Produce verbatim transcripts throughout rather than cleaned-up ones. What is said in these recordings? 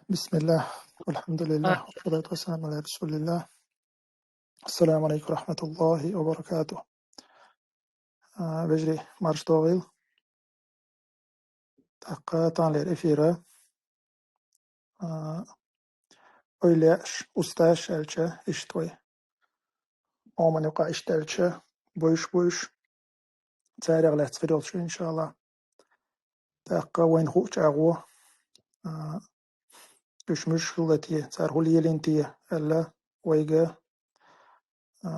بسم الله، والحمد لله، والصلاة والسلام على رسول الله. السلام عليكم ورحمة الله وبركاته. А, вежарий, марша догӀийла. ТӀаккха таханлера эфира, а, эвлаяаш, устазаш аьлча, иштта вай Ӏоман юкъа иштта аьлча, буйш, буйш. Царех лаьцна хир йолуш ю, иншаллахӀ. ТӀаккха вайна хууш чӀагӀо, а, уьш муьлш хилла те, цара хӀун лелийна те аьлла, вайга, а,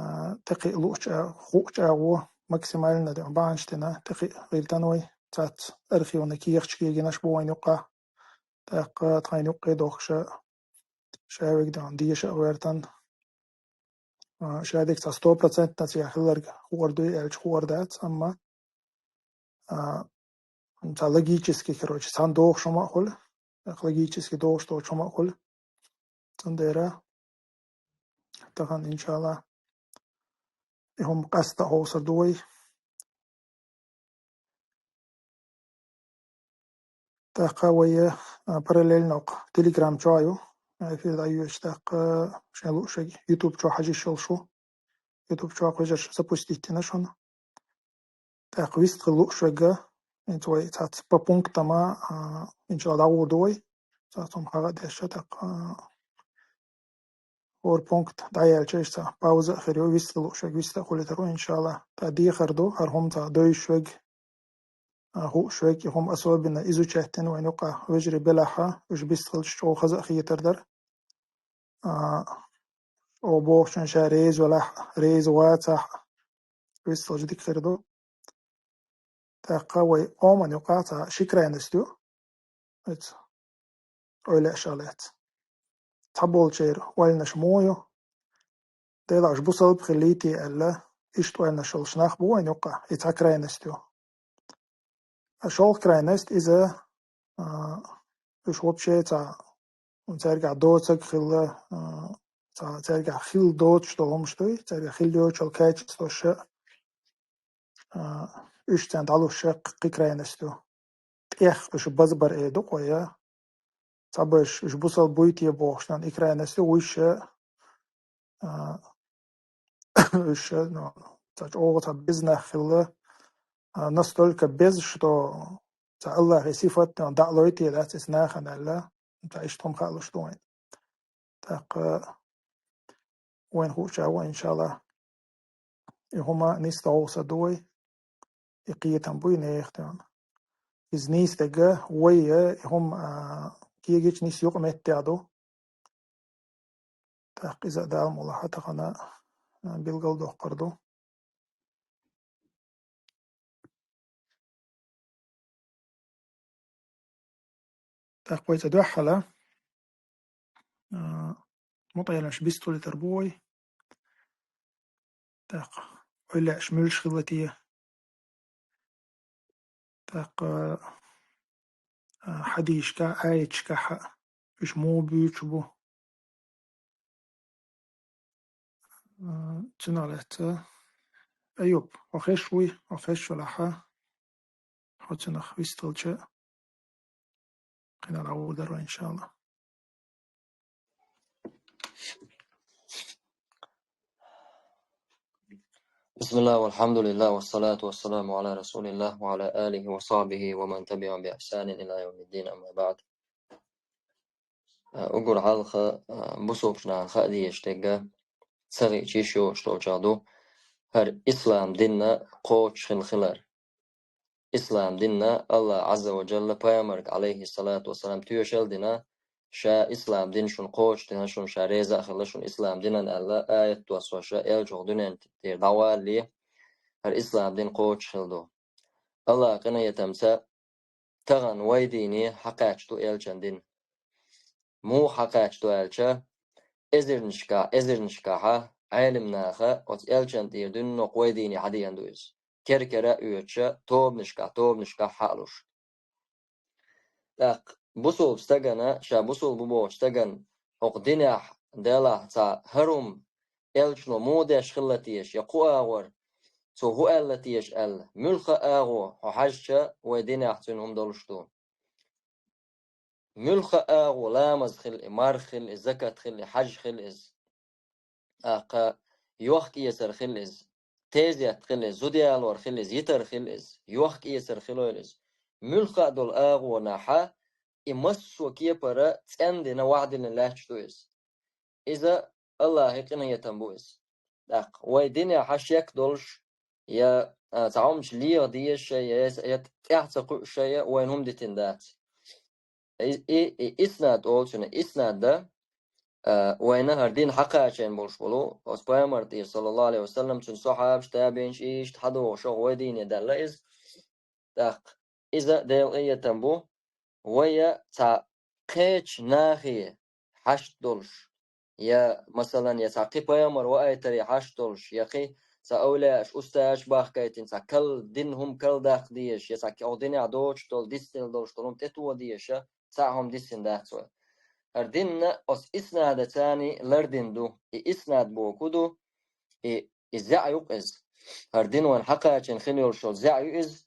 тӀекхиа лууш чӀа-, хууш чӀагӀо, максимально де бахьанаш дина, тӀекхиа гӀиртина вай, цац архивна кехаташ кегийнаш бу вайна юкъахь. ТӀаккха тхайна юккъе дохкуша, ша вайга дан деша а гӀертан. А, ша дика цхьа сто процентов цигахь хилларг хуур дуй аьлча, хуур дац, амма, а, цхьа логически, короче, цхьаьна догӀуш хӀума а хуьлу, логически догӀуш долчу хӀума а хуьлу. Цундела тахана, иншаллахӀ, и хӀума къаста а хьовсур ду вай. ТӀаккха вай, а, параллельно окху Telegram чохь ю, а, эфир дӀайоьдуш, тӀаккха шайн лууш верг YouTube чохь хьажа йиш йолуш ву. YouTube чохь вежарша запустить дина шуна. ТӀаккха вистхила лууш верг, хӀинца вай цхьацца по пунктам, а, иншалла дӀагӀур ду вай. Цхьацца хӀума хьагӀ а деш, тӀаккха, а, хӀора пункт дӀаяьлча, иштта пауза а хир ю, вистхила лууш верг виста а хуьлуьйтур ву, иншалла. ТӀаккха дехар ду, хӀара хӀума цхьа девзаш верг, а, хууш верг, и хӀума особенно изучать дина вайна юкъахь вежарий белахь, уьш бистхилча чӀогӀа хаза а хетар дара. А, чӀогӀа бохучунна ша реза велахь а, реза вацахь а, вистхилча дика хир ду. ТӀаккха вай Ӏоман юкъахь цхьа ши крайность ю. Оцу эвлаяашах лаьцна. Цхьаболчеран ойланаш муха ю? Делахь уьш бусалба хиллий те аьлла, иштта ойланаш йолуш нах бу вайна юккъахь, и цхьа крайность ю. А шолгӀа крайность иза, а, уьш вообще цхьа, цаьргахь доцург хилла, а, цхьа цаьргахь хилла доцуш долу хӀумаш дуй, цаьргахь хилла йоцуш йолу качестваш а, а, уьш царна дӀалуш а кхин крайность ю. ТӀех уьш базбар эр ду-кх вай, цхьаберш уьш бусалба буй те бохуш, и крайность ю, вуьш а, а, уьш а, ну, цхьа чӀогӀа цхьа беза нах хилла, а, настолько беза, что цхьа Аллахьан сифат, ну, дӀа а лойтий дац иза нахана аьлла, цхьа иштта хӀума хаалуш ду вайна. ТӀаккха вайна хууш чӀагӀо, иншалла, и хӀума нисдан хьовсур ду вай, и кхетам буй нехан тӀехь. Иза нисдерг вай, и хӀума, а, кегийча нисса юкъаметтехь ду. ТӀаккха иза а Дала мукъ лахь тахана, а, билгалдоккхур ду. ТӀаккха вай цӀа дуьххьала, а, мутаӀеламаш бистхилийтар бу вай. ТӀаккха эвлаяаш муьлш хилла те? ТӀаккха, а, хьадисашкахь, аяташкахь уьш муха буьйцуш бу? А, цунах лаьцна, Айюб, хьо хезаш вуй, хьо хезаш велахь, хьо цунах вистхилча, кхин дӀагӀур дара вай, иншалла. بسم الله والحمد لله والصلاة والسلام على رسول الله وعلى آله وصحبه ومن تبعهم بإحسان إلى يوم الدين، أما بعد. А, уггар хьалха, а, бусалба нахана хаа дезаш дерг ца хиъча йиш йоцуш долчух ду хӀара ислам дин кхочуш хила хилар. Ислам дин Аллах Ӏазза ва Джалла пайхамарга, Ӏалайхиссалату вассалам, тоьшалла дина, ша ислам дин шуна кхочушдина, шуна ша реза а хилла шуна ислам динан аьлла, аят доссош а, элча хӀокху дуьнен тӀера дӀавалале, хӀара ислам дин кхочуш хилла ду. Аллахьан къинхетамца тахана вай дийне хьакхаьчна ду элчан дин. Муха хьакхаьчна ду аьлча, эзарнашкахь, эзарнашкахьа Ӏелам наха оцу элчан тӀера дуьйна кху вай дийне хьадеана ду иза. Кер-кера а оьцуша, тобанашкахь, тобанашкахь хьаалуш. ТӀаккха бусалба стагана, ша бусалба ву бохучу стагана, хӀокху динехь делахь цхьа хӀара хӀума элчано муха деш хилла теша, я кху агӀор цо хӀун аьлла теша аьлла, муьлхха а агӀо хьо хьаьжча, вай динехь цуьнан хӀума долуш ду. Муьлхха а агӀо, ламаз хила и, марха хила и, закат хила и, хьаж хила иза. ТӀаккха йохк-эцар хила иза, тезет хила иза, зуда ялор хила иза, йитар хила иза, йохк-эцар хилойла иза. Муьлхха а долу агӀонахьа и массо а кепара цӀена дина, ваӀда дина лаьтташ ду иза. Иза Аллахьан къинхетам бу иза. ТӀаккха вай динехьа шек долуш, я, а, цхьа хӀуманаш леха дезаш, я, я, я тӀаьхьа ца кхуьуш, я вайна хӀума дитина дац. И, и, и иснад олу цуьнан, иснад дан, а, вайна хӀара дин хьакхачийна болуш болу, оцу пайхамар тӀера, саллаллаху алейхи ва саллам, цуьнан сахьабаш, табиинаш, иштта хьадогӀуш вай дийне даьлла иза. ТӀаккха иза Делан къинхетам бу, вай я цхьа кхечу нахе хьашт долуш, я, масалан, я цхьа кхин пайхамар ваийтаре хьашт долуш, я кхин цхьа овлияаш, устазаш бахкийтина, цхьа кал-, дин хӀума калдаккха дезаш, я цхьа кхин оха динехь доцуш долу, дицделла долуш долу хӀума тӀетоха дезаш, цхьа а хӀума дисина дац вай. ХӀара динна оцу иснада царний лардина ду. И иснад боху ду, и, и зӀе ю-кх иза. ХӀара дин вайна хьакхачийна хила йолуш йолу зӀе ю иза.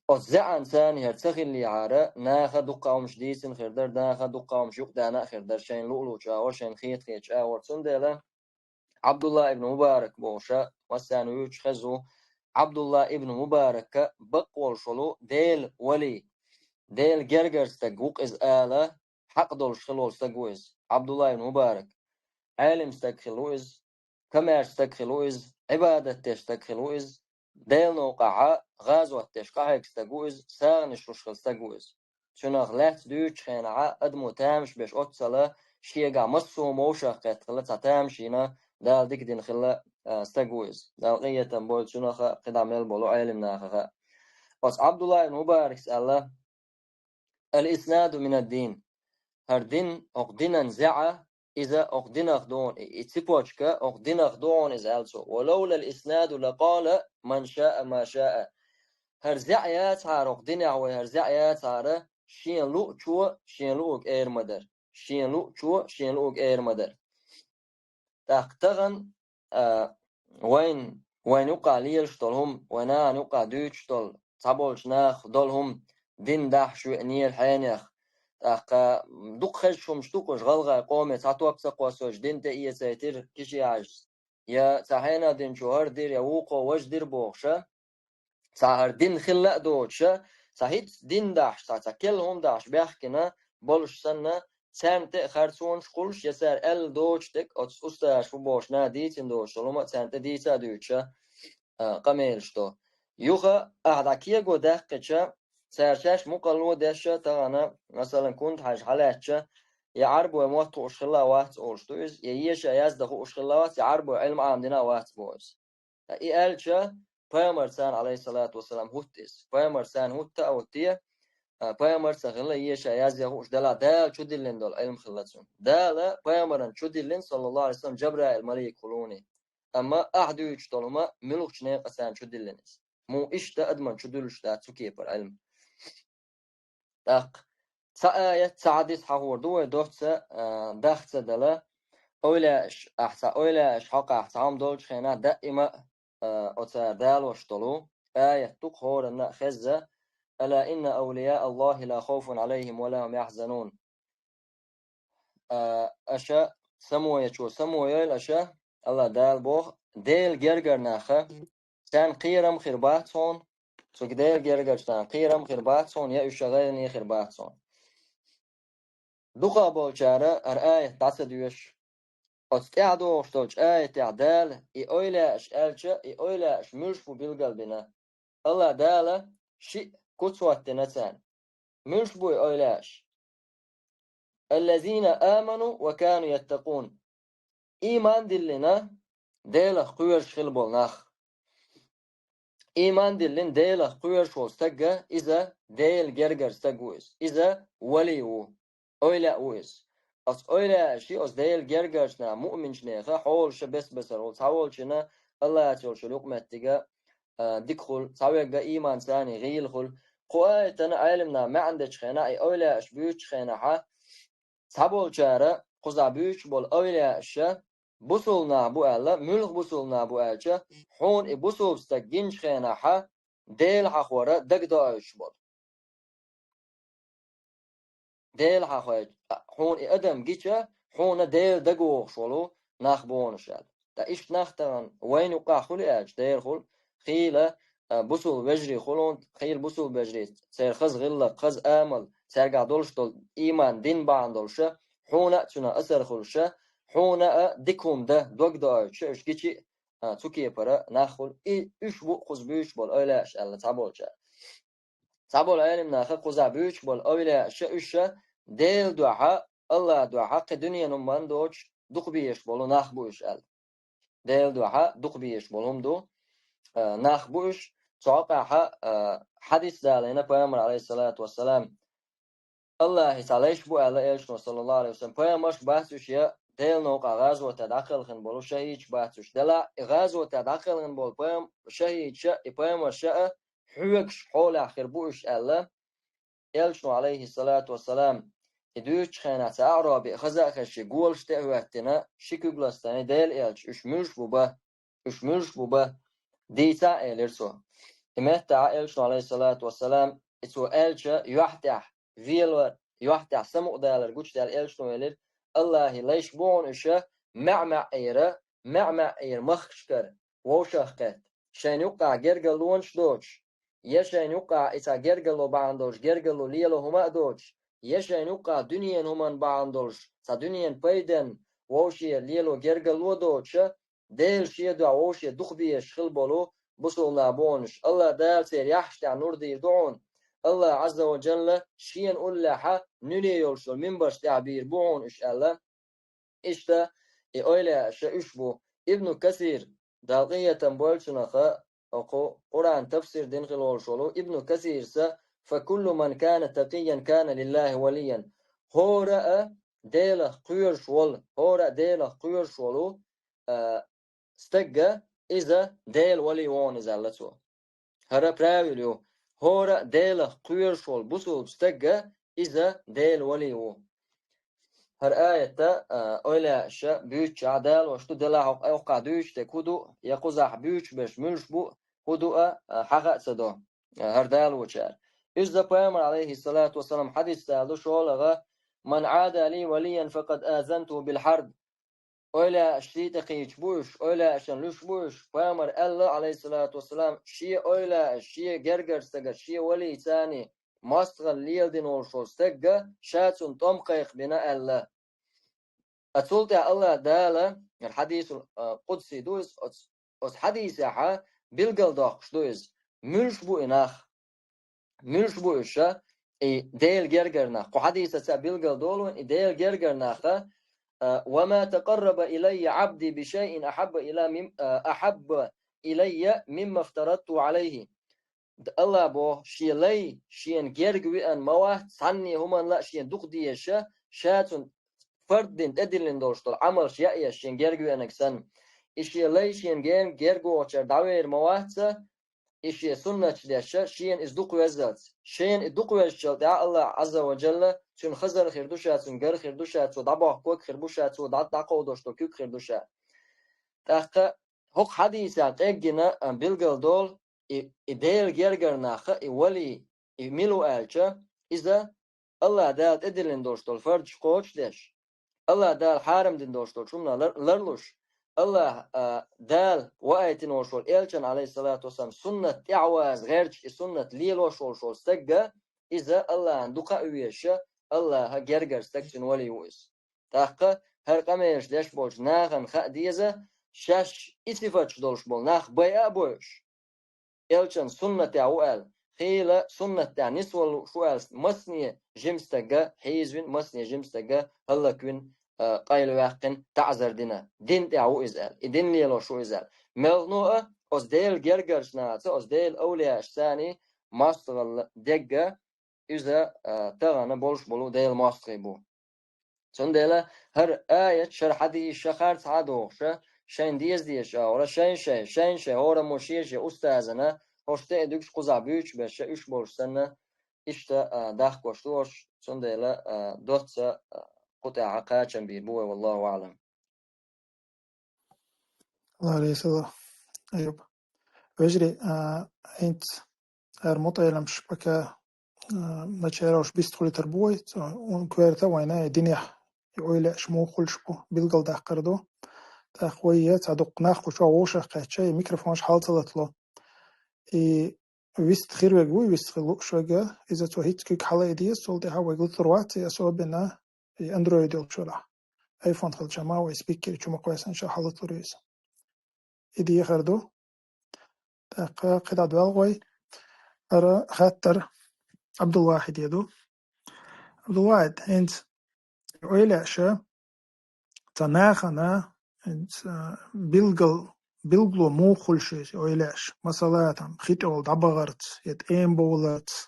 Оцу зӀеан царний хӀара ца хиллехьара, наха дуккха хӀуманаш дийцина хир дара, наха дуккха хӀуманаш юкъадана а хир дара, шайна луъу-луъучу агӀор, шайна хета-хетачу агӀор. Цундела Ӏабдулла ибн Мубарак бохуша, массарна вуьйцуш хеза ву, Ӏабдулла ибн Мубарака бакъ волуш волу Делан вали, Делан гергара стаг ву-кх иза ала, хьакъ долуш хила волу стаг ву иза, Ӏабдулла ибн Мубарак. Ӏелим стаг хила ву иза, комаьрша стаг хила ву иза, Ӏибадат деш стаг хила ву иза, Делан новкъахьа гӀазот деш къахьегна стаг ву иза, сагӀанаш луш хилла стаг ву иза. Цуьнах лаьцна дуьйцучу хенахьа адамо тамаш беш оццала, шегахь массо а хӀума вовшах кхетта хилла, цхьа тамашийна Дала дика дина хилла, а, стаг ву иза. Дала къинхетам бойла цунах а, кхидӀа мел болу Ӏелим нахах а. Оцу Ӏабдулла ибн Мубаракс аьлла: «Ал-иснаду минад-дин». ХӀара дин, окху динан зӀе, иза окху динах ду хьуна, и, и цепочка окху динах ду хьуна иза, аьлла цо. «Ва лавлал иснаду лакъала ман шаа ма шаа». ХӀара зӀе яцахьара, окху динехь вай хӀара зӀе яцахьара, шен луъучо шен луъург эр ма дара. Шен луъучо шен луъург эр ма дара. ТӀаккха тахана, а, вайн, вайн юкъахь лелаш долу хӀума, вайн нахана юкъахь дуьйцуш долу, цхьаболчу наха долу хӀума, дин дахьаш веанера хьенех. ТӀаккха дукха хезаш хӀумаш ду-кх уьш, гӀалгӀай къоме цхьа топ ца кхоссуш, дин тӀеэцийтира киши Ӏажас. Я цхьа хьенех динчо хӀара дира, я вукхо важа дира бохуша. Цхьа хӀара дин хилла а доцуша, цхьа хӀинца дин дахьаш, цхьа, цхьа керла хӀума дахьаш баьхкина болуш санна, царна тӀе а харцонаш кхуллуш, я цара аьлла доцуш дерг оцу устазаш ву бохуш наха дийцина доцуш долу хӀума а царна тӀе дийца а дуьйцуша, а, къамелаш до. Юха ахьа дӀа кего даьккхича, цара шаьш мукъарло а деш а тахана, масалан, Кунта-Хьаьжа хьалаьцча, я Ӏарбой мотт хууш хилла а вац олуш ду иза, я еша яздан хууш хилла а вац, я Ӏарбой Ӏилма Ӏамадина а вац боху иза. И аьлча, пайхамар царна, алейхиссалату вассалам, хӀутту иза. Пайхамар царна хӀутта а хӀуттий, а, пайхамар ца хилла, еша язъян хууш делахь, Дала чудиллина долу Ӏилма хилла цунна. Дала пайхамаран чудиллина, саллаллаху алейхи ва саллам, Джабраил малик хуьлуний. Амма ахь дуьйцуш долу хӀума муьлхачу некъан царна чудиллина иза. Муха иштта адаман чудуьллуш дац цу кепара Ӏилма. ТӀаккха цхьа аят, цхьа хьадис хьахор ду вай доцца, а, дахца дала. Эвлияаш, ахь цхьа эвлияаш хьокъахь цхьа хӀума долчу хенахь даима а, а, оцара далош долу аят ду-кх хӀоранна а хезза: «Ала инна авлияа Аллахи ла хавфун алейхим ва ла хум яхьзанун». А, аша самоечо, самоейла аша, Аллах Дала боху, Делан гергара наха, царна кхерам хир бац хьуна, цу Делан гергарчу наха кхерам хир бац хьуна, я уьш гӀайгӀане хир бац хьуна. Дукха болчара хӀара аят дӀа ца доьшу. Оцу тӀаьхьа догӀуш долчу аятехь Дала и эвлияаш аьлча, и эвлияаш муьлш бу билгалбина. Аллах Дала шиъ куц хӀоттина царна. Муьлш бу и эвлияаш? «Аллазина аману ва кану яттакъун». Ийман диллина, Делах кхоьруш хила болу нах. Ийман диллина, Делах кхоьруш волу стагга, иза Делан гергара стаг ву иза. Иза вали ву, эвлияъ ву иза. Оцу эвлияаши, оцу Делан гергарчу наха, муъминчу неха, хьолаша бес-бесара волу, цхьаволчунна Аллахьца йолчу юкъаметтига, а, дика хуьлу, цхьаверг ийман царний гӀийла хуьлу. Кху аятана Ӏелимнаха маьӀна дечу хенахь, и эвлияаш буьйцучу хенахьа, цхьаболчара кхузахь буьйцуш болу эвлияаша бусулба нах бу аьлла, муьлха бусулба нах бу аьлча, хьуна и бусулба стаг гинчу хенахьа, Дела хьахора дагадоуьйтуш болу. Дела хьахой, хьуна и адам гича, хьуна Дела дагавохуш волу нах бу хьуна уьш аьлла. Ткъа иштта нах тахана вайна юкъахь хуьлу аьлча, дера хуьлу, хийла, а, бусул вежарий хуьлу хьуна, хийла бусул вежарий, церан хаза гӀиллакх, хаза амал, цаьргахь долуш долу ийман, дин бахьана долуша, хьуна а цуьнан асар хуьлуша, хьуна а дика хӀума дан дог доуьйтуша, уьш гичи а, цу кепара нах хуьлу. И уьш бу кхуза буьйцуш болу эвлаяаш аьлла цхьаболчара. Цхьаболу Ӏелам наха кхузахь буьйцуш болу эвлаяаш уьш Делан дуьхьа, Аллахьан дуьхьа кхин дуьненан хӀуманна доцуш дукха безаш болу нах бу уьш аьлла. Делан дуьхьа дукха безаш болу хӀума ду, а, нах бу уьш. Цу хьокъехь, а, хьадис далийна пайхамар, алейхиссалату вассалам, Аллахьан цхьа лайш бу аьлла элчано, саллаллаху алейхи ва саллям, пайхамарш бац уьш я Делан новкъахь гӀазоте дӀакхелхина болу шахӀидаш бац уьш. Делахь и гӀазоте дӀакхелхина болу пайхам-, шахӀидаш а, и пайхамарш а хьоьгуш хьолехь хир бу уьш аьлла, элчано, алейхиссалату вассалам, и дуьйцучу хенахь цхьа аӀраби хаза а хезча, шен голаш тӀе а хӀоьттина, ши куьг ластийна, Делан элча, уьш муьлш бу бан, уьш муьлш бу бан, дийцахь, элира цо. И меттахь элчано, алейхиссалату вассалам, и цо аьлча, юьхь тӀехь велар, юьхь тӀехь самукъадалар гучудаьлла элчано элира: Аллахьан лайш бу хьуна уьш, маьӀ-маьӀӀера, маьӀ-маьӀӀера махкашкара вовшах кхетта, шайна юккъехь гергарлонаш доцуш, я шайна юккъехь и цхьа гергарло бахьана долуш гергарло лело хӀума а доцуш, я шайна юккъехь дуьненан хӀуманна бахьана долуш цхьа дуьненан пайденна вовше лело гергарло доцуша, Делан шен дуьхьа вовше дукха безаш хила болу бусулба нах бу хьуна уьш. Аллахь Дала церан яххьаш тӀехь нур дийр ду хьуна. Аллахь Ӏазза ва Джалла шена уллехьа нуьне йолуш йолу минбарш тӀехь бийр бу хьуна уьш аьлла. Иштта и эвлаяаш уьш бу. Ибну Касир, Дала къинхетам бойла цунах, оцу Къуръан тафсир дина хила волуш волу Ибну Касирса: «Фа куллу ман кана такийян кана лиллахи валийян». ХӀора а Делах кхоьруш волу, хӀора а Делах кхоьруш волу, а, стагга иза Делан вали ву хьуна иза аьлла цо. ХӀара правил ю. ХӀора а Делах кхоьруш волу бусулба стагга иза Делан вали ву. ХӀара аятта, а, эвлаяаша буьйцучохь далош ду, делахь хӀокху, хӀокхахь дуьйцуш дерг хӀун ду, я кхузахь буьйцуш берш муьлш бу, хӀун ду а, а, хьаха а ца до, а, хӀара далочара. Иза пайхамар, алейхиссалату вассалам, хьадис далу шолгӀа: «Ман Ӏада ли валиян факъад азанту бил хьарб». Эвлаяаш шен тӀе кхийча бу уьш, эвлаяашна луьш бу уьш. Пайхамар аьлла, алейхиссалату вассалам, шен эвлаяаш, шен гергара стага, шен валийца мостагӀалла леладина волуш волу стагга ша цунна тӀом кхайкхабина аьлла. А цул тӀаьхьа Аллахь Дала, хьадисул, а, къудси ду иза, оц-, оцу хьадисехьа билгалдоккхуш ду иза. Муьлш бу и нах? Муьлш бу уьш, и Делан гергара нах? Кху хьадисаца билгалдолу вайн и Делан гергара нах, а: «Ва ма такъарраба илайя Ӏабди би шайин ахьабба ила мим-, а, ахьабба илайя мимма фтарадту Ӏалайхи». Д-, Аллахь боху, шен лай шена герга веана ма вац, цхьанне хӀуманна а шена дукха дезаша, ша цунна фард дина, тӀедиллина долуш долу Ӏамалш яа еш шена герга веанарг санна. И шен лай шена ген-, герга вогӀучара дӀавер ма вац, и шен суннаташ деш, шена иза дукха веззалц. Шена и дукха везачул тӀаьхьа Аллахь Ӏазза ва Джалла цуьнан хазар хир ду ша, цуьнан гар хир ду ша, цо дӀабохку ког хир бу ша, цо дӀа-, дӀакховдош долу куьг хир ду ша. ТӀаккха хӀокху хьадисехь къеггина, а, билгалдолу, и, и Делан гергара нах, и вали, и мила ву аьлча, иза Аллахь Дала тӀедиллина долуш долу фардаш кхочушдеш, Аллахь Дала хьарам дина долуш долчу хӀуманах лар-, ларлуш, Аллахь, а, Дала ваийтина волуш волу элчан, алейхиссалату вассалам, суннат тӀаьхьаваза гӀерташ, и суннат лелош волуш волу стагга, иза Аллахьна дукха а везаша, Аллахьан гергара стаг, цуьнан вали ву иза. ТӀаккха хӀара къамелаш деш болчу нахана хаа деза, шаьш и сифаташ долуш болу нах байа а бойуш, элчан суннатехь ву аьлла, хийла суннат тӀехь нисвала лууш ву аьлла, масане жима стагга хьийзавина, масане жима стагга хӀаллаквина, а, къайлаваьккхина, таӀзар дина. Дин тӀехь ву иза аьлла, и дин лелош ву иза аьлла. Мелхо а оцу Делан гергарчу нахаца, оцу Делан эвлаяашца мостагӀалла дегга, иза, а, тахана болуш болу Делан мостагӀий бу. Цундела хӀара аят, хӀара хьадис ша харц хьа а дохуша, шайн деза дезаш агӀора, шайн-шайн, шайн-шайн, хӀораммо шен-шен устазана, хӀорш тӀе а дуьгуш кхузахь буьйцуш берш, ша уьш болуш санна, иштта, а, дахкош ду хӀорш, цундела, а, доцца, а, кху тӀехьа кхачам бийр бу вай, валлаху аӀлам. Аллах реза хуьлда, Аюб. Вежарий, а, хӀинца хӀара мутаӀеламаш пока а, начараш бистхулитар бу вай, ца, ун коьрта вайна, и динех, и ойла аьш муха хуьлуш бу, билгалдаккхар ду. ТӀаккха вай е ца дукха нах кху чу вовшах кхаьчча, и микрофонаш хьал ца латало. И вист хир вег вуй, вист хир лууш вега, иза цо хӀинца куьг хьала и деза, цул тӀаьхьа вайга луцур вац, и особенно и Android йолчура. iPhone хилча ма вай спикер чу ма кхоьссина ша хьалуцур иза. И дехар ду. ТӀаккха кхидӀа доьлгӀой, ара хаттар Абдулвахиде ду. Абдулвахид, хӀинца ойла аьша, ца нахана, хӀинца, билгал, билгало муха хуьлуш иза, ойла аьша. Масала, там, хи тӀехула дӀабахарца, я тӀема бовларца,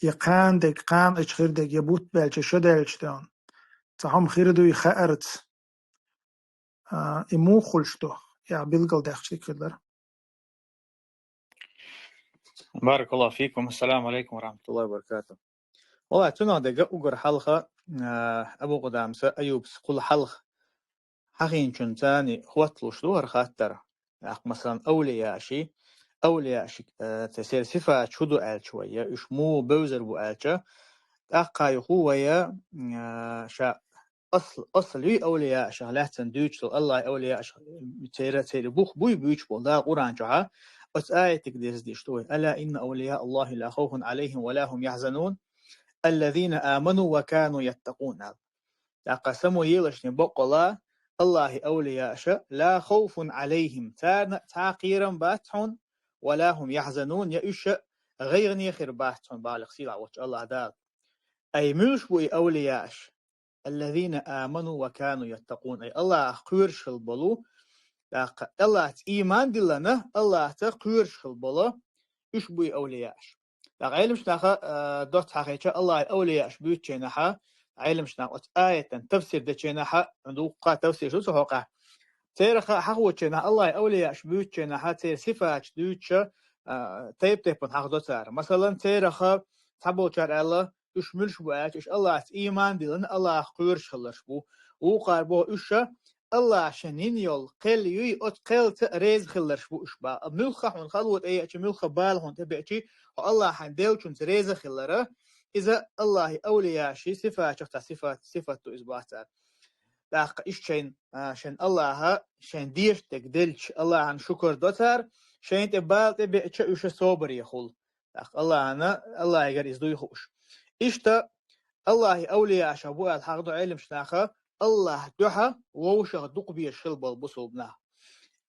я кхана дег, кхана ича хир дег, я бутт баьлча, шо даьлча тӀехьа. Ца хьо-м хир дуй хаарца. А, и муха хуьлуш ду, я билгал дехча дика хир дара. بارك الله فيكم. السلام عليكم ورحمة الله وبركاته. Валлахь, цунах дега угар хьалха, а, Абу Къудамаса Аюбас кхул хьалха хьахийначун цани хотталуш ду хӀара хаттар. Акх, масалан, авлияаши, авлияаши, а, ца сер сифат чу ду аьлча вай, я уьш му бевзар бу аьлча, тӀаккха юху вай, а, ша асл, асл юй авлияашах лаьцна дуьйцу, Аллахь авлияашах цера, цера бух буй буьйцу бо, Дала Къуръан чухьа, оцу аятиг деза диш ду вай. «ألا إن أولياء الله لا خوف عليهم ولا هم يحزنون الذين آمنوا وكانوا يتقون», аьлла. ТӀаккха Самуилашни боккъала Аллахьи авлияаша, لا خوف عليهم, царна цхьа кхерам бац хьуна, ولا هم يحزنون, я уьш гӀайгӀане хир бац хьуна, балих сийлахь воцчу Аллахь Дала. Ай муьлш бу и авлияаш? الذين آمنوا وكانوا يتقون. Ай Аллахьах кхоьруш хила болу, тӀаккха Аллахьца ийман диллана, Аллахьца кхоьруш хила болу, уьш буй авлияаш. ТӀаккха Ӏеламаш наха, а, доцца хьахеча, Аллахьи авлияаш буьйцученахьа, Ӏеламаш наха оцу аятан тафсир деченахьа, дуккха тафсир шу ца хьокъахь. Церах хьахоченахьа, Аллахьи авлияаш буьйцученахьа, церан сифаташ дуьйцуша, а, тайп-тайпана хьахдо цара. Масалан, церах цхьаболчара аьлла, уьш муьлш бу аьлча, уьш Аллахьца ийман диллана, Аллахьах кхоьруш хилларш бу. Вукхара боху уьш ша Аллахьа шен йина йолу кхел юй, оцу кхелца реза хилларш бу уьш баха. Муьлхха хьуна хало тӀееачи, муьлхха бала хьуна тӀебеачи, хьо Аллахьан деллачунца реза хиллара, иза Аллахьи авлияаши сифатех цхьа сифат, сифат ду иза боху цара. ТӀаккха иштта шайн, а, шайн Аллахьа, шайн дешна дерг делча, Аллахьан шукар до цара, шайна тӀе бала тӀебеача уьш собаре хула. ТӀаккха Аллахьана, Аллахьигара иза дуй хууш. Иштта Аллахьи авлияашах бу аьлла хьахдо Ӏеламаш наха, Аллахьан дуьхьа вовшах дукха безаш хила болу бусулба нах.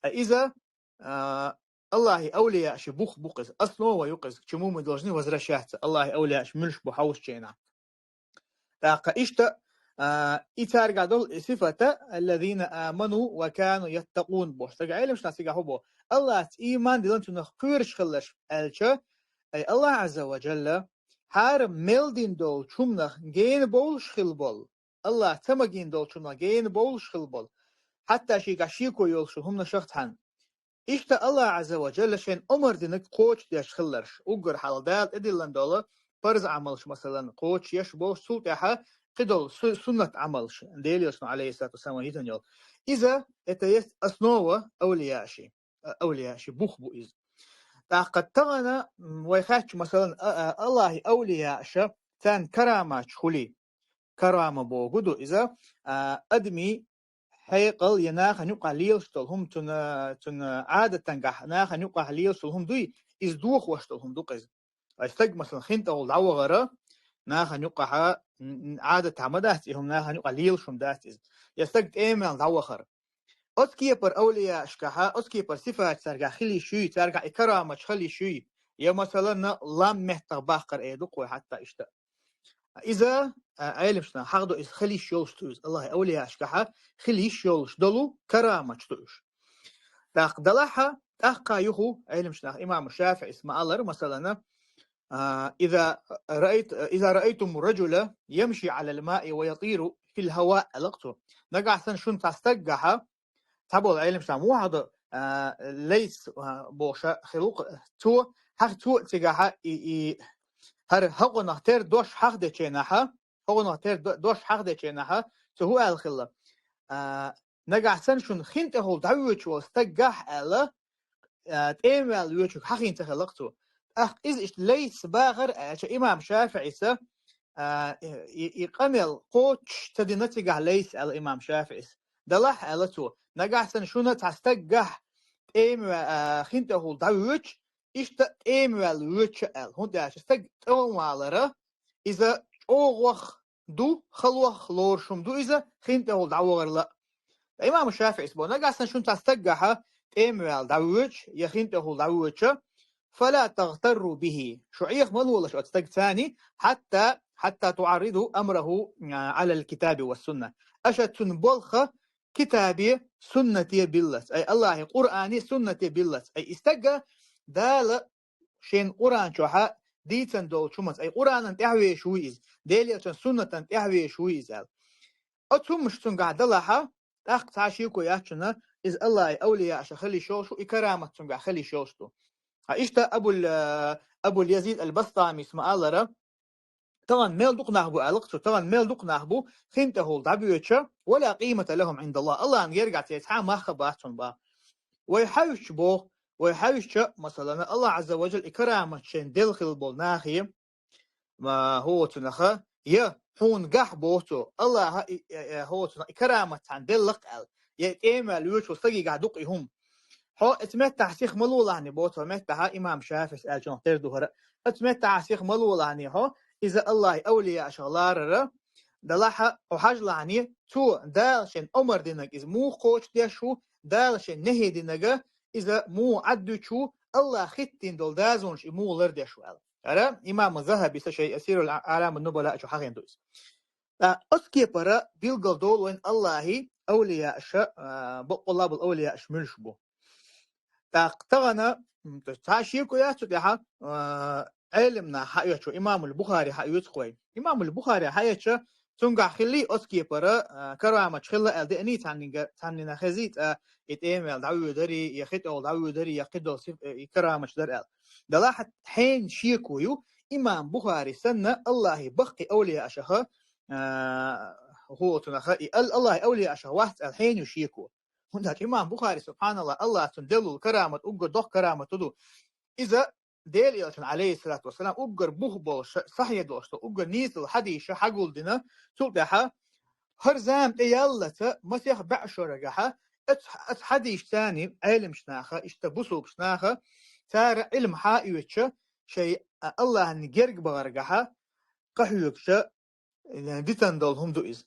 Ткъа иза, а, Аллахьи авлияаши бух бу-кх иза. Основа ю-кх иза, к чему мы должны возвращаться. Аллахьи авлияаш муьлш бу хьовсученахь. ТӀаккха иштта, а, и цаьргахь долу и сифата, الذين آمنوا وكانوا يتقون бохуш. Стага Ӏеламаш наха цигахь хӀун боху? Аллахьца ийман диллина, цунах кхоьруш хилларш аьлча, ай Аллахь Ӏазза ва Джалла, хьара мел дина долчу хӀуманах гена бовлуш хила болу, Аллахь ца магийна долчу хӀуманах гена бовлуш хила болу, хьатта шийгахь шеко йолуш хӀуманашах цхьаьна. Иштта Аллахь Ӏазза ва Джалла шайн омар динарг кхочушдеш хилларш, уггар хьалха Дала тӀедиллина долу парз Ӏамалш, масалан, кхочушъеш болуш, цул тӀаьхьа кхидолу су-, суннат Ӏамалш, Делан Элчано, Ӏалайхиссалату вассалам, хӀиттина йолу. Иза, это есть основа авлияаши, а, авлияаши бух бу иза. ТӀаккха тахана, м, вай хаьттича, масалан, а, а, Аллахьи авлияаша, царна караматаш хуьлий. Карама боху ду иза, а, адамийн хьекъал я нахана юкъахь лелаш долу хӀума, цуьнан, цуьнан Ӏадатангахь нахана юкъахь лелаш долу хӀума дуй, иза дохош долу хӀума ду-кх иза. Ай стаг, масалан, хин тӀехула дӀавахара, нахана юкъахьа, м, м, Ӏадатахь ма дац и хӀума, нахана юкъахь лелаш хӀума дац иза. Я стаг тӀемел дӀавахара. Оцу кепара авлияашкахьа, оцу кепара сифаташ цаьргахь хила йиш юй, цаьргахь и караматаш хила йиш юй. Я, масалан, лам меттах баккхар эр ду-кх вай хьатта иштта. Иза, а, Ӏеламаш наха хьахдо, иза хила йиш йолуш ду иза, Аллахьи авлияашкахьа хила йиш йолуш долу караматаш ду уьш. ТӀаккха далахьа, тӀаккха юху Ӏеламаш наха, имам ШафиӀис ма-аллара, масалана, а, إذا رأيت، إذا رأيتم الرجل يمشي على الماء ويطير في الهواء, аьлла-кх цо. Нагахь санна шуна цхьа стаг гахьа, цхьаболу Ӏеламаш наха муха хьахдо, а, Лайс, а, бохуш хилла-кх, цо, хьах-, цо а цигахьа и, и, хӀара хӀокхунах тера дош хьахдеченахьа, хӀокхунах тера до-, дош хьахдеченахьа, цо хӀун аьлла хилла? А, нагахь санна шуна хин тӀехула дӀавоьдуш волу стаг гахь аьлла, а, тӀемаваьлла воьдург хьахийна ца хилла-кх цо. ТӀаккха иза иштта Лайс бахар аьлча, имам ШафиӀиса, а, и, и къамел кхочуш ца дина цигахь Лайс аьлла имам ШафиӀис. Далахь аьлла цо, нагахь санна шуна цхьа стаггахь тӀема ве-, а, хин тӀехула дӀавоьдуш, иштта тӀема ваьлла воьдуш аьлла. ХӀунда аьлча стаг тӀема валара, иза чӀогӀах ду, халох лоруш хӀума ду иза, хин тӀехула дӀавахарла. Имам ШафиӀис бо, нагахь санна шуна цхьа стаггахьа тӀема ваьлла дӀавоьдуш, я хин тӀехула дӀавоьдуш, فلا تغتروا به. Шу Ӏеха ма лолаш оцу стаг цани, хьатта, хьатта туӀарриду амраху, а, Ӏалал китаби ва сунна. Аша цунна болха китабе, суннате биллац. Ай Аллахьи Къуръани суннате биллац. Ай и стага Дала шен Къуръан чохьа дийцан долчу хӀуманца. Ай Къуръанан тӀаьхьавеш вуй иза. Делелчун суннатан тӀаьхьавеш вуй иза аьлла. Оцу хӀумаш цуьнгахь далахьа, тӀаккха цхьа шеко яц шуна, иза Аллахьи авлияаша хила йиш йолуш ду, и карамат цуьнгахь хила йиш йолуш ду. Ткъа иштта Абул, а, Абул Язид аль-Бастамис ма-аллара, тахана мел дукха нах бу аьлла-кх цо, тахана мел дукха нах бу, хин тӀехула дӀабоьдуш, ва ла къиймата лахум Ӏиндаллахь. Аллахьан гергахь церан цхьа а мах бац цунна бах. Вай хьаьвсча боху, вай хьаьвсча, масалана, Аллахь Ӏазза ва Джалла и карамат шен делла хила болу нахе, ма, хӀоцунаха, я хьуна гахь боху цо, Аллахьа и, э, э, хӀоцуна и карамат цхьаьна делла-кх аьлла, я тӀема ваьлла воьдуш волу стагигахь ду-кх и хӀума. Хьо оцу меттахь сиха ма лолахьний боху цо, меттахьа имам ШафиӀис аьллачунах тера ду хӀара. Оцу меттахьа сиха ма лолахьний хьо, иза Аллахьи авлияашах ларара, далахьа хьо хьажалахьний, цо Дала шен омар динарг иза муха кхочушдеш ву, Дала шен нехӀе динарг иза муха Ӏаддуьтуш ву, Аллахь хӀиттийна долу дозанаш и муха лардеш ву аьлла. ХӀара имам Захаби сан шайн Сирул Аъламун Нубала чу хьахийна ду иза. ТӀаккха оцу кепара билггал долу вайн Аллахьи авлияаша, а, баккъалла болу авлияаш муьлш бу. ТӀаккха тахана, м, то есть цхьа шеко яц цу тӀехьа, а, Ӏелам нах хьаоьцу, имамул Бухари хьаоьцу-кх вай. Имамул Бухари хьаэцча, цуьнгахь хиллий оцу кепара, а, караматаш хилла аьлла деаний цхьаннинга, цхьаннина хезий цкъа, и тӀема ваьлла дӀавоьдарий, я хи тӀехула дӀавоьдарий, я кхидолу сиф-, и караматаш дара аьлла. Далахь хьенан шеко ю, имам Бухари санна, Аллахьи баккхий авлияашаха, а, хӀоцунаха, и ал-, Аллахьи авлияашаха вац аьлла хьенан ю шеко? ХӀунда аьлча имам Бухари, субханаллахь, Аллахь цунна делла карамат, уггар доккха карамат ду. Иза Делан Элчан, алейхиссалату вассалам, уггар бух болуш, сахьихь долуш, уггар нийса долу хьадийша хьагулдина, цул тӀаьхьа хӀара зама тӀе яллалца масех бӀешарагахьа, оцу, оцу хьадийшцани Ӏелимаш наха, иштта бусулбаш наха, цара Ӏилма хьаоьцуша, шайн Аллахьан герга бахаргахьа, къахьоьгуша, дитан долу хӀума ду иза.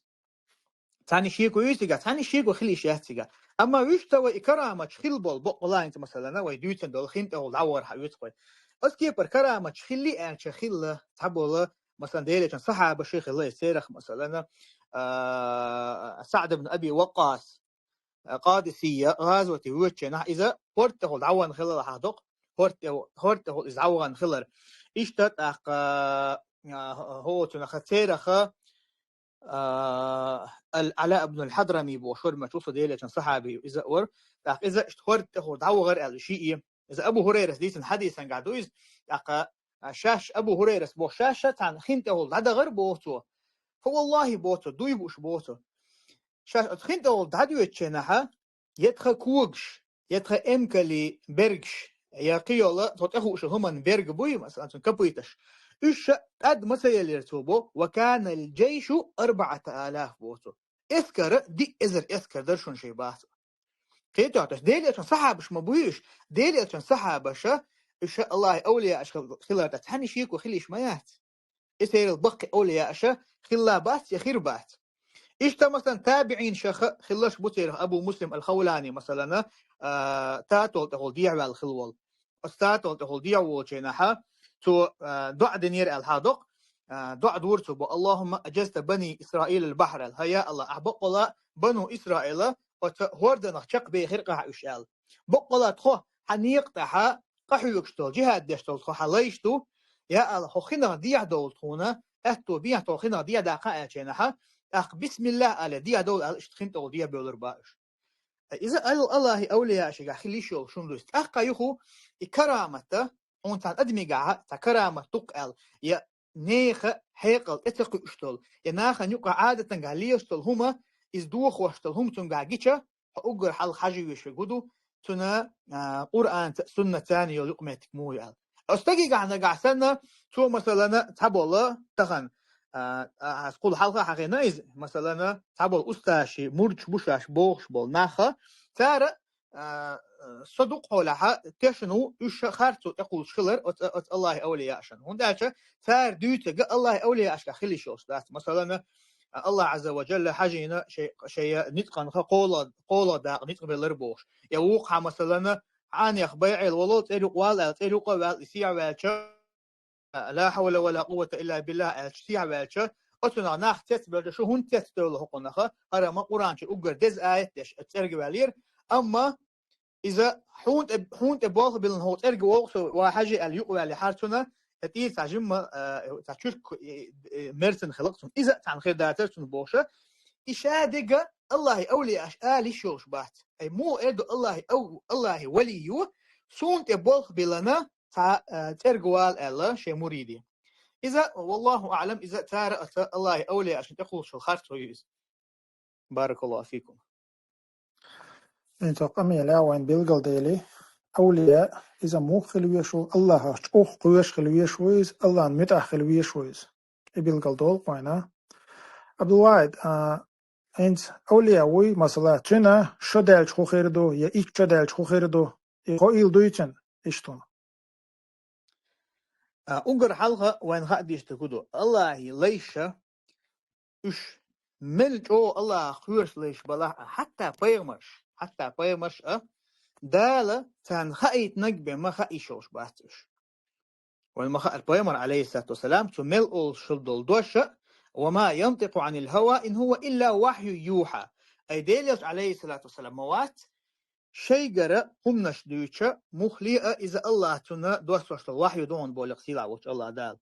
Цхьаьна шеко ю цигахь, цхьаьна шеко хила йиш яц цигахь. Амма вуьшта вай и караматаш хила болу баккъалла хӀинца, масалана, вай дуьйцан долу хин тӀехула дӀавахар хьаоьцу-кх вай. Оцу кепара караматаш хилли аьлча хилла, цхьаболу, масалан, Делан Элчан сахьабаш хилла, и церах, масалана, а, СаӀд ибн Аби Ваккъас, а, Къадисия гӀазоте воьдучу хенахь иза хӀорд тӀехула дӀавахана хилар хьахдокху, хӀорд тӀе-, хӀорд тӀехула иза дӀавахана хилар. Иштта тӀаккха, а, хӀоцунаха цераха, а, Ал-Ӏала ибн ал-Хьадрами бохуш вара, мачул со Делан Элчан сахьаби иза а вара. ТӀаккха иза иштта хӀорд тӀехула дӀавахара аьлла шиъ. Иза Абу ХӀурайрас дийцина хьадисангахь ду иза. ТӀаккха, а, шаьш Абу ХӀурайрас боху, шаьш цхьана хин тӀехула дӀадахара боху цо. Фа валлахьи боху цо, дуй бууш боху цо. Шаьш оцу хин тӀехула дӀадоьдучу хенахьа, я тхан когаш, я тхан эмкалий бергаш, я кхин йолу тхо тӀехуъуш хӀуманна берг буй, масалан, цуьнан капийташ. Уьш ша тӀад ма ца елира цо бо, ва канал джайшу арбаӀата алаф боху цо. Эскара диъ эзар эскар дара шуна шайн бахьа цо. Кхетахь, то есть Делан Элчан сахьабаш ма буй уьш, Делан Элчан сахьабаша, уьш ша Аллахьи авлияаш хил-, хилар дац, цхьаьна шеко хила йиш ма яц. И церал баккхий авлияаша хилла бац я хир бац. Иштта, масалан, табиӀиншаха хилларш бу церах Абу Муслим ал-Хавлани, масалана, а, татол тӀехула дехьаваьлла хилла волу. Оцу татол тӀехула дехьа волчу хенахьа, цо, а, доӀа динера аьлла хьахдокху, а, доӀа дора цо бо: «Аллахумма аджазта бани Исраил ал-бахьр», аьлла. «ХӀай, я Аллах, ахь баккъала бану Исраила оцу хӀорданах чекхбехира-кх ахь уьш», аьлла. «Баккъала тхо хьан некъа тӀехьа къахьоьгуш долу, джихад деш долу тхо хьан лайш ду. Я Аллах, хьо хинах дехьадовла тхуна, аьтто бехьа тхо хинах дехьадаккха аьллачу хенахьа, тӀаккха бисмиллах алий дехьадовла», аьлла, иштта хин тӀехула дехьабевлар баьлла уьш. Иза Ал-, Аллахьи авлияашигахь хила йиш йолуш хӀума ду иза. ТӀаккха юха и карамат, хьуна цхьана адамигахьа цхьа карамат ду-кх аьлла, я нехан хьекъал тӀе ца кхуьуш долу, я нахана юкъа Ӏадатангахь лелаш долу хӀума, иза дохош долу хӀума цуьнгахь гича, хьо уггар хьалха хьажа везаш верг хӀун ду, цуьнан, а, Къуръанца а, суннатца а йолу юкъаметтиг муха ю аьлла. Оцу стагехь нагахь санна, цо, масалана, цхьаболу тахана, а, а, ас кхул хьалха хьахийна иза, масалана, цхьаболу устазаши, мурдаш бу шаьш бохуш болу наха, цара, а, со дукха хьолахьа тешна ву, уьш ша харцо тӀекхуллуш хилар оцу, оцу Аллахьи авлияашна. ХӀунда аьлча цара дуьйцург Аллахьи авлияашкахь хила йиш йолуш дац. Масалана, Аллахь Азза ва Джалла хьажийна шай, шайна ницкъанха кхола, кхола дакъа ницкъ беллар бохуш. Я вукху хьан, масалана, Ӏанех байӀел волу, цӀер юкъа вала аьлла, цӀер юкъа а ваьлла, и сехьа ваьлча, ла хьавла ва ла къуввата илла биллахь аьлча, сехьа ваьлча, оцунах нах цецбевлча, шу хӀунда цецдевлла хӀокхунах, хӀара ма Къуръан чу уггар деза аят деш, цӀерга ваьллера, амма иза хьуна тӀе, хьуна тӀе болх биллина хӀокху цӀерга вогӀу со, ва хьажи аьлла, юкъа ваьлла хьара цунна, я тӀера цхьа жимма, а, цхьа чуьрк, э, э, мерцина хилла цунна. Иза а цхьаьна хир дацара цунна бохуша, и ша дега Аллахьи авлияаш ала йиш йолуш бац. Ай, муха эр ду Аллахьи ав-, Аллахьи вали ю, суна тӀе болх биллина цхьа, а, цӀерга вала аьлла шен муриде. Иза, валлаху аълам, иза цара а ца Аллахьи авлияашна тӀекхуллуш харцо ю иза. Баракаллаху фикум. ХӀинца къамел а вайн билгалдели, авлия иза муха хила веш ву, Аллахьах чӀогӀа кхоьруш хила веш ву иза, Аллахьан муьтӀахь хила веш ву иза. И билгалдолу вайна. Абдулвахид, а, хӀинца авлия вуй, масала, цуьнан шо даьлча хӀун хир ду, я итт шо даьлча хӀун хир ду, и гӀо ийла дуй цуьнан, иштта хӀума. А, уггар хьалха вайн хаа дийшта хӀу ду. Аллахьи лайша, уьш мел чӀогӀа Аллахьах кхоьруш лайш балахь а, хьатта пайхамарш, хьатта пайхамарш а, Дала царна хаийтинарг бен ма хаийша йолуш бац уьш. Вайн ма хаара пайхамар, алейхиссалату вассалам, цо мел олуш хила долу дош а, «Ва ма янтикъу анил хава, ин хува илла вахью юха». Ай Делаелча, алейхиссалату вассалам, ма вац, шайгара хӀуманаш дуьйцуш, муххале а иза Аллахь цунна доссош долу вахью ду хьуна боху лекха сийлахь волчу Аллахь Дала.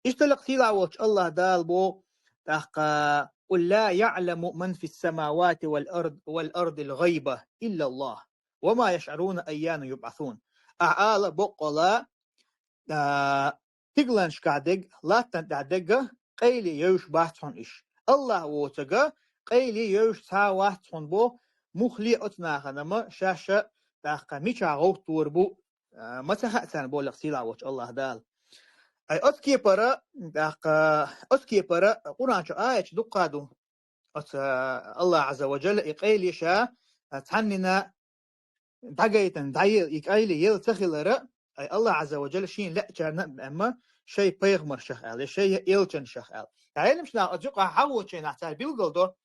Иштта лекха сийлахь волчу Аллахь Дала боху тӀаккха: «Къул ла яъламу ман фис самавати вал ард, вал ардил гъайба иллаллахь, ва ма яшъаруна айяна юбъасун». Ахьа ала боккъала, а, стигланашкахь дерг, латтана тӀехь дерг къайле евзаш бац хьуна уьш. Аллахь воцург къайле евзаш цхьа а вац хьуна боху, муххале оцу нахана ма шаьш а тӀаккха мичахь гӀовттор бу, а, ма ца хаьа царна боху лекха сийлахь волчу Аллахь Дала. Ай оцу кепара, тӀаккха, оцу кепара Къуръан чу аяташ дуккха ду. Оцу, а, Аллахь Азза ва Джалла и къайле ша, а, цхьаннина дӀагайтина, дӀае-, и къайле елла ца хилара, ай Аллахь Азза ва Джалла шена лаьачарна а, амма шайн пайхамаршах аьлла, я шайн элчанашах аьлла. Ӏеламаш наха оцу юкъахь хьахочийнахь цара билгалдо,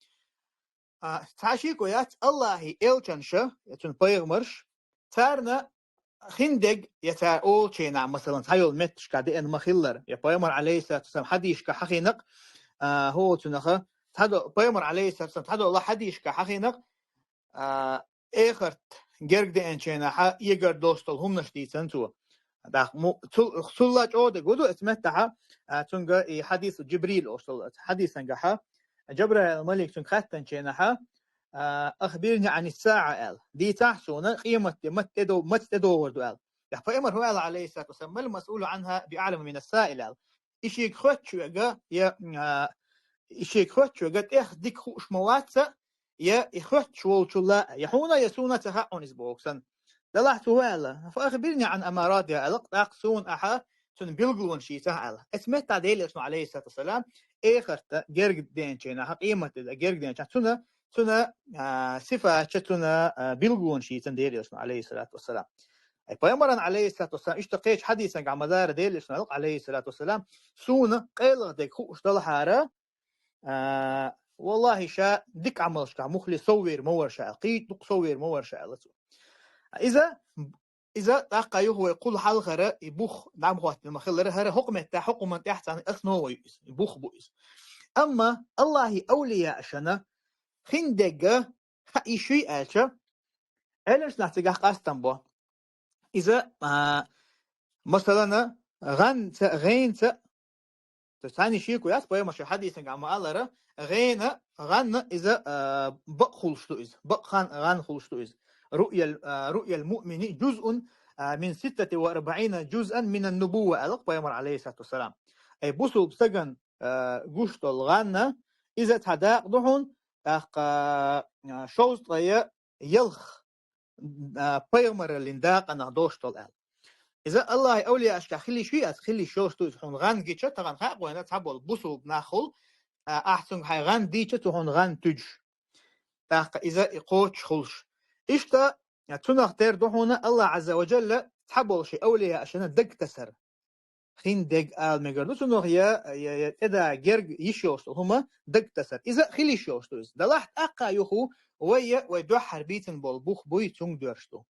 а, цхьа шеко яц, Аллахьи элчанаша, я цуьнан пайхамарш, царна хиндерг, я цара олучийнахь, масалан, цхьайолу метташкахь деана ма-хиллара, я пайхамар, алейхиссалату вассалам, хьадисашкахь хьахийнакъ, а, хӀо цунаха, цхьадо-, пайхамар, алейхиссалату вассалам, цхьадолу хьадисашкахь хьахийнакъ, а, эхарт герга деанчийнахьа эгар долуш долу хӀуманаш дийцина цо. ТӀаккха му-, цул-, цулла чӀогӀа дерг хӀу ду оцу меттахьа, а, цуьнга и хьадис Джибрил олуш долу, оцу хьадисангахьа, Джабраил малик цуьнга хаьттанчийнахьа, а, «Ахбирни ани саа», аьлла. «Дийцахь суна, къематде мат тӀедо-, маца тӀедогӀур ду», аьлла. ТӀаккха пайхамар хӀун аьлла, алейхиссалату вассалам: «Мал масъулу анха би аълама мина саил», аьлла. И шега хоьттуш верг, я, а, и шега хоьттуш верг тӀех дика хууш ма вац, я и хоьттуш волчул а, я хьуна, я суна ца хаьа хьуна иза боху санна. Делахь цо хӀун аьлла: «Фа ахбирни ан амаратиха», аьлла, тӀаккха суна ахьа цуьнан билгалонаш дийцахь аьлла. Оцу меттехь Делан Элчано, алейхиссалату вассалам, эхарта герга деанчийнахьа, къематде герга деанчийнахьа, цуьнан, цуьнан, а, сифаташ, цуьнан, а, билгалонаш дийцина Делан Элчано, алейхиссалату вассалам. Ай пайхамаран, алейхиссалату вассалам, иштта кхечу хьадисангахь ма-дарра Делан Элчано аьлла, алейхиссалату вассалам, суна къайлаха дерг хууш далахьара, а, валлахи, ша дика Ӏамалшкахь муххале соввер ма вара ша аьлла, кхин дукха соввер ма вара ша аьлла цо. Иза, иза тӀаккха юха вай кхул хьалхара и бух дӀа ма хӀоттийна ма-хиллара, хӀара хӀокху меттехь, хӀокху хӀуманна тӀехь царна основа ю иза, и бух бу иза. Амма Аллахьи авлияашна хиндерг хаийша юй аьлча, Ӏеламнах цигахь къастам бо. Иза, а, масалана, гӀанца, гӀенца, то есть цхьаьна шеко яц, пайхамар шен хьадисангахь ма-аллара, гӀена, гӀанна иза, а, бакъ хуьлуш ду иза, бакъ хан, гӀан хуьлуш ду иза. «Руъял, а, руъял муъмини джузъун, а, мин ситтати ва арбаъина джузъан минан нубувва», аьлла пайхамар, алейхиссалату вассалам. Ай бусулба стагана, а, гуш долу гӀанна, иза цхьа дакъа ду хьуна, тӀаккха, а, шовзткъе ялх, а, пайхамараллин дакъанах долуш долу аьлла. Иза Аллахьа авлияашка хилиш ю, аз хилиш йолуш ду иза хьуна гӀан гича, тахана хаьа вайна цхьаболу бусулба нахула, а, ахь цунга хьайн гӀан дийча, цу хьуна гӀан туьдуш. ТӀаккха иза и кхочуш хуьлуш. Иштта, а, цунах тера ду хьуна Аллахь Азза ва Джалла цхьаболу ши авлияашна даг тасар. Хин дег ала мегар ду цунах я, я, я тӀеда герга йиш йолуш долу хӀума даг тасар. Иза хилиш йолуш ду иза. Далахь тӀаккха юху вай я, вай дуьххьара бийцина болу бух буй цунга доьрш ду.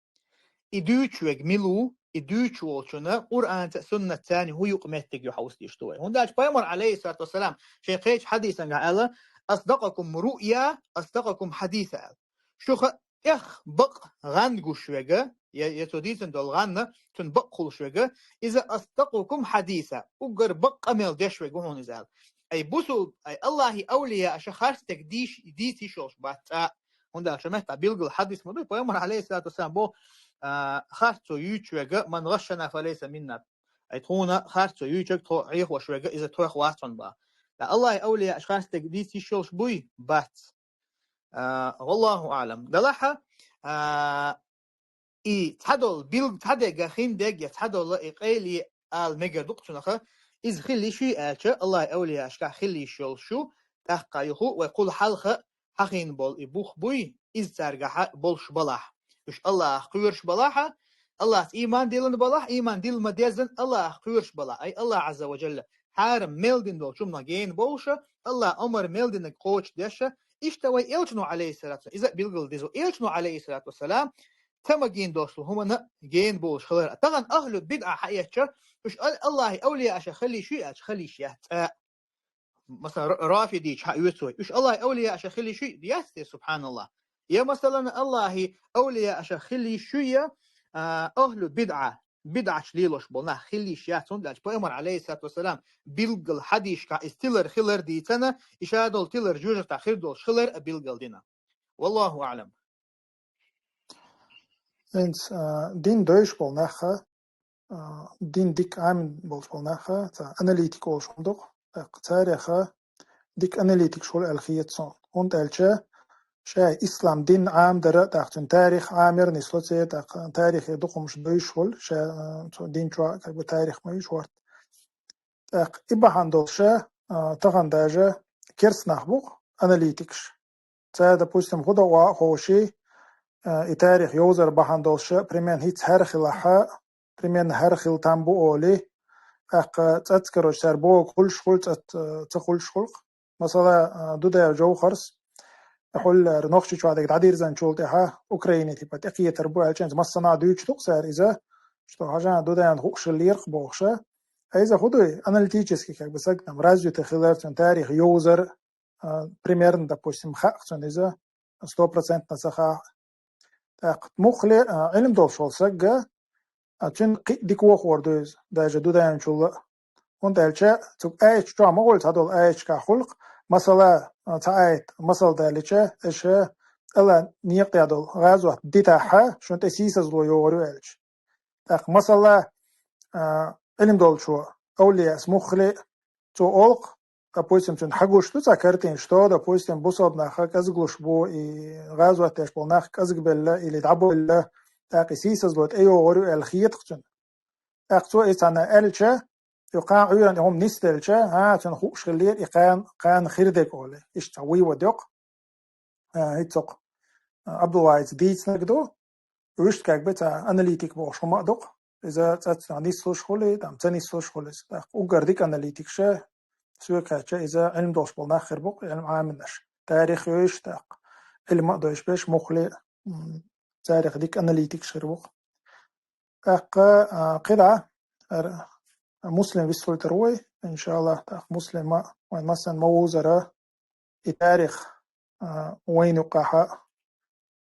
И дуьйцуш вег мила ву, и дуьйцуш волчунна Къуръанца а, суннатца а хӀун юкъа меттиг ю хьовсийш ду вай. ХӀунда аьлча пайхамар, алейхиссалату вассалам, шайн кхечу хьадисангахь аьлла: «Асдакъакум руъя, асдакъакум хьадиса», – аьлла. Шуха тӀех бакъ гӀан гуш вега, я, я цо дийцина долу гӀанна, цунна бакъ хуьлуш вега, иза асдакъакум хьадиса, уггар бакъ къамел деш вега хьуна иза аьлла. Ай бусул, ай Аллахьи авлияаша харц дерг дийш, дийца йиш йолуш бац цкъа. ХӀунда аьлча метта билггал хьадис ма ду, пайхамар, алейхиссалату вассалам, бо, а, харц цо юьйцуш вега, «Ман гӀашшана фалейса минна». Ай тхуна харц цо юьйцуш вега, тхо Ӏехош вега, иза тхох вац хьуна баха. Ткъа Аллахьи авлияаша харц дерг дийца йиш йолуш буй? Бац. А, валлаху аълам. Далахьа, а, и цхьадолу билг, цхьадерг хин дерг я цхьадолу и къайле ала мегар ду-кх цунаха, иза хилиш ю аьлча, Аллахьи авлияашкахь хилиш йолуш ю, тӀаккха юху вай кхул хьалха хьахийна болу и бух буй, иза цаьргахьа болуш балахь. Уьш Аллахьах кхоьруш балахьа, Аллахьца ийман диллина балахь, ийман дилла ма-деззана Аллахьах кхоьруш балахь. Ай Аллахь Азза ва Джалла хьарам мел дина долчу хӀуманах гена бовлуша, Аллахьа омар мел динарг кхочушдеша, иштта вай элчано, алейхиссалату, иза а билггал деза. Элчано, алейхиссалату вассалам, ца магийна долчу хӀуманна гена бовлуш хилар. Тахана ахлу бидӀа хьаэцча, уьш Ал-, Аллахьи авлияаша хилиш ю аьлча, хилиш яц цкъа. Масала, ра-, рафидийча хьаоьцу вай. Уьш Аллахьи авлияаша хилиш ю, яц те, субханаллахь. Я, масалан, Аллахьи авлияаша хилиш ю я, а, ахлу бидӀа, бидӀачу лелош болу нах хилиш яц, хӀунда аьлча пайхамар, алейхиссалату вассалам, билггал хьадисашкахь иза тилар хилар дийцина, и ша долу тилар жоьжахатехь хир долуш хилар а билггал дина. Валлаху аълам. ХӀинца, а, дин дойуш болу нахха, а, дин дика Ӏамийна болуш болу нахха, цхьа аналитика олуш хӀума ду-кх, тӀаккха цареха дика аналитикаш хуьлу аьлла хета суна. ХӀунда аьлча ша ислам дин Ӏамадар, тӀаккха цуьнан тарих Ӏамор нисло церан, тӀаккха тарихе дукха хӀумнаш дойуш хуьлу, ша, а, цу дин чохь, как бы, тарих ма ю хӀорта. ТӀаккха и бахьана долуша, а, тахана даже керста нах бу-кх аналитикаш. Цара, допустим, хӀун до а ховший, а, и тарих йовзар бахьана долуша, примерно хӀинца хӀара хилахьа, примерно хӀара хила там бу олий, тӀаккха цӀац, короче, цара бохург хуьлуш хуьлу, цӀац, а, ца хуьлуш хуьлу-кх. Масала, а, Дудаев Джовхарс, хьуллара Нохчийчохь дерг дӀадирзинчул тӀаьхьа Украине, типа, тӀекхетар бу аьлча, массанхьа дуьйцуш ду-кх цара иза, что хьажа Дудаевна хууш хиллера-кх бохуша. А иза хӀун дуй? Аналитически, как бы, саг там развитый хилар, цуьнан тарих йовзар, а, примерно, допустим, хаьа-кх цунна иза, стопроцентно ца хаьа. ТӀаккха муххале, а, Ӏилма долуш волу сагга, а, цуьнан кхин а дика вохор ду иза, даже Дудаевначул а. ХӀунда аьлча цу аяташ чохь ма хуьлу, цхьадолу аяташкахь хуьлу-кх, масала, а, цхьа аят, масал далича, аша Аллахь некъа тӀехь долу гӀазот дитахьа, шуна тӀе сийсазло йогӀур ю аьлча. ТӀаккха, масала, а, Ӏилма долчо, авлияс муххале, цо олу-кх, допустим, цуьнан хьагуш ду цхьа картина, что, допустим, бусалба нах кӀезиглуш бу, и гӀазот деш болу нах кӀезигбелла или дӀабевлла, тӀаккха и сийсазло тӀейогӀур ю аьлла хета-кх цуьнан. ТӀаккха цо и цхьанна аьлча, и кхана Ӏуьйранна и хӀума нисделча, а, цуьнан хууш хиллера и кхана, кхана хир дерг олий. Иштта цхьа вывод йо-кх. А, хӀинца-кх, а, Абдулвахьица дийцинарг ду, вуьшта, как бы, цхьа аналитик бохуш хӀума а ду-кх. Иза цӀаьццанхьа нислуш хуьлий, там ца нислуш хуьлий иза. ТӀаккха уггар дика аналитикаша, соьга хаьттича, иза Ӏилма долуш болу нах хир бу-кх, Ӏилма Ӏамийнарш. Тарих йойуш, тӀаккха Ӏилма а дойуш берш, муххале, м, царах дика аналитикаш хир бу-кх. ТӀаккха, а, кхидӀа, ара, Муслим вистхуьлуьйтур ву вай, иншааллахӀ, тӀаккха Муслима вайн массанна ма вузара, и тарих, а, вайна юккъахьа,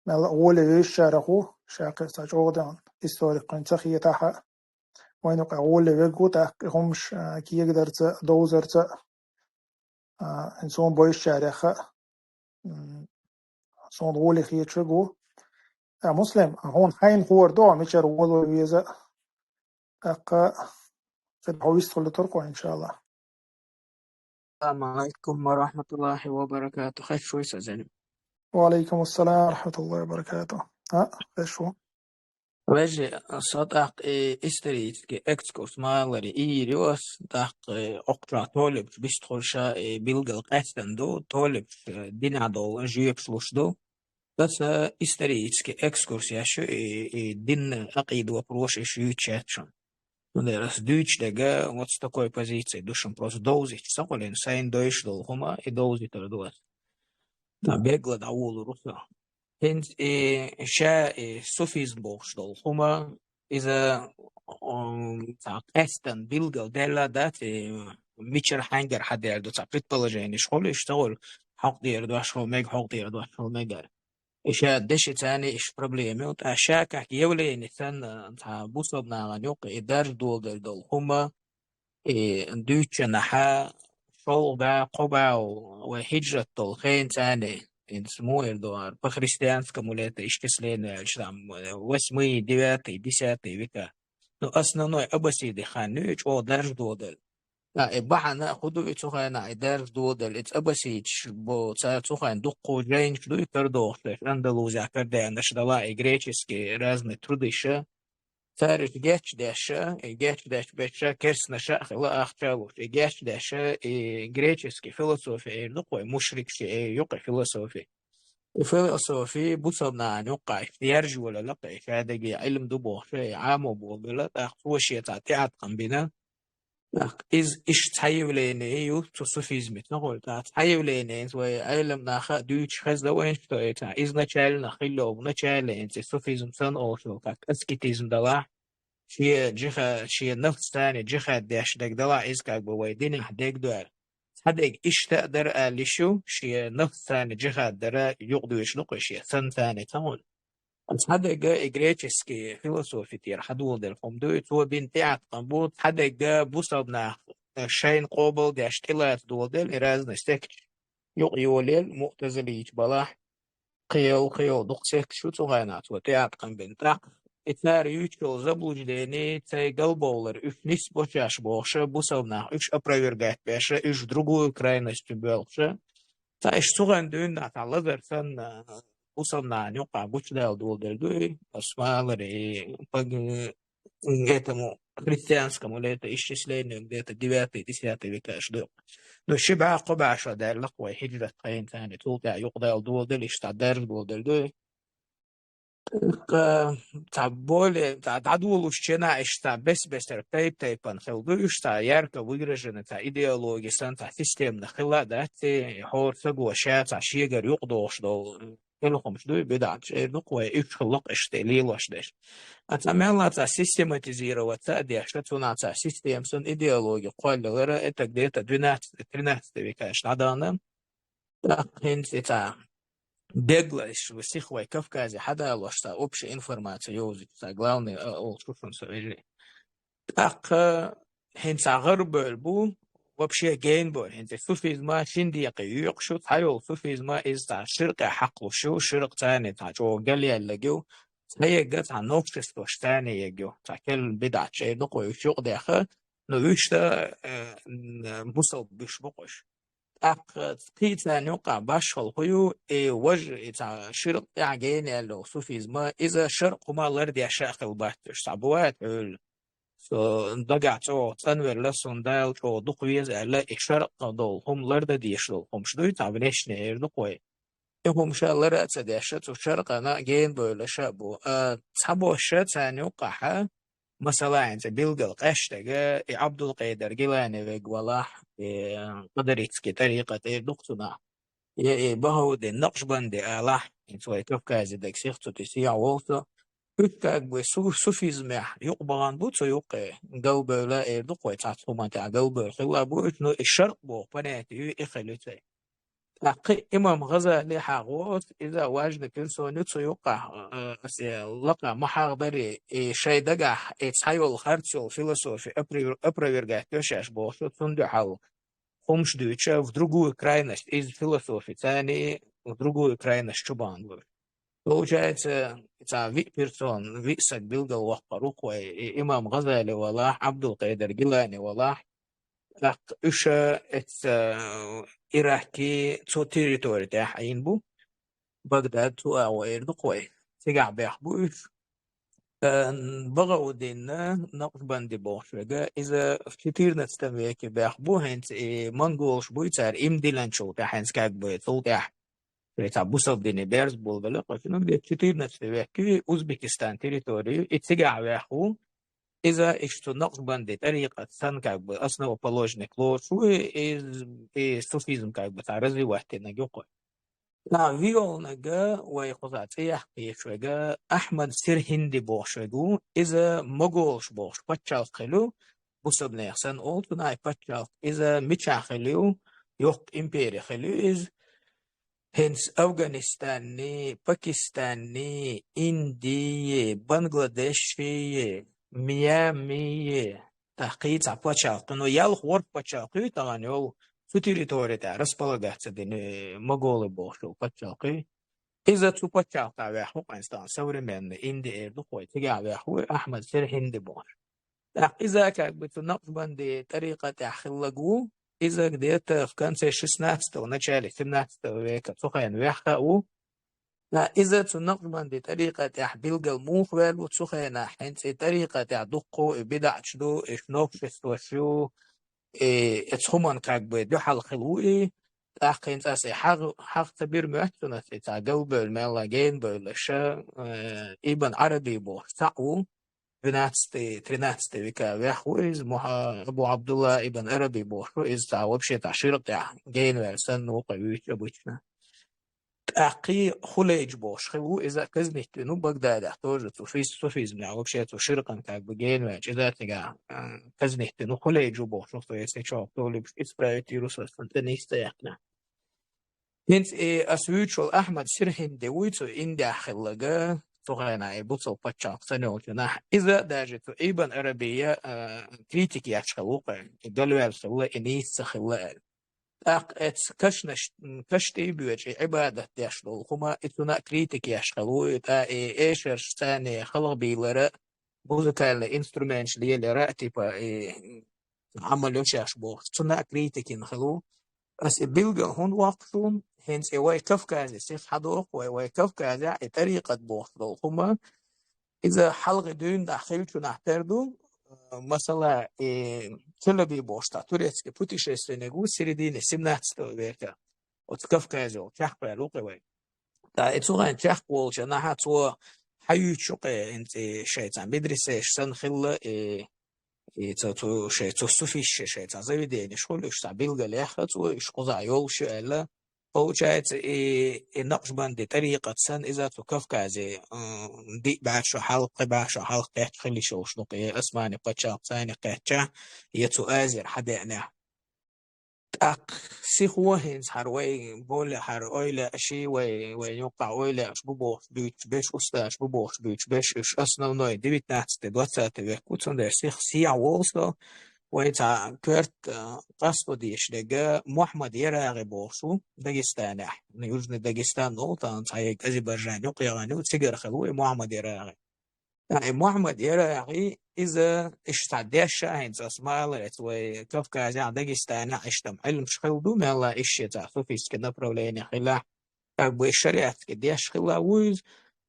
мел а гӀоле вевзачарах ву, ша кхин цхьа чӀогӀа дан историк кхуьнга ца хетахьа, вайна юккъахь гӀоле верг ву, тӀаккха и хӀумаш, а, кегадарца, довзарца, а, хӀинца суна бовзачарех а, м, суна гӀоле хеташ верг ву. А, Муслим, хьуна хьайна хуур ду, мичара гӀоло веза а. ТӀаккха кхидӀа хьо вистхуьлуьйтур-кх вай, иншааллахӀ. Ассаламу алейкум ва рахматуллахи ва баракатух. Хеш вуй, сан зӀе? Ва алейкум ассалам ва рахматуллахи ва баракатух. А, хеш ву. Вежи, со тӀаккха и исторический экскурс малари ийр ю ас, тӀаккха, э, оккхача толибаш бистхуша и билгал къаьстан ду, толибаш, э, динах дола жоьпаш луш ду. Аса исторический экскурс еш ю, и, и дин акъида вопросаш еш юйчаьчун. Ну, дера ас дуьйцу дега, вот с такой позиции душам просто довзить, сакъулин сайн дойш дол хума, и довзитар ду ас. Да, бегла да улу руса. ХӀинца и ша и суфизм бохуш долу хӀума, иза, м, цхьа къаьстан билгал делла дац, и мичара хьаьнгара хьадаьр ду, цхьа предположенеш хуьлу, иштта хуьлу, хьокъ дера дош хуьлу мега, хьокъ дера дош хуьлу мегара. И ша деши царна иш проблема ю, тӀа ша как явление санна, цхьа бусалба нахана юккъе и дарж доладелла долу хӀума, и дуьйцучунахьа шолгӀа, кхо бӀе вай хиджрат долу хенан царна, хӀинца муха эр ду ара, по христианскому летоисчислению аьлча, там, восьмый, девятый, десятый века. Ну, основной аббасиди хан ю, чӀогӀа дарж доладелла. Да, и бахьана а хӀун ду и цу хенахь и дарж доладелла, и аббасидаш бо, цара цу хенахь дуккха жайнаш ду и карадохуш дерш, Андалузехь карадаьннарш дала, и греческий разный трудыша, цара иштта гечдеш, и гечдеш беча керстанаша а хила ахча луш, и гечдеш, и греческий философия эр ду-кх вай, мушрикаш эр ю-кх и философия. И философия бусалба нахана юккъе иштта яржа волалла-кх и, шадерриге Ӏилма ду бохуш, и Ӏамо болабелла, тӀаккха цо шен цхьа тӀеӀаткъам бина. ТӀаккха иза иштта цхьа явление ю цу суфизме, ца хуьлу, тӀаккха цхьа явление, иза вай Ӏелам наха а дуьйцуш хезна вайна, что это изначально хилла йолу, начале, хӀинца и суфизм санна олуш йолу, как аскетизм далахь, шен джиха-, шен нафс царна джихад деш дерг далахь, иза как бы вай динехь дерг ду аьлла. Цхьа дерг иштта а дара аьлла йиш ю, шен нафс царна джихад дара юкъадоьжуш ду-кх и шен сан царна, ца хуьлу. Цхьа дерг и греческий философи тӀера хьадоладелла хӀума ду, и цо бина тӀеӀаткъам бу, цхьа дерг бусалба нах шайна къобал деш тӀелаца доладелла, и разный секташ юкъа йолаелла, муътазилийча балахь, кхел, кхел дукха секташ ю цу хенахь цо тӀеӀаткъам бина. ТӀаккха и цара юьйцуш йолу заблуждение, цай галбовлар, уьш нисбо шаьш бохуша, бусалба нах уьш опровергать беша, уьш другую крайность боьлхуша. Цхьа иштта цу хенахь дуьйна цхьа лазар санна, бусалба нахана юккъе гучудала доладелла ду и, ас малар и паг-, этому христианскому летоисчислению где-то девятый, десятый векаш ду. Ну, ши бӀе, кхо бӀе шо даьлла-кх вай хиджрат хенан царна, цул тӀаьхьа юкъадала доладелла, иштта дарж доладелла ду и. Ткъа цхьа более, цхьа дӀадолуш чена иштта бес-бесара тайп-тайпана хила ду, иштта ярко выраженный цхьа идеология санна, цхьа системна хила а дац и, хӀора саго ша цхьа шегара юкъадохуш долу хӀума ду и, бидӀаташ эр ду-кх вай, уьш хила-кх иштта лелош дерш. А цхьа мелла цхьа систематизироваться а деш, цунах цхьа система санна идеология кхоллалара, это где-то двенадцатый, тринадцатый векаш дӀадахана. ТӀаккха хӀинца и цхьа дегла иш сиха вай Кавказе хьадалош цхьа общая информация йовзуьйту цхьа главный, а, олуш шу шуна со вежарий. ТӀаккха хӀинца цхьа гӀарабевлла бу, вообще генабевлла. ХӀинца и суфизма шин декъе йоькъуш ю, цхьайолу суфизма иза цхьа ширкъе хьакхалуш ю, ширкъ царна цхьа чӀогӀа галъяьлларг ю, цхьаерг цхьа новшестваш царна ерг ю, цхьа керла бидӀаташ эр ду-кх вай уьш юкъадаьхна, но уьш дан, э, н-, бусалба буьш бу-кх уьш. ТӀаккха кхин царна юккъехь башхалла хӀун ю, и важа, и цхьа ширкъ тӀехь гена яьлла йолу суфизма, иза шаркъ хӀума лардеш а хила бац уьш. Цхьа буват хьуьлла. Со дагахь чӀогӀа цӀанвелла, суна Дала чӀогӀа дукха веза аьлла, и шаркъ долу хӀума лардан дезаш долу хӀумаш дуй, цхьа внешне эр ду-кх вай. И хӀума ша лара а ца деш, цу шаркъана генабевлла ша а бу. А, цхьабосса царна юккъехьа, масала, хӀинца билггал къаьшта дерг, и Ӏабдулкъедир Гилани верг валахь, и къадаритский тӀарикъат эр ду-кх цунах, я и Багьаудин Накъшбанди алахь, хӀинца вай Кавказе дерг сиха цу тӀе сехьа волу со. Уьш как бы су-, суфизмехь юкъа бахана бу, цу юккъе галбевлла эр ду-кх вай, цхьацца хӀуманна тӀехь галбевлла хилла бу уьш, но и шаркъ боху понятие ю, и хила ю цай. ТӀаккха имам ГӀазали хьагӀо, иза важный персона ю цу юккъехь, э, аса лакха ма хьагӀдарий, и шайн дагахь и цхьайолу харц йолу философи опровер-, опровергать йо шаьш бохуш, цунна дуьхьал хӀумаш дуьйцуш, в другую крайность, иза философи царна в другую крайность чу бахана бу. Получается, цхьа виъ персона, виъ саг билггал воккхур ву-кх вай, и имам ГӀазали валахь, Ӏабдулкъедир Гилани валахь, тӀаккха уьш эцца Иракки цу территори тӀехь Ӏийна бу. Багдад цу агӀо эр ду-кх вай. Цигахь бехк бу уьш. Э, Багаудин Накшбанди бохуш верг, иза в четырнадцатом веке баьхна бу, хӀинца и монголаш буй цар, им диллинчул тӀаьхьа, хӀинца как бы цул тӀаьхьа. Шоай цхьа бусалба дине берза болабелла, кхача, ну, где-то четырнадцатый век, Узбекистан территори, и цигахь ваьхна ву. Иза иштта цу Накшбанди тӀарикъат санна как бы основоположник лоруш ву, и, и суфизм как бы цхьа развивать динарг ю кхо. Ткъа виолнага вай кхуза цӀе яккха кхеташ верг Ахьмад Сирхинди бохуш верг ву, иза моголаш бохуш паччалкх хилла ю, бусалба нехан санна олу цунах паччалкх, иза мичахь хилла ю, йоккха импери хилла ю иза. ХӀинца Афганистанни, Пакистанни, Индии, Бангладеши, Мьянмии, тӀаккха кхин цхьа паччалкх, ну, ялх-ворхӀ паччалкх ю тахана йолу, цу территори тӀехь располагаться дина, э, моголы бохуш йолу паччалкх ю. Иза цу паччалкхах ваьхна ву, къаьстина современный Инди эр ду кхо, цигахь ваьхна ву Ахьмад Сирхинди бохуш. ТӀаккха иза как бы цу Накшбанди тӀарикъат тӀехь хилларг ву, иза где-то в конце шестнадцатого, начале семнадцатого века цу хенахь ваьхна а ву. Ткъа иза цу Накшбанди тӀарикъат тӀехь билггал муха ваьлла ву цу хенахь, хӀинца и тӀарикъат тӀехь дуккха и бидаӀаташ ду, и новшестваш ю, и, и цу хӀуманна как бы дуьхьал хилла ву и, тӀаккха хӀинца аса и хьагӀ-, хьагӀ ца бира моьтту суна, аса и цхьа галбевлла мелла генабевлла аша, э, Ибн Ӏараби бохуш цхьаъ ву, двенадцатый, тринадцатый века ваьхна ву иза, Муха-, Абу Абдулла ибн Араби бохуш ву, иза цхьа вообще цхьа ширкъ тӀехь генаваьлла санна ву кхо вуьйцуш обычно. ТӀаккха Хулейдж бохуш хилла ву, иза казнить вина ву Багдадехь тоже цу физ-, суфизмехь, вообще цу ширкъан как бы генаваьлча, иза цигахь, а, казнить вина ву Хулейдж ву бохуш ву, со если чохь толуш исправить йира со, сан тӀе нийса ца яьккхина. ХӀинца и ас вуьйцуш волу Ахьмад Сирхинди вуй цу Индехь хилларг, цу хенахь и бусалба паччалкх санна йолчу хенахь. Иза даже цу Ибн Арабия, а, критика еш хилла ву кхо, и галваьлла хилла, и нийса ца хилла аьлла. ТӀаккха эцу кашнаш-, кашнаш тӀе а боьдуш, и Ӏибадат деш долу хӀума, и цунна а критика еш хилла ву, и тӀаккха и эшарш царна халха бийлар а, музыкальный инструменташ лелаяр а, типа, и Ӏамал йо шаьш бохуш, цунна а критика йина хилла ву. Аса и билггал хӀунда воккхуш ву, хӀинца и вай Кавказе сиха хьадоху, вай, вай Кавказехь и тӀарикъат бохуш долу хӀума, иза хьалхе дуьйна дӀа хиллачунах тера ду, э, масала, и Челеби бохуш цхьа турецкий путешественник ву середине семнадцатого века. Оцу Кавказе волу чекхваьлла ву кхе вай. ТӀаккха и цу хенахь чекхволчу нахьа цо хьаюьйцуш ву кхе, хӀинца и шайн цхьа медресеш санна хилла, и, и цо цу шайн цу суфисташ шайн цхьа заведенеш хуьлу, уьш цхьа билгалъяьхна цо, уьш кхузахь йолуш ю аьлла. Получается, и, и Накшбанди тӀарикъат санна иза цу Кавказе, м, диъ бӀе шо хьалха, кхин бӀе шо хьалха кхетча хила йиш йолуш ду, и Османи пачхьалкх царна кхетча, я цу Азера хьадеанехь. ТӀаккха сиха ву хӀинца хӀара вай боле, хӀара ойла а ши, вай, вай юккъахь ойла а аш бу бохуш буьйцуш берш, устазаш бу бохуш буьйцуш берш, уьш основной девятнадцатый, двадцатый век ву, цундела сиха сехьа волу со, вай цхьа коьрта, а, къасто дешнарг Мухьаммад ЯрагӀи бохуш ву Дагестанехь. Южный Дагестан олу тахана, цхьа ерг Азербайджан юккъе яхана ю, цигара хилла ву и Мухьаммад ЯрагӀи. ТӀаккха и Мухьаммад ЯрагӀи, иза иштта цхьа дешна а хӀинца аса ма аллара, эцу вай Кавказехь, Дагестанехь иштта Ӏилмаш хилла ду, мелла иштта цхьа суфистский направление хилла, как бы шариатский дешна хилла ву иза.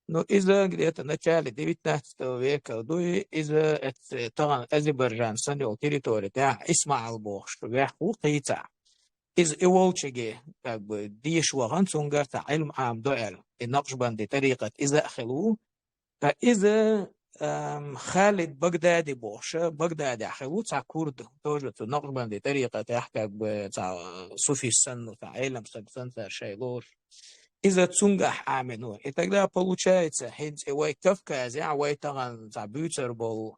Но иза где-то начале девятнадцатого века ду, иза эцу тахана Азербайджан санна йолу территори тӀехь Исмаил бохуш ваьхна ву кхийцахь. Иза и волчуьнга, как бы, деша вахана, цуьнгара цхьа Ӏилма Ӏамадо аьлла. И Накшбанди тӀарикъат иза а хилла ву. Ткъа иза, ам, Халид Багдади бохуш, Багдадехь хилла ву цхьа курд, тоже цу Накшбанди тӀарикъатехь, как бы, цхьа суфист санна, цхьа Ӏелам стаг санна цара шайн лоруш. Иза цуьнгахь Ӏамийна ву. И тогда получается, хӀинца и вай Кавказехь, вай тахана цхьа буьйцур болу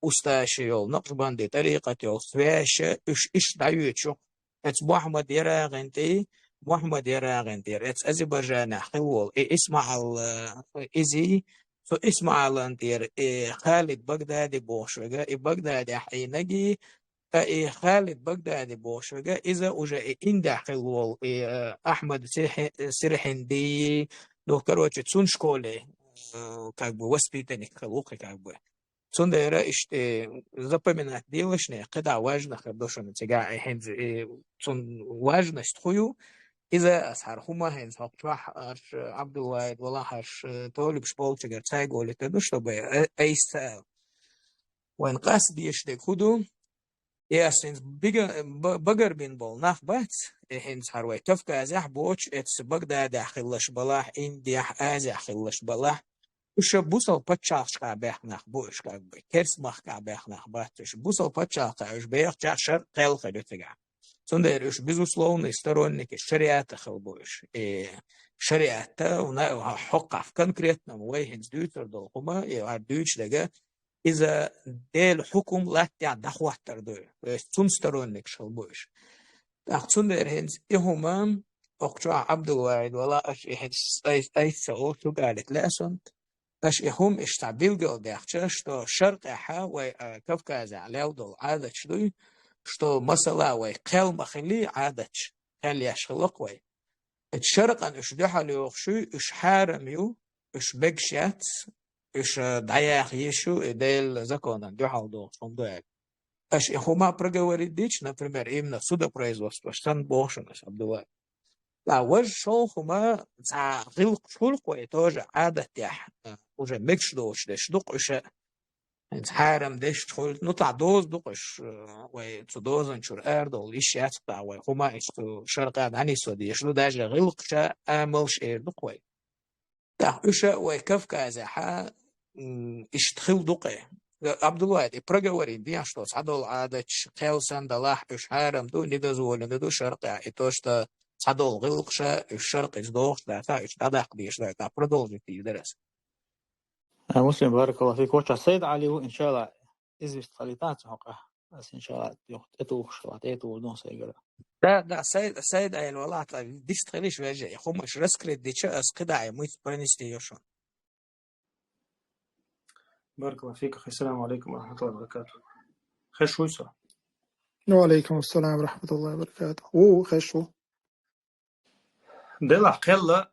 устазаш йолу, Накшбанди тӀарикъат йолу связаш, уьш иштта дӀайоьдуш ю. Эцу Мухьаммад ЯрагӀин тӀе, Мухьаммад ЯрагӀин тӀера, эцу Азербайджанехь хилла волу и Исмаил, э, изий, цу Исмаилан тӀера и Халид Багдади бохуш верг, и Багдадехь Ӏийнарг, ткъа и Халид Багдади бохуш верг, иза уже и Индехь хилла волу и, э, Ахьмад Сирхи-, Сирхинди, ну, короче, цуьнан школе, э, как бы воспитанник хилла ву кхин, как бы. Цундела иштта запоминать делаш, кхидӀа важно хир ду шуна цигахь, и хӀинца, и цуьнан важность хӀун ю, Иза ас хӀара хӀума хӀинца хӀокху чохь аш Абдулла вала хьаш толикаш болчугара цайга олуьйтур ду, чтобы айса ца ала. Вайн къас деш дерг хӀун ду? И ас хӀинца бига-, ба-, багар бина болу нах бац, и хӀинца хӀара вай Кавказехь боцуш, эцу Багдадехь хиллаш балахь, Индехь, Азехь хиллаш балахь, уьш бусал пачхьалкхашкахь бехнах бу уьш, как бы, керс махкахь бехнах бац уьш. Бусал пачхьалкхехь уьш бехачохь шар кхел хир ю цигахь. Цундела уьш, безусловно, сторонники шариата хила бу уьш. И шариата, уна-, хьокхахь конкретно вай хӀинца дуьйцур долу хӀума, и вар дуьйцуш дага, иза Делан хьукум латтехь дӀахӀоттар ду. То есть цунна сторонникаш хила бу уьш. ТӀаккха цундела хӀинца и хӀума, окху чохь Абдулвахьид вала аша и хӀинца ай-, айса олуш ду, галит лаьа суна. Аша и хӀума иштта билгалдаьккхича, что шаркъехьа вай, а, Кавказехь лел долу Ӏадаташ дуй, что масала вай кхел ма хили Ӏадаташ, кхел еш хилла-кх вай. Эцу шаркъан уьш дуьхьал йогӀуш ю, уьш хьарам ю, уьш мегаш яц, уьш, а, дӀаяха йиш ю, и Делан законан дуьхьал догӀуш хӀума ду аьлла. Аша и хӀума проговорить дича, например, именно судопроизводство санна боху шуна аса, Абдулла. Ткъа важа шолгӀа хӀума цхьа гӀиллакхаш хуьлу-кх вай тоже Ӏадатехь, а, уже мегаш доцуш дерш ду-кх уьш а. ХӀинца хьарам дерш хуьлу, ну, цхьа доза ду-кх уьш, а, вай цу дозан чуьра арадовла йиш яц-кх, вай хӀума иштта шаркъа дӀанисо дезаш ду, даже гӀиллакхаш а, амалш а эр ду-кх вай. ТӀаккха уьш а вай Кавказехьа, м, иштта хила ду-кх. Абдулла, и проговорить дехьа, что цхьадолу Ӏадаташ кхел санна далахь, уьш хьарам ду, недозволено ду шаркъехь, и то, что цхьадолу гӀиллакхаш а, уьш шаркъица догӀуш дац, уьш дӀадаккха дезаш дац, продолжить дийр дара аса. А, Муслим, баракаллаху фик. Воча Сайд Али ву, иншалла, известить хилийта цу хьокъехь. Ас, иншалла, юха тӀетухуш хила, тӀетухур ду сайгара. Да, да, Сайд, Сайд Али вала, дистхилиш вежа, и хӀумаш раскрыть дича, ас кхидӀа и муьйца пронести йо шуна. Баракаллаху фик, ассаламу алейкум ва рахматуллахи ва баракатух. Хеш вуй со? Ва алейкум ассалам ва рахматуллахи ва баракатух. Ву, хеш ву. Делахь кхелла,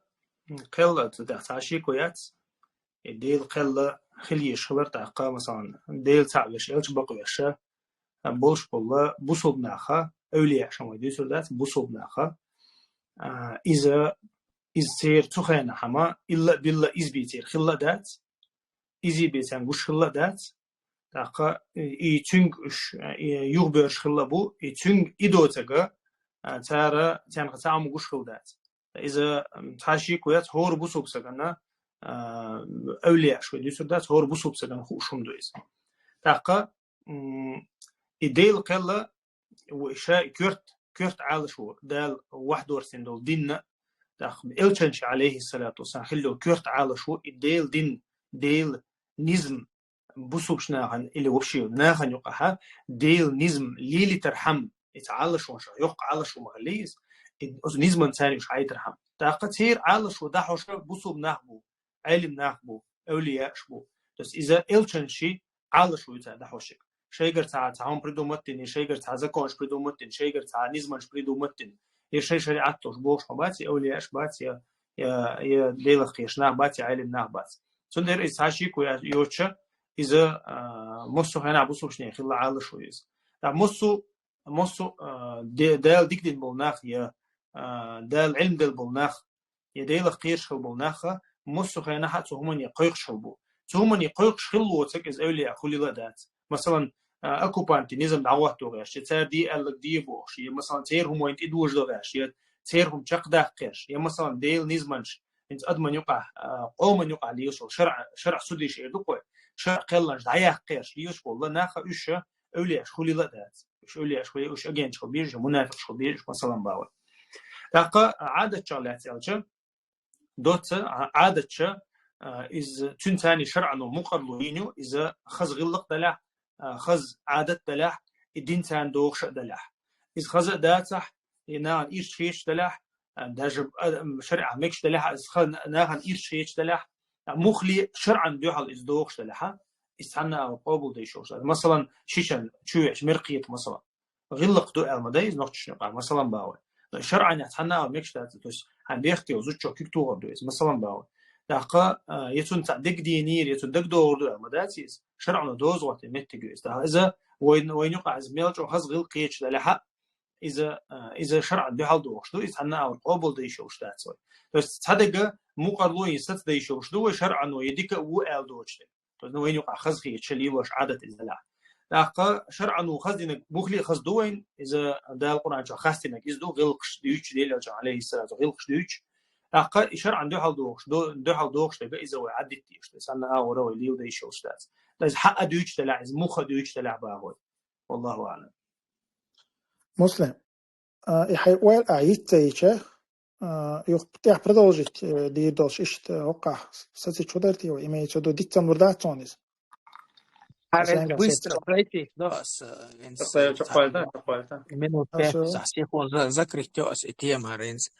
кхелла цу тӀехь цхьа шеко яц. И Дела кхелла хила езаш хилар тӀаккха, масалан, Дела цхьаъ веш, элча бакъвеш, а, болуш болла бусулба наха, эвлияаш вай дуьйцур дац, бусулба наха, а, иза, иза церан цу хенахь хӀума, илла а билла иза бен церан хилла а дац, иза бен царна гуш хилла а дац, тӀаккха и, и цуьнга уьш, и юхабоьрзуш хилла бу, и цуьнга и доцург, а, цара, царна цхьа хӀума гуш хилла дац. Иза, м, цхьа шеко яц, хӀора бусулба стагана, а, эвлияаш вай дуьйцур дац, хӀора бусулба стагана хууш хӀума ду иза. ТӀаккха, м, и Дела кхелла, ву и ша и коьрта, коьрта Ӏалашо, Дала вахдорцийна долу динна, тӀаккха элчанча, алейхиссалату вассалам, хилла йолу коьрта Ӏалашо, и Делан дин, Делан низам, бусулбачу нахана или вообще нахана юкъахьа Делан низам лелийтархьама, иза Ӏалашонаш, йоккха Ӏалашо ма хилла иза, и оцу низаман царна уьш хьайтархьама. ТӀаккха церан Ӏалашо дӀахьош бусулба нах бу, Ӏелим нах бу, эвлияаш бу. То есть иза элчанчий Ӏалашо ю цара дӀахьош ерг. Шайгара цхьа, цхьа хӀума придумать дина, шайгара цхьа законаш придумать дина, шайгара цхьа низамаш придумать дина, я шайн шариӀат долуш бохуш ма бац, я эвлияаш бац, я, я, я Делах кхераш нах бац, я Ӏелим нах бац. Цундела иза цхьа шеко я-, йоцуша, иза, а, массо а хенахь бусулбачу нехан хилла Ӏалашо ю иза. ТӀаккха массо, массо, а, де-, Дала дика дина болу нах, я, а, Дала Ӏилма делла болу нах, я Делах кхераш хила болу наха, массо а хенахь а цу хӀумане кхойкхуш хила бу. Цу хӀумане кхойкхуш хила воцург иза эвлияъ хулийла а дац. Масалан, а, оккупантийн низам дӀахӀотто гӀерташ, я цара де аьлларг де бохуш, я, масалан, церан хӀума вайна тӀедожадо гӀерташ, я церан хӀума чекхдаккха гӀерташ, я, масалан, Делан низамаш, хӀинца адаман юкъахь, а, къоман юкъахь лелаш волу шарӀ, шарӀ судиш эр ду-кх вай, шарӀ кхелланаш дӀаяккха гӀерташ лелаш болу наха уьш эвлияъ хулийла а дац. Уьш эвлияъ хила, уьш агенча хила безаш, мунафикъаш хила безаш, масалан, бахьа вай. ТӀаккха Ӏадатчех лаьцна аьлча, доцца, а, Ӏадатча, а, иза цуьнан царна шарӀано мукъарло йина ю, иза хаза гӀиллакх далахь, а, хаза Ӏадат далахь, и дин царна догӀуш а далахь. Иза хаза а дацахь, и нахана ирча хеташ далахь, а, даже, а, м, шариӀат мегаш далахь, иза ха-, нахана ирча хеташ далахь, а, муххале шарӀан дуьхьал иза догӀуш далахь, иза цхьанна а къобалдеш йолуш дац. Масалан, шичан чувеча меркхета, масалан. ГӀиллакх ду аьлла ма дай иза нохчашна юкъахь, масалан, бахьа вай. Но шарӀанехь цхьанна а мегаш дац, то есть хьайн бехке йолу зудчо куьг тухур ду иза, масалан, бахьа вай. ТӀаккха, а, я цунна цхьа дагадийнийра, я цунна дагадогӀур ду аьлла ма дац иза. ШарӀано доза гӀоттина меттиг ю иза. ТӀаккха иза вайн, вайн юкъахь иза мел чӀогӀа хаза гӀиллакх кхеташ далахь а, иза, а, иза шарӀан дуьхьал дохуш ду, иза цхьанна агӀор къобал дан йиш йолуш дац вай. То есть цхьа дага мукъарло йина саца дан йиш йолуш ду вай шарӀано, я дика а ву аьлла доцуш дерг. То есть, ну, вайна юкъахь хазахеташ лелош Ӏадат иза делахь. ТӀаккха шарӀано хаза динарг муххале а хаза ду вайна, иза Дала Къуръан чохь хастийнарг иза ду, гӀиллакхаш дуьйцуш, Делан Элчано, Ӏалайхиссалату, гӀиллакхаш дуьйцуш. ТӀаккха и шарӀан дуьхьал дохуш, до-, дуьхьал дохуш дерг иза вай Ӏадитта дезаш. То есть, цхьанна агӀор вай леладан йиш йолуш дац. То есть, хьаа дуьйцуш делахь иза, муха дуьйцуш делахь боху вай. Валлаху аӀлам. Муслим, а, и хьайн ойла а йиц ца йича, а, юха тӀехь продолжить, э, дийр долуш иштта, э, хӀокхахь сацийча хӀун дара те вай? Имеется в виду, диццан лур дац цунна иза? Хьара Ас эн быстро пройти, но ас, э, венс, Чакхваьлла, э, чакхваьлла, чакхваьлла. Минут Ас, пять, э, сахь сихо за-, закрыть йо ас и тема, ренс.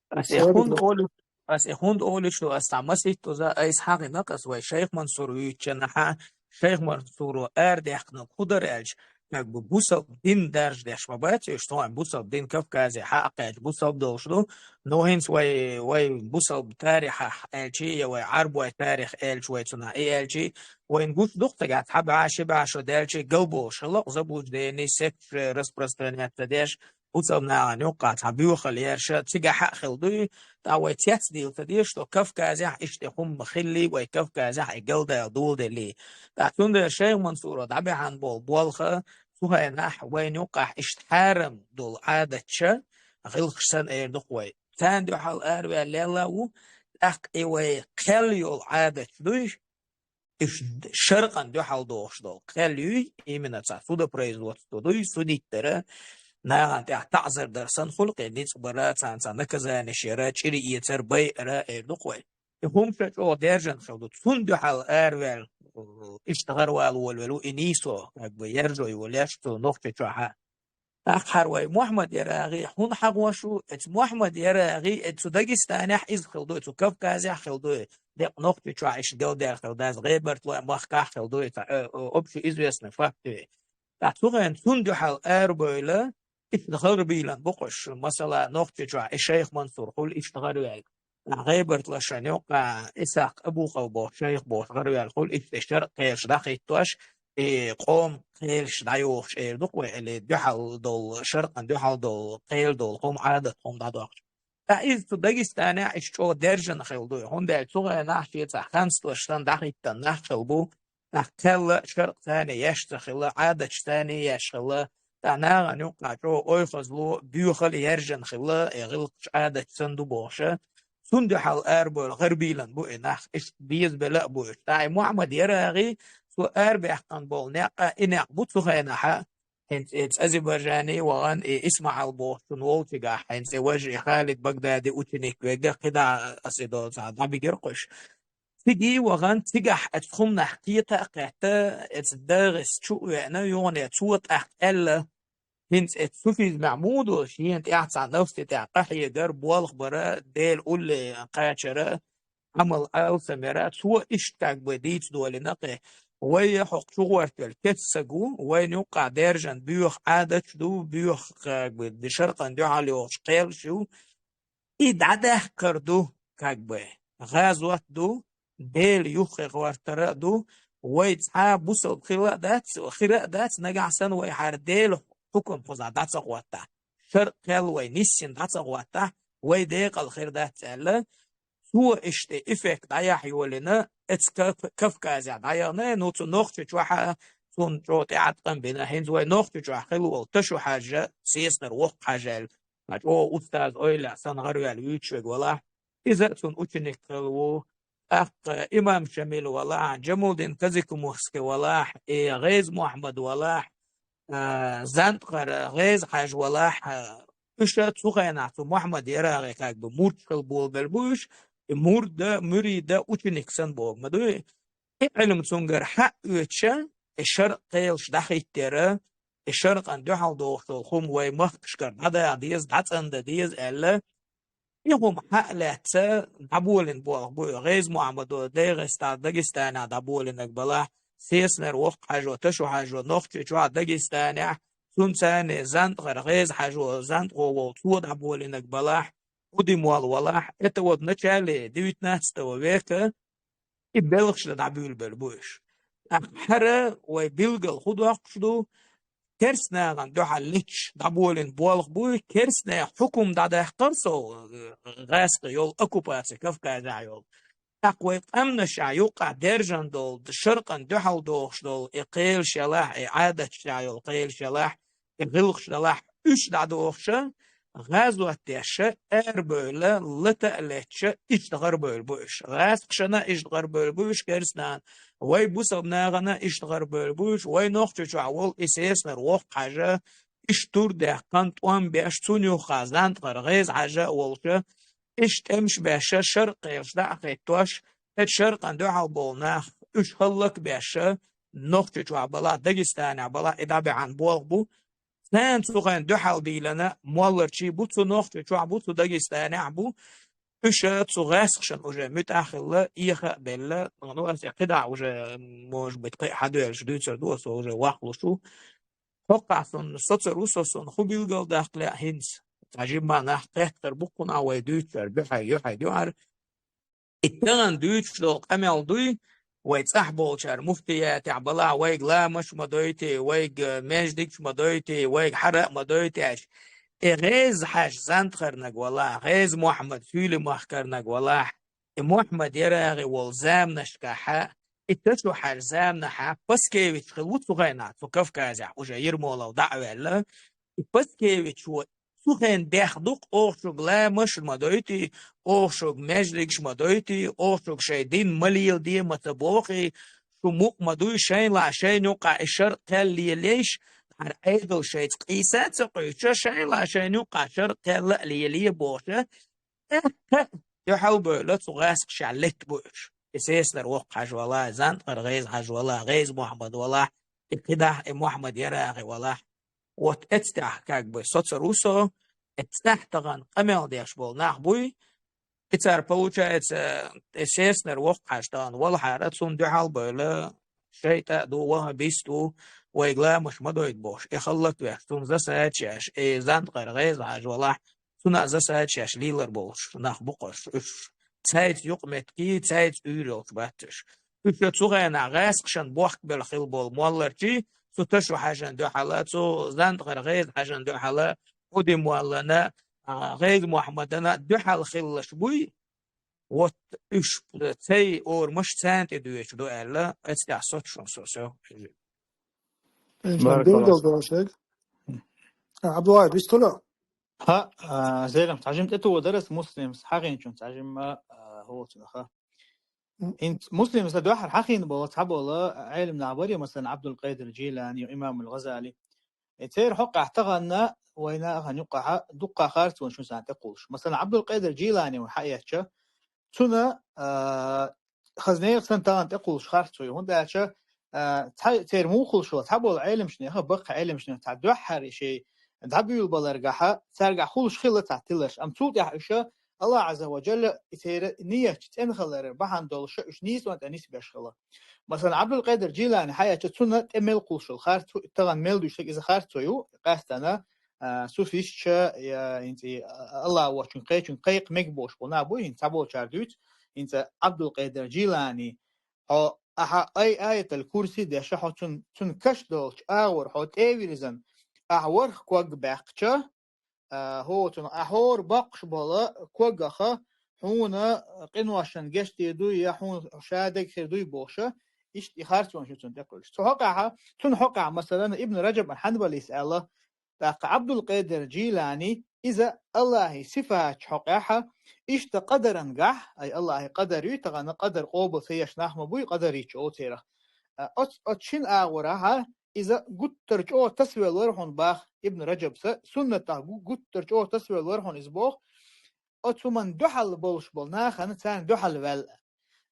Ас и Ас хӀунда олуш, ас и хӀунда олуш ду, ас цхьа масийтта за айса хьагӀина, ас вай Шайх Мансур вуьйцучу нахьа, Шайх Мансуро арадаьккхинарг хӀун дара аьлча, как бы бусалба дин даржа деш ма бац, уьш тхойн бусалба дин Кавказе хьа а кхаьчча бусалба долуш ду, но хӀинца вай, вай бусалба тарихьахь аьлчи, я вай Ӏарбой тарих аьлча, вай цунахь и аьлчи, вайна гуш ду-кх цигахь цхьа бӀе, ши бӀе шо даьлчи, галболуш хилла-кх заблуждение, секташ распространять ца деш, бусалба нахана юккъахь цхьа боьхалла ерш, цигахь а хилла дуй, ткъа вай цецдийла ца дезаш, что Кавказехь иштта хӀума хилли, вай Кавказехь и галдала доладелли. ТӀаккха цундела Шайх Мансуро дӀабаьхьна болу болх, цу хенахь вайна юккъахь иштта хьарам долу Ӏадатча, гӀиллакхаш санна эр ду-кх вай. Царна дуьхьал араваьлла лелла а ву, тӀаккха и вай кхел йолу Ӏадатча дуй, уьш шаркъан дуьхьал дохуш долу кхел юй, именно цхьа судопроизводство дуй, судить дара, нахана тӀехь таӀзар дара санна хуьлу-кх и, ницкъ бара, царна цхьа наказанеш яра, чӀир эцар, байара, эр ду-кх вай. И хӀума ша чӀогӀа даьржина хилла ду. Цунна дуьхьал араваьлла, иштта гӀаравала волавелла ву и нийсо, как бы, яржо йолуш цу Нохчийчохь а. ТӀаккха хӀара вай Мухьаммад ЯрагӀи хӀунда хьагӀош ву? Эцу Мухьаммад ЯрагӀи, эцу Дагестанехь иза хилла дуй, цу Кавказехь хилла дуй, декъа Нохчийчохь иштта галдер хилла дац, ГӀебартла махкахь хилла дуй, цхьа, э, э, общеизвестный факт ву. ТӀаккха цу хенахь цунна дуьхьал арабевлла, иштта гӀарабийлина бу-кх уьш. Масала, Нохчийчохь и Шайх Мансур хуьлу иштта гӀараваьлла. ГӀебартла шайна юккъахь Исхьакъ Абукъав боху шайх бохуш гӀараваьлла хуьлу, иштта шаркъ кхелаш дӀахӀиттош, и къоман кхелаш дӀайохуш эр ду-кх вай, или дуьхьал долу, шаркъан дуьхьал долу, кхел долу хӀума, Ӏадат хӀума дӀадоккхуш. Ткъа иза цу Дагестанехь иштта чӀогӀа даьржина хилла дуй, хӀунда аьлча цу хенахь шен цхьа ханзалаш санна дӀахӀиттина нах хилла бу, тӀаккха кхел а шаркъ царна еш ца хилла, Ӏадаташ царна еш хилла, тӀаккха нахана юккъахь чӀогӀа ойхазло, боьхалла яьржина хилла, и гӀиллакхаш Ӏадаташ санна ду бохуша. Цунна дуьхьал арабевлла гӀарабийлина бу и нах, иштта безабелла а бу уьш. ТӀаккха и Мухьаммад ЯрагӀи, цо арабаьккхина болу некъ а, и некъ бу цу хенахь а, хӀинца и ЦӀазибаржани вахана, и ИсмаӀал бохучун волчигахь, хӀинца и важа и Халид Багдади ученик вега, кхидӀа аса и доцахь дӀабигира-кх уьш. Цига вахана, цигахь оцу хӀуманах кхета а кхетта, оцу ДегӀаста чу а веана, юхана цо тӀаккха аьлла, хӀинца оцу суфизмехь муха ду, шена тӀехь цхьа нафси тӀехь къахьегар, болх бара, Дела улле кхачара, Ӏамал алсамера, цо иштта как бы дийца долийна-кх. Вай хӀокху чу гӀортавелла кеца саг ву, вайна юккъахь даьржина боьха Ӏадаташ ду, боьха как бы шаркъан дуьхьал йохуш кхелаш ю. И дӀадаккхар ду, как бы, гӀазот ду, Дела юххе гӀортар а ду, вай цхьа бусалба хила а дац, хира а дац, нагахь санна вай хӀара Делан хьукам кхузахь дӀа ца хӀоттахь, шаркъ кхел вай ниссина дӀа ца хӀоттахь, вай декъал хир дац аьлла, цо иштта эффект дӀаяхьа йолийна, эцу Кав-, Кавказехь дӀаяхана, ну, цу Нохчийчохь а цунна чӀогӀа тӀеӀаткъам бина. ХӀинца вай Нохчийчохь хилла волу Ташу-Хьаьжа, Сеснара Воккха-Хьаьжа аьлла, ткъа чӀогӀа устаз, эвлаяъ санна гӀараваьлла вуьйцуш верг валахь, иза а цуьнан ученик хилла ву. ТӀаккха имам Шамил валахь, Джамулдин Казикумухский валахь, и ГӀеза-Мухьаммад валахь, а, ЗанткъагӀара ГӀеза-Хьаьжа валахь, а, уьш а цу хенахь цу Мухьаммад ЯрагӀин как бы мурдаш хилла болабелла бу уьш, и мурд а, мурид а, ученик санна бохург ма дуй. И Ӏилма цуьнгара хьаоьцуш, и шаркъ кхелаш дӀахӀиттаяра, и шаркъан дуьхьал дохуш долу хӀума вай махкашкара дӀадаха деза, дӀацӀандан деза аьлла, и хӀума хьа а лаьцна дӀаболийна болх бу и. ГӀеза-Мухьаммадо ДегӀаста, Дагестанехь дӀаболийнарг балахь, Сеснара Воккха-Хьаьжо, Ташу-Хьаьжо Нохчийчохь, Дагестанехь, цуьнца цхьаьна ЗанткъагӀара ГӀеза-Хьаьжо, ЗанткъагӀо волу, цо дӀаболийнарг балахь, Удимол валахь, это вот в начале девятнадцатого века и белхаш дан дӀабуьйлабелла бу уьш. ТӀаккха хӀара вай билггал хӀун доккхуш ду, керстанагӀан дуьхьал летташ дӀаболийна болх буй, керстанех хьукум дӀадаьккхар со, э, гӀаскхи йолу оккупаци Кавказехь йолу. ТӀаккха вай къаьмнашехь юккъехь даьржина долу, шаркъан дуьхьал дохуш долу и кхелаш ялахь, и Ӏадаташехь йолу кхелаш ялахь, и гӀиллакхаш далахь, уьш дӀадохуша, гӀазот деш, арабевлла, лата а летча, иштта гӀарабевлла бу уьш. ГӀаскхашна иштта гӀарабевлла бу уьш, керстанашна, вай бусалба нахана иштта гӀарабевлла бу уьш, вай Нохчийчохь волу и Сеснара Воккха-Хьаьжа, иштта тур даьккхина, тӀом беш, цунна юххехь ЗӀантӀахара ГӀеза-Хьаьжа а волуша, иштта тӀемаш беш, шаркъ кхелаш дӀа а хӀиттош, оцу шаркъан дуьхьал болу нах, уьш хӀаллак а беш, Нохчийчохь балахь, Дагестанехь балахь, и дӀабаьхьна болх бу. Царна цу хенахь дуьхьал дийлина молларчий бу цу Нохчийчохь, бу цу Дагестанехь бу. Уьш цу гӀаскхашна уже муьтӀахь а хилла, эха а белла, ну, аса кхидӀа уже, может быть, кхин а хьадоьллуш дуьйцур ду, аса уже вахлуш ву. ХӀокхахь сон соцур ву со, сон хӀун билгалдаккха лаьа хӀинца. Цхьа жимма нах кхетта хир бу кхунах вай дуьйцуш, дуьхьал, юьхьал, дуьхьал. И тахана дуьйцуш долу къамел дуй, вай цӀахь болчара муфтиятехь балахь, вайга ламазаш ма дойтий, вайга маьждигаш ма дойтий, вайга хьара а ма дойтий аьлча. И ГӀеза-Хьаьжа ЗӀантӀахарниг валахь, ГӀеза-Мохьмад Суьйли-Махкарниг валахь, и Мохьмад ЯрагӀи волу заманашкахьа, и Ташу-Хьаьжа заманахьа Паскевич хилла ву цу хенахь, цу Кавказехь, уже Ермолов дӀа а ваьлла. И Паскевич ву цу хенахь дехна ду-кх, оха шуьга ламазаш ма дойтий, оха шуьга маьждигаш ма дойтий, оха шуьга шайн дин ма леладе ма ца бохий, шу мукъа ма дуй, шайна лаахь шайна юккъехь и шаркъ кхел лелайша, хӀара Ӏедал шайца къийса а ца къуьйсуша, шайна лаахь шайна юккъехь шаркъ кхел а лелае бохуша, тӀаккха дуьхьал бевлла цу гӀаскхашна летта бу уьш. И Сеснара Воккха-Хьаьжа валахь, ЗӀантӀахара ГӀеза-Хьаьжа валахь, ГӀеза-Мохьмад валахь, и кхидӀа и Мохьмад ЯрагӀи валахь. Вот эццахь как бы соцур ву со, эццахь тахана къамел деш болу нах буй. И цара, получается, и Сеснара Воккха-Хьаьжа тахана валахьара, цунна дуьхьал бевлла, шайтӀа а ду, ваххабист ву, вайга ламазаш ма дойту бохуш, и хӀаллак а веш, цунна засадаш еш, и ЗӀантӀахара ГӀеза-Хьаьжа валахь, цунна а засадаш еш лелар болуш нах бу-кх уьш. Цаьрца юкъаметтиг, цаьрца уьйр йолуш бац уьш. Уьш цу хенахь гӀаскхашна бохкабелла хилла болу молларчий, цу Ташу-Хьаьжан дуьхьала, цу ЗӀантӀахара ГӀеза-Хьаьжан дуьхьала, Ӏуди-моллана, а, ГӀеза-Мохьмадана дуьхьал хиллаш буй. Вот уьш, цай орамаш царна тӀе доьдуш ду аьлла, эццахь соцуш ву со, всё. Баркалла. Билгалдолу шайга. А, Абдулла, вистхила? ХӀаъ, а, Зелим, цхьа жимма тӀетухур дара аса Муслимс хьахийначунна, цхьа жимма, а, хӀоцунаха. М. ХӀинца Муслимса дуьхьара хьахийна болу цхьаболу Ӏелам нах барий, масалан, Ӏабдулкъайдир Джилани, Имамул Гъазали. Э, церан хьокъехь тахана вайна ахана юккъехьа дуккха харцонаш ю царна тӀекхуллуш. Масалан, Ӏабдулкъайдир Джилани вай хьаэцча, цунна, а, хаза нехан санна тахана тӀекхуллуш харцо ю, хӀунда аьлча, а, цхьа-, церан муха хуьлуш вара, цхьаболу Ӏелимчу нехан, баккхий Ӏелимчу нехан цхьа дуьххьара шайн дӀабуьйлабаларгахьа, цаьргахь хуьлуш хилла цхьа тиларш. Амма цул тӀаьхьа уьш Аллах Ӏазза ва Джалла и церан ниятчу цӀена хилар бахьана долуш уьш нийсонан тӀе нисбеш хилла. Масалан, Ӏабдулкъайдир Джилани хьаэцча, цунна тӀе мел кхуллуш хилла харцо, тахана мел дуьйцург иза харцо ю, къаьстина, а, суфистча, я, хӀинца и, а, Аллах воцчун кхечун кхайкха мега бохуш болу нах буй, хӀинца цхьаболчара дуьйцу, хӀинца Ӏабдулкъайдир Джилани, хьо, ахьа ай Аятал Курси деша, хьо цун, цун каш долчу агӀор хьо тӀе а вирзина, ахьа ворхӀ ког баьккхича, а, хӀоцун, ахьора боккхуш болу когаха хьуна къиношна гечдийр дуй, я хьуна ша дега хир дуй бохуша, иштта и харцонаш ю цунна тӀекхуьлуш. Цу хьокъехьа, цунна хьокъехьа, масалан, Ибн Раджаб ан-Хьанбалис аьлла, тӀаккха Ӏабдулкъайдир Джилани, иза Аллахьи сифаташ хьокъехьа, иштта къадаран гахь, ай Аллахьи къадар юй, тахана къадар къобал ца еш нах ма буй, къадарийча олу церах. А, оц-, оцу шина агӀорахьа, иза гуттар чӀогӀа тасавелла вара хьуна баха Ибн Раджабса, суннатах гу-, гуттар чӀогӀа тасавелла вара хьуна иза боху, оцу хӀуманна дуьхьал болуш болу нахана царна дуьхьал ваьлла.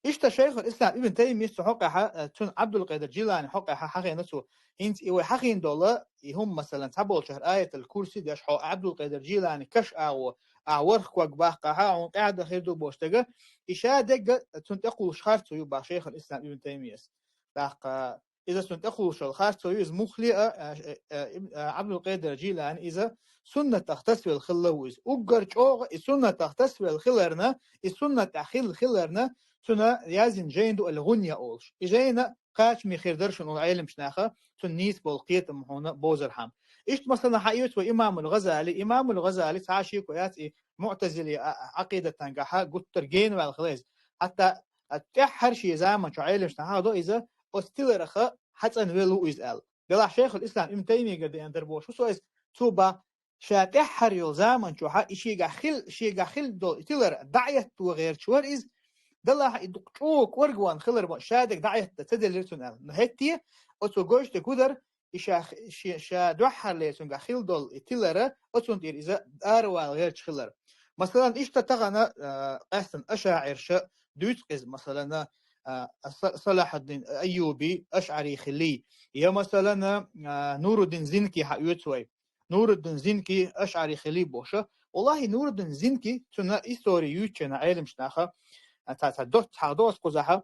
Иштта шайхул ислам Ибн Таймийас цу хьокъехьа, э, цунна Ӏабдулкъайдир Джилани хьокъехьа хьахийна цо, хӀинца и вай хьахийна долу, и хӀума, масалан, цхьаболчара Аятал Курси деш хьо Ӏабдулкъайдир Джилани каш агӀо, ахьа ворхӀ ког баккхахьа, хьуна къаьхьа дан хир ду бохуш дага, и ша дегга цунна тӀекхуллуш харцо ю баха шайхул ислам Ибн Таймийас. ТӀаккха иза цунна тӀекхуллушалла харцо ю, иза муххале а, а, а, а, Ибн, а, Ӏабдулкъайдир Джилани иза суннатах тасавелла хилла ву иза. Уггар чӀогӀа и суннатах тасавелла хиларна, и суннатах хилла хиларна, цуьнан яздина жайна ду ал-ГӀунья олуш. И жайна кхачаме хир дара шуна Ӏелимчу наха, цунна нийса болу кхетам хьуна бовзархьама. Иштта, масала, хьаоьцу вай имамул ГӀазали, имамул ГӀазали цхьа а шеко яц и муътазили а-, а-, Ӏакъидатангахьа гуттар генаваьлла хила иза. Хьатта, а, тӀаьххьара шен заманчу Ӏелимчу наха хьахадо иза, оцу тиларах хьацӀанвелла ву иза аьлла. Делахь Шайхул Ислам Ибн Таймигара деана дар бохуш ву со иза, цо бах, ша тӀаьххьара йолу заманчохьа и шегахь хил-, шегахь хилла долу и тилар дӀаэтто гӀерташ вара иза. Делахь и дукха чӀогӀа кӀоргван хилар бан, ша дерг дӀаэтта ца делира цунна аьлла. Но хӀетте оцо гойтуш дерг хӀун дара, и ша, ши-, ша дуьххьарлера цуьнгахь хилла долу и тилара, оцунна тӀера иза аравала гӀерташ хилар. Масалан, иштта тахана, а, къаьстина ашаӀирша дуьйцу иза, масалана, а, Са-, Салахьуддин Айюби ашӀари хилий, я, масалана, а, Нуруддин Зинки хьаоьцу вай. Нуруддин Зинки ашӀари хилий бохуша. Валлахи, Нуруддин Зинки, цуьнан истори юьйцучу Ӏелимчу наха, а, ца, ца доц-, ца доцу кхузахьа,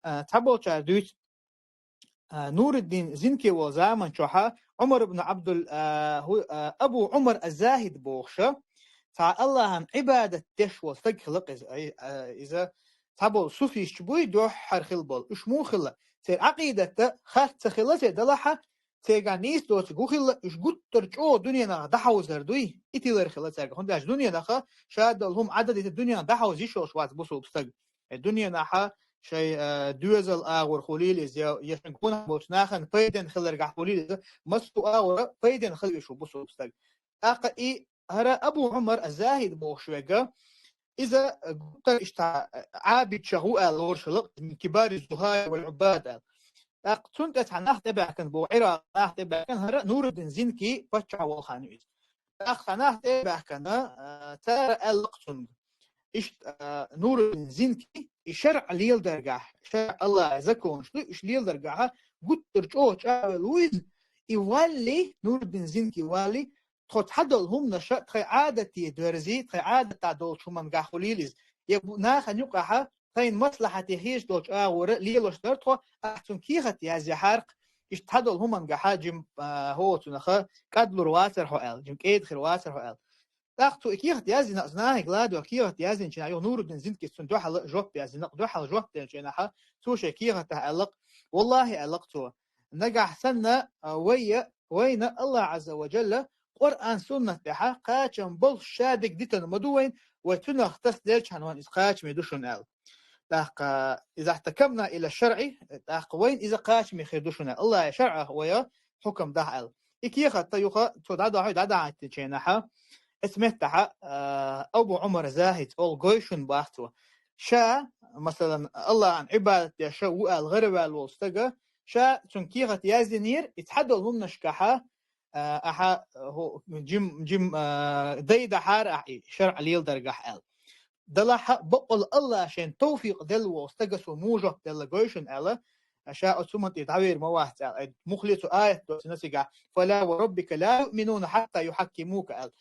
а, цхьаболчара дуьйцу, а, Нуруддин Зинки волу заманчохьа Ӏумар ибн Абдул, а, хӀу-, а, Абу Ӏумар аз-Захид бохуша, цхьа Аллахьан Ӏибадат деш волу стаг хила иза, ай, а, иза цхьаболу суфисташ буй, дуьххьара хила болу. Уьш муха хила? Церан Ӏакъидатта харц ца хила церан, делахьа, церан нийса доцург хӀун хилла, уьш гуттар чӀогӀа дуьненах дӀахьовзар дуй, и тилар хилла цаьрга. ХӀунда аьлча дуьненах ша долу хӀума Ӏадда дитина дуьненах дӀахьовза йиш йолуш вац бусулба стаг. Э, дуьненахьа шайн, э, доьзал агӀор хуьлийла иза, я, я шайн гонах болчу нахана пайденна хиларгахь хуьлийла иза, массо а агӀора пайденна хила веш ву бусулба стаг. ТӀаккха и хӀара Абу Ӏумар аз-Захид бохуш верг, иза гуттар иштта Ӏабидчех ву аьлла лоруш хилла, мин кибари зухади вал Ӏуббад аьлла. ТӀаккха цунна тӀе цхьа нах тӀебаьхкина боху, Ӏиракъ нах тӀебаьхкина, хӀара Нуруддин Зинки паччахь волу хан ю иза. ТӀаккха цхьа нах тӀебаьхкина, а, цара аьлла-кх цуьнга. Иштта, а, Нуруддин Зинки и шарӀ леладаргахь, шарӀ Аллахьан законаш ду, уьш леладаргахьа гуттар чӀогӀа чӀагӀвелла ву иза. И валли, Нуруддин Зинки валли, тхо цхьадолу хӀуманаша тхайн Ӏадате доьрзи, тхайн Ӏадатахь долчу хӀумангахь хуьлийла иза. Я бу-, нахана юкъахьа тхайна маслахьате хеташ долчу агӀора лелош дара тхо, ахь цунна кехат язъяхьара-кх, иштта цхьадолу хӀумангахьа жим, а, хӀоцунаха кӀадлур вацара хьо аьлла, жим кӀеда хир вацара хьо аьлла. ТӀаккха цо и кехат яздина, нахе ладоьгӀна кехат яздинчу хенахь, юха Нуруддин Зинкис цунна дуьхьал жоп яздина, дуьхьал жоп деллачу хенахьа, цо шайн кехатахь аьлла-кх: «Валлахи, — аьлла-кх цо, — нагахь санна, а, вайя, вайна Аллах Ӏазза ва Джалла Къуръан, суннат тӀехьа кхачам болуш шадерг дитина ма ду вайна, вай цунах тасделчхьана вайна иза кхачаме ду шуна», — аьлла. ТӀаккха иза ахьта камна ила шарӀи, тӀаккха вайна иза кхачаме хир ду шуна, Аллахьан шарӀах вайга хьукам дахьа аьлла. И кехат юха цо дӀадохьуй, дӀадахьийтинчу хенахьа, эцу меттахьа, а, Абу Ӏумар Захид олу гой шуна бах цо. Ша, масалан, Аллахьан Ӏибадат деш ву аьлла гӀараваьлла волу стага, ша цунна кехат яздинера, и цхьадолу хӀуманашкахьа, а, ахьа, хӀу-, жим, жим, а, дайдахьара ахьа и шарӀ леладаргахь аьлла. Делахьа бакъволу Аллахьа шайн тавфикъ делла волу стага цо муха жоп делла гой шуна аьлла, ша оцу хӀуманна тӀе дӀавер ма вац аьлла. Ай, мухле цу аят доцийна цигахь: «Фала ва раббика ла юъминуна хьатта юхьаккимука», — аьлла.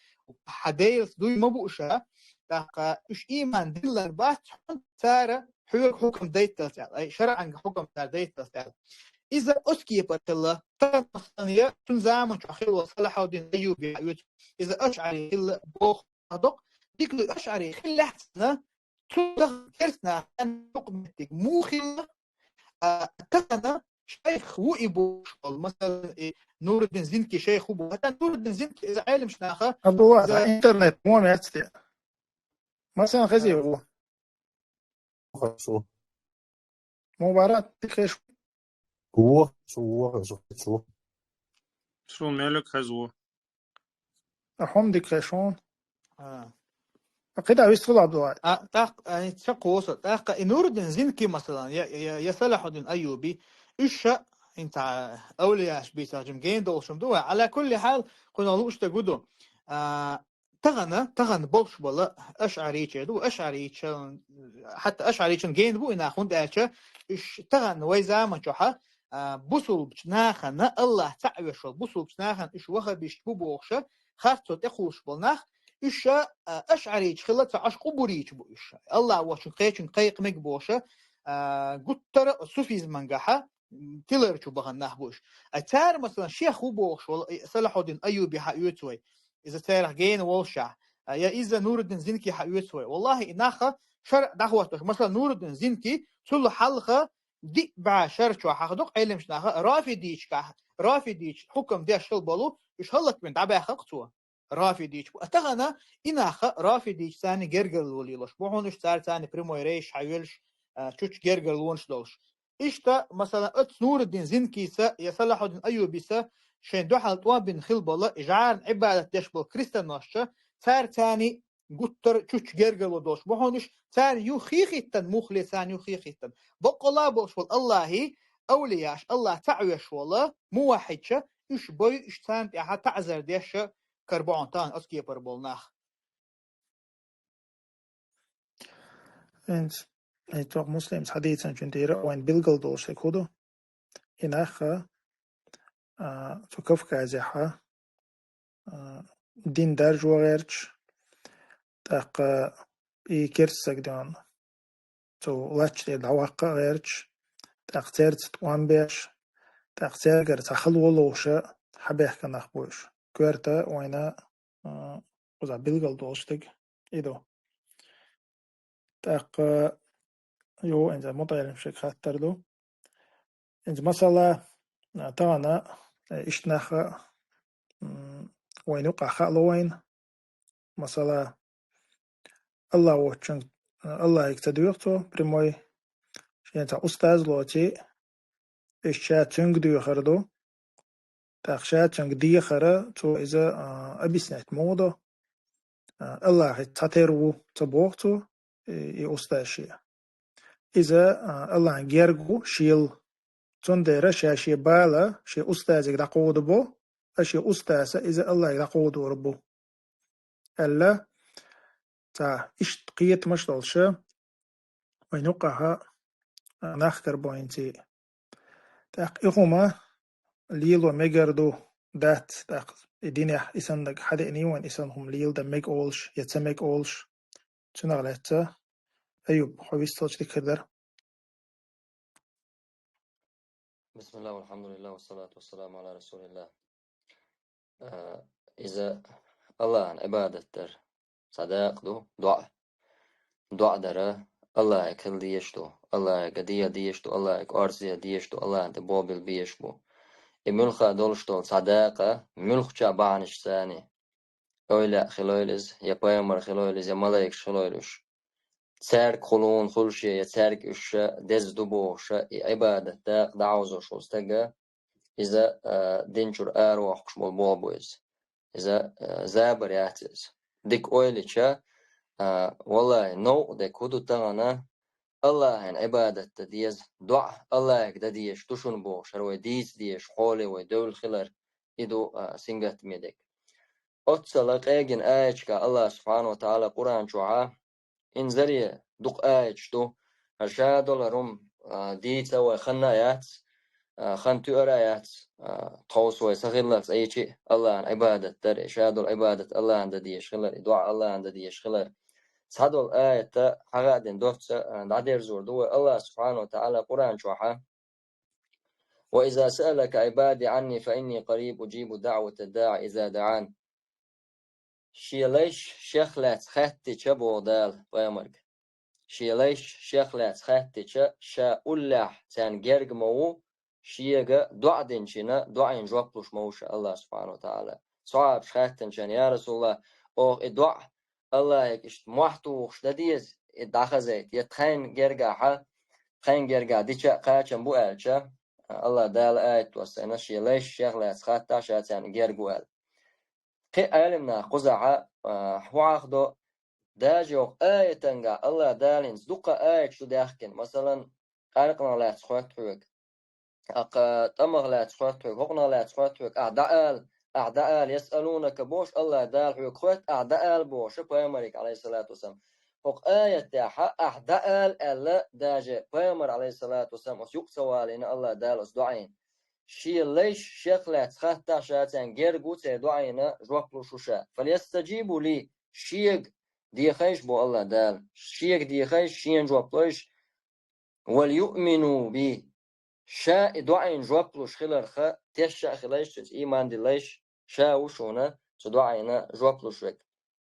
Хьан Делаца дуй ма бу ша, тӀаккха уьш ийман диллар бац хьуна, цара хьоьга хьукам дайтталц аьлла. Ай, шарӀанга хьукам цара дайтталц аьлла. Иза оцу кепара хилла, тахана, масалан, я цуьнан заманчохь хилла волу Салахьуддин Айюби хьаоьцу, иза ашӀари хилла боху доккха. Дика ду, ашӀари хиллехь цунна, цу даха керстанахь юкъаметтиг муха хилла, а, тахана шайх ву и бохуш волу, масалан, и Нуруддин Зинки шайх ву боху. ХӀаьта Нуруддин Зинки иза Ӏелимчу наха, Абу Ваза, иза интернет мо мецте. Масалан, хези, а, ву. Хорошо. Мубарак, дика хезаш. Ву, цо ву, цо ву. Цо мелик хеза ву. Ахьа хӀума дика хезаш хьуна. А. КхидӀа вистхила Абдулла. А, тӀаккха, а, ца кхоса. ТӀаккха и Нуруддин Зинки, масалан, я, я, я Салахьуддин Айюби, уьш ша, инта, авлияш бийцахь жим гена долуш хӀума ду вай. Ӏала кулли хьал, кхунах лууш дерг ду. А, тахана, тахана болуш бола ашӀарийча ду, ашӀарийча, хьатта ашӀарийчун гена бу и нах, хӀунда аьлча, уьш тахана вай заманчохьа, а, бусулбачу нахана, Аллах цхьаъ веш волу бусулбачу нахана уьш ваххабисташ бу бохуша, харцо тӀекхуьуш болу нах, уьш ша, а, ашӀарийча хилла, ца Ӏаш къубурийча бу уьш ша. Аллах воцчун кхечун кхайкха мега бохуша, а, гуттара суфизмангахьа, тилар чу бахана нах бу уьш. А цара, масалан, шех ву бохуш волу, э, Салахьуддин Айюби хьаоьцу вай. Иза царах гена волушехь. А, я иза Нуруддин Зинки хьаоьцу вай. Валлахи, и наха шарӀ дӀахӀоттош. Масалан, Нуруддин Зинки, цул хьалха, диъ бӀаь шер чохь хьахдо-кх Ӏеламчу наха, рафидичкахь, рафидича хьукам деш хила болу, уьш хӀаллаквина дӀабаьхна-кх цо. Рафидича. А тахана и нах рафидича царна гергарло лелош бу хьуна уьш, цара царна прямой рейш хьавелаш, а, чучу гергарлонаш долуш. Иштта, масала, оцу Нуруддин Зинкийца я Салахьуддин Айюбица шайн дуьхьал тӀом бина хила болу, жӀарна Ӏибадат деш болу крестоносча, цара царна гуттар а чучу гергарло долуш бу хьуна уьш, царна юххе хӀиттина, муххале царна юххе хӀиттина. Баккъалла болуш волу Аллахьий авлияш, Аллахь цхьаъ веш волу муваххьидча, уьш бой, уьш царна тӀехь таӀзар деш карабо хьуна тахана оцу кепара болу нах. ХӀинца, хӀинца тӀаккха Муслима хьадийцинчун тӀера вайна билгал долуш дерг хӀун ду? И нах, а, цу Кавказехь, а, дин даржо гӀерташ, тӀаккха и керста стаг дина цу латта тӀера дӀаваккха а гӀерташ, тӀаккха цаьрца тӀом беш, тӀаккха цаьргара цхьа хало ловш хьабаьхкина нах бу уьш. Коьрта вайна, а, кхузахь билгал долуш дерг и ду. ТӀаккха, йо, хӀинца мутаӀеллим шега хаттар ду. ХӀинца масала, а, тахана, э, иштта нах, м, вайна юкъахь хаало вайна. Масала, Аллахь воцчунга, Аллахьига ца доьху цо прямой, шен цхьа устаз лоций, иштта ша цуьнга доьхур ду. ТӀаккха ша цуьнга дехар, цо иза, а, объяснять ма до. А, Аллахьица цхьатера ву ца боху цо, и, и устаз шен. Иза, а, Аллахьан герга ву шел. Цундела ша шен бала шен устазига дӀакховдабо, а шен устаза иза Аллахьига дӀакховдор бу. Аьлла, цхьа иштта кхетамаш долуш, вайна юккъахь, а, нах карабо хӀинца. ТӀаккха и хӀума лело мегар ду, дац, тӀаккха и динехь и саннаг хьадеъний вайна, и санна хӀума леладан мега олуш я ца мега олуш. Цунах лаьцна, Аюб, хьо вистхилча дика хир дара. بسم الله والحمد لله والصلاة والسلام على رسول الله. А, иза Аллахьан Ӏибадат дар цхьа дакъа ду, доӀа. ДоӀа дара Аллахьига хила дезаш ду, Аллахьига деха дезаш ду, Аллахьига орца деха дезаш ду, Аллахьан тӀе болх билла безаш бу. И муьлхха долуш долу цхьа дакъа, муьлххачу бахьанашца а, эвлаяъ хилойла иза, я пайхамар хилойла иза, я малайкаш хилойла уьш. Цаьрга хулуна хуьлуш я, я цаьрга уьш деза ду бохуш, и Ӏибадат дакъа дӀахьовзош волу стага, иза, а, дин чуьра аравоккхуш болу болх бу иза. Иза, а, забар яц иза. Дика ойла йича, а, валлахӀи, новкъа дерг хӀун ду тахана, Аллахьан Ӏибадат дан деза, доӀа Аллахьига дан дезаш ду шуна бохуш, хӀара вай дийца дезаш, хьоле вай девлла хилар, и ду, а, сингаттаме дерг. Оццала къегина аяташкахь Аллах субхьанаху ва таӀала Къуръан чохьа инзаре дукха аяташ ду. ХӀара ша долу хӀума, а, дийца вай ханна а яц, а, хан туьара а яц, а, тховса вай са хиллалц айчи Аллахьан Ӏибадат дар, и ша долу Ӏибадат Аллахьан дан дезаш хилар, и доӀа Аллахьан дан дезаш хилар. Цхьадолу аят хьагӀа а дина доцца, а, дӀадерзор ду вай Аллах субхьанаху ва таӀала Къуръан чохьа. وإذا سألك عبادي عني فإني قريب أجيب دعوة الداع إذا دعان. Шен лайш шех лаьцна хаьттича, боху Дала пайхамарга. Шен лайш шех лаьцна хаьттича, ша уллехь царна герга ма ву, шега доӀа динчина доӀина жоп луш ма ву ша, Аллах субхьанаху ва таӀала. Сахьабаш хаьттинчарна: «Я Расулаллах, оха и доӀа Аллахьига иштта мохь тухуш дан деза, и дӀахазайта, я тхайна гергахьа, тхайна гергахь дича а кхачам бу?» аьлча, Аллах Дала аят доссийна, шен лайш шех лаьцна хаттахь, ша царна герга ву аьлла. Кхин а Ӏеламнаха кхузахьа, а, хӀун хьахдо, даже оха аятангахь Аллах Дала хӀинца дуккха аяташ ду даьхкина, масалан, къаьркъанах лаьцна хоьтту хьоьга. ТӀаккха тӀамах лаьцна хоьтту хьоьга, хӀокхунах лаьцна хоьтту хьоьга, ахь дӀаала, ахь дӀаала, ясъалунака бохуш, Аллах Дала хьоьга хоьтту, ахь дӀаала бохуша пайхамарига, Ӏалайхиссалату вассалам. ХӀокху аят тӀехьа ахь дӀаала аьлла, даже пайхамар, Ӏалайхиссалату вассалам, оцу юкъа ца валийна Аллах Дала оцу доӀина. Шен лайш шех лаьцна хаттахь, ша царна герга ву, церан доӀина жоп луш ву ша. Фальястаджибу ли, шега дехайша боху Аллах Дала. Шега дехайша, шена жоп лойша, «Вальюъмину би». Ша и доӀина жоп луш хиларх тешна а хилайша, цуьнца ийман диллайша, ша ву шуна цу доӀина жоп луш верг.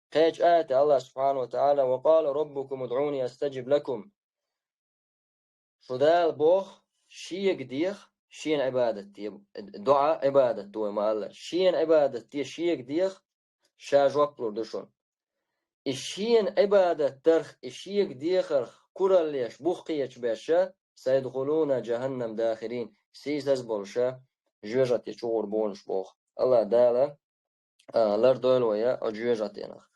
Кхечу аятехь Аллах субхьанаху ва таӀала: «Ва къала раббукум удъуни астаджиб лакум». Шу Дала боху, шега деха, шена Ӏибадат де, доӀа Ӏибадат ду вай ма-аллара. Шена Ӏибадат де, шега деха, ша жоп лур ду шуна. И шена Ӏибадат дарх, и шега дехарх кураллеш, бух кхечу берша, сайдхулуна жаханнам дахирин, сийсаз болуша, жоьжахате чугӀур болуш боху. Алла Дала а, лардойла вай а, оцу жоьжахатенах.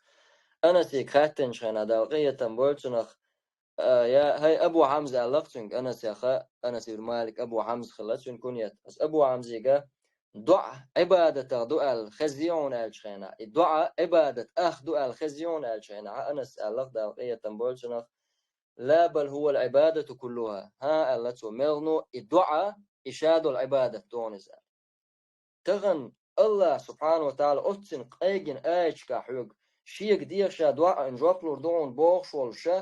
Анасига хаьттинчу хенахь Дала къинхетам бойла цунах, а, я, хӀай Абу Хьамза аьлла-кх цуьнга, Анасеха, Анас ибн Малик Абу Хьамза хилла цуьнан куньят. Аса Абу Хьамзига доӀа Ӏибадатах ду аьлла хезий хьуна аьллачу хенахь, и доӀа Ӏибадат ах ду аьлла хезий хьуна аьллачу хенахь, Анас аьлла-кх Дала къинхетам бойла цунах, ла бал хӀуа ал-Ӏибадату куллуха. ХӀан, аьлла цо, мелхано, и доӀа, и ша долу Ӏибадат ду хьуна иза. Тахана Аллах субхьанаху ва тагӀала оццина къегина аяташкахь хьоьга, шега деха ша доӀа а ина жоп лур ду хьуна бохуш волуша,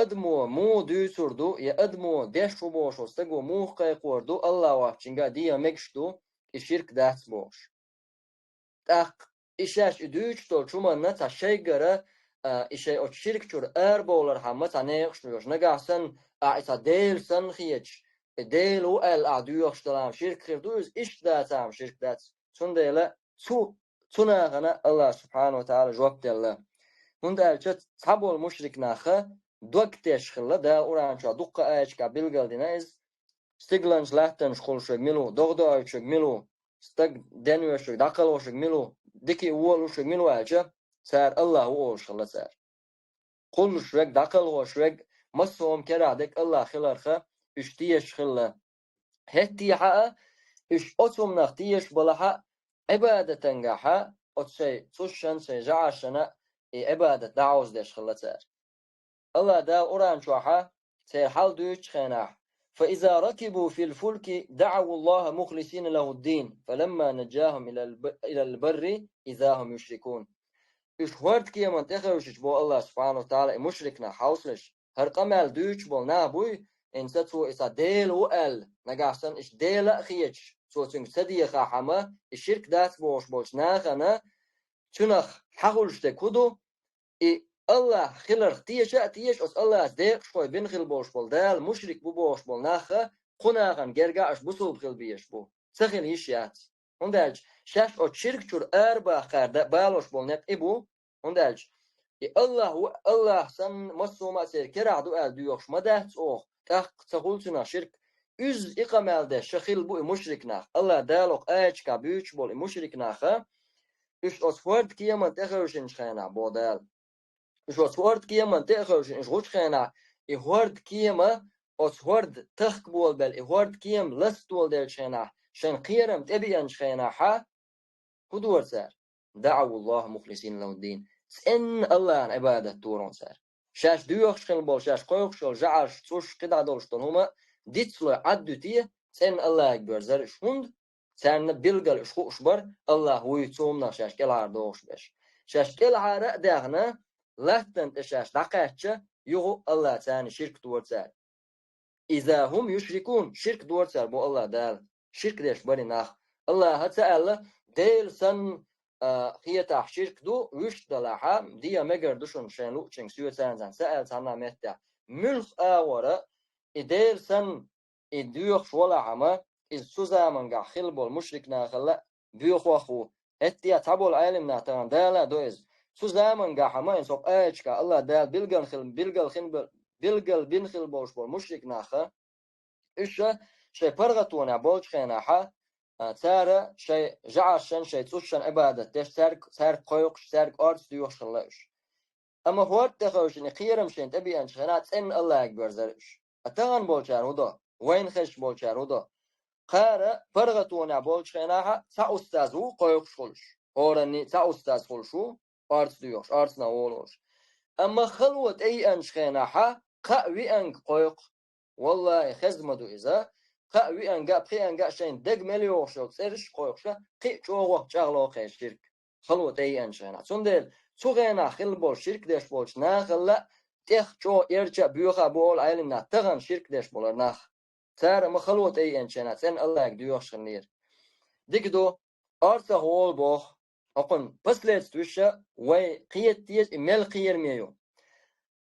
адамо муха дуьйцур ду, я адамо деш ву бохуш волу стаго муха кхайкхор ду, Аллах воцчуьнга а дегӀан мегаш ду, и ширк дац бохуш. ТӀаккха и шаьш и дуьйцуш долчу хӀуманна цхьа шайгара, а, и шайн оцу ширк чуьра арабовлархьама цхьа некъаш доьхуш, нагахь санна, ахь и цхьа Дела санна хеташ, и Дела ву аьлла ахь доьхуш далахьама ширк хир ду иза, иштта дацахьама ширк дац. Цундела цу, цу нахана Аллах субхьанаху ва тагӀала жоп делла. ХӀунда аьлча цхьаболу мушрик наха дог теш хилла, Дала Къуръан чохь дуккха аяташкахь билгалдина иза, стигланчу латтанаш кхуллуш верг мила ву, догӀа доуьйтуш верг мила ву, стаг денвеш верг, дӀакхалхош верг мила ву, дика а, вон а луш верг мила ву аьлча, цара Аллах ву олуш хилла цара. Кхуллуш верг, дӀакхалхош верг, массо а хӀума керахь дерг Аллах хиларха, уьш тешаш хилла. ХӀеттехьа а, уьш оцу хӀуманах тешаш балахьа, Ӏибадатангахьа, оцу шайн цӀушшан, шайн жӀаршана и Ӏибадат дӀахьовзадеш хилла цара. Аллах Дала Къуръан чохьа церан хьал дуьйцучу хенахь, فإذا ركبوا في الفلك دعوا الله مخلصين له الدين فلما نجاهم إلى الب-، إلى البر إذا هم يشركون. Уьш хӀорда кеманна тӀехевшича бо Аллах субхьанаху ва тагӀала и мушрик нах хьовсалаш, хӀара къамел дуьйцуш болу нах буй, хӀинца цо иза Дела ву аьлла, нагахь санна иштта Дела а хеташ, цо цуьнга ца дехахьама, и ширк дац бохуш болчу нахана, цуьнах хьахуьлуш дерг хӀун ду? И Аллах хиларх теша а теша, оцу Аллаца декъашхой бина хила болуш болу Дала мушрик бу бохуш болу нахха, кху нахана гергахь аша бусулба хила безаш бу. Ца хила йиш яц. ХӀунда аьлча шаьш оцу ширк чуьра арабахкара да-, балош болу некъ и бу. ХӀунда аьлча и Аллах ву, Аллах санна массо а хӀума а церан керахь ду аьлла доьхуш ма дац оха, тӀаккха ца хуьлу цуьнах ширк. Уьзза и къамел деш ша хила бу и мушрик нах. Аллах Дала окху аяташкахь буьйцуш болу и мушрик наха, уьш оцу хӀорда кеманна тӀехевшинчу хенахь, боху Дала. Уьш оцу хӀорда кеманна тӀехевшина, уьш гӀучу хенахь, и хӀорда кема оцу хӀорда тахка болабелла, и хӀорда кема ласта доладеллачу хенахь, шайн кхерам тӀебеанчу хенахьа, хӀун дора цара? دعوا الله مخلصين له الدين. ЦӀенна Аллахьна Ӏибадат дора хьуна цара. Шаьш доьхуш хила болу, шаьш кхойкхуш йолу жӀарш, цӀуш, кхидӀа долуш долу хӀума дицлой Ӏад дуьтий, цӀенна Аллахьга боьрзара уьш. ХӀунда? Царна билггал уьш хууш бара, Аллах вуй цу хӀуманах шаьш кӀелхьара дохуш берш. Шаьш кӀелхьара а даьхна, латтана тӀе шаьш дӀакхаьчча, юха а Аллах царна ширк дора цара. إذا هم يشركون, ширк дора цара, бо Аллах Дала. Ширк деш бара и нах. Аллаха ца аьлла, Дела санна, а, хетахь ширк ду, вуьшта далахьа, дегӀан мегар ду шуна шайн луъучуьнга соьца царна ца аьлла цхьанна а меттехь. Муьлх агӀора, и Дела санна, и доьхуш валахьама, иза цу замангахь хила болу мушрик нахалла а боьхох ву. ХӀетте а цхьаболу Ӏелам нах тахана Дала а до иза. Цу замангахьама, хӀинца хӀокху аяташкахь Аллах Дала билгал хила, билгал хин бе-, билгал бина хила болуш болу мушрик наха, уьш шайн паргӀатонехь болчу хенахьа, а, цара шайн жӀаршан, шайн цӀушшан Ӏибадат деш, цаьрга, цаьрга кхойкхуш, цаьрга орца доьхуш хилла уьш. Амма хӀорда тӀехевшина и кхерам шайна тӀебеанчу хенахь цӀенна Аллахьга боьрзара уьш. Ткъа тахана болчара хӀун до? Вайна хезаш болчара хӀун до? Кхара паргӀатонехь болчу хенахьа цхьа устаз ву кхойкхуш хуьлуш. ХӀоранний цхьа устаз хуьлуш ву, орца доьхуш, орцанах волуш. Амма хало тӀееанчу хенахьа кхаа вианга кхойкху. Валлахи, хезна ма ду иза. Кхаа вианга а, пхианга а шайна дага мел йогӀуш йолу цӀераш а кхойкхуша, кхин а чӀогӀа чӀагӀло кхайша ширк. Хало тӀееанчу хенахь. Цундела цу хенахь хилла болу ширк деш болчу нахалла а тӀех чӀогӀа эрча а, боьха а бу олу Ӏелам нах тахана ширк деш болу нах. Цара ма хало тӀееанчу хенахь цӀенна Аллахьга доьхуш хиллера. Дика ду, орцах волу боху. ХӀокхуьнан последствиша вай кхета деза, и мел кхераме ю.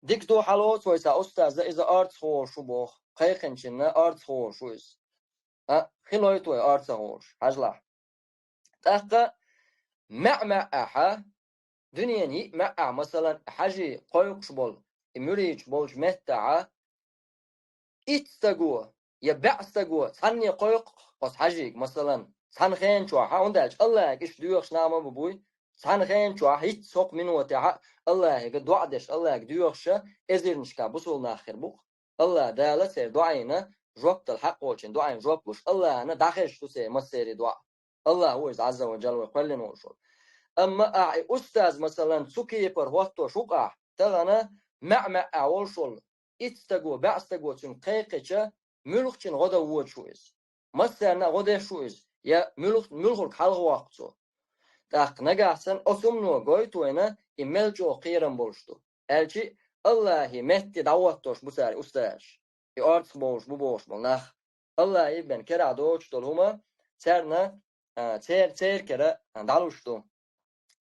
Дика ду, хьалоцу вай цхьа устаза, иза орцах волуш ву боху. кхайкхинчинна орцах волуш ву иза. А, хилойта вай орцах волуш, хьажалахь. ТӀаккха маьӀ-маьӀӀехьа, дуьненан йиъ маьӀӀехьа, масалан, хьажий кхойкхуш болу, и муьридаш болчу меттехьа, итт стаго я баьӀ стаго цхьанне кхойкху оцу хьажийга, масалан, цхьана хенан чохьа, хӀунда аьлча Аллахьига иштта доьхуш нах ма бу буй, цхьана хенан чохьа, хӀинцца хӀокху минотехьа Аллахьига доӀа деш, Аллахьига доьхуш эзарнашкахь бусулба нах хир бу-кх. Аллахь Дала церан доӀина жоп дала хьакъ волчун доӀина жоп луш, Аллахьана дӀахезаш ду церан массеран доӀа. Аллахь ву иза, Ӏазза ва Джалла, вай кхоьллина волуш волу. Амма ахьа и устаз, масалан, цу кепара хӀоттош ву-кх ахь, тахана маьӀ-маьӀӀехьа волуш волу итт стаго, баьӀ стаго цуьнга кхайкхича, муьлххачунна гӀо дан воьдуш ву иза? Массарна а гӀо деш ву иза, я муьлх-, муьлхург хьалхавоккху цо? ТӀаккха нагахь санна оцу хӀумано гойту вайна и мел чӀогӀа кхерам болуш ду, аьлчи Аллахьан метте дӀахӀоттош бу цара устазаш, и орцах бовлуш бу бохуш болу нах. Аллахьан бен керахь доцуш долу хӀума царна, а, цер-, церан кара, а, дӀалуш ду.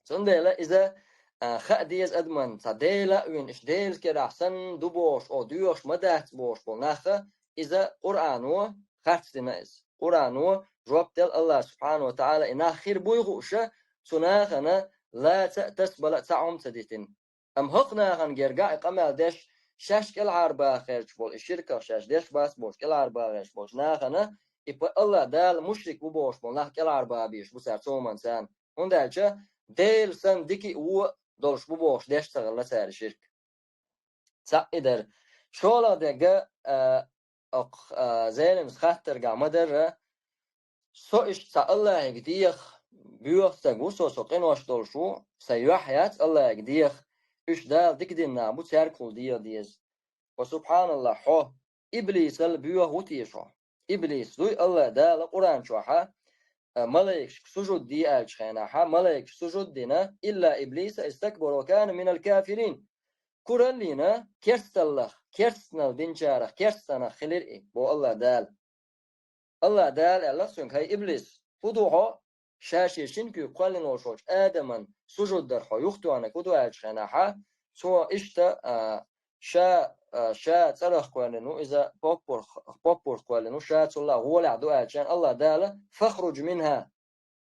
Цундела иза, а, хаа деза адамна, цхьа Дела а вина, иштта Делан керахь санна ду бохуш, о, доьхуш ма дац бохуш болу наха, иза Къуръано харц дина иза. Къуръано жоп делла Аллахь субхьанаху ва таӀала и нах хир буй хууша, цу нахана лаца а, тасабала а цхьа хӀума ца дитина. Амма хӀокху нахана гергахь а и къамел деш, шаьш кӀелхьарбаха гӀерташ болу, и ширках шаьш деш бац бохуш кӀелхьарбаха гӀерташ болчу нахана, и па Аллахь Дала мушрик ву бохуш болу нах кӀелхьарбаха безаш бу цара цу хӀуманна царна. ХӀунда аьлча Дела санна дика а, вон а долуш бу бохуш деш ца хилла цара ширк. Цхьаъ и дара. ШолгӀа дерг, а, окху, а, Зеламас хаттаргахь ма-дарра, со иштта цхьа Аллахьига деха боьха стаг ву со, со къинош долуш ву, сан юьхь яц Аллахьига деха, уьш Дала дика дина нах бу, цаьргахула деха деза. Ва субхьаналлахь, хьо Иблисал боьха ву теша хьо? Иблис дуй Аллахь Дала Къуръан чохьа, а, малайкашка сужуд де аьллачу хенахьа, малайкаша сужуд дина, илла Иблиса истакбара ва кана минал кафирин. Кураллина керсталлах, керстанал динчарах керстанах хилира и, бо Аллахь Дала. Аллахь Дала аьлла цуьнга: «ХӀай Иблис, хӀун ду хьо, ша шен шина куьйга кхоьллина волуш волчу Адаман сужуд дар хьо юхатоьхнарг хӀун ду?» аьллачу хенахьа, цо иштта, а, ша, а, ша цӀарах кхоьллина ву иза, поппурх-, поппурх кхоьллина ву, ша цул а гӀолехь ду аьллачу хенахь Аллахь Дала: «Фахруж минха,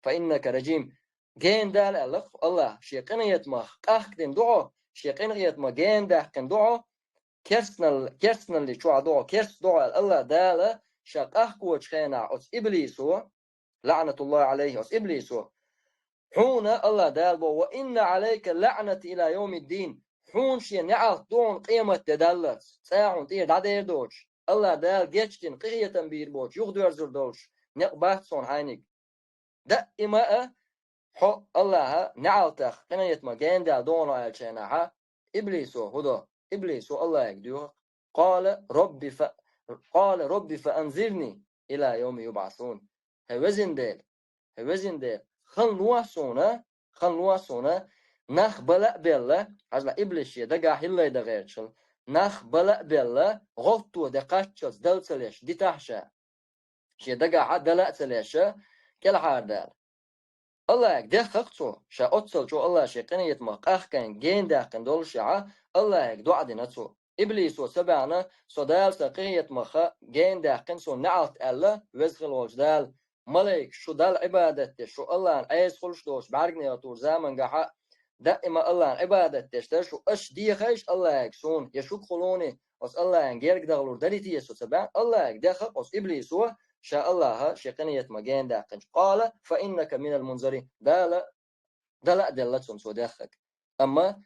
фа иннака ражим». Гена дала аьлла Аллахь, шен къинхетамах къахкадина ду хьо, шен къинхетамах гена даьккхина ду хьо, керстанал-, керстаналли чохь ду хьо, керста ду хьо аьлла Аллахь Дала ша къахкочу хенахь оцу Иблисо, лаӀнатуллахи Ӏалайхи, оцу Иблисо. Хьуна Аллахь Дала боху: «Ва инна Ӏалайка лаӀнати ила йовмиддин». Хьуна шен неӀалт ду хьуна къематде даллалц, цкъа хьуна тӀера дӀадер доцуш. Аллахь Дала гечдина, къинхетам бийр боцуш, юхадоьрзур долуш некъ бац хьуна хьайниг. Даима а хьо Аллахьа неӀалтах, къинхетамах гена даьлла догӀуна аьллачу хенахьа, Иблисо хӀун до? Иблисо Аллахьига доьху: «Къала робби фа-, къала робби фа анзирни ила йовми юбӀасун». ХӀай везин Дела, хӀай везин Дела, хан лохьа суна, хан лохьа суна, нах бала а белла, хьажал, Иблис шен дагахь хӀиллай дан гӀерташ хилла, нах бала а белла, гӀовтто де кхаччалц дала ца леш, дитахь ша. Шен дагахь а дала а ца леш, кӀелхьардала. Аллахьига дехха-кх цо, ша оццал чӀогӀа Аллахь шен къинхетамах къахкайна, гена даьккхина доллушехь, Аллахьига доӀа дина цо. Иблисо ца баьхна, со Дала сан къинхетамах гена даьккхина, суна неӀалт аьлла, веза хила волчу Дала, малайкаш, шу Далла Ӏибадат деш, шу Аллахьна Ӏеса хуьлуш долчу бӀаьргнегӀатур замангахьа, даима Аллахьна Ӏибадат деш дара шу, аша дехайша Аллахьига суна, я шуьга хуьлуний, оцу Аллахьна герга дахалур дарий те со ца баьхна, Аллахьига дехха-кх оцу Иблисо, ша Аллахьа шен къинхетамах гена даьккхинчу. Къала фа иннака минал мунзарин. Дала дала а делла цунна цо деххаг. Амма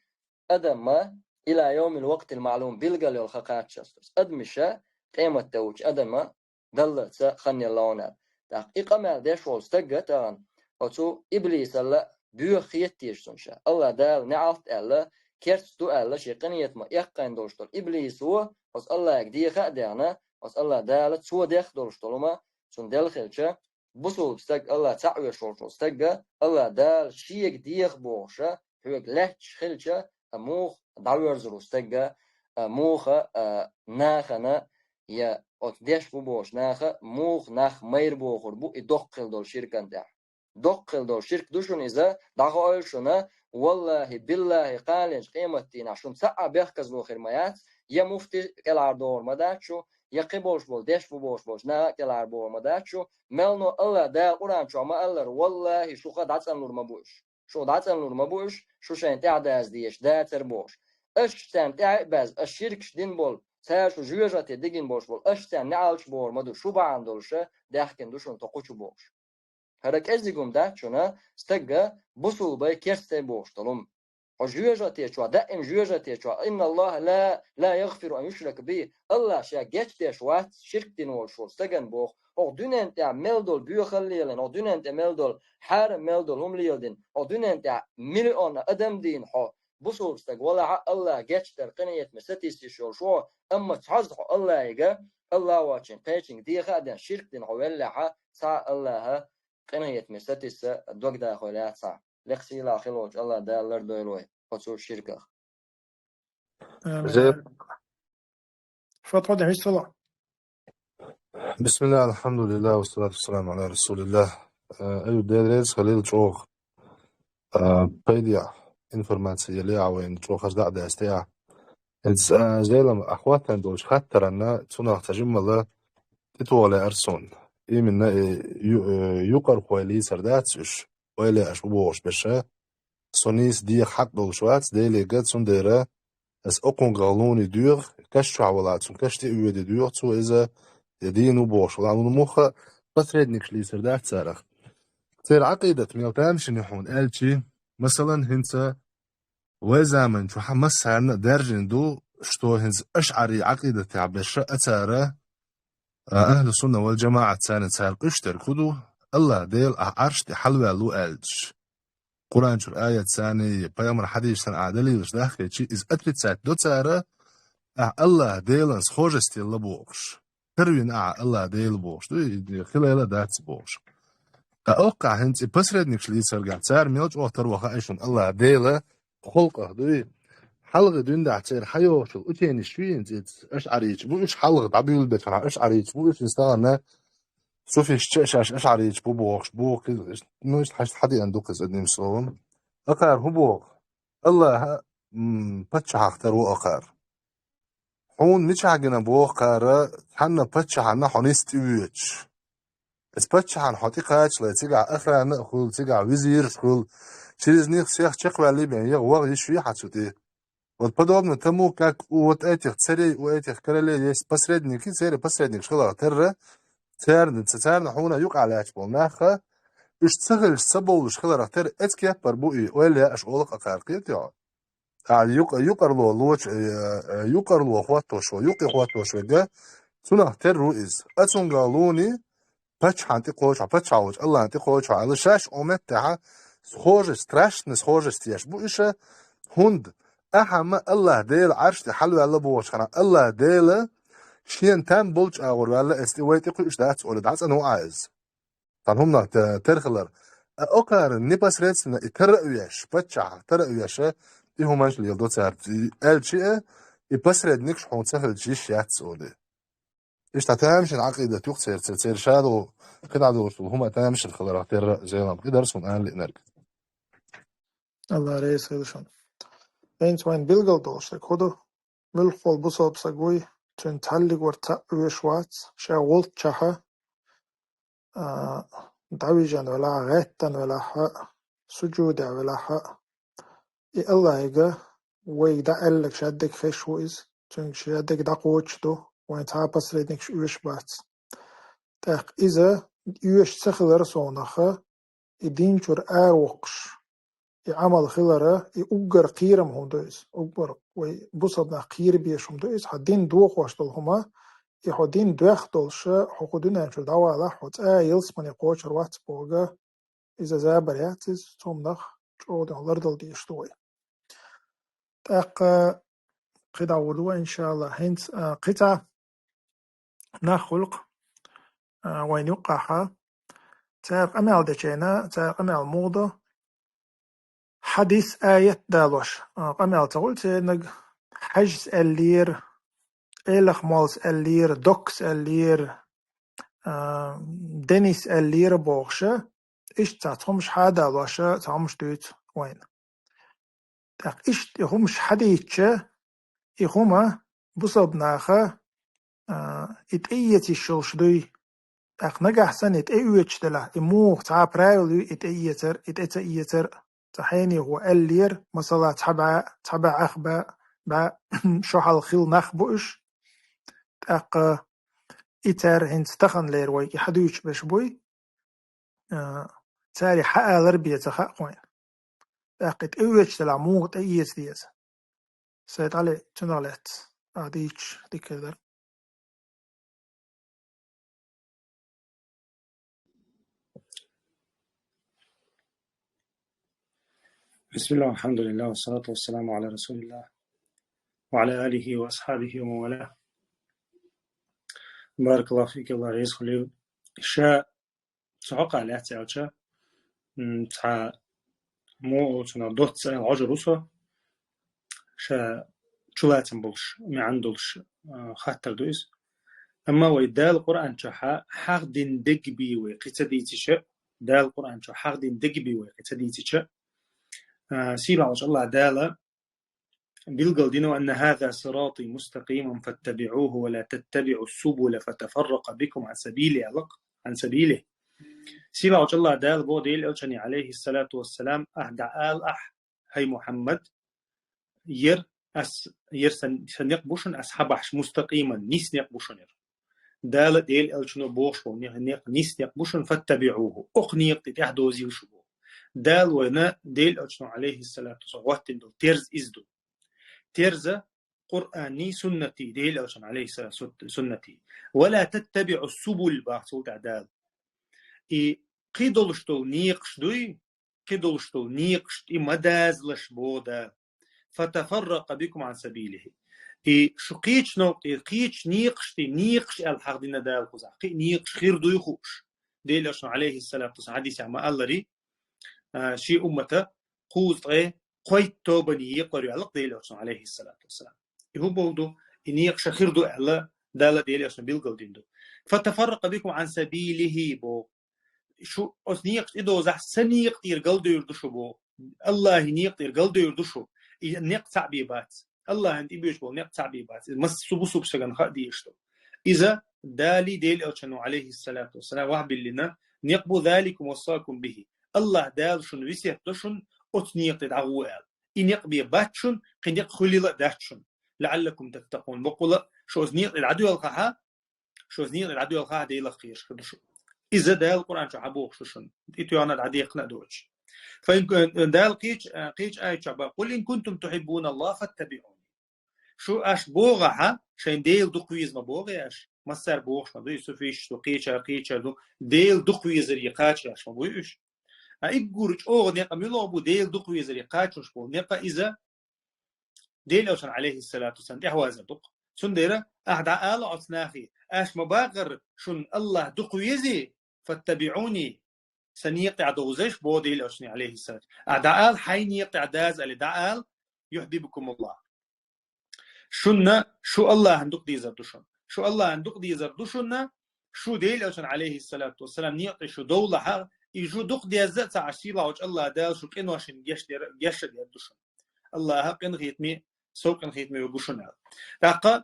адамма ила йовмил вакътил маълум, билгал йолу хан кхаччалц. Адамаша къематде вучу адамма даллалц хан елла хьуна. ТӀаккха и къамел деш волу стагга тахана оцу Иблисалла боьха хета теша цунна ша. Аллахь Дала неӀалт аьлла, керста ду аьлла, шен къинхетамах эккхийна долуш долу Иблисо оцу Аллахьига деха а дехна, оцу Аллахь Дала цо дехха долуш долу хӀума цунна делла хилча, бусулба стаг, Аллахь цхьаъ веш волчу стагга, Аллахь Дала шега деха бохуша, хьоьга лаьтташ хилча, а муха дӀаверзур ву стагга, а муха, а, нахана, я оцу деш бу бохуш наха, муха нах майра бохур бу и доккха хила долу ширкан тӀехь. Доккха хила долу ширк ду шуна иза, дӀахоуьйту шуна, валлахӀи, биллахӀи, кхаленчу къематдийнахь шуна цхьа а бехказло хир ма яц, я муфти кӀелхьардохур ма дац шу, я кхин болуш болу деш бу бохуш болчу наха а кӀелхьара бохур ма дац шу, мелло Аллах Дала Къуръан чохь ма-аллара, валлахӀи, шуха дӀацӀанлур ма бу уьш. Шух дӀацӀанлур ма бу уьш, шу шайн тӀаьхьа даза дезаш дацара бохуш. Аша царна тӀаьхьа а баьзна, аша ширкаш дина болу, цара шу жоьжахате дигина болуш болу, аша царна неӀалт бохур ма ду, шу бахьана долуша даьхкина ду шуна тхо кху чу бохуш. ХӀара кӀезиг хӀума дац шуна, стага бусулбай керстай бохуш долу хӀума. Хьо жоьжахате чохь, даим жоьжахате чохь, инна Аллаха ла, ла ягъфиру ан юшрака бихи, Аллах ша гечдеш вац ширк дина волуш волу стагана боху, хӀокху дуьнен тӀехь мел долу боьхалла лелийна, хӀокху дуьнен тӀе мел долу хьарам мел долу хӀума леладина, хӀокху дуьнен тӀехь миллион адам дийна хьо, бусулба стаг валахьа, Аллах гечдар къинхетаме сатийсаш йолуш ву, амма цхьазза хьо Аллахьига, Аллах воцчун кхечуьнга деха а ден, ширк дина хьо веллехьа, цхьа Аллаха къинхетаме сатийса догдахой лаьцхьа. Лекха сийлахь хила волчу Аллах Дала лардойла вай оцу ширках. Амин. Зе- Фатхьа ден виссала. Бисмиллах, алхьамдулиллах, вассалату вассаламу аля расулиллах. Э, аю, Дела реза хилийла чӀогӀа. Э, пайдехь информация елехьа вайна, чӀогӀа хаза дӀа а даьстехьа. Иза, э, Зелам ахь хӀоттийна долчу хаттаранна цунах ца жиммала тӀетоха лаьара суна. Именно, э, ю-, э, юкъархой лийцар дац уьш, ойла еш бу бохуш берш. Со нийса деха хьакъ долуш вац, Делига, цундела аса окхунгах луний доьху, каш чохь валахь, цунна каш тӀе а воьдий доьху, цо иза я дийна ву бохуш валахь, хӀунда муха посредникаш лийцар дац царах. Церан Ӏакъидат мел тамашийна ю хьуна аьлчи, масалан, хӀинца вай заман чохь массарна а даьржина ду, что хӀинца ашъари Ӏакъидатехь берш а цара, а, ахьлу сунна вал джамаӀат царна цара къуьш дерг хӀун ду? Аллах Дела ахь Ӏарш тӀе хьалаваьлла ву аьлча. Къуръан чуьра аят санна, пайхамар хьадисаш санна ахь далилаш дахкийчи, иза отрицать до цара, ахь Аллах Делан схожесть елла бохуш. Карвина ахь Аллах Дела бохуш ду, и хилайла а дац бохуш. Ткъа оккхахь хӀинца и посредникаш лийцаргахь, цара мел чӀогӀа таро хаьа шуна Аллах Дела халкъах дуй. Хьалхе дуьйна дахь церан хьайогӀучул учениш ю хӀинца иза, ашъарийча бу уьш, хьалха дӀабуьйлабечу хьан ашъарийча бу уьш, иза тахана суфисташ а шаьш ашъарийча бу бохуш, боху кхин, ну, иштта хьаьшта хьадеана ду кхин, одним словом. Акхара хӀун боху? Аллаха, м, паччахьах тара ву акхара. Хьуна мичахь гина боху кхара, цхьанна паччахьанна хьо нисса тӀевоьдуш? Иза паччахьан хьо тӀекхачале, цигахь охрана а хуьлу, цигахь визираш хуьлу, через них всех чекхваьлла бен, яха ваха йиш вий хьан цу тӀе? Вот подобно тому, как у вот этих царей, у этих королей есть посредники, церан посредникаш хиларх терра, царна, ца-, царна хьуна юкъахь лаьтташ болу нах а, уьш ца хилча ца бовлуш хиларх терра, эцу кеппара бу и, ойла яаш олу-кх акхара, кхетий хьо? А юкъа-, юкъарло лоч-, э, э, юкъарло хӀоттош ву, юкъе хӀоттош верг а, цунах терра ву иза. А цуьнга луни, паччахьан тӀе кхочу хьо, паччахь волчу Аллахьан тӀе кхочу хьо аьлла, шаьш оха меттехьа схожесть, страшно схожесть еш бу иша, хӀунда ахьа ма Аллах Дела Ӏарш тӀе хьалаваьлла бохучу хана, Аллах Дела шена там болчу агӀор ваьлла, эс тӀе вай тӀе кхуьуш дац олу, дӀацӀанву Ӏа иза. Цхьана хӀуманах те-, тера хилар. А окхара непосредственно и тара а веш, паччахьах тара а веша, и хӀуманаш леладо цара, и аьлча а, и посредникаш хьуна ца хилча йиш яц олу. Иштта тамашийна Ӏакъидат ю-кх церан, церан, церан шадолу, кхидӀа долуш долу хӀума тамашийна хиларах терра а, Зелам, и дара суна ала лиънарг. Аллах реза хуьлда шуна. ХӀинца вайн билгал долуш дерг хӀун ду? Муьлхха волу бусалба саг вуй, цуьнан цхьаллиг вара цхьаъ веш вац, ша волччахьа, а, дӀавижина велахьа, гӀеттана велахьа, суджудехь велахьа, и Аллахьига вайга дӀааьлларг шадерг хезаш ву иза, цуьнга шадерг дӀакхочуш ду, вайн цхьа а посредникаш оьшуш бац. ТӀаккха иза оьшуш ца хилар совнаха, и дин чуьра аравоккхуш, и Ӏамал хилара, и уггар кхерам хӀума ду иза. Уггар вай бусалба нах кхерабеш хӀума ду иза. Хьан дин дохош долу хӀума, и хьо дин доьхна долуша, хьо кху дуьнен чуьра дӀавалахь, хьо цӀа ялсамане кхочур вац бохург, иза забар яц иза, цомнах чӀогӀа дин лардала дезаш ду вай. ТӀаккха кхидӀа вур ду вай, иншалла. ХӀинца, а, кхин цхьа нах хуьлу-кх, а, вайна юккъахьа. Цара къамел дечу хенахь, цара къамел муха до? Хьадис, аят далош, а, къамел ца хуьлу церниг, хьаьжас аьллера, элах моллас аьллера, доккхас аьллера, а, денис аьллера бохуша, иштта цхьа хӀумаш хьадалоша, цхьа хӀумаш дуьйцу вайна. ТӀаккха иштта и хӀумаш хьадийча, и хӀума бусалба наха а, и тӀеэца йиш йолуш дуй. ТӀаккха нагахь санна и тӀеоьцуш делахь, и муха цхьа а правило ю, и тӀеэцар, и тӀе ца эцар, цхьа хьенехо аьллера, масала, цхьа бӀе, цхьа бӀе ах бӀе, бӀе шо хьалха хилла нах бу уьш. ТӀаккха и цара хӀинца таханлера вайга и хьадуьйцуш берш буй, а, цара и хьаалар бен ца хаьа кхуьнга. ТӀаккха и тӀеоьцуш делахь, муха тӀеэца деза. Сайд-Ӏали, цунах лаьцна ахь дийцича дика хир дара. بسم الله والحمد لله والصلاة والسلام على رسول الله وعلى آله وأصحابه ومن والاه. بارك الله فيك, Аллах реза хуьлийла. Ша цу хьокъехь лаьцна аьлча, м, цхьа мо оцунах доцца аьлла хьожур ву со, ша чулацам болуш, маьӀна долуш, а, хаттар ду иза. Амма вай Дала Къуръан чохь хьахдина дерг бен вай кхин ца дийцича, Дала Къуръан чохь хьахдина дерг бен вай кхин ца дийцича, а, сийлахь волчу Аллах Дала билгал дина: «وأن هذا صراطي مستقيما فاتبعوه ولا تتبعوا السبل فتفرق بكم عن سبيله», аьлла, عن سبيله. Сийлахь волчу Аллах Дала боху Делан элчане, алейхиссалату вассалам, ахь дӀаала ахь, хӀай Мухьаммад, яра ас, яра сан, сан некъ бу шуна, ас хьабахьаш, мустакъиман, нис некъ бу шуна яра. Дала, Делан элчано бохуш болу некъ, некъ, нис некъ бу шуна, фаттабиӀуху, окху некъа тӀе тӀаьхьадозийла шу боху. Дала вайна Делан элчано, алейхиссалату вассалам, гӀоттина долу терза иза ду. Терза Къуръанний, суннатий, Делан элчано, алейхиссалату вассалам, суннатий. «Ва ла таттабиӀу субул», боху цул тӀаьхьа Дала. И кхидолуш долу некъаш дуй, кхидолуш долу некъаш тӀе ма дазалаш боху Дала. «Фатафарракъа бикум ан сабилихи». И шу кхечу новкъа тӀера, кхечу некъаш тӀе, некъаш аьлла хьахдина Дала кхузахь. Кхин а некъаш хир дуй хууш. Делан элчано, алейхиссалату вассалам, хьадисехь ма-аллара, а, шен уммата кхузткъе кхойтта тобане екъор ю аьлла Делан элчано, алейхиссалату вассалам. И хӀун бохург ду? И некъаш хир ду аьлла, Дала, Делан элчано билгал дина ду. «Фатафарракъа бикум ан сабилихи», боху. Шу оцу некъаш тӀедозахь, сан некъа тӀера галдевр ду шу боху. Аллахьан некъа тӀера галдевр ду шу. И некъ цхьаъ бен бац. Аллахьан тӀебоьдуш болу некъ цхьаъ бен бац. Иза массо а бусулба стагана хаа дезаш ду. Иза Далий, Делан элчано, алейхиссалату вассалам, вахьбиллина некъ бу, «Заликум вассакум бихи». Аллах Дала шуна весет до шуна оцу некъа тӀе дӀагӀо аьлла. И некъ бен бац шуна, кхин некъ хуьлийла а дац шуна. «Лааллакум таттакъун». Баккъала а, шу оцу некъа тӀе дӀадоьлхахьа, шу оцу некъа тӀе дӀадоьлхахьа, Делах кхоьруш хир ду шу. Иза Дала Къуръан чу хьабохуш ду шуна. И тоьхна дӀадекхна а доцуш. Фа ин, Дала кхечу, кхечу аят чохь боху: «Къул ин кунтум тухьиббуна Аллах, фаттабиӀуни». Шу аш бохахьа, шайн Дела дукха веза ма бохий аш. Массара бохуш ма ду, и суфисташ ду, кхечара, кхечара ду, Дела дукха везаре кхачош ма буй уьш. А уггар чӀогӀа некъ муьлха бу, Дела дукха везаре кхачош болу некъ иза, Делан элчанна, алейхиссалату вассалам, тӀаьхьавазар ду-кх. Цундела ахь дӀаала оцу нахе: «Аш ма бахара шуна Аллах дукха везий, фаттабиӀуни, сан некъа тӀехь довзийша», боху Делан элчане, алейхиссалату. Ахь дӀаала: «Хьайн некъа тӀехь даза», аьлла, дӀаала: «Юхьбибкумуллах». Шуна шу Аллахьан дукха дезар ду шуна. Шу Аллахьан дукха дезар ду шуна, шу Делан элчанна, алейхиссалату вассалам, некъа тӀе шу довлахьа, и шу дукха дезза а ца Ӏаш, сийлахь волчу Аллах Дала шу къиношна геш дер, геш а дер ду шуна. Аллаха къинхетаме, сов къинхетаме ву шуна аьлла. ТӀаккха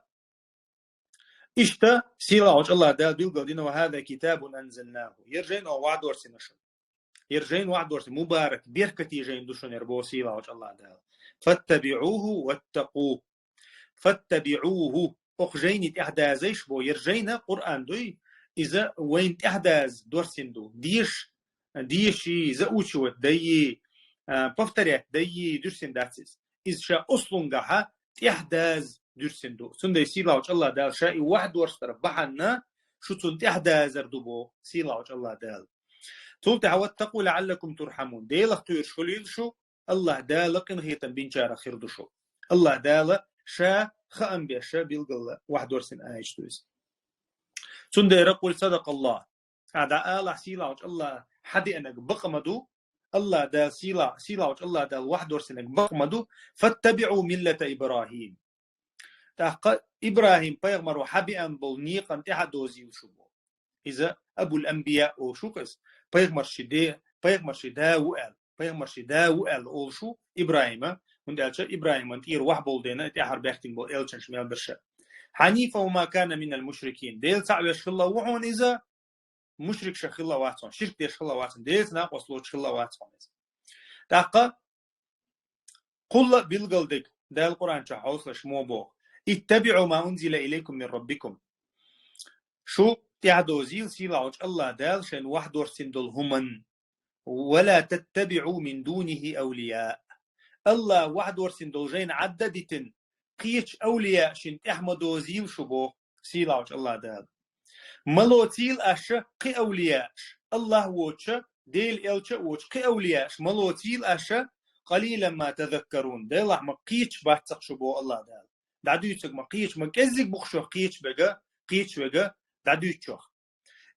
иштта сийлахь волчу Аллах Дала билгал дина: «Ва хаза китабун анзалнаху». Яра жайна оха вахьдорсина шуна. Яра жайна вахьдорсина, мубарак, беркате жайна ду шуна яра, боху сийлахь волчу Аллах Дала. «ФаттабиӀуху ваттакъу». «ФаттабиӀуху». Окху жайни тӀехь дазийша боху, яра жайна Къуръан дуй, иза вайна тӀехь даза дорсина ду. Деша, деший, заучивать дайи, а, повторять дайи, дуьрсина дац иза. Иза ша ослунгахьа тӀехь даза дуьрсина ду. Цундела сийлахь волчу Аллах Дала ша и вахьдорсур бахьана, шу цунна тӀехь дазар ду боху сийлахь волчу Аллах Дала. Цул тӀаьхьа: «Ваттакъу лааллакум турхьамун». Делах кхоьруш хуьлийла шу, Аллах Дала къинхетам бинчарах хир ду шу. Аллах Дала ша хаам беш билгала вахьдорсина аяташ ду иза. Цундела къул садакъаллах. Ахь дӀаала, сийлахь волчу Аллах хьадеанарг бакъ ма ду, Аллах Дала сийла-, сийлахь волчу Аллах Дала вахьдорсинарг бакъ ма ду: «ФаттабиӀу миллата ИбрахӀим». ТӀаккха ИбрахӀим пайхамаро хьабеана болу некъан тӀехь а дозийла шу боху. Иза Абул-Анбия олуш ву-кх иза. Пайхамарши де-, пайхамарши да ву аьлла. Пайхамарши да ву аьлла олуш ву ИбрахӀима, хӀунда аьлча ИбрахӀиман тӀера вахьа болу дена, тӀаьхьара баьхкина болу элчанаш мел берш а. حنيفا وما كان من المشركين. Дела цхьаъ веш хилла ва хьона иза, мушрикех хилла вац хьона, ширк деш хилла вац хьона, Делаца накъост лоцуш хилла вац хьона иза. ТӀаккха кхул а билгалдерг Дала Къуръан чу хьовсалаш мо боху: «اتبعوا ما أنزل إليكم من ربكم». Шу тӀаьхьадозийла сийлахьчу АллахӀ Дала шайна вахьдорсийна долу хӀуманна. «ولا تتبعوا من دونه أولياء». АллахӀ вахьдорсийна долу жайна Ӏадда а дитина, кхечу авлияашна тӀаьхьа ма дозийла шу боху сийлахьчу АллахӀ Дала. Ма лоцийла аша кхин авлияаш, АллахӀ воцуш а, Делан элча а воцуш кхин авлияаш ма лоцийла аша, «قليلا ما تذكرون». Делахь ма кхечаш бац-кх шу боху АллахӀ Дала. ДӀадуьйцург ма кхечаш, ма кӀеззиг бу-кх шух кхечаш берг, кхечаш верг дӀадуьйцучух.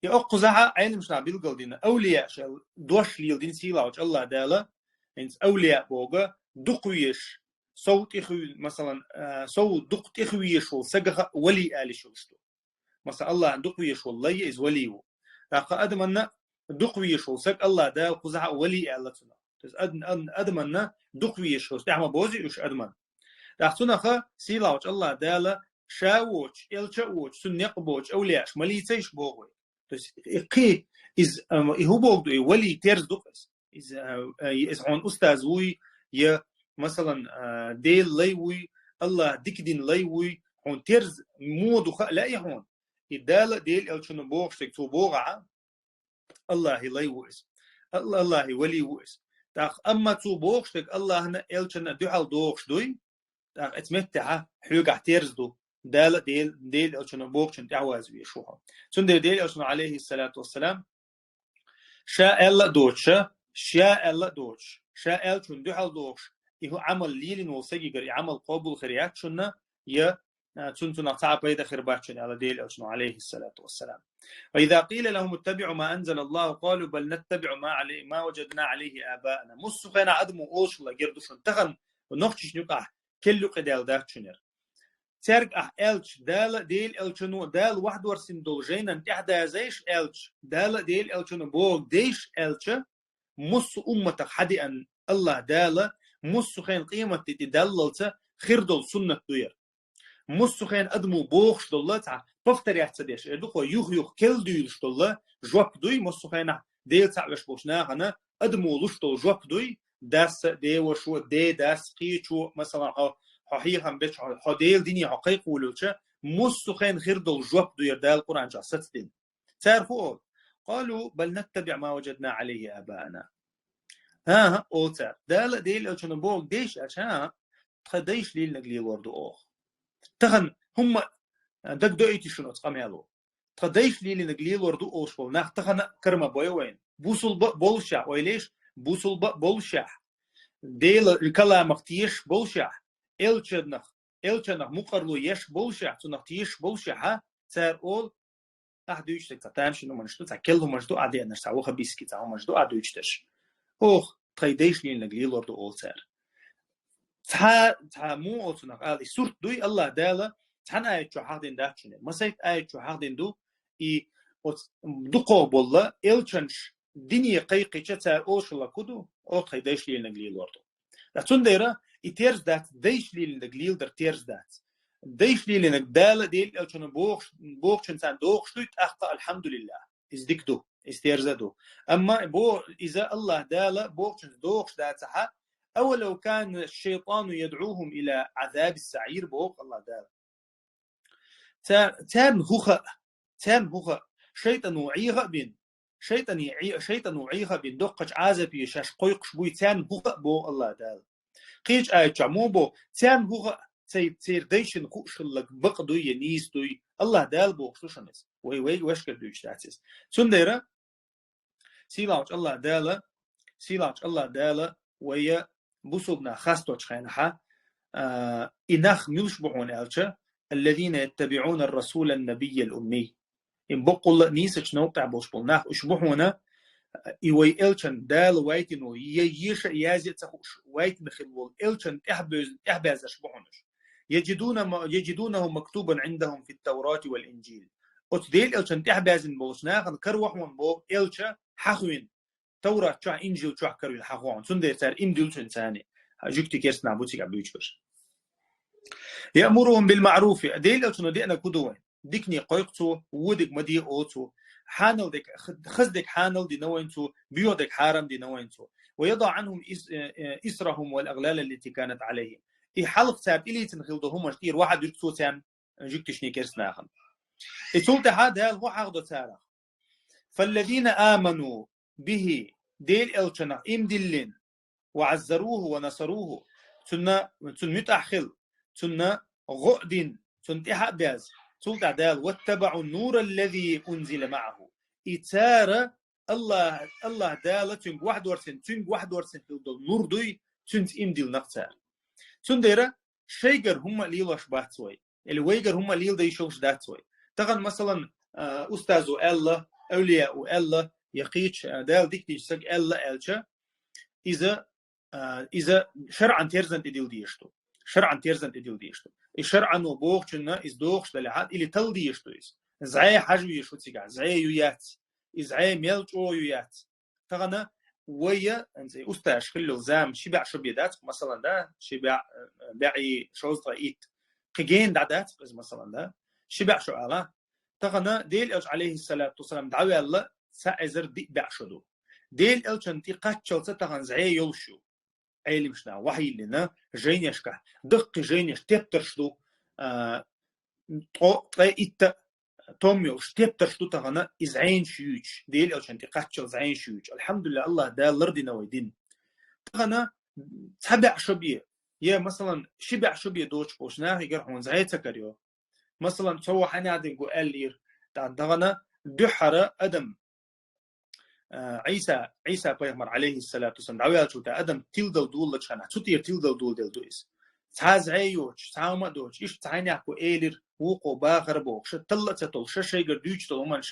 И оккхузахь а Ӏеламнаха билгалдина, авлияаш аьлла дош леладина сийлахьчу АллахӀ Дала, хӀинца авлияъ бохург дукха везаш, сов тӀехуьй-, масалан, а, сов дукха тӀехвезаш волу сагах а вали ала йиш йолуш ду. Масалан, АллахӀна дукха везаш волу лай а иза вали ву. ТӀаккха адаманна дукха везаш волу саг АллахӀ Дала кхузахь а вали аьлла цунах. То есть ад-, ад-, адаманна дукха везаш волу, тӀаьхьа ма бозий уьш адаман. ТӀаккха цунах а сийлахьчу АллахӀ Дала ша а воцуш, элча а воцуш, цуьнан некъ боцуш авлияаш ма лийцийша боху вай. То есть, и кхин, иза, ам, и хӀун бохург ду, и вали терза ду-кх иза. Иза, а, а, иза хьуна устаз вуй, я, масалан, а, Делан лай вуй, АллахӀа дика дина лай вуй, хьуна терза муха ду хаа лаьий хьуна. И Дала а, Делан элчано а бохуш дерг цо боху ахь, АллахӀан лай ву иза. Алла-, АллахӀан вали ву иза. ТӀаккха, амма цо бохуш дерг АллахӀна а, элчанна а дуьхьал дохуш дуй, тӀаккха оцу меттехь хьоьгахь терза ду. Дала а, Дел-, Делан элчано а бохучунна тӀаьхьаваза везаш ву хьо. Цундела Делан элчано, Ӏалайхиссалату вассалам, ша аьлла а доцуш, ша аьлла а доцуш, ша аьллачунна дуьхьал дохуш, и хӀу Ӏамал лелийна волу сагигара и Ӏамал къобал хир яц шуна, я, а, цун-, цунах цхьа а пайда хир бац шуна, аьлла Делан элчано, Ӏалайхиссалату вассалам. «وإذا قيل لهم اتبعوا ما أنزل الله قالوا بل نتبع ما علي-، ما وجدنا عليه آباءنا». Муссу хенахь адамо олуш хилла гира ду шуна, тахана нохчашна юкъахь керла юкъа даьлла дац шуна яра. Цаьрга ахь аьлча, Дала а, Делан элчано а, Дала вахьдорсийна долу жайнан тӀаьхьадазийша аьлча, Дала а, Делан элчано а бохург дейша аьлча, муссу умматах хьадеана АллахӀ Дала, муссу хенахь къематде тӀе даллалца хир долу суннат ду яра. Муссу хенахь адамо бохуш долла, цхьа повторять ца деш, эр ду-кх вай, юх-юха керла дуьйлуш долла жоп дуй, муссу хенахь Дела цхьаъ веш болчу нахана адамо луш долу жоп дуй, дас а, девашо а, дедас а, кхечо а, масалан, хьо, хьо хьехам бечу, хьо, хьо Делан дине хьо кхайкхаволавелча, муссу хенахь хир долу жоп ду яра Дала Къуръан чохь сацдина. Цара хӀун олу? «قالوا بل نتبع ما وجدنا عليه آباءنا». ХӀан-хӀа, олу цара. Дала а, Делан элчано а бохург дейша аьлча, хӀан-хӀа, тхан дайша лелийнарг лелор ду оха. Тахана хӀумма а дагадоуьйту шуна оцу къамело. Тхан дайша лелийнарг лелор ду олуш болу нах тахана а кара ма бойу вайна. Бусулба а болушехь, ойла еш, бусулба а болушехь, Делан каламах тешаш болушехь, элчанах, элчанах мукъарло еш болушехь, цунах тешаш болушехь, цара олу, ахь дуьйцуш дерг цхьа тамашийна хӀуманаш ду, цхьа керла хӀуманаш ду ахь деанарш, цхьа ваххабистский цхьа хӀуманаш ду ахь дуьйцуш дерш. Оха тхайн дайша лелийнарг лелор ду олу цара. Цхьа, цхьа муха олу цунах ала, и сурт дуй, АллахӀ Дала цхьана аят чохь хьахдина дац шуна. Масайт аят чохь хьахдина ду, и оцу дукхох болла элчанаш дине кхайкхича цара олуш хилла хӀун ду, оха тхайн дайша лелийнарг лелор ду. Ткъа цундела и терза дац, дайша лелийнарг леладар терза дац. Дайша лелийнарг Дала а, Делан элчано а бохуш, бохучун царна дохуш дуй, тӀаккха алхьамдулиллахӀ. Иза дика ду, иза терза а ду. Амма бо-, иза АллахӀ Дала бохучунца дохуш дацахьа, «أولو كان الشيطان يدعوهم إلى عذاب السعير», боху АллахӀ Дала. Ца-, царна хӀун хаьа, царна хӀун хаьа, шайтӀано Ӏеха а бина, шайтӀане Ӏе-, шайтӀано Ӏеха а бина, доккхачу Ӏазапе шаьш кхойкхуш буй, царна хӀун хаьа, боху АллахӀ Дала. Кхечу аят чохь муха боху, царна хӀун хаьа, цай-, церан дайшна хууш хилларг бакъ дуй я нийса дуй, АллахӀ Дала бохуш ду шуна иза. Вай, вай, вайшкара дуьйцуш дац иза. Цундела, сийлахьчу АллахӀ Дала, сийлахьчу АллахӀ Дала вай бусулба нах хасточу хенахьа, а, и нах муьлш бу хьуна аьлча, «الذين يتبعون الرسول النبي الأمي». И боккъалла а нийсачу новкъа тӀехь болуш болу нах уьш бу хьуна, и вай элчан Дала вайтино, я еша а, язъе а ца хууш, вайтина хилла волу элчан тӀаьхьабез-, тӀаьхьабаьззарш бу хьуна уьш. «يجدون م-، يجدونه مكتوبا عندهم في التوراة والإنجيل». Оцу Делан элчан тӀаьхьабаьззина болчу нахана кара ва хьуна боху элча хьахийна, Таврат чохь, Инжил чохь каравина хьахийна. Цундела цара иман дилла цуьнан царна. Жуьгтий керста нах бу цигахь буьйцуш берш. يأمرهم بالمعروف, Делан Элчано деанарг хӀун ду вайна? Диканиг кхойкху цо, вон дерг ма де олу цо. Хьанал дерг, хаза дерг хьанал дина вайна цо, боьха дерг хьарам дина вайна цо. ويضع عنهم إصرهم والأغلال التي كانت عليهم. И хьалха цара тӀелийцина хилла долу хӀуманаш тӀера охьадуьргу цо царна, жуьгташна, керста нахана. И цул тӀаьхьа Дала хӀун хьахадо царах? فالذين آمنوا به, Делан Элчанах иман диллина, وعزروه ونصروه, цунна, цунна муьтӀахь хилла, цунна гӀо а дина, цунна тӀаьхьа а баьзна, цул тӀаьхьа Дала, واتبعوا النور الذي أنزل معه. И цара АллахӀ, АллахӀ Дала цуьнга вахьадорцийна, цуьнга вахьадорцийна хилла долу нур дуй, цуьнца иман диллинарг цара. Цундела шайгара хӀумма а лелош бац вай, или вайгара хӀумма а леладан йиш йолуш дац вай. Тахана, масалан, а, устазо аьлла, эвлияо аьлла, я кхечу, а, Дала дика динчу стага аьлла аьлча, иза, а, иза шарӀан терзан тӀе дилла дезаш ду. ШарӀан терзан тӀе дилла дезаш ду. И шарӀано бохучунна иза дохуш далахь, или талла дезаш ду иза. ЗӀе хьажа везаш ву цигахь, зӀе ю яц, и зӀе мел чӀогӀа ю яц. Тахана вай, устазаш хилла йолу зама ши бӀе шо бен дац, масалан, да, ши бӀе, бӀе шовзткъе итт. Кхин гена дӀадац иза, масалан, да, ши бӀе шо ала. Тахана Делан Элча, алейхиссалату вассалам, дӀаваьлла цхьа эзар диъ бӀе шо ду. Делан Элчанна тӀе кхаччалца тахана зӀе йолуш ю. Ӏелимашна вахьйиллина жайнашкахь, даккхий жайнаш тептарш ду, а, ткъо-, ткъе итт а том йолуш тептарш ду тахана, иза зӀенаш юьйцуш, Делан Элчанна тӀе кхаччалца зӀенаш юьйцуш. Алхьамдулиллах, АллахӀ Дала лардина вай дин. Тахана цхьа бӀе шо бен, я, масалан, ши бӀе шо бен доцуш болчу нахе гар хьуна зӀе ца карайо. Масалан, цо вахьана динг гу аьллера, тахана дуьххьара адам, а, Ӏийса, Ӏийса пайхамар, алейхиссалату вассалам, дӀаваьллачул тӀаьхьа адам тиладала долалучу хенахь, цу тӀера тиладала доладелла ду иза. Цхьа зӀе йоцуш, цхьа хӀума а доцуш, иштта цхьайнехь кху элира, вукхо бахара бохуш, талла а ца толуш, шайгара дуьйцуш долу хӀуманаш,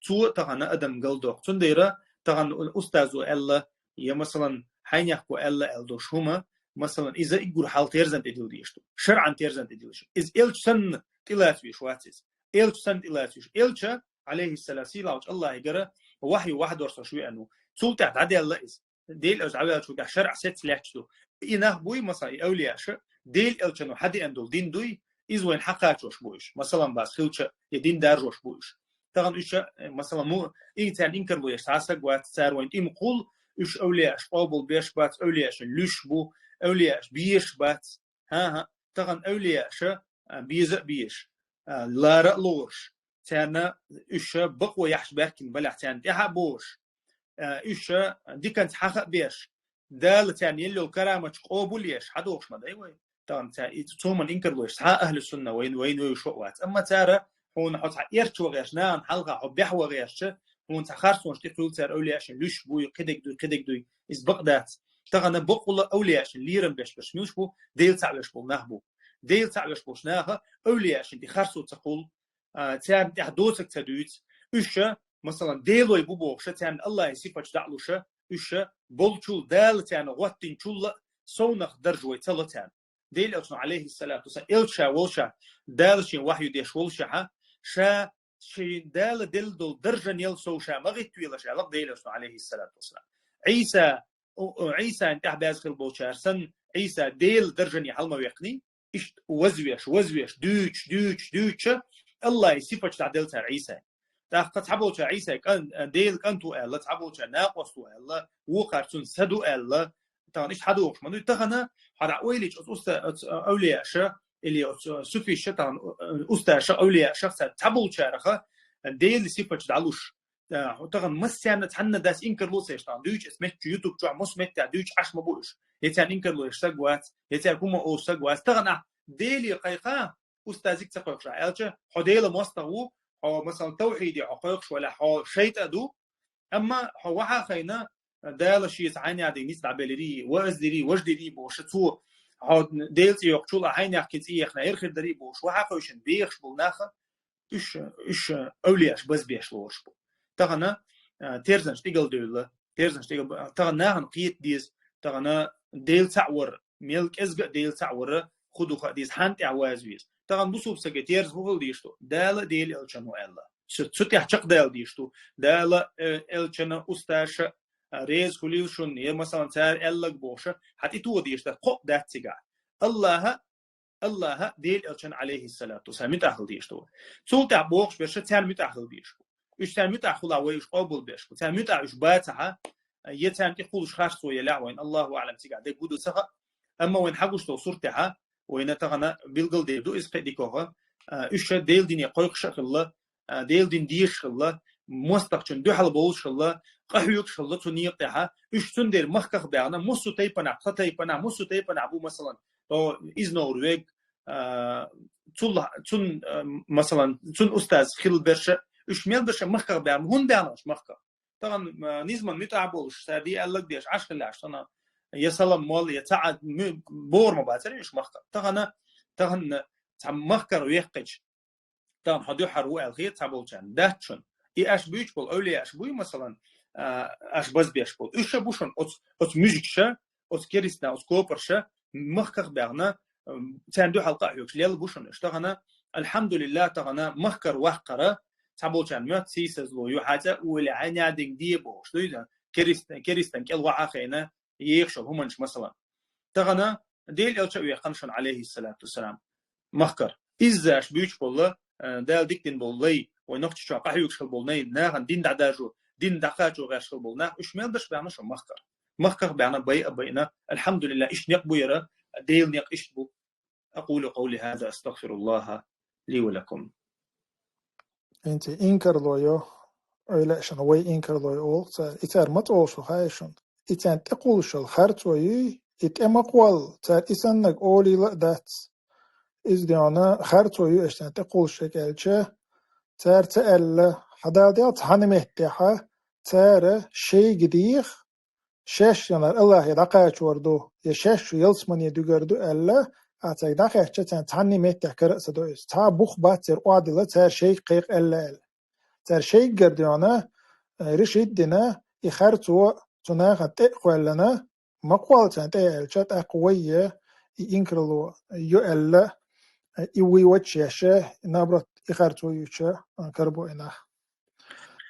цо тахана адам галдоккху. Цундела тахана устазо аьлла, я, масалан, хьайнех кху аьлла аьлла долуш хӀума, масалан, иза уггар хьалха терзан тӀе дилла дезаш ду. ШарӀан терзан тӀе дилла дезаш. Иза Элча санна тӀелаца везаш вац иза. Элча санна тӀелаца везаш. Элча, алейхиссалам, сийлахьчу АллахӀегара вахьйу вахьадорцуш веана ву. Цул тӀаьхьа дӀадаьлла иза. Делан Элча дӀаваьллачул тӀаьхьа шарӀ сецна лаьтташ ду. И нах буй, масалан, и эвлияш, Делан Элчано хьадеана долу дин дуй, иза вайна хьакхачош бу уьш. Масалан, бац хилча, я дин даржош бу уьш. Тахана уьш, э, масалан, му-, и царна инкарло еш цхьа а саг вац, цара вайна тӀе ма кхулла, уьш эвлияш къобал беш бац, эвлияшна луьш бу, эвлияш безаш бац. ХӀан-хӀа, тахана эвлияша, а, беза а безаш, а, лара а лоруш, царна уьш бакъо яхьаш баьхкина балехь царна тӀаьхьа а бохуш, а, уьш диканца хьаха а беш, Дала царна елла йолу караматаш къобал еш, хьадохуш ма дай вай. Тахана ца-, и цу хӀуманна инкарло еш цхьа а ахьлу сунна вайна, вайна вевзаш а вац. Амма цара хьуна хьо цхьа эрча ван гӀерташ, нахана хьалха хьо бехь ван гӀерташ, хьуна цхьа харцонаш тӀе хуьлу цара, эвлияшна луьш буй, кхидерг дуй, кхидерг дуй, иза бакъ дац. Тахана бакъволу эвлияшна лерам беш берш муьлш бу, Дела цхьаъ веш болу нах бу. Дела цхьаъ веш болчу наха эвлияшна тӀе харцо ца кхуллу, а, царна тӀехь доцург ца дуьйцу. Уьш, масалан, делой бу бохуша, царна АллахӀан сифаташ дӀа а луша, уьш болчул, Дала царна гӀоттинчул а совнах даржа вай ца ло царна. Делан Элчано, алейхиссалату вассалам, Элча ша волуша, Дала шен вахью деш волушехьа, ша шен Дала делла долу даржанел сов ша ма гӀиттавелаш, аьлла Делан Элчано, алейхиссалату вассалам. Ӏийса, о, о, Ӏийсана тӀехь баьза хила болчара санна, Ӏийса Делан даржане хьала ма веккхний, иштта вазвеш, вазвеш, дуьйцуш, дуьйцуш, дуьйцуша, АллахӀан сифаташ дӀаделла цара Ӏийсана. ТӀаккха цхьаболчара Ӏийса кӀан-, Делан кӀант ву аьлла, цхьаболчара накъост ву аьлла, вукхара цуьнан са ду аьлла, тахана иштта хьадохуш ма дуй. Тахана хьо дӀа ойла йича оцу уста-, оцу эвлияша, или оцу суфиша, тахана усташа, эвлияша, цхьаболчараха Делан сифаташ дӀалуш. Э, хьо тахана массарна цхьанна дас инкарло ца еш, тахана дуьйцу эс меттачу YouTube чохь, массо меттехь дуьйцу Ӏаш ма бу уьш. Я царна инкарло еш саг вац, я цаьрга хӀума олуш саг вац. Тахана ахь Деле кхайкха, устазиг ца кхойкхуш ахь аьлча, хьо Делан мостагӀа ву, хьо, масалан, тавхьиде хьо кхойкхуш валахь, хьо шайтӀа а ду. Амма хьо вахьа а хайна, Дала шеца хьайнех динца ницкъ дӀабелларий, ваъз дирий, важа дирий бохуша, цо хьо Делан цӀе йоккхучул а хьайнех кхин цӀе яхна, хӀара хир дарий бохуш, вахьа а хевшина бехаш болу наха, уьш, уьш эвлияш базбеш лоруш бу. Тахана, а, терзанаш тӀигала девлла, терзанаш тӀигала, тахана нахана кхета деза, тахана Дела цхьаъ вар, мел кӀезга а Дела цхьаъ вар хӀун ду хаа деза, хьан тӀехь ваза веза. Тахана бусулба сага терза хӀун хила дезаш ду? Дала а Делан Элчано аьлла. Цу, цу тӀехь чекхдала дезаш ду. Дала, э, Элчана, усташа, а, реза хуьлийла шуна, я, масалан, цара аьлларг бохуша, хьан тӀе тоха дезаш дац, кхоъ дац цигахь. АллахӀа Аллахӏа, Дела элчан, алейхиссалату вассалам, муьтӏахь хила дезаш ду. Цул тӏаьхьа бохуш берш царна муьтӏахь хила дезаш бу. Уьш царна муьтӏахь хула вай уьш къобал беш бу. Царна муьтӏахь уьш бацахьа, я царна тӏе кхуллуш харцо елахь вайна, Аллаху аълам, цигахь дерг ву ду ца хаьа. Амма вайна хьагуш долу суртехьа, вайна тахана билгал дер ду иза кхин дикогӏа, а, уьш ша Делан дине кхойкхуш а хилла, а, Делан дин дезаш хилла, мостагӏчун дуьхьал болуш хилла, къахьоьгуш хилла цу некъа тӏехьа. Уьш цундела махках баьхна, муссу тайпанахь, тха тайпанахь, муссу тайпанахь бу, масалан, то изногӏур вег, а, цул, цун, а, масалан, цун устаз хилла берша, уьш мел берша махках баьхна, хӏунда баьхна уьш махках? Тахана, а, низаман муьтӏахь болуш, ша ди аьллаг деш, Ӏаш хилла Ӏаш, тахана я салам мол, я ца а, муь-, бора ма бацара уьш махках. Тахана, тахана цхьа махкара вехкхича, тахана хьо дуьхьара ву аьлла хета цхьаболчарна, дац шуна. И аша буьйцуш болу эвлияаш буй, масалан, а, аша базбеш болу. Уьш ша бу шуна оцу, оцу муьжигаш ша, оцу кериста, оцу копарш ша, махках баьхна, м, царна дуьхьал къа а хьоьгуш лелла бу шуна уьш. Тахана, алхьамдулиллахь, тахана махкара ваккхара, цхьаболчарна моьтту сийсазло ю, хьан цӀа а олий, хьан ня динга де бохуш, дуй иза, керист-, керистан кӀел ваха а хайна, ехаш йолу хӀуманаш, масалан. Тахана Дела элча а вехкана шуна, алейхиссалату вассалам, махкара. Изза аша буьйцуш болу, э, Дала дика дина болу лай, вай нохчочохь къахьоьгуш хила болу най, нахана дин дӀадаржо, дин дӀакхачо гӀерташ хила болу нах, уьш мел даш баьхна шуна махкара. Махках баьхна бай а байна, алхьамдулиллахь, иштта некъ бу яра, Делан некъ иштта бу. أقول قولي هذا، أستغفر الله لي ولكم. ХӀинца инкарло йо, ойла а шуна, вай инкарло йо олу цара. И цара ма цӀолуш ву хаьа шуна. И царна тӀекхуллуш йолу харцо юй, и тӀе ма кхолла, цара и саннаг олийла а дац. Иза дуьйна харцо ю аша царна тӀекхуллуш шег аьлча, цара ца аьлла, хьан Дала делахь цхьана меттехьа, цара шайга деха, шаьш янар Аллахе дӀакхачор ду, я шаьш шу ялсамане дуьгар ду аьлла, а цайга дӀахаьчча, царна цхьанне меттехь кара а ца до иза. Цхьа а бух бац церан охьадилла, цара шайга кхайкха аьлла аьлла. Цара шайггара дуьйна, э, решить дина, и харцо цу нахана тӀе а кхоьллина, ма кхолла царна тӀе а аьлча, тӀаккха вай е, и инкарло йо аьлла, э, и вуй вачча еш, наоборот, и харцо юьйча, э, карабо и нах.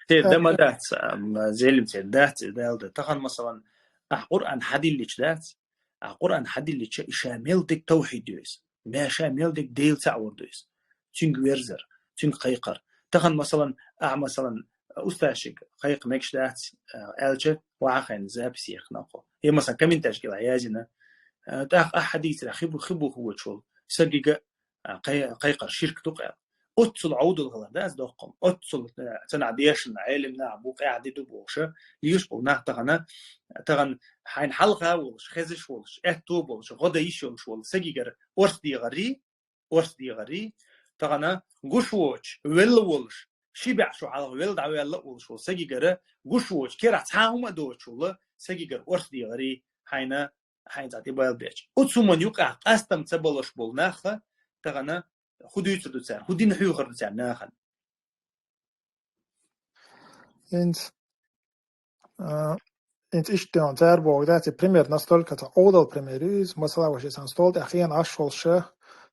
Церан дан ма дац, ам, зелим церан дац, и Дала дан. Тахана, масалан, ахь Къуръан хьадиллича дац, ахь Къуръан хьадиллича, и ша мел дерг тавхьид ю иза. Ма ша мел дерг Дела цхьаъ вар ду иза. Цуьнга верзар, цуьнга кхайкхар. Тахана, масалан, ахь, масалан, устазчиг кхайкха мегаш дац, а, аьлча, вахьа хайна запись ехна кхо. Я, масалан, комментарий кӀелахь язйина, а, тӀаккха ахь хьадийцарехь хи бу-, хи бу хӀу вачу волу. Сагига а, кхай-, кхайкхар ширк ду-кх аьлла. Оццул Ӏовдал хилар дац доккхум. Оццул, э, цунах дешна, Ӏелим нах бу, къаьхьа ди ду бохуша, лийш болу нах тахана, тахана хьайна хьалха волуш, хезаш волуш, аьтто болуш, гӀо дан йиш йолуш волу сагигара орс дегӀарий, орс дегӀарий, тахана гуш воцуш, велла волуш, ши бӀе шо хьалха велла дӀаваьлла а волуш волу сагигара гуш воцуш, керахь цхьа а хӀума а доцуш волу сагигара орс дегӀарий хьайна хьайн цӀа тӀе бала беча. Оцу хӀуманна юкъахь къастам ца балош болу нахха тахана хӀун дуьйцур ду цара, хӀун дина хьоьхур ду цара нахана? ХӀинца, а, хӀинца иштта цара боху, да, ци пример настолько ца Ӏовдал пример ю иза, масала, ваша сан стол тӀехь хена Ӏаш волуш ша,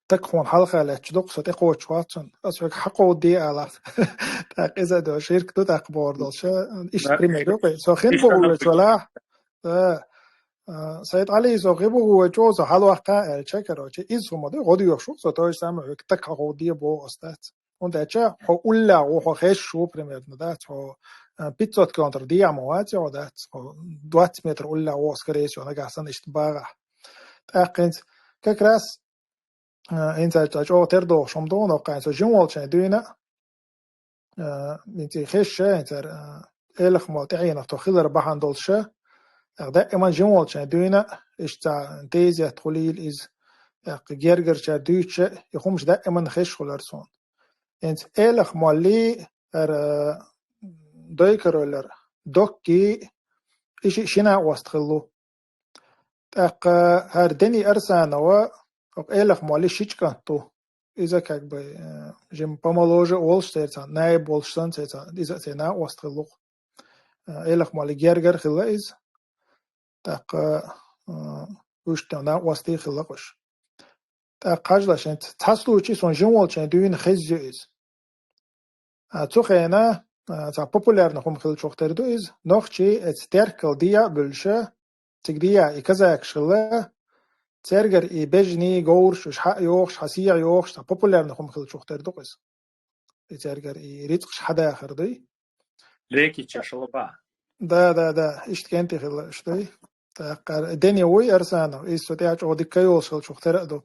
так хьуна хьалха лаьтташ дукха со тӀекхочуш вац цунна. Ас вега хьакховда де алахь. ТӀаккха иза а до, ширк ду тӀаккха бохур долуш ша. Иштта пример ю кхин. Со хин боху вечу валахь. Да. А, Сайд Ӏали, со гӀи бу гӀу вай чӀоза хьалваккха аьлча, короче, иза хӀума ду, гӀо доьхуш ву со, то же самое, хӀуьга так хьо де боху ас дац. ХӀунда аьлча хьо уллехь ву, хьо хезаш ву, примерно, дац, хьо, а, пятьсот километр дехьа ма вац, хьо дац, хьо двадцать метр уллехь ву, скорее всего, нагахь санна иштта багӀахь. ТӀаккха хӀинца, как раз, а, хӀинца чӀогӀа тера дохуш хӀума ду, но кхайн со жин волчайн дуьйна, а, хӀинца хезаш ша, хӀинца, а, Элах мол тӀаьхьенах тхо хилар бахьана долуш ша, тӀаккха даиман жин волчайн дуьйна, иштта цхьа тезет хуьлийла иза, тӀаккха гергарчара дуьйцуша, и хӀумаш даиман хезаш хуьлар суна. ХӀинца Элах моллий, хӀара дойкароллар, доккий, и ши-, шина ост хилла. ТӀаккха хӀара Дени Арсанова, хӀокху Элах молли шича кӀант ду. Иза как бы, э, жим помоложе а волуш церца, наиб волуш санна церца, иза а церна ост хилла-кх. Э, Элах молли гергара хилла иза. ТӀаккха, э, уьш тӀе на остий хилла-кх уьш. ТӀаккха хьажалаш, хӀинца цхьа случай сон жин волчайн дуьйна хеза ю иза. А, цу хенахь, а, цхьа популярна хӀума хиллачух тера ду иза. Нохчий эца теркал дийа а буьллуша, цига дийа и казакаш хилла, цергара и бежанаш, говраш, уж хьа а йохуш, хьа сий а йохуш, цхьа популярни хӀума хилчух тера ду-кх иза. И цергара и рицкъаш хьадахар дуй. Леки чешалба. Да, да, да, иштта кӀентий хилла уж дуй. ТӀаккха дени вуй Арсанов, иза цу тӀехь чӀогӀа дика йолуш хилчух тера а ду.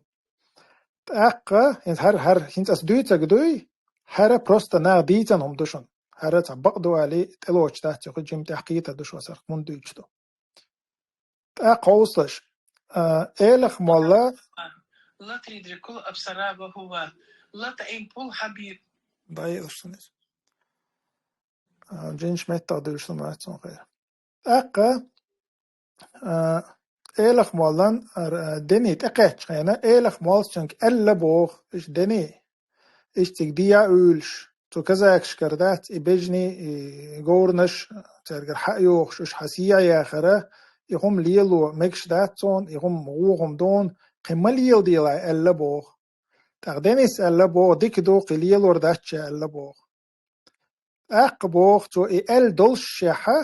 ТӀаккха, хӀинца хӀара, хӀара, хӀинца ас дуьйцург дуй, хӀара просто наха дийцина хӀума ду шуна. ХӀара цхьа бакъ ду алий, тӀелоцуш дац, юха жима тӀехь кхетар ду шуна, ас хӀара хӀунда дуьйцуш ду. ТӀаккха хьовсалаш, а, Элах молла. لا تدركه الأبصار وهو اللطيف الخبير. ДӀаелаш шуна иза. А, жинаш меттах дуьйцуш ма вац цунна хир. ТӀаккха, а, Элах моллан, а, дени тӀекхаьчча хенахь, Элах моллас цуьнга аьлла боху, иштта дени, иштта цига дийа а уьйлуш, цу казакашкара дац, и бежанаш, и говраш, цергара хьа а йохуш, уьш хьа сий а яхара, и хӀума лело мегаш дац цунна, и хӀума вон хӀума ду, кхин ма леладелахь аьлла боху. ТӀаккха денис аьлла боху, дика ду, кхин лелор дац ша аьлла боху. ТӀаккха боху цо и аьлла долуш шехьа,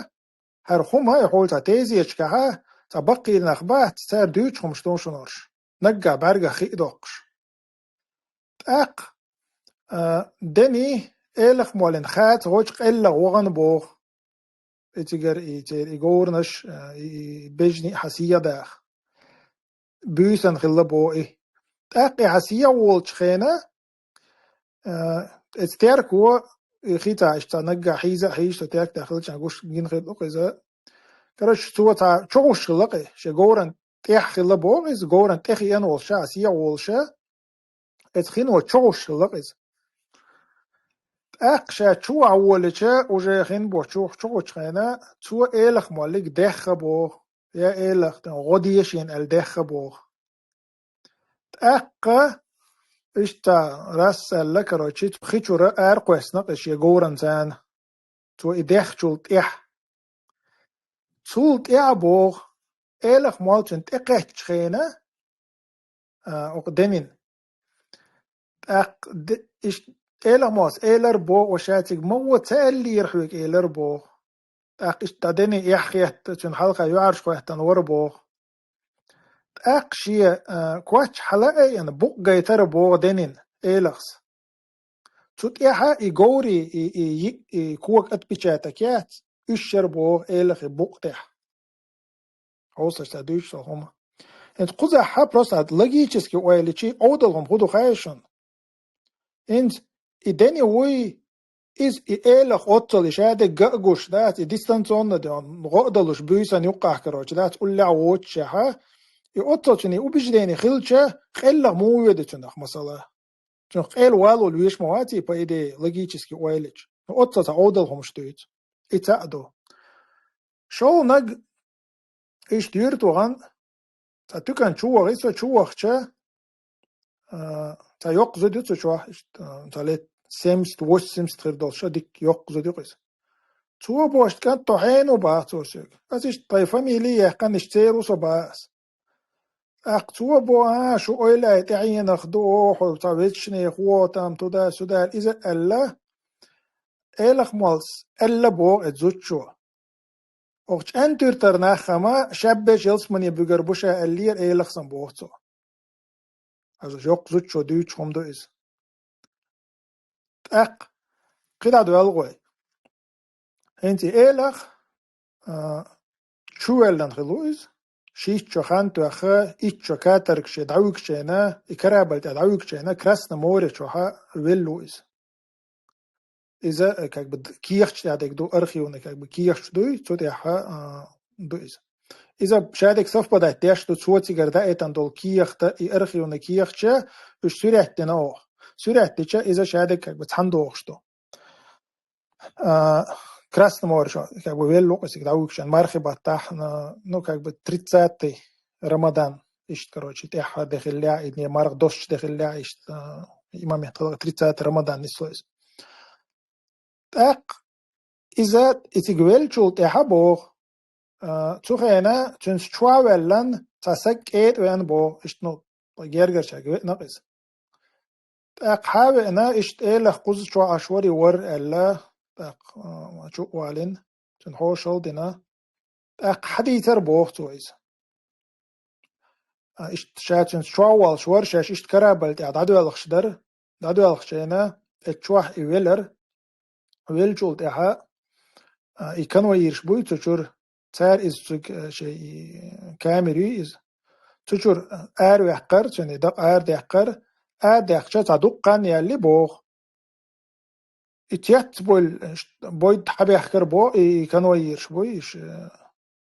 хӀара хӀума и хьула цхьа тезеташкахьа, цхьа баккхийра нах бац, цара дуьйцуш хӀумаш ду шуна уьш, наггахь бӀаьргах хи а доккхуш. ТӀаккха, а, дени Элах моллина хацахочу къеллах вахана боху. И цигара и церан и говраш, а, и, и бежанаш а хьа сий а даха. Буьйсанна хилла боху и. ТӀаккха и хьа сий а волчу хенахь, а, эца терко, и хи ца иштта наггахь хьийза а хьийзаш, со терко тӀехь хилча гуш гина хир ду-кх иза. Короче, цо цхьа чу гӀуш хилла-кх и, шен говран тӀехь хилла боху иза, говран тӀе хиъна волуш, хьа сий а волуш, эца хино чу гӀуш хилла-кх иза. ТӀаккха ша чу а волича, уже хин бо чу, чу гӀучу хенахь, цо Элах моллиг дехха боху, я Элах, тӀе гӀо де шена аьлла дехха боху. ТӀаккха иштта раз аьлла, короче, хи чуьра аракхоьссина-кх и шен говранца, цо и дехначул тӀаьхьа. Цул тӀаьхьа боху, Элах молла цунна тӀекхаьччу хенахь, а, оха денин. ТӀаккха де-, иштта Элах моллас элира боху, ва ша цига ма вон ца аьллера хьоьга элира боху. ТӀаккха иштта дӀа дени эхь хетта, цуьнан хьалха йоӀарш хоьттина вара боху. ТӀаккха шен, а, коч хьала а айина, букъ гайтара боху денин, Элахс. Цу тӀаьхьа и говрий, и, и, и, и кога отпечаток яц, уьш яра боху Элахи букъ тӀехь. Хьовсалаш, ца дуьйцуш со хӀума. ХӀинца кхузахь просто логически ойличи, Ӏовдал хӀума хӀун ду хаьий шуна? ХӀинца и дени вуй, иза и Элах оццал и шадерг ган а гуш дац, и дистанционно де, гӀо а далуш буьйсанна юккъахь, короче, дац, уллехь воцушехьа, и оццал цуьнан и убеждение хилча, къеллах муха воьду цунах, масала? Цунах къел валол веш ма ваций, по идее, логически ойлича. Ну, оццал цхьа Ӏовдал хӀумаш дуьйцу. И цхьаъ ду. ШолгӀаниг, иштта юьртахь вахана, цхьа туькан чу вахи со, чу вахча, а, цхьа йоккха зуда ю цу чохь, иштта, а, цхьа лет семьдесят, восемьдесят хир долуш, дика йоккха зуда ю-кх иза. Цо боху: «КӀант, тхо хьенан ву?» — баха цо соьга. Ас иштта тхайн фамили яьккхина, иштта церан ву со, баха ас. ТӀаккха цо боху: «А, шу ойла тӀаьхьенах ду, хьо цхьа везачу нехан ву, там, туда-сюда», иза аьлла, Элах моллас аьлла боху и зудчо. Оха чӀан туьртара нах хама, шаббеш ялсамане буьгур бу ша аьллера Элахсан боху цо. Аса йоккха зудчо дуьйцуш хӀума ду иза. ТӀаккха кхидӀа доьлла гӀой. ХӀинца и Элах, а, чу воьллина хилла ву иза. Шийтта шо хан тоьхна, итт шо каторгаш дӀавуьгучу хенахь, и корабль тӀе дӀавуьгучу хенахь, Красное море чохь велла ву иза. Иза, э, как бы, д-, кехаташ тӀехь дерг ду, архивный, как бы, кехаташ дуй, цу тӀехь, а, ду иза. Иза шадерг совпадать деш ду, цо цигара даийтина долу кехат, и архивный кехаташ, уьш суьртдина оха. Суьртдича, иза шадерг, как бы, цхьаьна догӀуш ду. А, Красное море чохь, как бы, велла ву-кх иза, дӀавуьгучу хенахь, мархи баттахь, на-, ну, как бы, тридцатый Рамадан, иштта, короче, тӀаьхьа де хиллехь, и марха доссуш де хиллехь, иштта, а, и момент хилла, тридцатый Рамадан нисло иза. ТӀаккха иза и цига веллачул тӀаьхьа боху, а, цу хенахь цуьнца чу а ваьллина, цхьа саг кӀетӀа веана боху, иштта, ну, гергарчаьрга веана-кх иза. ТӀаккха хьа а веана, иштта Элах кхуза чохь Ӏаш вара и вар аьлла, тӀаккха, а, чу а валийна, цуьнан хьошалла а дина. ТӀаккха хьадийцира боху цо иза. а, иштта ша цуьнца чохь волуш вара, шаьш иштта корабль тӀехь дӀадоьлхуш дара, дӀадоьлхучу хенахь, эццу чохь и велара, веллачул тӀаьхьа, а, и конвоирш буй цу чуьра, цара иза цуьнга, а, шайн и камера юй иза. Цу чуьра араваьккхара, цуьнан и дакъа арадаьккхара, арадаьккхича цхьа дуккха хан яьлла боху. И цецбевлла, бойда хьабаьхкира боху, и конвоирш буй, иша.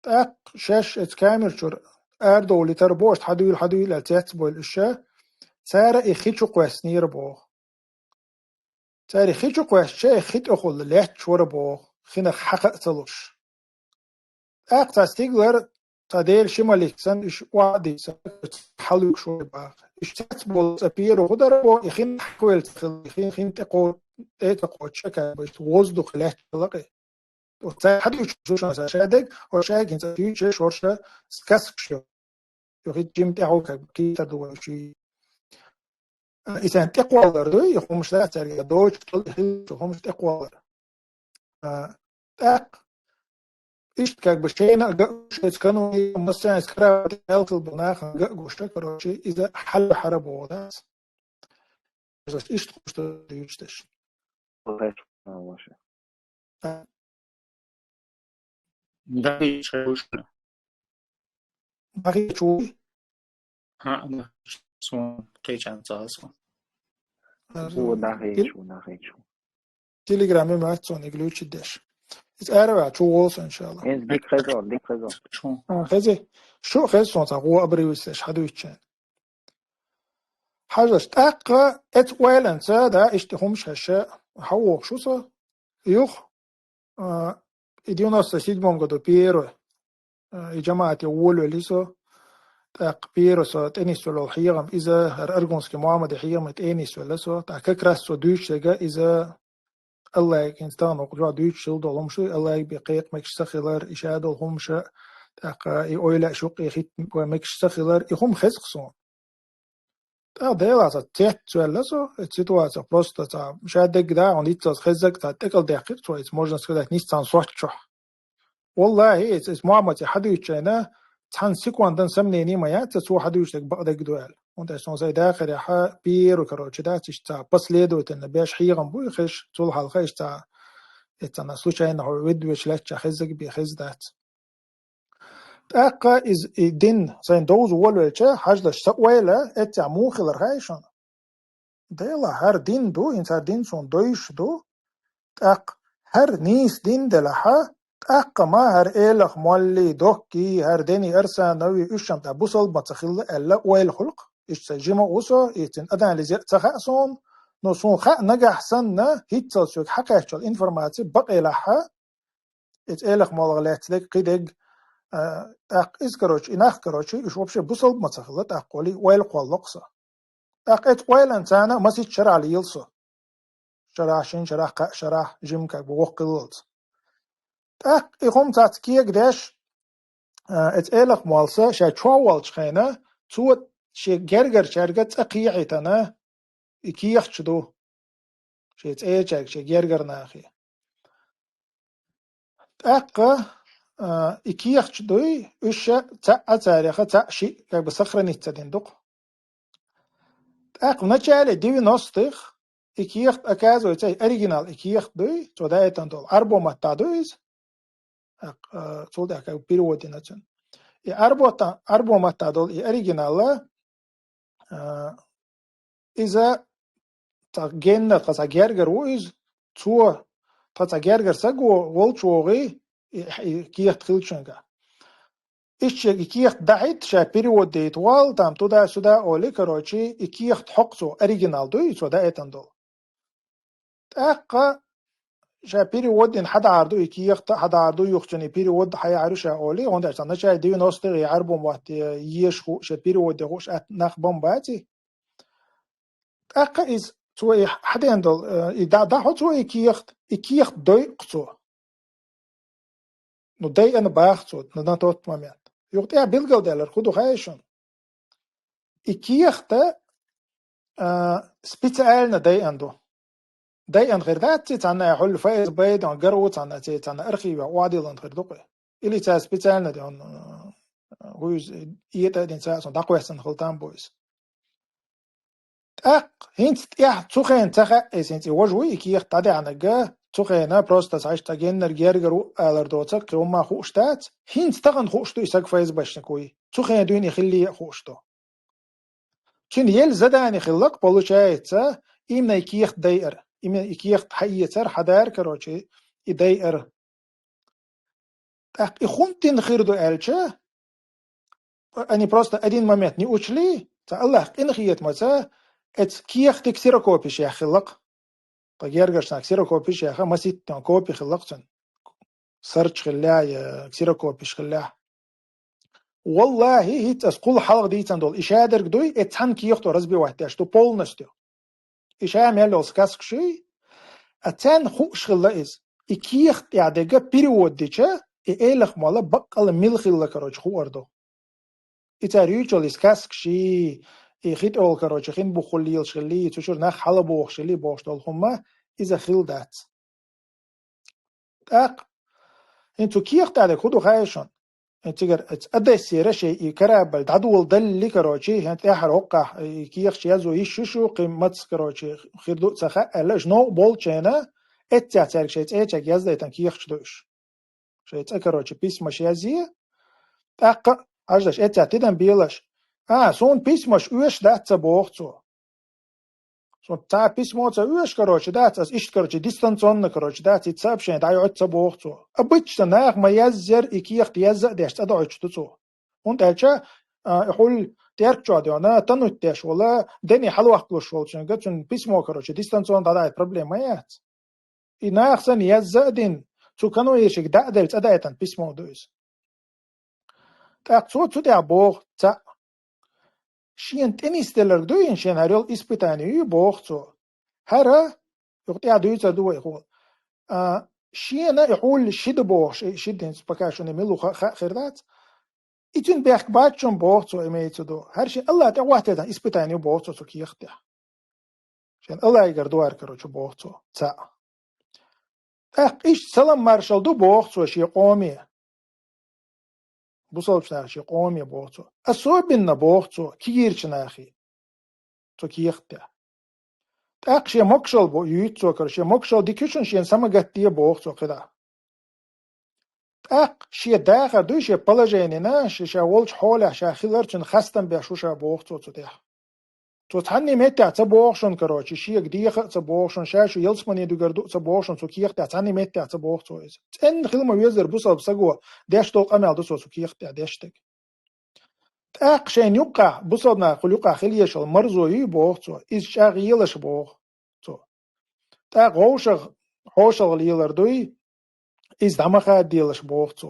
ТӀаккха шаьш эцу камера чуьра арадовлийтира боху, иштта хьадуьйла, хьадуьйла аьлла цецбевлла иша. Цара и хи чу кхоьссинера боху. Цара и хи чу кхоьссича, и хи тӀехула лаьтташ вара боху, хинах хьакха а ца луш. ТӀаккха цхьа стигалара, цхьа Делан ши малик санна, уьш охьа а дийцина, хьалуьгуш вара боху. Уьш цецбевлла цӀа пера хӀун дара боху, и хин хьакхавелла ца хилла, и хин, хин тӀе кхо-, тӀе а ца кхочуш, как бы, воздух лаьтташ хилла кхин. Оцу цара хьадуьйцуш ду шуна сан ша дерг, оцу шайгахь цӀа дуьйцуш, хӀорш сказкаш ю. Юха хӀинца жима тӀаьхьо как бы кхетар ду вай уьш. А, и сайн тӀекхоллар ду, и хӀумаш дац цаьрга, дочу тӀул и хилла хӀумаш тӀекхоллар. А, тӀаккха иштта как бы шайна а ган а гуш, шайца канун массанца кара аьлла хилла болу нахана ган а гуш, короче, иза хьалахьара боху дац. Иштта хӀумаш ду дуьйцуш дерш. ДӀахӀиттича вуй? ХӀаъ, да. Суна кхечанца аса. Ву, дӀахӀиттича ву, дӀахӀиттича ву. Телеграме ма аьлла суна и глючить деш. Иза араваьлла чу волу со, иншалла. Иза дика хезо, дика хезо. Чу. А, хези. Шу хези суна цхьа гӀо абривис деш хьадуьйцучу. Хьажалаш, тӀаккха эцу ойланца, да, иштта хӀумаш хьаьжча, хьан вохуш ву со? Юха, а, и девяносто седьмом году первый, а, и жамаӀате волавелли со. ТӀаккха первый со тӀенисвелла хьехам, иза, хӀара Аргунский Мухьаммаде хьехаме тӀенисвелла со. ТӀаккха как раз со дуьйцуш дерг иза Аллахьига хӀинца тахана хӀокху жоп дуьйцуш хила долу хӀумаш ду, Аллахьига бен кхайкха мегаш ца хилар, и ша долу хӀумаш, тӀаккха и ойла а шуьйкъе хӀитта вай мегаш ца хилар, и хӀума хеза-кх суна. ТӀаккха Делан цецваьлла со, и ситуация просто цхьа ша дерг да, хьуна ниццалц хеззарг цхьа тӀекӀалдаьккхира цо, иза, можно сказать, нийса цхьана соцчохь. Валлахьи, иза, иза Мухьаммаде хьадуьйцучу хенахь, цхьана секундан сомнени ма яц, цо хьадуьйцуш дерг бакъдерг ду аьлла. ХӀунда аьлча суна сайн дахарехь первый, короче, дац, иштта цхьа последовательно беш хьехам буй хезаш, цул хьалха иштта цхьа, эццана случайно хьо ведвечу лаьттачохь хеззарг бен хеза дац. ТӀаккха иза, и дин сайн довза волавелча, хьажалаш, сан ойла эццехь муха хилар хаьий шуна? Делахь, хӀара дин ду, хӀинца хӀара дин суна довзуш ду. ТӀаккха хӀара нийса дин делахь, тӀаккха ма хӀара Элах-Молли, Докки, хӀара Дени Арсанови, уьш-м тӀе бусалба ма ца хилла аьлла ойла хуьлу-кх. Иштта сайн жима а ву со, и цуьнан анализ ян а ца хаьа суна, но суна хаьа нагахь санна, хӀинццалц соьга хьакхаьчча йолу информаци бакъ елахь, иза Элах-Моллах лаьцна дерг, кхин дерг, а, тӀаккха иза, короче, и нах, короче, уьш вообще бусалба ма ца хилла, тӀаккха олий, ойла кхолло-кх со. ТӀаккха эцу ойланца масех шарахь лела со. Шарахь, шина шарахь, кхаа шарахь, жима как бы воккха хиллалц. ТӀаккха и хӀума цхьацца кегадеш, а, эцу Элах-Моллас ша чохь волчу хенахь, цо шен гергарчаьрга цӀа кхехьийтина, и кехаташ ду. Шен цӀерачаьрга, шен гергара нахе. ТӀаккха, а, и кехаташ дуй, уьш ша цхьаъ а царех, цхьаъ шиъ, как бы, сохранить ца дина ду-кх. ТӀаккха в начале девяностых и кехат, оказывается, и оригинал и кехат дуй, цо даийтина долу. Ӏарбо маттахь ду иза. ТӀаккха, а, цул тӀаьхьа как бы перевод дина цуьнан. И Ӏарбо та-, Ӏарбо маттахь долу и оригинал, а, иза тхан геннара тхан цхьа гергара ву иза, цо тхан цхьа гергара стаг ву, волчу вогӀий, и, и кехат хиллачуьнгахь. Иштта шега и кехат дахьийта, ша перевод дайта волу, там туда-сюда олий, короче, и кехат хьокху цо, оригинал дуй, цо даийтина долу. ТӀаккха ша перевод дина хьадахьар ду, и кехат а хьадахьар ду, юха цуьнан и перевод хьаяхьар ю ша олий, хӀунда аьлча начале девяностых и Ӏарбо мотт езаш хууш, ша перевод де хууш атта нах бан баций. ТӀаккха иза, цо и хьадеана долу, э, и дӀа-, дӀахьо цо и кехат, и кехат дойу-кх цо. Ну, дайъана баха цо на, на тот момент. Юха тӀехь билгалдаьлларг хӀун ду хаьий шуна? И кехат, а, специально дайъана ду. Дайъана хир дац цхьанна, хьуьлла ФСБ-й дон гар ву цхьанна, цхьанна архивехь охьадиллина хир ду-кх. Или цара специально дон, а, ХӀуз этӀа а дина цаӀ сон дӀакхоьссина хила там бу иза. ТӀаккха хӀинца тӀехь цу хенна ца хаьа, иза хӀинца и вож вуй, и кехат дӀадаьхьнарг, цу хенна просто схьаьшта геннар гергар ву алар доцаг, кхин хӀумма хууш дац, хӀинца тахана хууш ду и саг ФСБшник вуй, цу хенна дуьйна и хиллий а хууш ду. Цуьнан елла задание хилла-кх, получается, именно и кехат дайар, именно и кехат хьаэцар, хьадар, короче, и дайар. ТӀаккха и хӀунда дина хир ду аьлча, они просто один момент не учли, цхьа АллахӀ къинхетамца, эцу кехатан ксерокопеш яьхна хилла-кх. Тха гергарчарна ксерокопеш яьхна, масийтта копи хилла-кх цуьнан. Сарч хиллехь я ксерокопеш хиллехь. ВаллахӀи, хӀинца ас кхул хьалха дийцина долу и шадерг дуй, эцу цхьана кехато разбивать деш ду полностью. И ша мел йолу сказкаш юй, а царна хууш хилла иза. И кехат тӀехь дерг перевод дича, и Эйлах-молла баккъалла мила хилла, короче, хуур ду. И цара юьйцуш йолу и сказкаш, и хи тӀехула, короче, хин бухахула лелаш хилла, цу чуьра нах хьалабохуш хилла бохуш долу хӀумма, иза хилла дац. ТӀаккха, хӀинца цу кехат тӀехь дерг хӀун ду хаьий шуна? Цигара Одессера шайн и корабль дӀадоладалли, короче, хӀинца тӀаьхьара хӀокхахь и кехаташ язъян йиш ю шу, кхин маца, короче, хир ду а ца хаьа аьлла, уьш новкъа болчу хенахь, эццехь цаьрга шайн цӀечег яздайтина кехаташ ду уьш. Шайн цӀа, короче, письмаш язъе, тӀаккха, хьаждаш, эццехь тидам белаш. А, суна письмаш оьшуш дац ца боху цо. Суна цхьа письмо ца оьшу, короче, дац, ас иштта, короче, дистанционно, короче, дац, и сообщение дӀайоьду ца боху цо. Обычно наха ма язъяр, и кехат язъян а деш, цӀа доуьйтуш ду цо. ХӀунда аьлча, а, и хьул тӀерк чохь дуьйна, танут деш волу, дени хьалаваккхалуш волу цуьнга, цуьнан письмо, короче, дистанционно дӀадайта проблема ма яц. И наха санна язъян а дина, цу конвоиршка дӀа а делла, цӀа дайтина письмо ду иза. ТӀаккха цо цу тӀехь боху цхьаъ. Шена тӀе нисделларг дуй хӀинца, шена хӀара йолу испытание ю боху цо. ХӀара, юха тӀехь дуьйцур ду вай хӀума. А, шена и хьул ши ду бохуш, и ши ду хӀинца пока шуна мила ву ха-, хаа хир дац. И цуьнан бехк бац шуна боху цо, имеется в виду. ХӀара шен АллахӀ тӀе хӀоттаьртан испытание ю боху цо цу кехат тӀехь. Шен АллахӀигара дуьхьал, короче, боху цо, цхьаъ. ТӀаккха иштта салам маршалла ду боху цо шен къоме. Бусалбачу наха шен къоме боху цо. Особенно боху цо, кегийрачу нахе. Цу кехат тӀехь. ТӀаккха шен могушалла бо-, юьйцу цо, короче, шен могушалла дика ю шуна, шена самагатде боху цо кхидӀа. ТӀаккха шен дахар дуй, шен положенина, шен ша волчу хьолехь ша хилар цуьнан хастам беш ву ша боху цо цу тӀехь. Цо цхьанний меттехь ца боху шуна, короче, шега деха а ца боху шуна, ша шу ялсамане дуьгур ду а ца боху шуна, цу кехат тӀехь цхьанний меттехь ца боху цо иза. ЦӀена хила ма везара бусалба саго деш долу къамел ду цо цу кехат тӀехь деш дерг. ТӀаккха шайна юккъехь, бусалба нахахула юккъехь хила езаш йолу марзо юй боху цо, иза чӀагӀъелаш боху цо. ТӀаккха вовшах хьошалгӀа лелар дуй, иза дӀа ма хадделаш боху цо.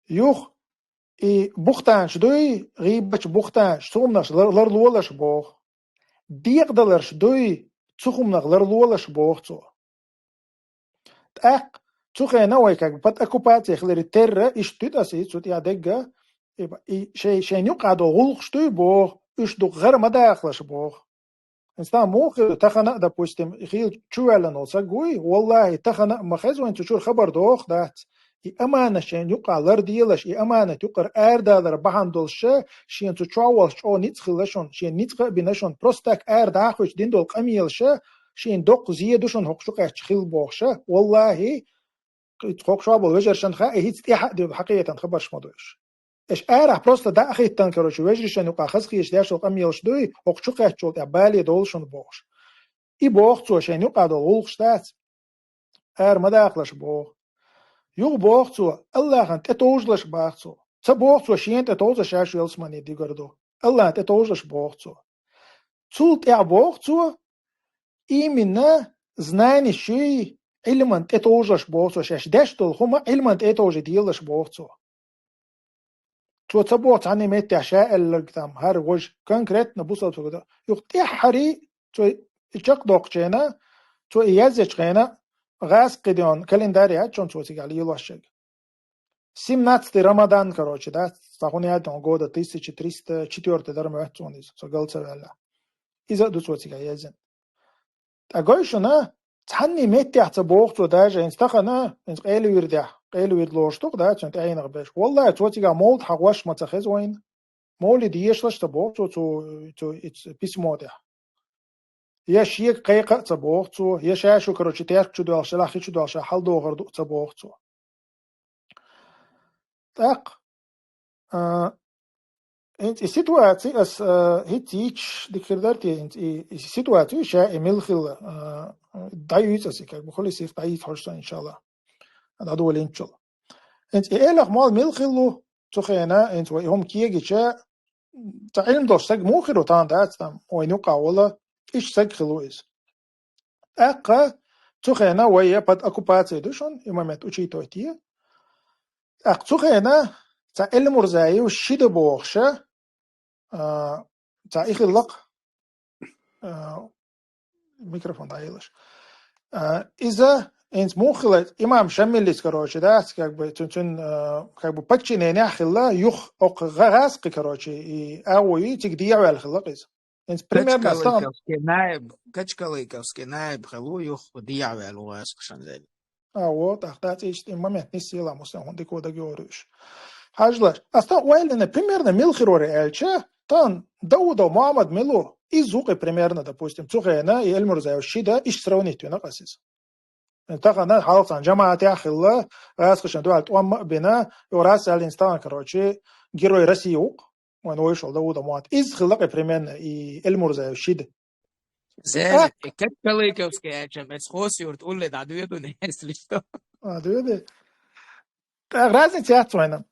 Юха и бухтанаш дуй, гӀийбачу бухтанаш, цу хӀуманаш лар-, ларлолаш боху. Декъадаларш дуй, цу хӀуманах ларлолаш боху цо. ТӀаккха цу хенахь вай как бы под оккупацией хиларе терра, иштта дуьту аса цу тӀехь дегга, и, и шай-, шайна юккъехь долу гӀуллакхаш дуй боху, уьш дукха гӀара ма дахалаш боху. Стаг муха хир ду тахана а, допустим, хийла чу ваьллина волу саг вуй, валлахӀи, тахана а ма хеза вайн цу чуьра хабар доху дац. И аманат шайна юккъехь ларделаш, и аманат юккъера арадалар бахьана долуш ша, шена цу чохь волуш чӀогӀа ницкъ хилла шуна, шена ницкъ а бина шуна, просто так ара дӀахуьйчу дина долу къамелаша, шена доккха зе ду шуна хӀокху чу кхаьчча хилла бохуша, валлахӀи, хӀокху чохь болу вежаршна хаьа, и хӀинца тӀаьхьа а ду хьакхетан хабарш ма ду уьш. Аша арахь просто дӀа а хӀиттина, короче, вежаршна юкъахь хазахеташ деш долу къамелаш дуй, хӀокху чу кхаьччул тӀаьхьа бале долу шуна бохуш. И боху цо, шайна юкъахь долу гӀуллакхаш дац, ара ма дахалаш боху. Юха боху цо, АллахӀана тӀетовжалаш боху цо. Ца боху цо шена тӀетовжалаш, ша шу ялсамане дуьгур ду. АллахӀана тӀетовжалаш боху цо. Цул тӀаьхьа боху цо, именно знанеш юй, Ӏилмана тӀетовжалаш боху цо, шаьш деш долу хӀума Ӏилмана тӀетовжий делалаш боху цо. Цо ца боху цхьанний меттехь ша аьлларг там, хӀара важа конкретно бусалба саг ду. Юха тӀаьххьарий, цо и чекхдоккхучу хенахь, цо и язъечу хенахь, гӀазкхи ден календарь яц шуна цо цигахь лелош ерг. Семнадцатый Рамадан, короче, да, цхьа хӀун яц, года тысяча триста четвёртый дара моьтту суна иза, со гал ца ваьлла. Иза а ду цо цигахь язйина. Ткъа гой шуна, цхьанний меттехь ца боху цо даже, хӀинца тахана, хӀинца къайлавирдехь, къайлавирдалуш ду-кх, да, цуьнан тӀаьхьенах берш. Валлахьи, цо цигахь мовлид хьахьош ма ца хеза вайна. Мовлид ешалаш ца боху цо, цу, цу, цу письмо тӀехь. Я шега кхайкха а ца боху цо, я ша шу, короче, терк чу доьлхуш, я хи чу доьлхуш, хьаладохур ду а ца боху цо. ТӀаккха, а, хӀинца и ситуаци ас, а, хӀинца йийцаш дика хир дара те, хӀинца и, и ситуаци ша и мила хилла, а, дӀаюьйцу ас и, как бы, хуьлу сийх дӀаюьйцу хьожа сан, иншалла. ДӀадолийначул. ХӀинца и элах мол мила хилла ву, цу хенахь, хӀинца вай хӀума кегича, цхьа Ӏилма долуш саг муха хир ву тахана дац там, вайна юкъахь волу, иштта саг хилла ву иза. ТӀаккха цу хенахь вай я под оккупацией ду шуна, и момент учитывать е. ТӀаккха цу хенахь цхьа Эльмурзаев шида бохуша, а, цхьа и хилла-кх, а, микрофон дӀаелаш. А, иза, хӀинца муха хилла, имам Шамиллис, короче, да, как бы, цун, цун, а, как бы подчиненехь хилла, юха окху гӀа-, гӀазкхи, короче, и агӀо ю, цига дехьаваьлла хилла-кх иза. ХӀинца примерно стан. Качкалыковский наиб, Качкалыковский наиб хилла ву, юха дехьаваьлла ву гӀазкхашна зеле. А, вот, ах, дац иштта, и момент нисъелла мусан, хӀун дика дагайогӀур уьш. Хьажалаш, ас тан ойлина, примерно мила хир вара аьлча, тан Даудов Мухьаммад мила ву, иза ву-кх и примерно, допустим, цу хенахь, и Эльмурзаев шида, иштта сравнить вина ас иза. Тахана хьалха цхьана жамаӀатехь хилла, гӀазкхашна дуьхьал тӀом а бина, юха раз аьлла хӀинца тахана, короче, Герой России ву-кх, вайн вуьшалла Даудов Мухьаммад. Иза хилла-кх и примерно, и Эльмурзаев шида. Зеле, и Качкалыковский аьлча, эс Хосюрт улле дӀадоьду, если что. А, доьду. ТӀаккха разница яц вайна.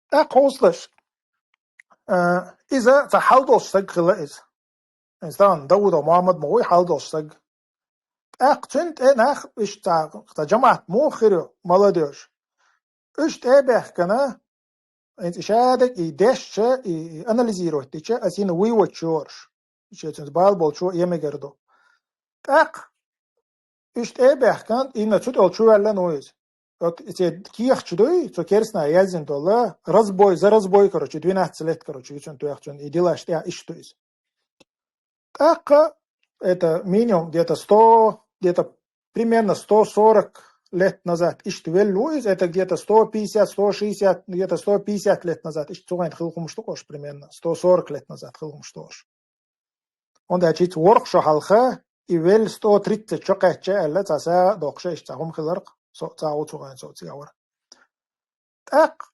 ТӀаккха хьовсалаш. А, иза цхьа хьал долуш саг хилла иза. Иза тахана Даудов Мухьаммад ма вуй, хьал долуш саг. ТӀаккха цуьнан тӀе нах, иштта цхьа, цхьа жамаӀат муха хир ю, молодёжь. Уьш тӀе а баьхкина, хӀинца и шадерг и дешча, и, и анализировать дича, ас йина вывод чу йолуш. Шен цуьнца бала болчо а мегар ду. ТӀаккха уьш тӀе а баьхкина, инна цу тӀе чу ваьлла ву иза. Вот эцу кехаташ дуй, цу керстанехь яздина долу, разбой, за разбой, короче, двенадцать лет, короче, ю цуьнан тоьхна цуьнан и делаш тӀехь иштта ду иза. ТӀаккха это минимум где-то сто, где-то примерно сто сорок лет назад иштта велла ву иза, это где-то сто пятьдесят, сто шестьдесят, где-то сто пятьдесят лет назад иштта цу хенахь хилла хӀумаш ду-кх уьш примерно, сто сорок лет назад хилла хӀумаш ду уьш. ХӀунда аьлча хӀинца ворхӀ шо хьалха, и велла сто тридцать шо кхаьчча аьлла, цхьа сагӀа а доккхуша иштта цхьа хӀума хиларх, со цхьа а ву цу хенахь со цига вара. ТӀаккха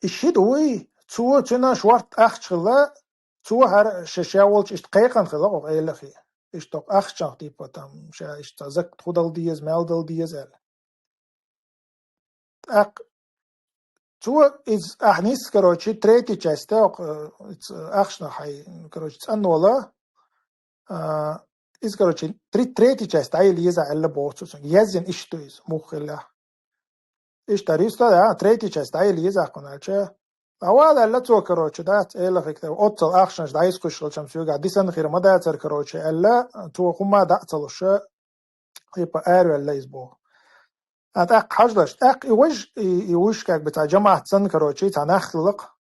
и шида вуй, цо цуьнан шортта ахча хилла, цо хӀара ша, ша волчу иштта кхайкхина хилла оха Ӏелахе. Иштта оха ахчанах, типа, там, ша иштта цхьа закат хӀу дала деза, мел дала деза аьлла. ТӀаккха цо иза ахьа нисса, короче, третья часть, оха, э, ица ахчанах хьай, короче, цӀанвала, а, иза, короче, три-, третья часть дӀайила еза аьлла боху цо цуьнга. Яздина иштта ду иза, муха хилла. Иштта риста, а, третья часть дӀайила еза хьуна аьлча. Авал аьлла цо, короче, дац, Ӏелахе, оццал ахчанаш дӀайисхуьйсуш хилчам соьгахь дисина хир ма дацара, короче, аьлла, цо хӀумма дӀа а ца луш, типа, араваьлла иза боху. А тӀаккха хьажалаш, тӀаккха и важа, и, и вуьш, как бы, цхьа жамаӀат санна, короче, цхьа нах хилла-кх.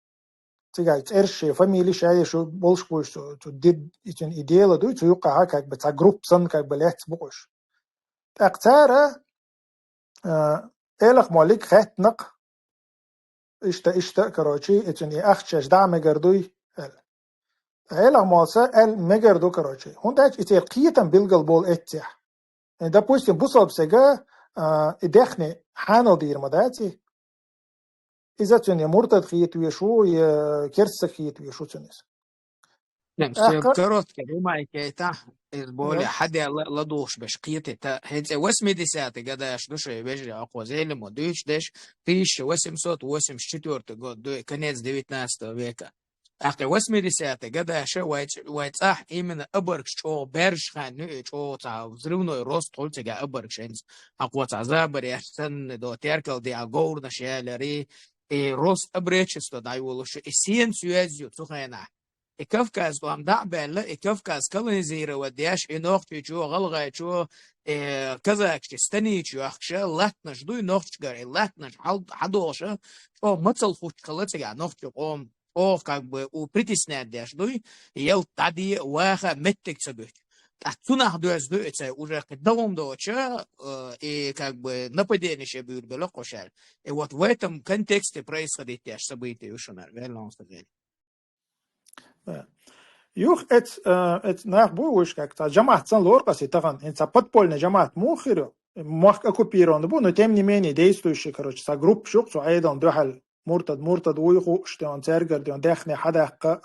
Цигахь цӀерш, фамилиш а еш болуш буьйш цу, цу дид, и цуьнан и дела дуй, цу юккъахьа, как бы, цхьа группа санна, как бы, лаьцна бу-кх уьш. ТӀаккха цара, а, Ӏелах моллиг хаьттина-кх, иштта, иштта, короче, и цуьнан и ахчаш дӀа а мегар дуй, аьлла. Ӏелах моллас аьлла мегар ду, короче. ХӀунда аьлча и церан кхетам билгал болу эццехь. Э, допустим, бусалба стага, а, и дехне хьанал дийр ма дац и. Иза цуьнан я муртад хета веш ву, я керста хета веш ву цуьнан иза. Нем, всё, тӀаккха короткий ремарк яйтахь, из более хьаде ла-, ладугӀуш берш кхетийта. ХӀинца восьмидесятый годаш ду шайн вежарий, акхо Зелимо дуьйцуш дерш, тысяча восемьсот восемьдесят четвёртый год ду, конец девятнадцатого века. ТӀаккха восьмидесятый годаша вай ц-, вай цӀахь именно обаргаш чӀогӀа баьржачу хенахь ю, и чӀогӀа цхьа взрывной рост хуьлу цигахь обаргаш хӀинца. Акхо цхьа забар еш санна до теркал де, а говрнаш ялари, и рост обречества дӀайолуш ю, и сенца йоьзна ю цу хенахь. И Кавказ тӀом дӀа а баьлла, и Кавказ колонизировать деш, и нохчичо, гӀалгӀайчо, и казакашца станича йохкуша, латтанаш дуй нохчашкара, и латтанаш хьал-, хьадохуша, чӀогӀа мацалла хуьттуш хилла цигахь нохчийн къоман. ЧӀогӀа как бы у притеснять деш дуй, ялта дӀаде а, ваха а меттиг ца буьту. ТӀаккха цунах доьзна ду и цай уже кхы дагӀун доцу, э, и как бы нападение ше буьйр белла кхо шаьра. И вот в этом контексте происходить деш события ю шуна, ваьлла хьуна сан гӀели. Да. Юха эц, э, эц нах бу уьш, как цхьа жамаӀат санна лору ас и тахана, хӀинца подпольный жамаӀат муха хир ю? Мохк оккупированный бу, но тем не менее действующий, короче, цхьа группа шу-кх цу Ӏедална дуьхьал, муртад, муртад вуй хууш, ден цергара, ден даьхни хьадаккха,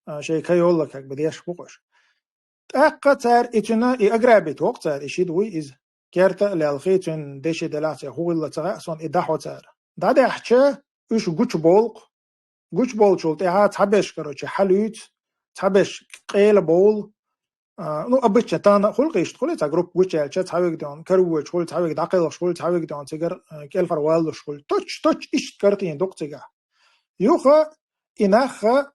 э, шайн кайолла, как бы, деш бу-кх уьш. ТӀаккха цара и цуьнан и ограбить во-кх цара, и шида вуй иза. Керта а лелхий, цуьнан деши делахь цӀе хӀу хилла ца хаьа суна, и дӀахьо цара. ДӀадаьхьча, уьш гучубовлу-кх. Гучубовлучул тӀаьхьа цхьаберш, короче, хьалуьйцу, цхьаберш къела бовлу. А, ну, обычно тахана а хуьлу-кх иштта, хуьлий, цхьа группа гучуяьлча, цхьавиг ден каравоьдуш хуьлу, цхьавиг дӀакхелхаш хуьлу, цхьавиг ден цигара, а, кӀелхьарваллалуш хуьлу. Точь, точь иштта картина ду-кх цигахь. Юха и нах а,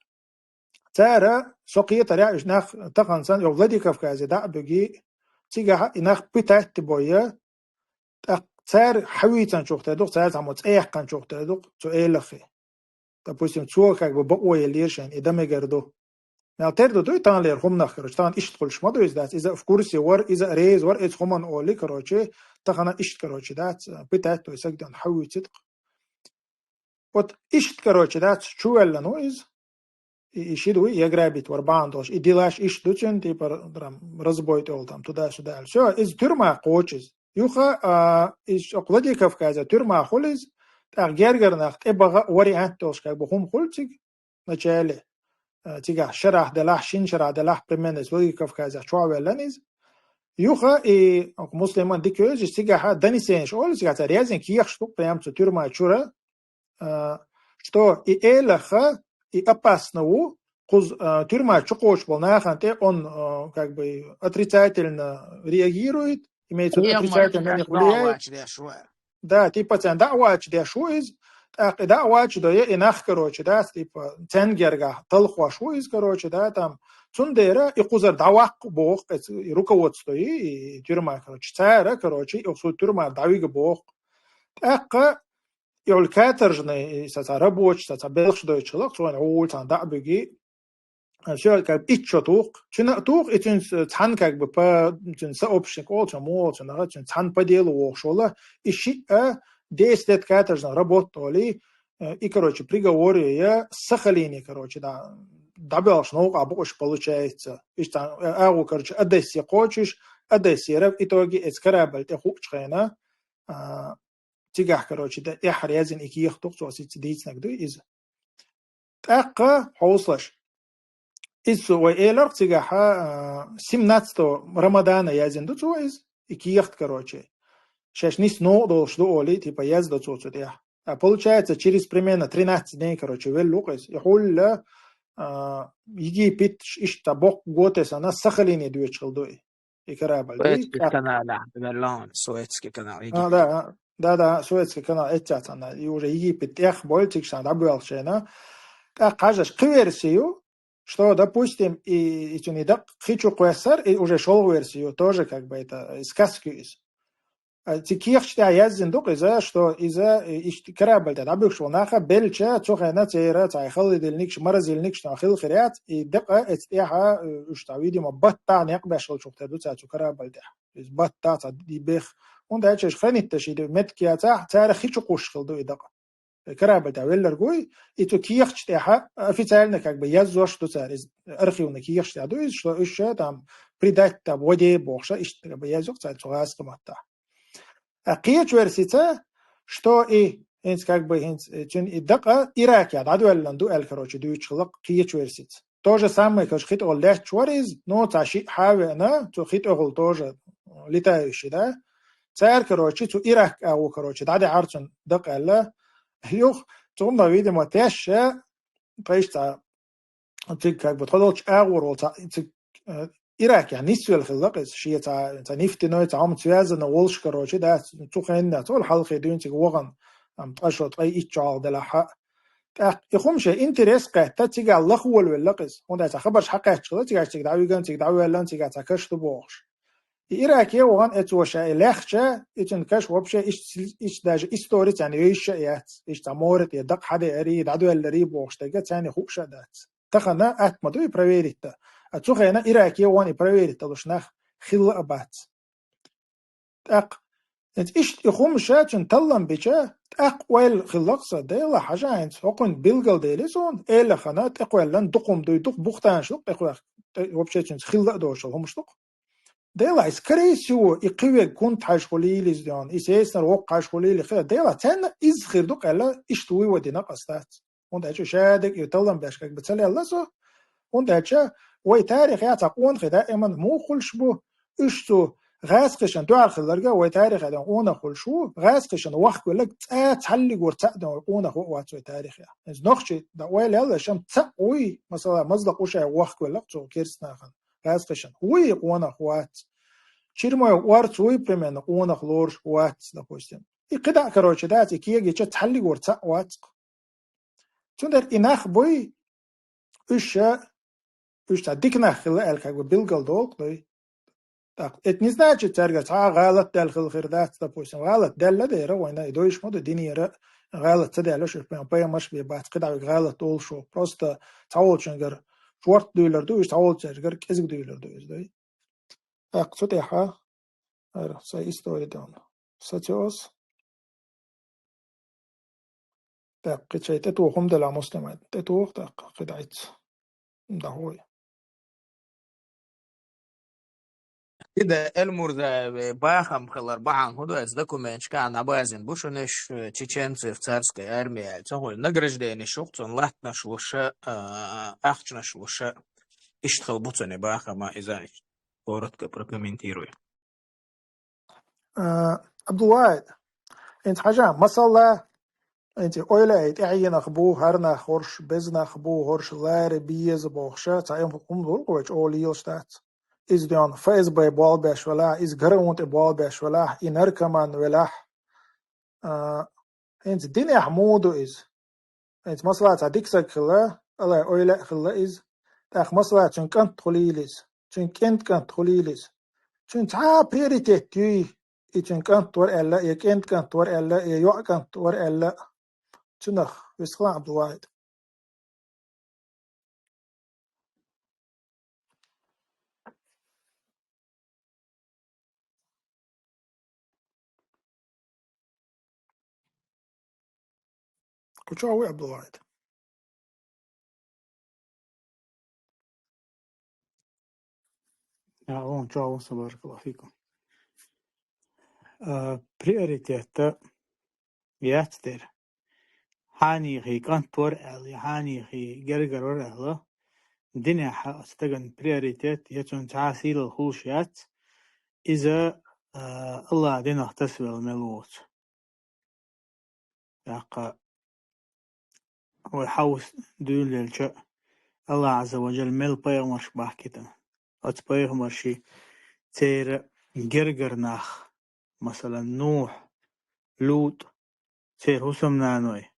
цара, со кхетарехь, уьш нах тахана санна, йо Владиковказе дӀа а буьгий, цигахь и нах пытать бой, тӀаккха цара хьавийцанчух тера ду-кх, цара цхьаммо цӀе яьккхинчух тера ду-кх цу Элахе. Допустим, цо как бы бакъо еллера шайна, и дан мегар ду. Мел тера ду дуй, таханлера хӀуманах, короче, тахана иштта хуьлуш ма ду иза, дац, иза а в курсе вара, иза а реза вара, эцу хӀуманна олий, короче, тахана иштта, короче, дац, пытать вай саг ден хьавуьйцуьйту-кх. Вот иштта, короче, дац, чувоьллина ву иза. И, и шида вуй, и ограбить вар бахьана долуш. И делаш иштта ду цуьнан, типа, р-, р-, разбой тӀехула там, туда-сюда аьлла. Всё, иза тюрьма кхочу иза. Юха, а, иза окху Владикавказе тюрьма хуьлу иза, тӀаккха гергара нах тӀебаха а вариант долуш, как бы, хӀума хуьлу цига, вначале, а, цигахь шарахь делахь, шина шарахь делахь, примерно, иза Владикавказе чохь ваьллан иза. Юха и окху Муслиман дика йовза, цигахь донесенеш олу, цигахь цара яздина кехаш ду прям цу тюрьма чуьра, а, что и Элаха, и опасно ву, кхуза, а, тюрьма чу кхочуш болу нахана тӀе он, а, как бы отрицательно реагирует, имеется в виду, отрицательно манипуляет. Да, типа царна дӀа а вача деш ву иза, тӀаккха и дӀа а вача дой, и нах, короче, дац, типа, царна гергахь талхош ву иза, короче, да, там. Цундела и кхузара дӀаваккха боху, и руководство и, и тюрьма, короче. Цара, короче, и кхуза тюрьмара дӀавига боху. ТӀаккха и олу каторжный, и сан цхьа рабочий, сан цхьа белхаш дойтуш хилла-кх, цо вайна гӀугӀула цхьаьна дӀа а буьгий. А, всё, как бы, итт шо туху. Цуьнан а туху, и цуьнца цхьаьна, как бы, по, цуьнан сообщник олу, цуьнан муха олу, цуьнан, цуьнца цхьаьна по делу вогӀуш волу, и шиъ а десять лет каторжных работ олий, э, и, короче, приговор ю я Сахалине, короче, да, дӀабоьлхуш новкъахь бу уьш, получается. Иштта, э, агӀо, короче, Одессе кхочуш, Одессера в итоге эца корабль тӀе хуучу хенахь, а, цигахь, короче, да, эххар яздина и кехат ду-кх цо, сица дийцинарг ду иза. ТӀаккха, хьовсалаш, иза цо вай элира-кх цигахь, а, семнадцатого Рамадана яздина ду цо иза, и кехат, короче. Шаьш нийса новкъа долуш ду олий, типа, яздо цо цу тӀехь. А получается, через примерно тринадцать дней, короче, велла ву-кх иза. И хьулла, а, Египет, иштта боккха го тесна, Сахалине доьдуш хилла ду и. И корабль, Суэцкий каналехь, Мерлон, Суэцкий канал, а, Египет. Да, да, да, Суэцкий канал эццахь цхьаьна, и уже Египет тӀех бойла цига цхьаьна дӀабоьлхучу хенахь. ТӀаккха хьажаш, кхин версия ю, что, допустим, и, и цуьнан и дакъа кхин чу кхоьссар, и уже шолгӀа версия ю, тоже как бы это, э, сказка ю иза. А, цига кехаташ тӀехь яздина ду-кх иза, что иза, э, иштта корабль тӀе дӀабуьгуш волу наха беллача, цу хенахь церан цхьа холодильникаш, морозильникаш там хилла хир яц, и дакъа эца тӀехь, э, уьш цхьа, видимо, баттахь некъ беш хилчух тера ду цара цу корабль тӀехь. Иза баттахь цхьа ди бех. ХӀунда аьлча уьш хенитташ и меттиг яцахь, цара кхин чу кхуссуш хилла ду и дакъа. Э, корабль тӀехь велларг вуй, и цу кехаташ тӀехь официально как бы язъеш ду цара иза, архивный кехаташ тӀехь ду иза, что уьш там предать там воде бохуш, иштта как бы язъеш цара цу гӀазкхийн маттахь. А кхечу версица, что и хӀинца как бы хӀинца, э, цуьнан и дакъа Иракехь дӀадоьллина ду аьлла, короче, дуьйцуш хилла-кх кхечу версица. То же самое, короче, хи тӀехула лаьтташ вара иза, но цхьа шиъ хьа а веана, цу хи тӀехула тоже летающий, да? Цара, короче, цу Ирак агӀор, короче, дӀадаьхьира цуьнан дакъа аьлла. Юха, цунна, видимо, тешша, тхайш цхьа, цига как бы тхо долчу агӀор волу цхьа, цига, э, Иракехь нисвелла хилла-кх иза, шен цхьа, цхьа нефтяной, цхьа хӀума связано волуш, короче, да, цу хенахь, цул хьалхе дуьйна цига вахана, ам, ткъа шо, ткъе итт шо хьалха делахь а. ТӀаккха и хӀума шен интерес кхетта, цигахь лаха волавелла-кх иза. ХӀунда аьлча хабарш хьакхаьчча хилла, цигахь цига дӀавиган, цига дӀавоьллан, цигахь цхьа каш ду бохуш. И Ираке вахана, эцо ша и лаьхча, и цуьнан каш вообще иштта, иштта даже истори царна йовзаш а яц. Иштта цхьа море тӀе дакъа хьадеарий, дӀадоьлларий бохуш дерг царна хууш а дац. Тахана атта ма ду и проверить дан. А цу хенахь Ираке вон и проверить долуш нах хилла а бац. ТӀаккха, хӀинца иштта и хӀума ша цуьнан таллам бича, тӀаккха ойла хилла-кх сан, Дела, хьажа хӀинца хӀокхуьнца билгал дели суна, элахана тӀекхоьллан дукха хӀума дуй, дукха бухтанаш ду-кх тӀекхоьхку, тӀе-, вообще цуьнца хилла а доцуш хӀумаш ду-кх. Дела, хӀинца, скорее всего, и кхин верг хӀунда хьажа хуьлийла иза дона, и сеснара воккха хьажа хуьлийла хила. Дела, царна иза хир ду-кх аьлла, иштта вуй ван дина-кх ас дац. ХӀунда аьлча шадерг и таллам беш кхаьбча ца лелла со. ХӀунда аьлча вай тарихехь цхьа къонахий даиман муха хуьлуш бу, уьш цу гӀазкхашна дуьхьал хилларг а вай тарихехь ден къонах хуьлуш ву, гӀазкхашна вахкавелларг цкъа цхьаллигора цхьаъ ден къонах ву а вац вай тарихехь. Иза нохчий дан ойла яьлла, шам цхьаъ вуй, масала, Мазлакъ Ушай вахкавелла-кх цу керста нахана, гӀазкхашна. Вуй, къонах вац. Чермоев Орца вуй, примерно, къонах лоруш вац, допустим. И кхидӀа а, короче, дац, и кегийча цхьаллигора цхьаъ вац-кх. Цундела и нах буй, уьш ша, уьш цхьа дика нах хилла аьлла, как бы, билгал долу-кх дуй. Так, это не значит, цаьрга цхьа а гӀалат даьлла хилла хир дац, допустим. ГӀалат даьлла дера, вайна и дойуш ма ду, динера гӀалат ца даьлла, уьш прям пайхамарш бен бац, кхидӀа верг гӀалат долуш ву. Просто цхьаволчуьнгара шорта дуьйлар ду, уьш цхьаволчуьнгара кӀезиг дуьйлар ду иза, дуй. Так, цу тӀехьа, ара, сайн истори дан. Социос. ТӀаккха кхин чай тӀетоха хӀума делахь, муслиман, тӀетоха, тӀаккха кхин дӀа ицца. ДӀахьой. Кхин да Эльмурзаевн бахам хилар бахьана хӀун ду, аса документашкахь а набазина бу шуна уьш, э, чеченцы в царской армии аьлла. Ца хуьлу награжденеш ю-кх цунна, латтанаш луш а, а, ахчанаш луш а. Иштта хилла бу цуьнан бахам а, иза а иштта. Коротко прокомментируй. А, Абдулвахьид, хӀинца хьажа, масала, хӀинца ойла а, тӀаьхьенах бу, хӀара нах хӀорш, беза нах бу, хӀорш лара беза бохуш, цхьа эм хӀума лур вай чӀогӀа лелаш дац. Иза ден ФСБ болх беш велахь, иза ГРУ-н тӀе болх беш велахь, и наркоман велахь. А, хӀинца динехь муха ду иза? ХӀинца, масала, цхьа дика саг хилла, алай ойла а хилла иза. ТӀаккха, масала, цуьнан кӀант хуьлийла иза, цуьнан кӀентан кӀант хуьлийла иза. Цуьнан цхьа а приоритет юй, и цуьнан кӀант вара аьлла, я кӀентан кӀант вара аьлла, я йоӀан кӀант вара аьлла. Цунах вистхилахь, Абдулвахьид. Кху чохь ву Абдулвахьид? А, вон чохь ву, баракаллаху фикум. А, приоритетта яц дера. Хьанехий кӀант вара аьлла, я хьанехий гергара вара аьлла, динехь оцу стагана приоритет я цуьнан цхьа а сийлалла хуьлуш яц, иза, а, АллахӀан динах тасавелла мел воцу. ТӀаккха вай хьовса дуьйлаелча, АллахӀ Ӏазза ва Джалла мел пайхамарш бахкийтина. Оцу пайхамарший, церан гергара нах, масалан, Нухь, ЛутӀ, церан хӀусамнаной,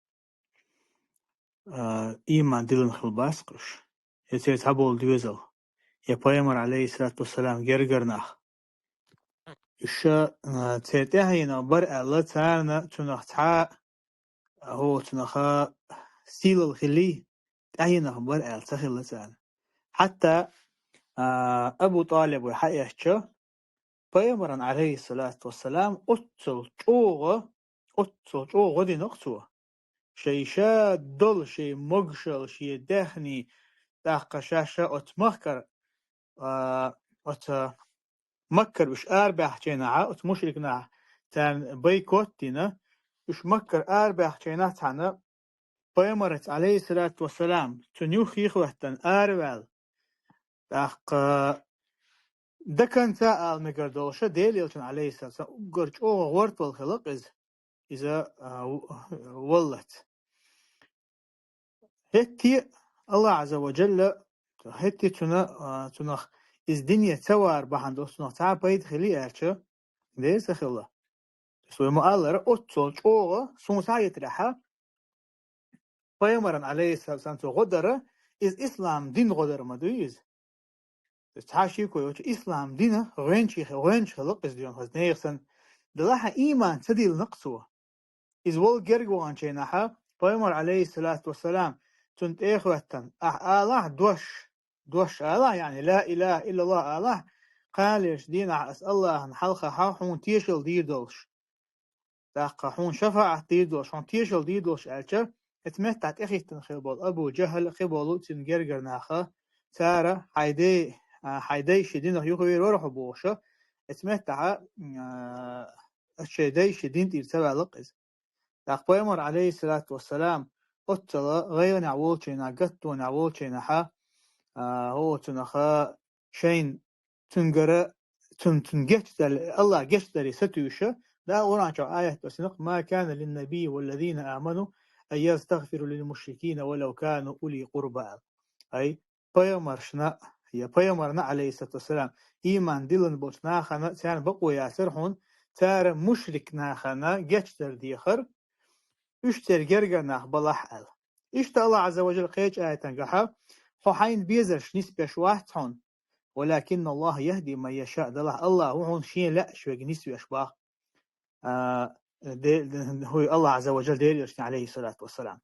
а, ийман диллина хилла бац-кх уьш, я церан цхьаболу доьзал, я пайхамар, Ӏалайхиссалату вассалам, гергара нах. Уьш, а, церан тӀаьхьенах бара аьлла, царна цунах цхьа а, хӀокху цунах сийлалла хилий, тӀаьхьенах бара аьлла ца хилла царна. Хьатта, а, Абу ТӀалиб вай хьаэцча, пайхамаран, Ӏалайхиссалату вассалам, оццул чӀогӀа, оццул чӀогӀа гӀо дина-кх цо. Шайн ша долу, шайн могушалла, шен даьхний, тӀаккха ша-ша оцу махкара, а, оцу Маккара уьш арабаьхча хенахь, оцу мушрикнахь царна бойкот а дина, уьш Маккара арабаьхча хенахь цхьаьна пайхамарца, Ӏалайхиссалату вассалам, цуьнан юххе а хӀоьттина араваьлла. ТӀаккха до конца ала мегар долуш, Делан элчанна, Ӏалайхиссалам, уггар чӀогӀа гӀортавала хилла-кх иза, иза, а, в-, валлалц. ХӀетте а АллахӀ Ӏазза ва Джалла, хӀетте а цуьнан, а, цунах иза дине ца вар бахьана долуш цунах цхьа а пайда хилий аьлча, дера ца хилла. Вай ма-аллара, оццул чӀогӀа, суна схьахетарехь, пайхамаран, Ӏалайхиссалам, цо гӀо дара, иза ислам дин гӀо дара ма дуй иза. Цхьа шеко йоцуш, ислам дина гӀоьнчий хи-, гӀоьнча хилла-кх иза, ден хаза нехан санна. Делахь а ийман ца диллина-кх цо. Иза волу герга ваханчийнахьа, пайхамар, Ӏалайхиссалату вассалам, цунна тӀе а хӀоьттина, ахь алахь дош, дош алахь, яъни, ла илаха иллаллах алахь, кхана лелачу дийнахь ас Аллахьан хьалха хьо хьуна тешалла дийр долуш. ТӀаккха хьуна шафаӀат дийр долуш, хьуна тешалла дийр долуш аьлча, эцу меттахь тӀехӀиттина хилла болу Абу Джахьал а, кхин болу цуьнан гергара нах а, цара хьайн дей, а, хьайн дайша динах юхавийр вара хьо бохуш, эцу меттахь, а, шайн дайша дин тӀера ца ваьлла-кх иза. ТӀаккха пайхамар, Ӏалайхиссалату вассалам, оццул гӀайгӀанехь волчу хенахь, гаттонехь волчу хенахь, а, хӀокху цунах шайна цуьнгара, цунна, цунна гечдар, Аллах гечдаре сатуьйсуш, Дала Къуръан чохь аят доссина-кх: «Ма кана линнабийи валлазина аману ан ястагфиру лилмушрикина валав кану ули къурба». Ай, пайхамаршна, я пайхамарна, Ӏалайхиссалату вассалам, ийман диллина болчу нахана царна бакъо яцара хьуна, цара мушрик нахана гечдар дехар, уьш церан гергара нах балахь аьлла. Иштта Аллах Ӏазза ва Жалла кхечу аятангахьа: «Хьо хьайна безарш нисбеш вац хьуна, валакинна Аллаха яхӀди ман яшаъ», делахь Аллах ву хьуна шен лаьаш верг нисвеш боху, а, де-, хӀуй Аллах Ӏазза ва Жалла Делан элчане, Ӏалайхиссалату вассалам.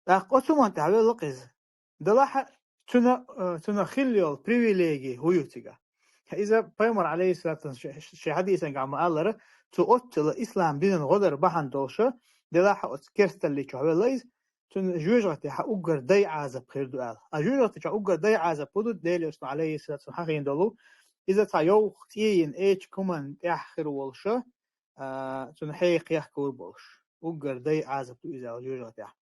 ТӀаккха оцу хӀуманна тӀехь велла-кх иза. Делахь а цуьнан, э, цуьнан хилла йолу привилеги хӀун ю цигахь? Иза пайхамар, Ӏалайхиссалату вассалам, ши-, шен хьадисангахь ма-аллара, цо оццул ислам динан гӀо дар бахьана долуш, делахь а оцу керсталли чохь велла иза, цуьнан жоьжахатехь уггар дай Ӏазап хир ду аьлла. А жоьжахатехь уггар дай Ӏазап хӀун ду, Делан элчано, Ӏалайхиссалату вассалам, хьахийна долу, иза цхьа йовха цӀе йина эчу хӀуманна тӀехь хир волуш, а, цуьнан хьекха яхкур болуш. Уггар дай Ӏазап ду иза аьлла жоьжахатехь.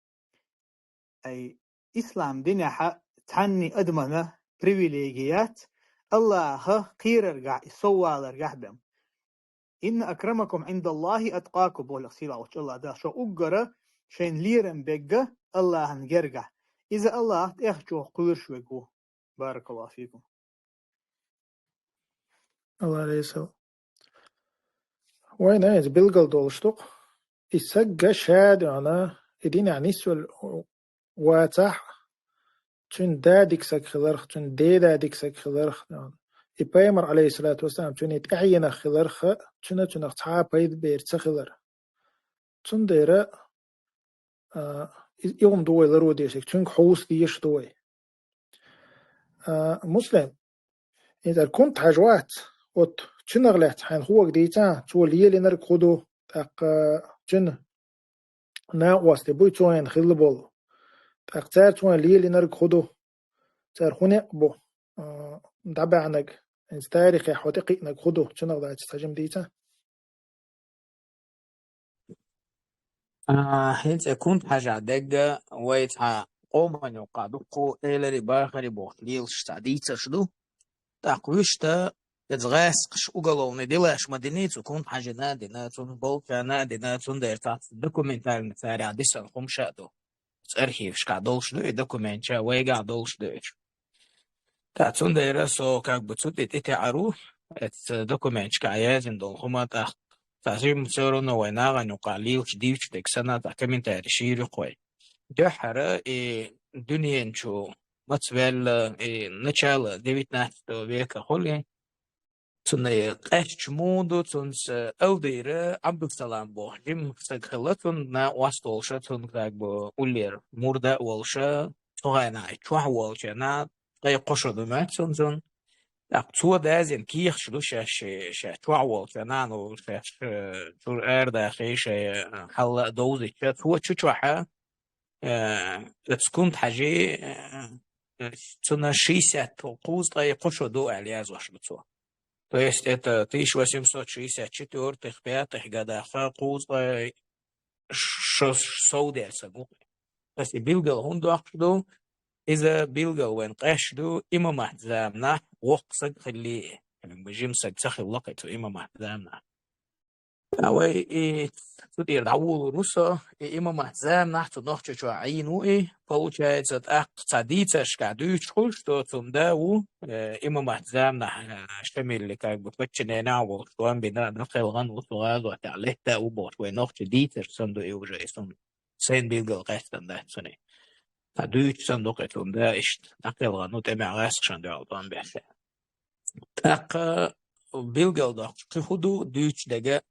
Ай, ислам динехь цхьанний адамана привилеги яц, Аллаха кхераргахь, и совваларгахь бен. «Инна акрамакум Ӏиндаллахи аткъакум», боху сийлахь волчу Аллах Дала, шо уггара шайна лерам бегга Аллахьан гергахь. Иза Аллах тӀех чӀогӀа кхоьруш верг ву. Баракаллаху фикум. Алла реза. Вайна иза билгал долуш ду-кх. И сагга ша а дуьхьна, и динехь нисвелла вацахь, цуьнан да дика саг хиларх, цуьнан деда дика саг хиларх, и пайхамар, Ӏалайхиссалату вассалам, цуьнан тӀаьхьенах хиларх, цуьнан цуьнах цхьа а пайда бер ца хилар. Цундела, а, и, и хӀума ду вай ларо дезарг, цуьнга хьовса дезаш ду вай. А, Муслим, иза Кунта-Хьаьжа вац, вот цуьнах лаьцна хьайна хӀуъа дийцахь, цо лелийнарг хӀун ду, тӀаккха цуьнан накъостий буй цо хьайна хилла болу. ТӀаккха цара цо хьайна лелийнарг хӀун ду, цара хӀун некъ бу, а, дӀабаьхьнарг, иза тарихехь хьо тӀекхиънарг хӀун ду, цуьнах лаьцна цхьа жима дийцахь. А, хӀинца Кунта-Хьаьжа дегга вай цхьа къоман юккъахь дуккха элари бахари бохуш лелаш цхьа дийцарш ду. ТӀаккха вуьшта иза гӀаскхаш уголовный делаш ма динний цу Кунта-Хьаьжина а дина, цунна болчарна а дина, цундела цхьацца документальный царех дисина хӀумаш а ду. Цу архивашкахь долуш ду и документаш, вайгахь долуш ду уьш. ТӀаккха цундела со как бы цу тӀе тӀетеӀар ву, эцу документашкахь яздина долу хӀума тӀаккха. Цхьа жимма всё равно вай нахана юккъахь лелаш дийцуш дерг санна, цхьа комментарий йийр ю-кх вай. Дуьххьара и дуьнен чу маца ваьлла, и начало девятнадцатого века хуьлу, цуьнан къаьсташ муха ду, цуьнца Алдира Ӏабдуссалам боху жима саг хилла, цуьнан накъост а волуш, цуьнан как бы уллера мурд а волуш, цу хенахь чохь волчу хенахь ткъе кхо шо ду моьтту цуьнан. ТӀаккха цо даздина кехаташ ду шаьш, шаьш чохь волчу хенахь, ну, шаьш, э, чуьра арадахий, шайн хьал а довзуьйтуш, цо чу чохь, э, оцу Кунта-Хьаьжин, э, цуьнан шестьдесят, кхузткъе кхо шо ду аьлла яздеш ду цо. То есть это тысяча восемьсот шестьдесят четвёртых, пятых годах, кхузткъе шо, шо совдер саг ву. Аса и билгал хӀунда доккхуш ду? Иза билгал вайн къаьсташ ду, имамат заманахь воккха саг хилли, жима саг ца хилла кхин цу имамат заманахь. А вай и цу тӀера дӀавулур ву со, и имамат заманахь цу Нохчийчохь Ӏийна ву и, получается, тӀаккха цхьа дийцаршкахь дуьйцуш хуьлуш, что цуьнан да ву, э, имамат заманахь, э, Шамилли как бы подчиненехь волуш, тӀом бина, дӀакхелхина ву цу гӀазотехь, летта а ву бохуш, вай нохчийн дийцарш санна ду и уже и цуьнан. Сайн билгал къаьстина дац цуьнан. Цхьа дуьйцуш санна ду кхин цуьнан да иштта, дӀакхелхина ву тӀемехь гӀаскхашна дуьхьал тӀом беш. ТӀаккха билгал доккхуш кхин хӀун ду дуьйцуш дерг?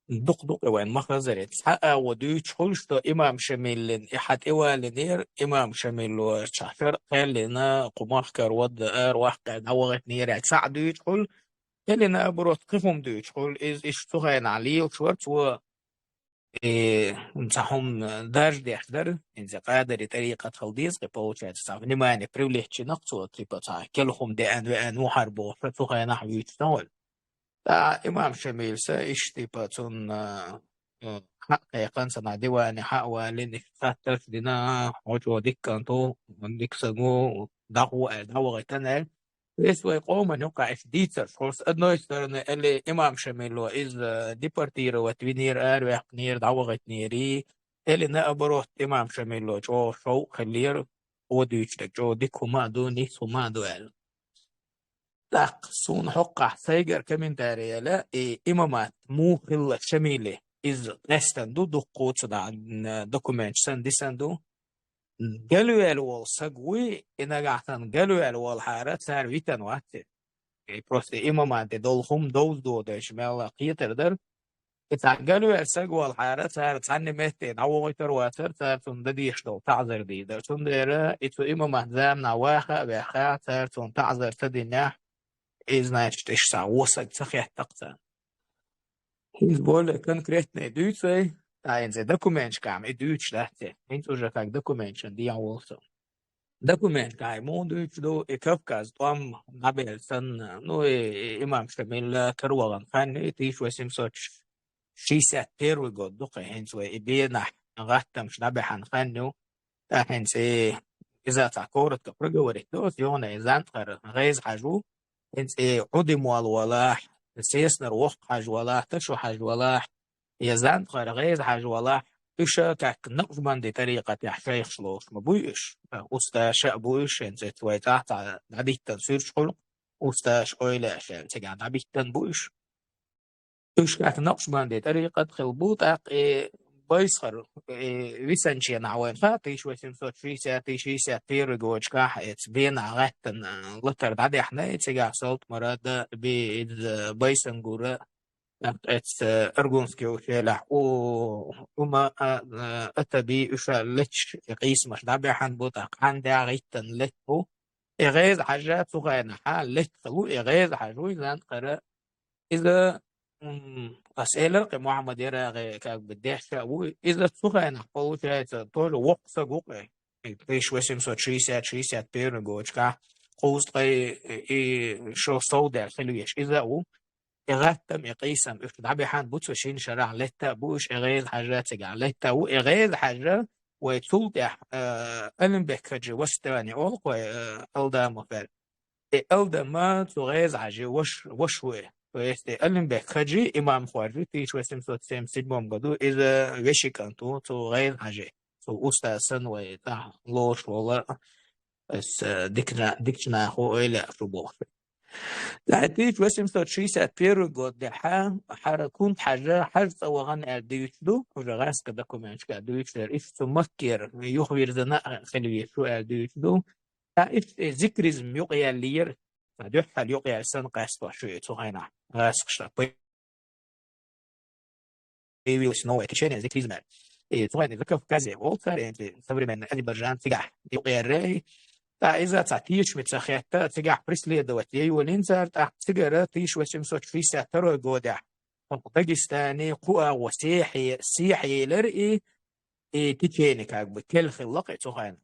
дукха-дукха вайн ма хазаре. Цхьа а во дуьйцуш хуьлуш до имам Шамилан, и хьа тӀе валинера, имам Шамило ча шар кхеллина, кху махкара вадда ара ваккхар дӀавахийтинера, цхьа а дуьйцуш хуьлу, или наоборот, кхин хӀума дуьйцуш хуьлу, иза иштта цу хенахь лелаш вара цо, и, цхьа хӀума даржа деш дара, хӀинца къадари тӀарикъат хила деза, кхин, получается, цхьа внимание привлечь йина-кх цо, типа, цхьа кхин хӀума деана, веана ву хьара бохуш, цу хенахь вуьйцуш ца волу. ТӀаккха имам Шамилс иштта, типа, цунна, э, хьа а кхайкхина, цхьана диване хьа а валийна, иштта хаттарш а дина, хьо чӀогӀа дика кӀант ву, дика стаг ву, дӀахо аьлла, дӀавахийтина аьлла. Вес вай къоман юкъахь иштта дийцарш хуьлу, с одной стороны, или имам Шамило иза депортировать винера, араваьккхинера, дӀавахийтинера, или наоборот, имам Шамило чӀогӀа шовкъ хиллера, хьо дуьйцуш дерг чӀогӀа дика хӀума а ду, нийса хӀума а ду аьлла. ТӀаккха суна хӀокхахь сайгара комментарий яла, и имамат муха хилла Шамиле, иза къаьстина ду, дуккха цунах, м, документаш санна дисина ду. Галваьлла волу саг вуй, и нагахь санна галваьлла волхьара цара витина вац и. И просто имаман тӀе долу хӀума довза додуьйтуш мелла кхетар дара. И цхьа галваьлла саг волхьара цара цхьанна метте дӀавохуьйтур вацара, цара цунна дан дезаш долу таӀзар дийр дара. Цундела и цу имаман заманахь ваха а ваьхна, цара цунна таӀзар ца динехь, и, значит, иштта цхьа вон саг ца хетта-кх царна. ХӀинца более конкретный дуьйцу вай, ткъа хӀинца документашкахь-м и дуьйцуш дац те. ХӀинца уже как документашна дехьа волу со. Документашкахь муха дуьйцуш ду, и Кавказ тӀом дӀабелла санна, ну, и, и имам Шамил каравахана хан ю, и тысяча восемьсот шестьдесят первый год ду-кх, хӀинца вай и Бенахь гӀаттамаш дӀабаьхьана хан ю. ТӀаккха хӀинца и, иза цхьа коротко проговорить до ас, юхана и Занткъара ГӀеза-Хьаьжа ву, хӀинца и Ӏудин молла валахь, Сеснара Воккха-Хьаьжа валахь, Ташу-Хьаьжа валахь, я Занткъара ГӀеза-Хьаьжа валахь, уьш а как накъшбанди тӀарикъатехь шайхаш лоруш ма буй уьш, устазаш а бу уьш, хӀинца вай цӀахь цхьа дӀадиттина суьрташ хуьлу, устазаш, эвлаяаш аьлла, цигахь дӀабиттина бу уьш. Уьш как накъшбанди тӀарикъат хилла бу, тӀаккха и Байсхара, и Висанченахь вайна хаьа, тысяча восемьсот шестьдесят, шестьдесят первый годашкахь, эца Бенахь гӀаьттина латар дӀадаьхьна, и цигахь Салтмарада, би иза Байсангура, тӀаккха эца Аргунский ущельехь у, ума, а, а, Атаби уьш а леташ, и къийсамаш дӀабаьхьана бу, тӀаккха Хьандаь гӀиттина летта бу. И ГӀеза-Хьаьжа цу хенахьа летта хилла ву, и ГӀеза-Хьаьжа вуй Занткъара. Иза, м, ас элира кхин Мухьаммад Ярагъи как бы дешша а ву. Иза цу хенахь, получается, тоже воккха саг ву кхин. И тысяча восемьсот шестьдесят, шестьдесят первый годашкахь кхузткъе и шо сов даьлла хила веш иза а ву. И гӀаттам, и къийсам уьш дӀабаьхьана бу цу шина шарахь летта а бу уьш, и ГӀеза-Хьаьжа цигахь летта а ву. И ГӀеза-Хьаьжа вай цул тӀаьхьа, э, Алимбек-Хаджи Вастани олу-кх вай, э, Алдамов аьлла. И Алдама цу ГӀеза-Хьаьжи ваш, ваш ву и. То есть и Алимбек-Хаджи имам-хоржий тысяча восемьсот семьдесят седьмом году, иза вешин кӀант ву цу ГӀеза-Хьаьжи. Цу устаз санна вай цӀахь лоруш волу, ас, э, дикна-, дикачу нахо ойла а шу бохуш. ТӀаккха тысяча восемьсот шестьдесят первый год дехьа хьара Кунта-Хьаьжа хьажа цӀа вахана аьлла дуьйцуш ду, уже гӀаскхи документашкахь дуьйцуш дара, иштта цу Маккера юхавирзина а хила везаш ву аьлла дуьйцуш ду. Ткъа иштта и зикризм юкъаеллера, цхьа дуьххьал юкъаяьлла санна къаьстош ю и цу хенахь гӀаскхаша. Появилось новое течение зикризма. И цу хенахь Закавказье олу цара, и современный Азербайджан цигахь юкъаерра. ТӀаккха иза цхьа тешаме ца хетта, цигахь преследовать ян йолийна цара, тӀаккха цигара тысяча восемьсот шестьдесят второй годехь хӀокху Дагестане кху агӀо сехье-, сехьаелира и, и течение как бы кхел хилла-кх и цу хенахь.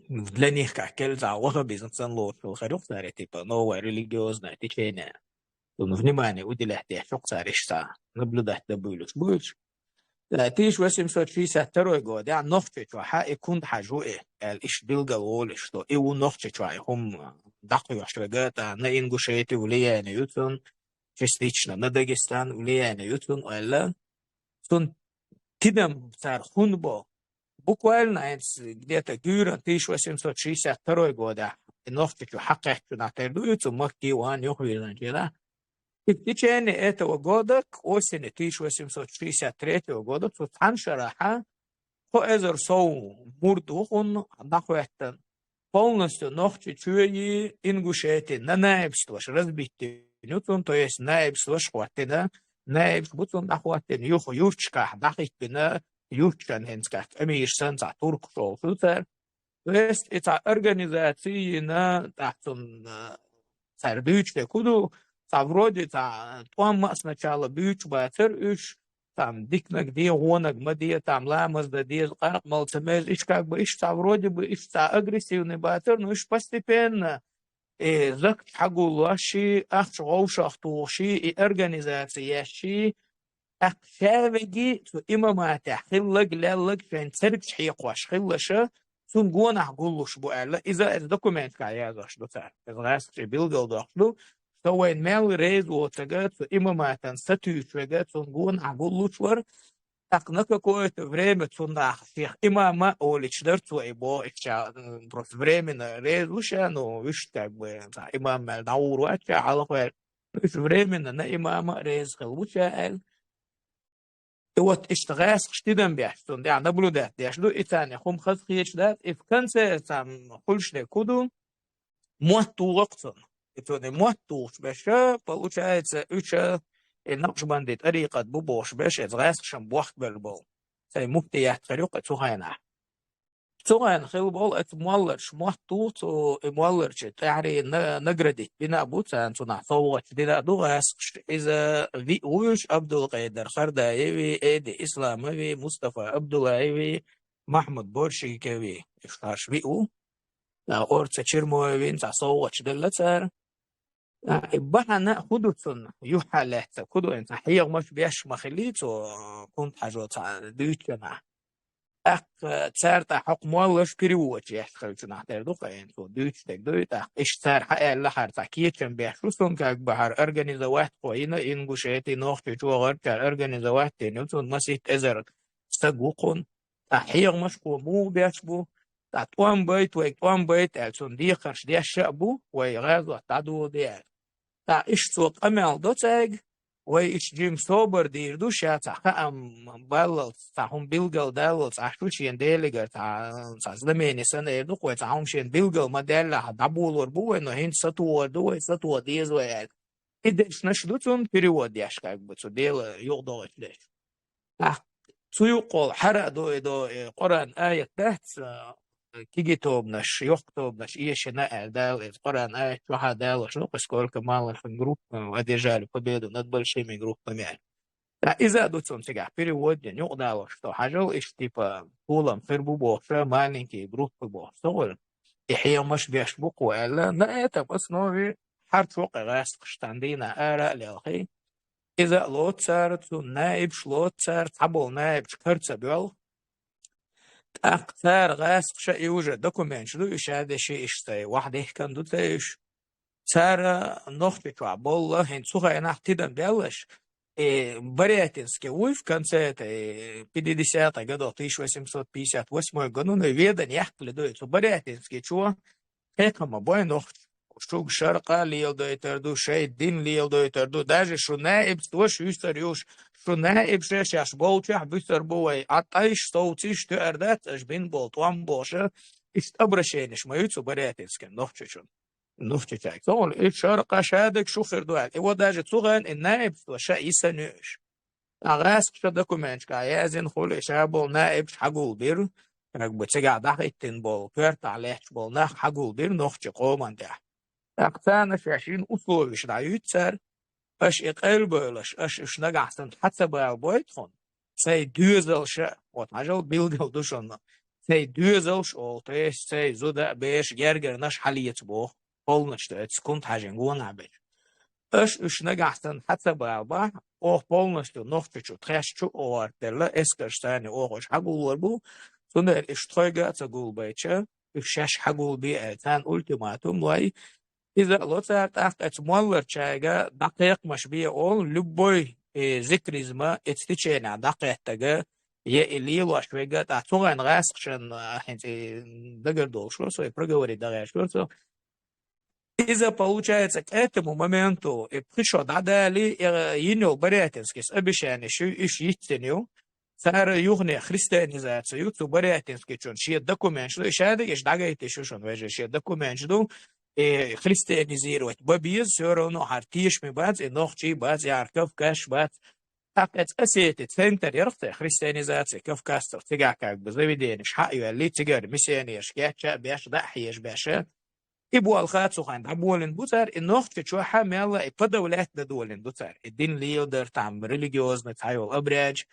Для них как кхел, цхьа ваххабизм санна лоруш хилла хир ю-кх цара, типа, новое религиозное течение. Цунна внимание уделять деш ю-кх цара, иштта цхьа наблюдать дан буьйлуш бу уьш. Э, тысяча восемьсот шестьдесят второй годехь Нохчийчохь и Кунта-Хьаьжа ву и, аьлла, иштта билгалволуш, что и ву Нохчийчохь и хӀума дӀакхоьхьуш верг, тӀаккха на Ингушетию влияние ю цунна, частично на Дагестан влияние ю цунна, аьлла. Цунна тидам цара хӀунда бо? Буквально хӀинца где-то гуьйранна тысяча восемьсот шестьдесят второй годехь и Нохчийчу хьакхаьччунах тера ду и цу Макки ван юхавирзинчера. И в течение этого года, к осени тысяча восемьсот шестьдесят третьего года, цу цхьана шарахьа кхо эзар сов мурд ву хӀунна дӀахӀоьттина. Полностью Нохчийчоьи Ингушетии на наибстваш разбить дина ю цунна, то есть наибстваш хӀоттина, наибаш бу цунна дӀахоттийна, юха юрташкахь дӀахӀиттабина, юрташкахь хӀинца кхы Амираш санна цхьа туркаш олуш ду цара. То есть и цхьа организаци йина, тӀаккха цунна, э, цара дуьйцуш дерг хӀун ду, цхьа вроде цхьа тӀом а сначала буьйцуш бацара уьш, там диканиг де, вониг ма де, там ламаз дан деза, къаркъа мала ца меза, иштта как бы иштта цхьа вроде бы иштта цхьа агрессивный бацара, но уьш постепенно, э, закат хьагуллуш, ахча гӀовшах тухуш, и организаци еш, тӀаккха ша веги цу имаматехь хилларг, лелларг шайн цергаш хьекхош хилалаш, цунна гонахь гуллуш бу аьлла, иза эцу документашкахь яздеш ду цара. Иза гӀаскхий билгалдоккхуш ду, со вайна мел реза воцург, цу имаматана сатуьйсуш верг, цунна гонахь гуллуш вара, тӀаккха на какое-то время цунах шех имам а олуьйтуш дара цо и боху, иштта, м, просто временно реза ву ша, ну, уьш как бы, цхьа имам мел дӀагӀур вац ша, хьалхаваьлла. Уьш временно на имам а реза хилла ву ша аьлла. И вот иштта гӀаскхаша тидам беш, цунна тӀехь наблюдать деш ду, и царна хӀума хаза хеташ дац, и в конце цхьа хуьлуш дерг хӀун ду, мотт туху-кх цунна. И цунна и мотт тухуш берш, получается, уьш и накъшбанди тӀарикъат бу бохуш берш, иза гӀаскхашна бохкабелла болу. Цхьа муфтият хир ю-кх цу хенахь. Цу хенахь хилла болу оцу молларша мотт туху, цу и молларшна тӀаьххьара на-, наградить бина а бу царна, цунах совгӀаташ дина а ду гӀаскхаша. Иза виъ ву уьш: Абдулкъайдар Хардаеви, Эди Исламови, Мустафа Абдуллаеви, Махьмуд Боршикови. Уьш хӀорш виъ ву. А, Орца Чермоевин цхьа совгӀаташ делла цара. А, и бахьана а хӀун ду цунна, юьхьӀаьллаьццара хӀун ду, цхьа хьехамаш беш ма хилли цо, Кунта-Хьажо цхьа дуьйцучунах. ТӀаккха цара тӀаккха хӀокху моллаша переводаш еш хилчунах тера ду-кх, цо дуьйцуш дерг ду, и тӀаккха иштта цара хьааьлла хӀара цхьа кечам беш ву цунна, как бы хӀара организовать кхо йина, Ингушети, Нохчийчу, гӀарчара организовать йина ю цунна, масийтта эзар стаг ву кхунна. ТӀаккха хьехамаш кхо муха беш бу, тӀаккха тӀом байта, вайга тӀом байта аьлла, цунна декхарш деш а бу, вай гӀазот дӀадоладе аьлла. ТӀаккха иштта цо къамел до цаьрга, вай иштта жима собар дийр ду, ша цхьа хаам баллалц, цхьа хӀума билгалдаллалц, ахь шу шена Делигара цхьа, цхьа знамение санна эр ду-кх вай, цхьа хӀума шена билгал ма даьллехь, дӀаболор бу вай, но хӀинца сатохар ду вай, сатоха деза вай аьлла. И дешнаш ду цунна перевод еш, как бы, цу Дела юкъадогӀучу дешнаш. ТӀаккха цу юккъехула хӀара а ду, и до, и Къуръан аят дац, а, кегий тобанаш, йоккха тобанаш эшина аьлла Дала, иза Къуръан аят чохь а далош ду, сколько малых групп одержали победу над большими группами аьлла. ТӀаккха иза а ду цунна цигахь перевод дина, юкъадалош ду, хьажал, иштта типа толам хир бу бохуш, маленькие группы бохуш ца хуьлу. И хьехамаш беш бу кхо аьлла, на этом основе хӀара чу кхин гӀаскхаша цхьана дийнахь ара а лелхий, иза а лоцу цара, цу наибаш лоцу цара, цхьаболу наибаш кара ца боьлху. ТӀаккха цара гӀаскхаша и уже документаш ду, уьш а деши иштта ваьхьа дехкан ду цара уьш. Цара Нохчийчохь болла, хӀинца цу хенахь тидам баьллаш, и Барятинский вуй в конце этой пятидесятых годов, тысяча восемьсот пятьдесят восьмой году, ну, ведан яьккхале ду, и цу Барятинскийчо кхайкхам бой нохчаша. Шуьга шаркъа а леладайтар ду, шайн дин леладайтар ду. Даже шу наибство шуьйцур ю, шу наибша шаьш болчохь буьсур бу вай. Ӏа тӀайш совцийша тоьар дац, аша бина болу тӀом бохуша, иштта обращенеш ма ю цу Барятинскийна Нохчийчунна. Нохчийчаьрга. Ца хуьлу, и шаркъа шадерг шу хир ду аьлла. И вот даже цу хенахь и наибство ша йисина ю уьш. ТӀаккха гӀаскхаша документашкахь яздина хуьлу, и ша болу наибаш хьагулбира, как бы цигахь дӀахӀиттина болу, коьртахь лаьтташ болу нах хьагулбира нохчийн къоман тӀехь. ТӀаккха царна шаьш йина условеш дӀаюьйцу цара, аша и къайлабевлаш, аша уьш нагахь санна хьа ца балабойта хьуна, цай доьзалша, вот хьажал билгал ду шуна, цай доьзалш олу, то есть цай зуда а, бераш, гергарнаш хьалеца боху. Полностью оцу Кунта-Хьажин гонахь берш. Аша уьш нагахь санна хьа ца балабахь, оха полностью Нохчийчу тхаьш чу а гӀортаделла, эскарш царна оха уьш хьагулор бу, цундела уьш тхойга а ца гулбайча, уьш шаьш хьагулбе аьлла, царна ультиматум лой. Иза а ло цара, тӀаккха оцу молларчаьрга дӀакхайкхамаш бе олу, любой, э, зикризма, эцу теченехь дӀакхеттага, я и лелош верг а, тӀаккха цу хенахь гӀаскхашна, а, хӀинца, э, дагардолуш вара со, и проговорить дан гӀерташ вара со. Иза, получается, к этому моменту, и пхи шо дӀадали, и, э, йина йолу Барятинскийс обещанеш ю, уьш йицйина ю. Цара юхане христианизация ю, цу Барятинскийчун шен документаш ду, и шадерг иштта дӀагайта шу шуна, вежарий, шен документаш ду, и христианизировать бан беза, всё равно хӀара тешаме бац, и нохчий бац, и хӀара кавказаш бац, ТӀаккха эца осети центр ярах цай, христианизация кавказцев, цигахь как бы заведенеш хьа а йоьллий, цигара миссионераш геча а беш, дӀа а хьежа беш. И болх а цу хенахь дӀаболийна бу цара, и нохча чохь а мелла и подавлять дан долийна ду цара. И дин леладар, там, религиозный цхьайолу обрядаш.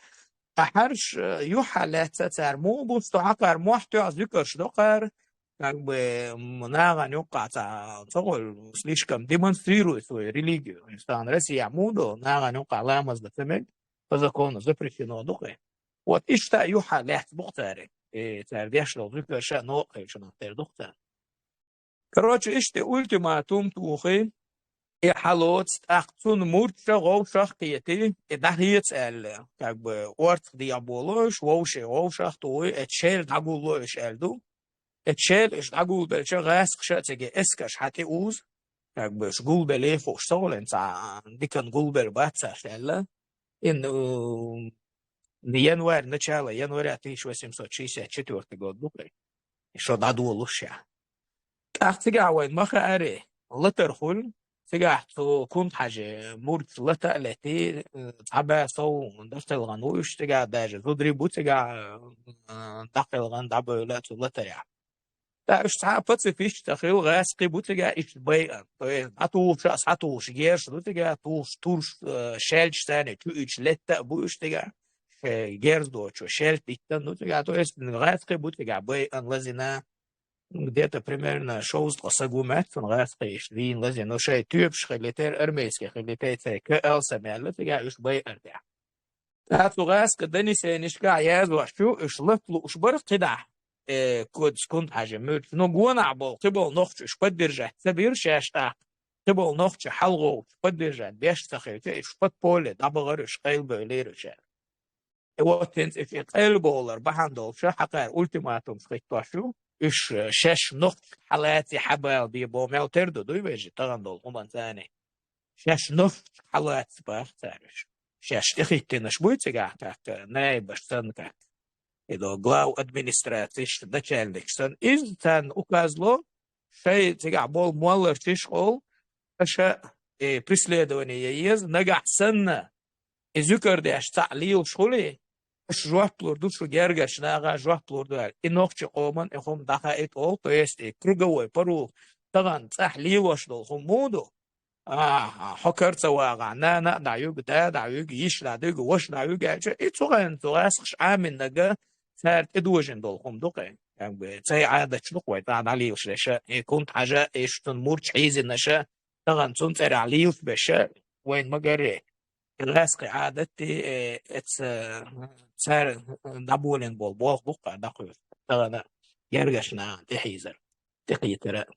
Ткъа хьарш, э, юьхьа лаьцна цара муха бу, со хьакхара мохь тоьхна зуькарш доккхара, как бы, м, нахана юккъахь ца, ца гӀолу, слишком демонстрирует свою религию. Стан Россия муха до, нахана юккъахь ламаз дан ца мега, по закону запрещено ду кхе. Вот иштта юьхьа лаьцна бу-кх цара. И цара деш долу зуькарш а новкъа хилча нах тера ду-кх цара. Короче, иштта ультиматум тухий, и хьалоцу, тӀаккха цунна мурдаш а вовшах а кхетий, и дӀахеца аьлла, как бы, орцах дехьа болуш, вовшийн вовшах а тухий, эцу шел дӀагулло уьш аьлла ду. Эцу шел уьш дӀагулбелча гӀаскхаша а цига эскарш хьа тӀе узу, как бы, уьш гулбелла хууш ца гӀолу, цхьа диканна гулбелла бац царш аьлла. И, ну, январь, начало января тысяча восемьсот шестьдесят четвёртый год ду кхе. И шо дӀадолуш ша. ТӀаккха цигахь вайн ма хааре, латар хуьлу, цигахь цу Кунта-Хьаьжин мурдаш лата а летий, э, цхьа бӀе сов дӀакхелхина ву уьш цигахь, даже зударий бу цигахь, э, дӀакхелхина, дӀабевлла цу латарехь. ТӀаккха уьш цхьа а пацифисташ ца хилла, гӀаскхий бу цигахь иштта байъина. То есть, дӀатухуш а, схьатухуш герзаш ду цигахь, тухуш турш, э, шаьлташ царна чу итта летта а бу уьш цигахь, шайн герз доцуш шаьлта диттина ду цигахь. То есть, гӀаскхий бу цигахь байъина, лазийна. Где-то примерно шовзткъа саг ву моьтту цунна, гӀаскхий иштта вийна, лазийна. Ну, шайн тоьпаш хилийтира, армейский хилийтира, церан ка алсам яьлла цигахь уьш байъар тӀехь. ТӀаккха цу гӀаскхийн донесенешкахь яздеш ю, уьш лата лууш бара кхидӀа, э, куц Кунта-Хьаьжин мурдаш. Ну, гонахь болу кхиболу нохчий уьш поддержать ца бира шаьш тӀаккха. Кхиболу нохчий хьалагӀовттуш поддержать беш ца хилча, уьш подполье дӀабахара, уьш къайлабевлира уьш аьлла. И вот хӀинца и къайлабовлар бахьана долуш, хьакхара ультиматумаш хӀиттош ю, уьш, э, шаьш нохчий хьалаций, хьабала бен боху мел тера ду, дуй вежарий, тахана долу хӀуманца а. Шаьш нохчий хьалаца баха цара уьш. Шаьш тӀехӀиттинарш буй цигахь как, наибаш санна как. И до глав администраций, начальник санна. Иза царна указ ло, шайн цигахь болу молларш йиш къол, аша, э, преследование ян еза, нагахь санна, и зуькар деш цхьаъ лелаш хуьлий, аша жоп лур ду, шу гергарчу наха жоп лур ду аьлла. И нохчийн къоман и хӀума дӀахаийта олу, то есть и круговой порух тахана цӀахь лелош долу хӀума муха ду? Ахьа, хьо кара ца вагӀахь, нана а дӀаюьгу, да а дӀаюьгу, йиша дӀадуьгу, ваша дӀаюьгу аьлча, и цу хенахь цу гӀаскхаша Ӏамийнарг цара тӀедожийна долу хӀума ду кхе. Как бы, цай Ӏадаташ ду-кх вай, цӀахь дӀалелаш дерш, и Кунта-Хьаьжа, и шун мурдаш хьийзинарш, тахана цунна цӀерахь лелаш берш, вайна ма-гарра. И гӀаскхийн Ӏадаташ, э, эца, э, цара дӀаболийна болу болх бу-кх дӀакхуьйсу. Тахана гергарчу нахана тӀехьийзар, тӀекхетар.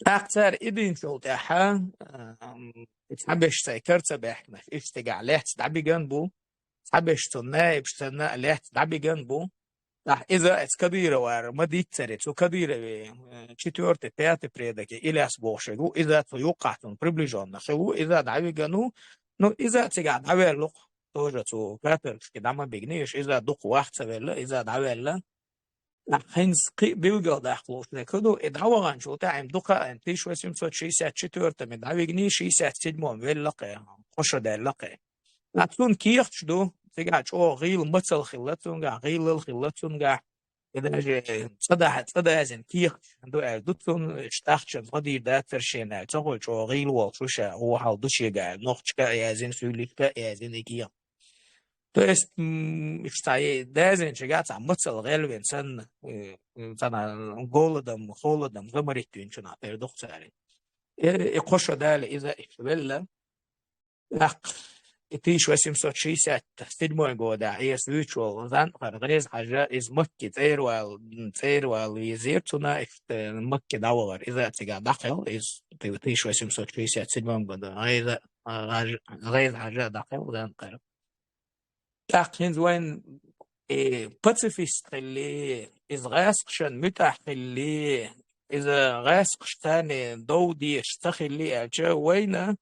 ТӀаккха цара и динчул тӀаьхьа, ам, цхьаберш цай кара ца баьхкинарш, иштта цигахь лаьцна дӀабиган бу, цхьаберш цу наибаш санна а лаьцна дӀабиган бу. ТӀаккха иза эца Кадыровара ма-дийццара, цу Кадыровн, э, четвёртый, пятый предак Ильяс бохуш ву, иза цу юккъахь цунна приближённый хилла ву, иза дӀавиган ву, ну, иза цигахь дӀаваьлла-кх, тоже цу каторжке дӀа ма бигнийша, иза дукха вахца велла, иза дӀаваьлла. ТӀаккха хӀинца кхин а билгалдаккха лууш дерг хӀун ду, и дӀаваханчул тӀаьхьа дукха а, тысяча восемьсот шестьдесят четвёртом и дӀавигний, шестьдесят седьмом велла кхе, кхо шо даьлла кхе. ТӀаккха цунна кехаташ ду, цигахь чӀогӀа гӀийла мацалла хилла цуьнгахь, гӀийлалла хилла цуьнгахь. И даже цӀа дахьа, цӀа дазийна кехаташ ду аьлла ду цунна, уьш тӀаккха чӀогӀа дийр дацара шена аьлла, ца хуьлу чӀогӀа гӀийла волуш ву ша, вон хьал ду шегахь аьлла, нохчашка а яздина, суьйлишка а яздина и кехат. То есть, м, уьш цхьа дазийначигахь цхьа мацалла гӀелвина санна, э, цхьана голодом, холодом заморить винчунах тера ду-кх цара. Э, и кхо шо дале иза иштта велла. ТӀаккха и тысяча восемьсот шестьдесят седьмой годехь Ӏеса вуьйцуш волу Занкъара ГӀеза-Хьаьжа, иза Макке цӀера вала, цӀера вала везира цунна, иштта Макке дӀавахара. Иза а цигахь дӀакхелла, иза тысяча восемьсот шестьдесят седьмом году ГӀеза, ГӀаж-, ГӀеза-Хьаьжа дӀакхелла Занкъара. ТӀаккха хӀинца вайн, э, пацифист хилли, иза гӀаскхашна муьтӀахь хилли, иза гӀаскхаша царна дов дезаш ца хилли аьлча, вайна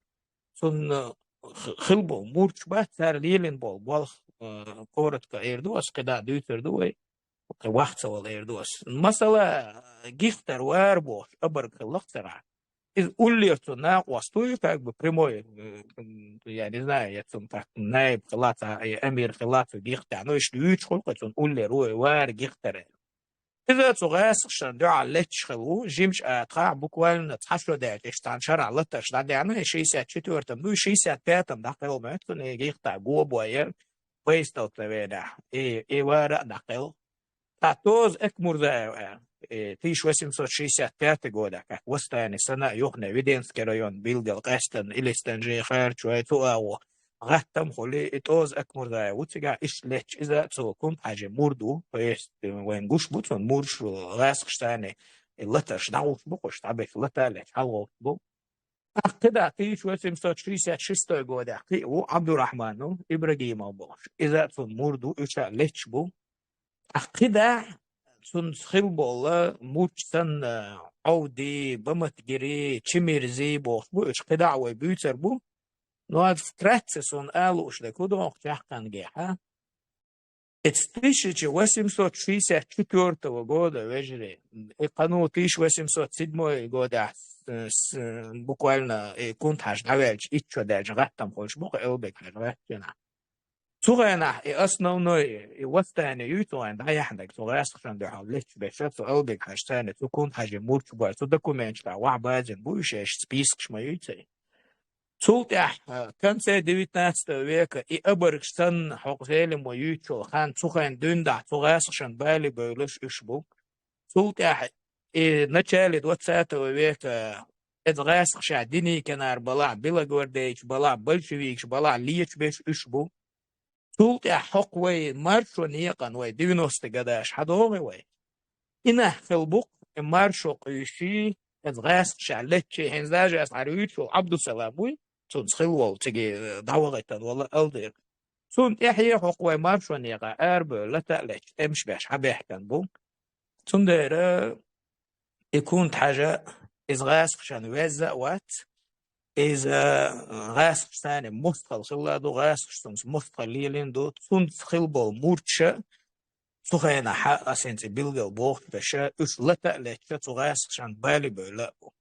цунна х-, хила болу мурдаш бац, цара лелийна болу болх, э, коротко эр ду ас, кхидӀа дуьйцур ду вай, кхин вахца вала эр ду ас. Масала, Гихтер вара бохуш, обарг хилла-кх цигахь. Иза уллера цун накъост ву, как бы прямой, э, м, я не знаю, я цун как наиб хила ца, э, амир хила цу гихтар. Ну, иштта вуьйцуш хуьлу-кх цунна уллера ву, вара гихтара. Иза цу гӀаскхашна дуьхьал летташ хилла ву, жимачу атахь буквально цхьа шо даьлча, иштта цхьана шарахь латарш дӀадаьхьна, и шестьдесят четвёртом, ну, и шестьдесят пятом дӀакхелла моьтту цунна, и гихтар го бой яра, бай столкновенехь, и, и вара а дӀакхелла. Ткъа Тоза Акмурзаев аьлла, и тысяча восемьсот шестьдесят пятый годехь, как восстание Сана, юххе Веденский район билггал къаьстина, Илистан жей, Харчой, цу агӀо, гӀаттам хуьлий, и Тоза Акмурзаев ву цигахь, иштта летташ иза цу Кунта-Хьаьжин мурд ву, то есть, э, вайна гуш бу цунна мурдаш, э, гӀаскхашца и латарш дӀагӀуш бу, кхуш дӀабеш лата а летташ хьалагӀовттуш бу. ТӀаккха кхидӀа тысяча восемьсот шестьдесят шестой годехь кхиъ ву Ӏабдурахьманов Ибрагимов бохуш. Иза цунна мурд ву, уьш а летташ бу. ТӀаккха кхидӀа цунца хилла болу мурдаш санна, Ӏовди, Баматгири, Чимирзи бохуш бу, уьш кхидӀа а вай буьйцур бу. Ну, аса вкратце суна ала лууш дерг хӀун ду хӀокху чаккхенгахь? Эцу тысяча восемьсот шестьдесят четвёртого года, вежарий, и кхана тысяча восемьсот седьмой годехь, э, с-, э, буквально, э, Кунта-Хьаьжа дӀаваьлча, итт шо даьлча гӀаттам хуьлуш бу-кх Элбек-Хьаьжа гӀаьттина. Цу хенахь и основной, и восстание юй цу хенахь дӀаяьхьнарг, цу гӀаскхашна дуьхьал летташ берш, цу Элбек-Хьаьжа царна, цу Кунта-Хьаьжин мурдаш бу, цу документаш тӀехь охьабаьзна бу уьш, спискаш ма юй церан. Цул тӀаьхьа, э, конце девятнадцатого века и обаргаш санна, хӀокху Зелимхо юьйцучу хан, цу хенахь дуьйна дахь цу гӀаскхашна бали бевлларш уьш бу. Цул тӀаьхьа и начале двадцатого века, э, иза гӀаскхаша Деникинара балахь, белогвардейцаш балахь, большевикаш балахь леташ берш уьш бу. Цул тӀаьхьа хӀокху вай маршо некъан вай девяностый годаш хьадогӀий вай. И нах хилла бу-кх, и маршо къуьйсуш, иза гӀаскхаша летташ, хӀинца даже аса хьара вуьйцуш волу Ӏабдусалам вуй, цунца хилла волу, цига, э, дӀавахийтина волу Алдир. Цунна тӀаьхье хӀокху вай маршо некъа арабевлла лата а летташ, тӀемаш беш хьабаьхкина бу. Цундела и Кунта-Хьаьжа, иза гӀаскхашна веза а вац, иза гӀаскхашца мостагӀалла хилла ду, гӀаскхаша цунца мостагӀалла лелийна ду, цунца хилла болу мурдаш а, цу хенахь аса хӀинца билггал бохуш берш а, уьш лата а летташ, цу гӀаскхашна бали бевлла а бу.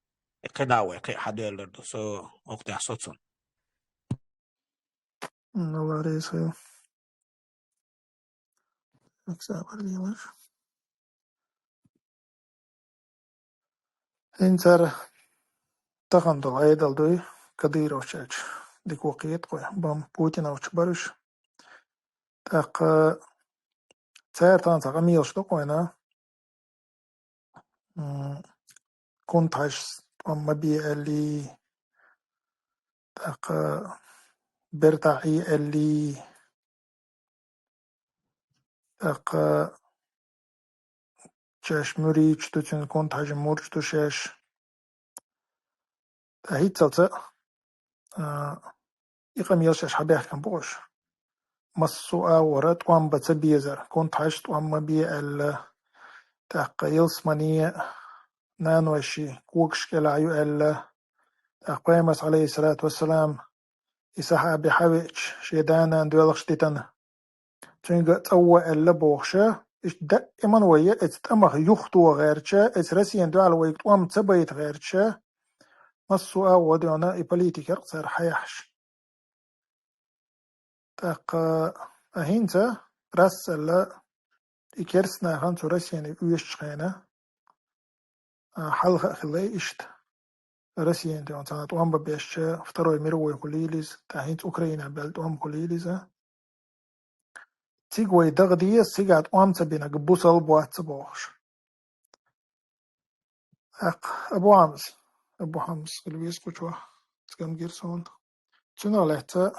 И кхидӀа вай кхин а хьадоьллур ду, со хӀокху тӀехь соцун. Ну, Лариса. Так, сабар лелаш. ХӀинца тахана долу Ӏедал дуй, кадыровцаьрца дика ву кхета-кх вай, бан путиновцаш бара уьш. ТӀаккха цара тахана цхьа къамелаш до-кх вайна. М, Кунта-Хьаьжас тӀом ма бе аьллий, тӀаккха бертахь Ӏе аьллий, тӀаккха шаьш муьридаш ду, цуьнан Кунта-Хьаьжин мурдаш ду шаьш. Ткъа хӀинццалц а, а, и къамелаш шаьш хьабаьхкина бу уьш. Массо а агӀора тӀом бан ца безар, Кунта-Хьаьжас тӀом ма бе аьлла, тӀаккха ялсамане нанойши когаш кӀелахь ю аьлла, тӀаккха Пайхамарс, Ӏалайхиссалату вассалам, и сахьаби хьавеача, шен да-нана доьлхуш дитина, цуьнга цӀа ван аьлла бохуш, иштта даиман вай оцу тӀамах юхатоха гӀерташ, оцу Россина дуьхьал вайга тӀом ца байта гӀерташ, массо а агӀо дуьйна и политика яра-кх цара хьаяхьаш. ТӀаккха, а, хӀинца, рассалла, и керста нахана цу Россина оьшучу хенахь, а, хьалха а хилла иштта. Россина тӀе царна тӀом бан беш, Второй мировой хуьлийла иза, тӀаккха хӀинца Украина баьлла тӀом хуьлийла иза. Цига вай даха деза, цигахь тӀом ца бинарг бусалба вац ца бохуш. ТӀаккха Абу Хьамза, Абу Хьамза хила веза кху чохь, цигахь гира суна. Цунах лаьцна,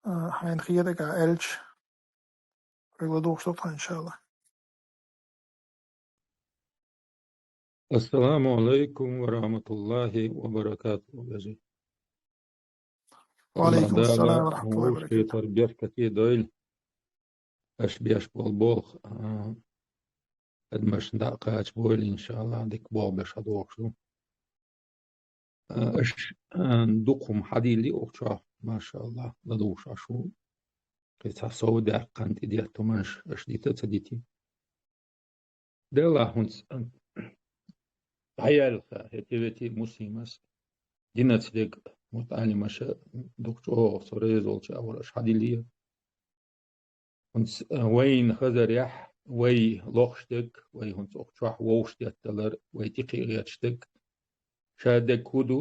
а, хьайна хетарг ахь аьлча, хьоьга ладугӀуш ду тхо, иншалла. Ассаламу алайкум ва рахматуллахи ва баракатуху, вежарий. Ва алайкум ассалам ва рахматуллахи ва баракатуху. Дала беркате дойла. Аша беш болу болх, а, адамашна дӀа а кхача бойла, иншалла, дика болх беш хьадогӀуш ду. А, аша, а, дукха хӀума хьадийла ю укх чохь, машаалла, ладугӀуш Ӏаш ву. Кхин цхьа сов даьккхина тӀедетта хӀуманаш аша дита а ца дитий. Делахь хӀинца, а, дӀаялха, хӀетте-ветте Муслимас, динаца дег, мутаӀалимаша, дукха чӀоагӀа со реза волча агӀор аша хьадилле. ХӀинца, а, вайна хазарехь, вай лохаш дег, вай хӀинца укх чохь вовшах детталар, вай тӀекхиъ гӀерташ дег, ша дег хӀу ду,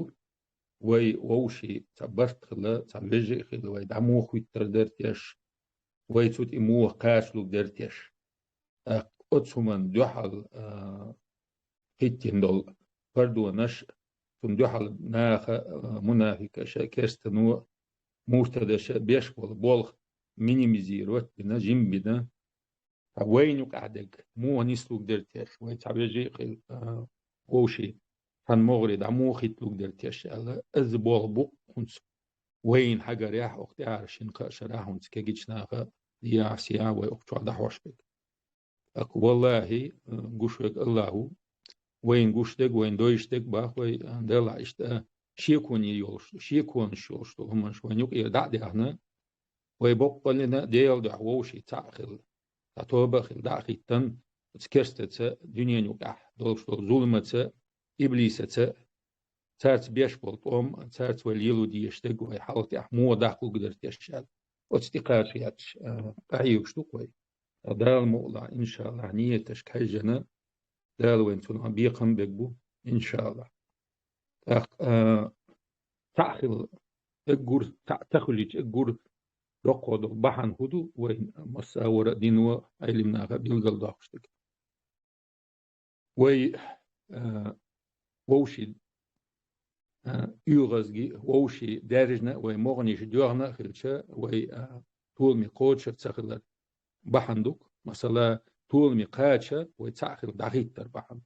вай вовший цхьа барт хила, цхьа вежарий хила, вай дӀа муха хӀуьттар дара теш, вай цу тӀе муха кхачалург дара теш. ТӀаккха оцу хӀуманна дуьхьал, а, хӀиттина долу пардонаш, цунна дуьхьал наха, а, мунафикъаша, керстано, муртадаша беш болу болх минимизировать бина, жима бина. Ткъа вайна юкъахь дерг муха нислург дара теш, вай цхьа вежарий хила, а, вовший цхьана могӀаре дӀа муха хӀитталург дара теш аьлла, иза болх бу-кх хӀинца. Вайна хьагарехь, укх тӀаьхьара шина-кхаа шарахь хӀинца кегийчу наха дехьа-сехьа вай укх чохь дӀахьош берг. ТӀаккха, валлахӀи, а, гуш верг АллахӀ ву, вайна гуш дерг, вайна дойуш дерг боху вай, а, делахь иштта, а, шеконе йолуш, шеконаш йолуш долу хӀуманаш вайна юкъера дӀа а даьхна, вай боккъаллина Делан дуьхьа вовший цхьаъ хила, цхьа тоба а хила, дӀа а хӀиттина, оцу керстаца, дуьненан юкъахь долуш долу зуламаца, иблисаца, цаьрца беш болу тӀом, цаьрца вай лело дезаш дерг, вай хьалха тӀехь муха даккхалург дара теш аьлла. Оцу тӀе кхача гӀерташ, а, къахьоьгуш ду-кх вай. Дала мукъалахь, иншаАллахӀ, нияташка хьаьжжина, Дала вайна цунах бекхам а беш бу, иншаАллахӀ. ТӀаккха, а, цхьаъ хила эггур, цхьаъ ца хуьлийча эггур доккха долу бахьана хӀун ду, вайна массавара а дино, Ӏелимнаха билгалдоккхуш дерг. Вай, а, вовший, а, оьгӀазги, вовший даьржина, вай могӀанаш доьгӀна а хилча, вай, а, толаме кхочуш ца хилар бахьана ду-кх. Масала, толаме кхача вай цхьаъ хила дӀахӀиттар бахьана.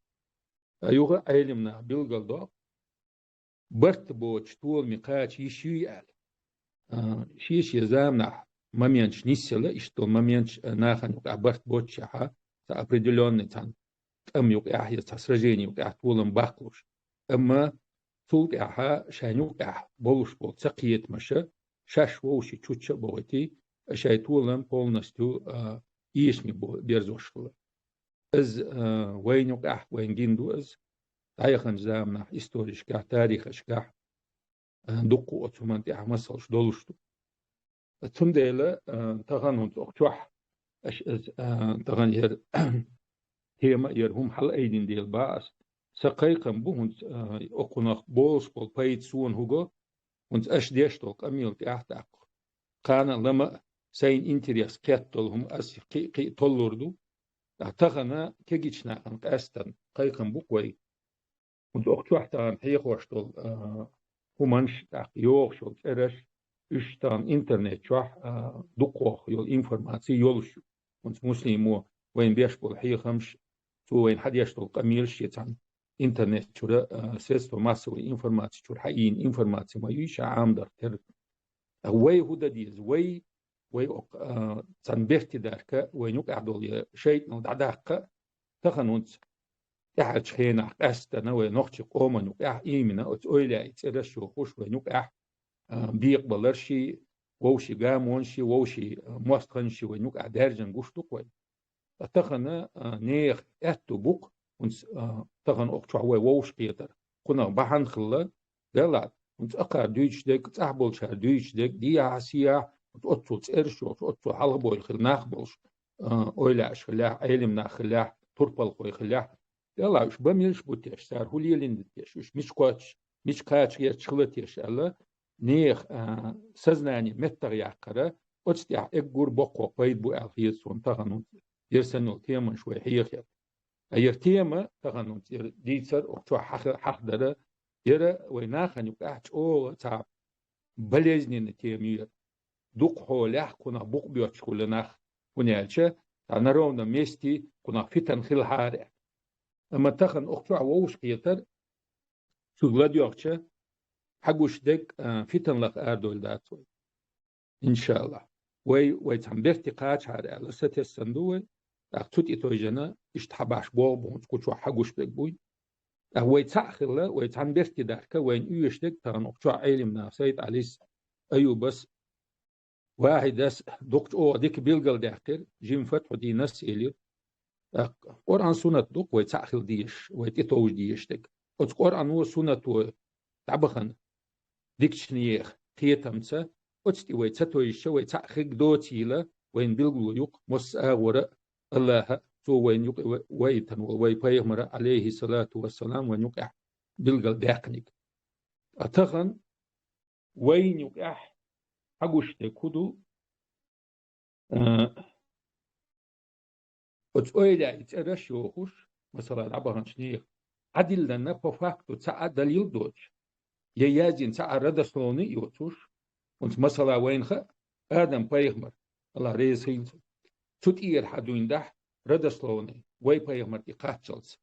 А юха Ӏелимнаха билгалдоккху, барт боцуш толаме кхача йиш юй аьлла. А, шен-шен заманахь моменташ нисъелла, иштта долу моменташ, а, нахана юкъахь барт боццушехь, цхьа определённый цхьана тӀам юкъахь я цхьа сражени юкъахь толам баккхалуш. Амма цул тӀаьхьа шайна юкъахь болуш болу цакхетамаша шаьш вовшийн чучча а бохуьйтий, шайн толам полностью, а, эшаме бо-, берзош хилла. Иза, а, вайна юкъахь, вайна гина ду иза. ДӀаяханчу заманахь историшкахь, тарихашкахь, а, дуккха оцу хӀуманна тӀехь масалш долуш ду. Цундела, а, тахана хӀинца укх чохь, аша иза, а, тахана яра тема, яра хӀума хьалаайдина дела боху ас. Сан кхайкхам бу хӀинца, а, окхунах болуш болу пайда суна хӀун го, хӀинца аша деш долу къамел тӀехь а тӀаккха. Кхана а лама а сайна интерес кхетта долу хӀума ас кхин а, кхин а толлур ду. Ткъа тахана кегийчу нахана къаьстина кхайкхам бу-кх вай. ХӀинца укх чохь тахана хьехош долу, а, хӀуманаш, тӀаккха йогӀуш йолу цӀераш, уьш тахана интернет чохь, а, дукхох йолу информаци йолуш ю. ХӀинца Муслимо вайна беш болу хьехамаш, цо вайна хьадеш долу къамелаш шен цхьана интернет чуьра, а, средства массовой информации чуьра хьаийна информаци ма ю ша Ӏамадарх терра. Ткъа вай хӀун дан деза? Вай, вай окх-, а, цхьана бертидарка, вайна юкъахь долу я шайтӀанал дӀадаккха, тахана хӀинца тӀаьхьарчу хенахь къаьстина вай нохчийн къоман юкъахь иймина оцу ойла и цӀераш йохуш вайна юкъахь, а, бекъабаларши, вовшийн гамонаши, вовшийн, а, мостагӀанаши вайна юкъахь даьржина гуш ду-кх вай. Ткъа тахана, а, нехан аьтту бу-кх, хӀинца, а, тахана окх чохь вай вовшахкхетар. Кхунах бахьана хилла, делахь, хӀинца акхара дуьйцуш дерг, цӀахь болчара дуьйцуш дерг, дехьа-сехьа, хӀинца оццул цӀераш йолуш, оццул хьалхабойла хилла нах болуш, а, эвлаяаш хиллехь, Ӏелим нах хиллехь, турпалхой хиллехь, делахь уьш бан милаш бу теш, цара хӀун лелийна ду теш, уьш мича кхоч-, мича кхача гӀерташ хила теш аьлла, нехан, а, сознание меттахъяккхара, оцу тӀехь эггур боккхо пайда бу аьлла хета суна тахана хӀинца яра санна йолу теманаш вай хьехаяр. Ткъа яра тема тахана хӀинца яра дийцар, окх чохь хьаха-, хьахадара, яра вай нахана юкъахь чӀогӀа цхьа болезненная тема ю яра. Дукха хьолехь кхунах букъ боьттуш хуьлу нах, хӀунда аьлча цхьа на ровном месте кхунах фитан хилахьара. Амма тахана окх чохь вовшахкхетар, цуьнга ладоьгӀча, хьагуш дерг, а, фитан лаха арадойла дац вай. ИншаАллахӀ. Вай, вай цхьана берте кхачахьара аьлла, сатессан ду вай. ТӀаккха цу тӀе тойжина, иштта хьан баш богӀу бу хӀинца кху чохь хьагуш берг буй. ТӀаккха вай цхьаъ хилла, вай цхьана берте дарка, вайна оьшург дерг тахана окх чохь Ӏелим нах Сайд-Ӏалис, Аюбас, Вахьидас дукха чӀогӀа дика билгалдаьккхира, жима Фатхьуддинас а элира. ТӀаккха Къуръан-Суннат ду-кх вай цхьаъ хила дезаш, вай тӀетовжа дезаш дерг. Оцу Къуръано, суннато дӀабахана дикачу нехан кхетамца, оцу тӀе вай ца тойжича, вай цхьаъ хиг доцийла, вайна билгало ю-кх массо а агӀора а, АллахӀа а, цо вайна юкъа вайтина волу вай пайхамара, Ӏалайхи салату вассалам, вайна юкъехь билгалдаьккхинарг. Ткъа тахана вайна юкъехь хьагуш дерг хӀун ду? А, оцу ойла и цӀераш йохуш, масала, дӀабаханчу нехан хьадиллина по факту цхьа а далил доцуш, я яздина цхьа а родословный а йоцуш, хӀунца, масала, вайна хаьа, Адам-пайхамар, АллахӀ реза хуьлда цунна, цу тӀера хьадуьйна дахь родословный, вай пайхамар тӀе кхаччалц,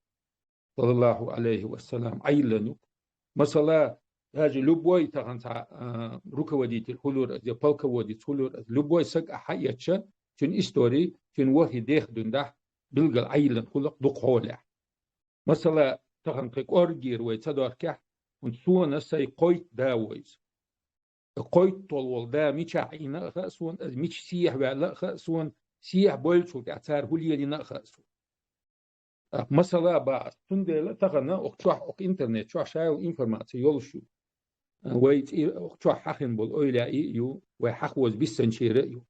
саллаллаху Ӏалайхи ва саллам, Ӏайиллина ю-кх. Масала, даже любой тахана цхьа, а, руководитель хуьлура аса, я полководец хуьлура аса, любой саг ахь хьаэцча, цуьнан истори, цуьнан вахи дех дуьйна дахь, билггал Ӏайиллина хуьлу-кх дукха хьолехь. Масала, тахана кхин кӀоргера вай ца дохкехь, хӀунца суна сайн кхойтта да ву иза. КхойтталгӀа волу да мичахь Ӏийна а хаьа суна, иза мича сехьа ваьлла а хаьа суна, сехьа бевллачул тӀаьхьа цара хӀун лелийна а хаьа суна. ТӀаккха масала бац. Цундела тахана оха чохь, оха интернет чохь ша йолу информаци йолуш ю. Вай цӀе-, оха чохь хьахийна болу ойла а ю, вай хьахоза биссанчера а ю.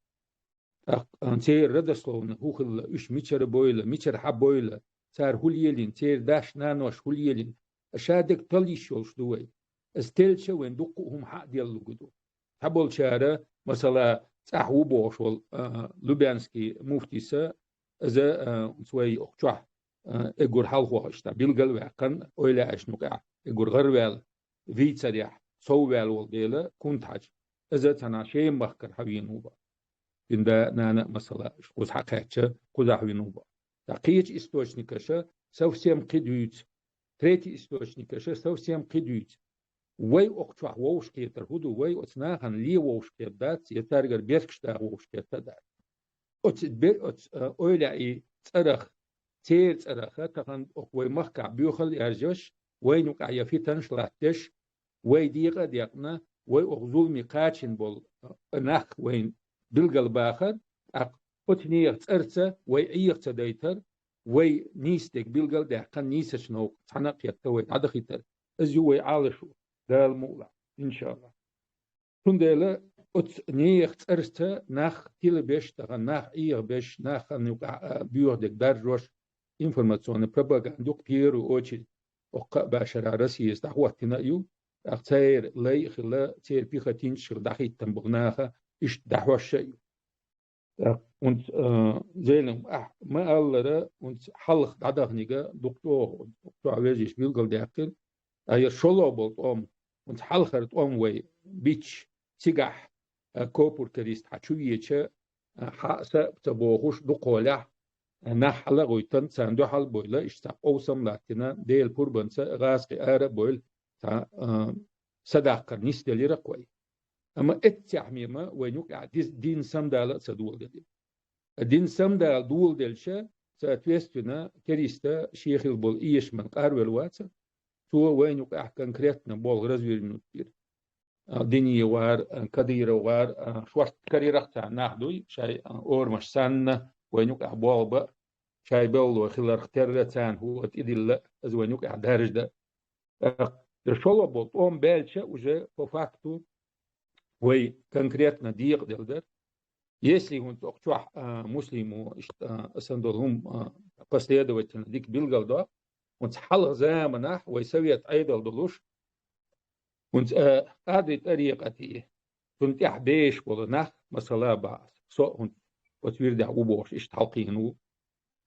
ТӀаккха церан родословный хӀун хилла, уьш мичара бевлла, мичара хьабевлла, цара хӀун лелийна, церан даш-нанош хӀун лелийна, ша дерг талла йиш йолуш ду вай. Иза теллича, вайна дуккха а хӀума хьа а делла лур ду. Цхьаболчара, масала, цӀахь ву бохуш волу, а, Лубянский муфтийс а, иза, а, оцу вай оха чохь, а, уггар хьалхо иштта билгал а ваьккхина, ойла а еш, юкъахь уггар гӀараваьлла, вийцарехь, сов ваьлла волу дела, Кунта-Хьаьжа, иза цхьана Шема-махкара хьавеана ву боху. Цуьнан да-нана а, масала, кхуза хьакхаьчча, кхузахь вина ву боху. Ткъа кхечу источникаша совсем кхин дуьйцу. Третий источникаша совсем кхин дуьйцу. Вай оха чохь вовшахкхетар хӀун ду? Вай оцу нахана лен вовшахкхетар дац, я цаьргара бехкаш даха вовшахкхетар дац. Оцу бе-, оцу, а, ойла и цӀарах, церан цӀарах, тахана оха вай махкахь боьхалла яржош, вайна юкъахь я фитанаш латтадеш, вай декъа а декъна, вай оха зуламе кхачийна болу, а, нах вайна билгалбахар, тӀаккха оцу нехан цӀарца вай Ӏеха ца дайтар, вай нийса дерг билгал а даьккхина, нийсачу новкъа цхьаьна а кхетта вай дӀадахийтар. Иза ю вай Ӏалашо, Дала мукъ лахь, иншаллахӀ. Цундела оцу нехан цӀарца нах тилабеш, тахана нах Ӏехабеш, нахана юкъахь, а, боьха дерг даржош, информационный пропаганда ю-кх в первую очередь, оха кхаа бӀешара Россица дӀахӀоттийна а ю, тӀаккха церан лай а хилла, церан пехотинцаш а хилла дӀахӀиттина болу наха иштта дӀахьош а ю. ТӀаккха хӀунца, а, Зелим, ахь ма-аллара, хӀунца хьалха дӀадаханиг дукха чӀогӀа, чохь вежарша билгалдаьккхира. Ткъа я шолгӀа болу тӀом, хӀунца хьалхара тӀом вай бича, цигахь, а, копур-керист хьан чу веча, а, хьа а, са а ца бохуш, дукхахьолехь, а, нах хьала а гӀуьйтина, царна дуьхьал а бевлла, иштта цхьа къовсам а латтийна, Делан пурбанца гӀазкхи ара а бевлла, цхьа, а, садаккхар нисделира-кх вай. Амма эццехь мема вайна юкъахь дис-, дин самадала а ца доладелира. Дин самадала доладелча, соответственно, кериста шен хилла болу эшаман къарвелла вацара, цо вайна юкъахь конкретно болх развернуть дира. А, Дине вара, а, Кадыров вара, а, шортта карийра-кх царна нах дуй, шайн, а, орамаш санна, вайна юкъахь болх бан, шайн белло хиларх терра царна хӀума тӀедилла, иза вайна юкъахь даржадан. ТӀаккха шолгӀа болу тӀом баьлча, уже по факту вай конкретно декъаделла дара. Если хӀунца оха чохь, а, Муслимо иштта, а, сан долу хӀума, а, последовательно дика билгалдо, хӀунца хьалха заманахь вай совет Ӏедал долуш, хӀунца, а, къади тӀарикъати, цунна тӀехь беш болу нах, масала бац, со а хӀунца оцу вирдехь ву бохуш, иштта хьалкхийна ву.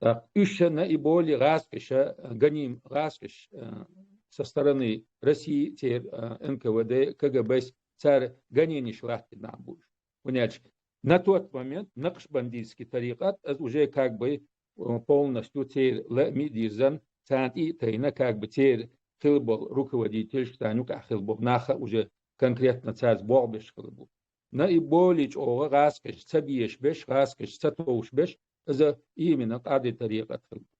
ТӀаккха уьш наиболее гӀазкхаша, гоним гӀазкхаш, а, со стороны России, церан, а, Н К В Д, К Г Б-с, цара гоненеш латтийна нах бу уьш. ХӀунда аьлча на тот момент накъшбандийский тарикъат, иза уже как бы, а, полностью церан лаами а дирзина, царна тӀе а тайна, как бы церан хилла болу руководительш, царна юкъахь хилла болу нах а уже конкретно цаьрца болх беш хилла бу. Наиболее чӀогӀа гӀазкхаш ца бешаш беш, гӀазкхаш ца товш беш, иза именно къади тарикъат хилла бу.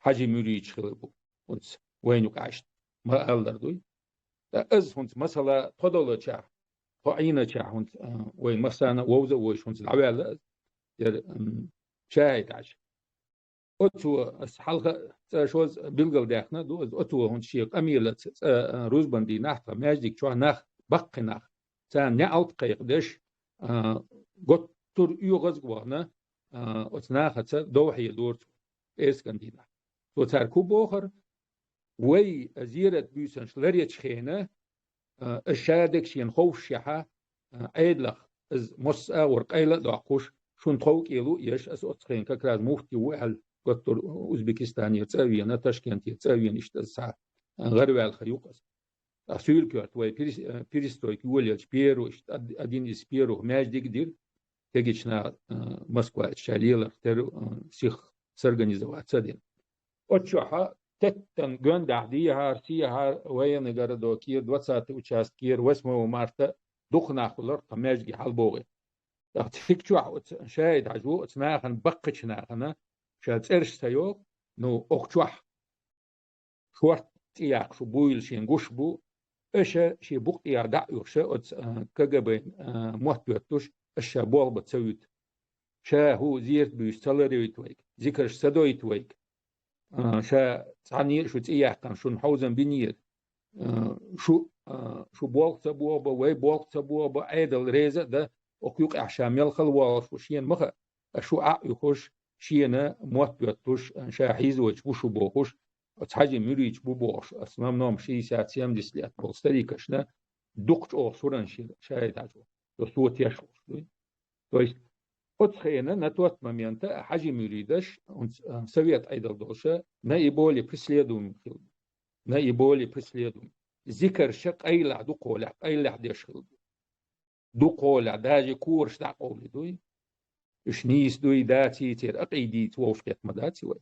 Хьажи муьридаш хилла бу. ХӀунца вайна юкъахь иштта ма-аллара дуй. Ткъа иза хӀунца масала тхо долчохь, тхо Ӏийначохь хӀунца, а, вайна массарна а вовза а вовзаш хӀунца дӀаваьлла иза. Яра, м, шахӀид Хьаьжа. Оцо, ас хьалха цӀа шозза билгалдаьккхина ду, аз оцо хӀунда шен къамелаца цӀа, а, рузбан дийнахь тха маьждиг чохь нах, баккхий нах, царна неӀалт кхайкхадеш, а, готтур оьгӀазга вахана, а, оцу нахаца довхье дора цо, пӀераскан дийнахь. Цо цаьрга хӀун бохура: вай зерат буьйсанаш ларъечу хенахь, а, аса ша дерг шена ховшшехь, а, Ӏедалах аса массо а агӀор къайла а доккхуш, шуна тхов кӀело а еш, аса оцу хенахь как раз муфти ву аьлла, готтур Узбекистанера цӀа а вена, Ташкентера цӀа а вена, иштта аса цхьа, а, гӀараваьлла хан ю-кх аса. Ткъа суьйлакоьрта вай перес-, а, перестройка йолаелча первый, иштта од-, один из первых маьждиг дира, кегийчу наха, а, Москвачу ша леларх тера, а, сиха сорганизовать ца дина. Оцу чохь теттан гондахь дехьара, сехьара, военный городокера, двадцатый участкера, восьмого марта дукха нах хуьлура тхан маьждиге хьалабогӀий. ТӀаккха циг чохь оцу ШахӀид-Хьаьжа оцу нахана, баккхийчу нахана ша цӀераш ца йоху, ну, окху чохь шортта цӀе яккха шу буйла шена гуш бу, аша шен букъ тӀехьа дӀа а оьхуш, оцу, а, КГБ-н, а, мотт боьттуш, аша ша болх бан ца вуьту. Ша хӀун зерат буьйса ца ларъйойту вайга, зикарш ца дойту вайга. А, ша цхьаьна а шу цӀе яьккхина, шуна хьовзам бинера. А, шу, а, шу болх ца боху бан, вай болх ца боху бан, Ӏедал реза а дан, окху юкъехь ша мел хала воллуш ву шена ма хаьа. Ткъа шу Ӏа а оьхуш, шена мотт боьттуш, ша хьийзочу ву шу бохуш, оцу Хьаьжин муьридаш бу бохуш, основном шестьдесят-семьдесят лет болу старикашна дукха чӀогӀа суран шира ШахӀид-Хьаьжа, со теш волуш дуй. То есть оцу хенахь на тот момент а Хьаьжин муьридаш, оцу, а, совет Ӏедал долуша, наиболее преследуемый хилла. Наиболее преследуемый. Зикарша къайлаха, дукхахьолахь къайлаха деш хилла. Дукхахьолахь даже кораш дӀа а къовлий дуй. Уьш нийса дуй, даций, церан акъийдица вовшахкхетта ма даций вай.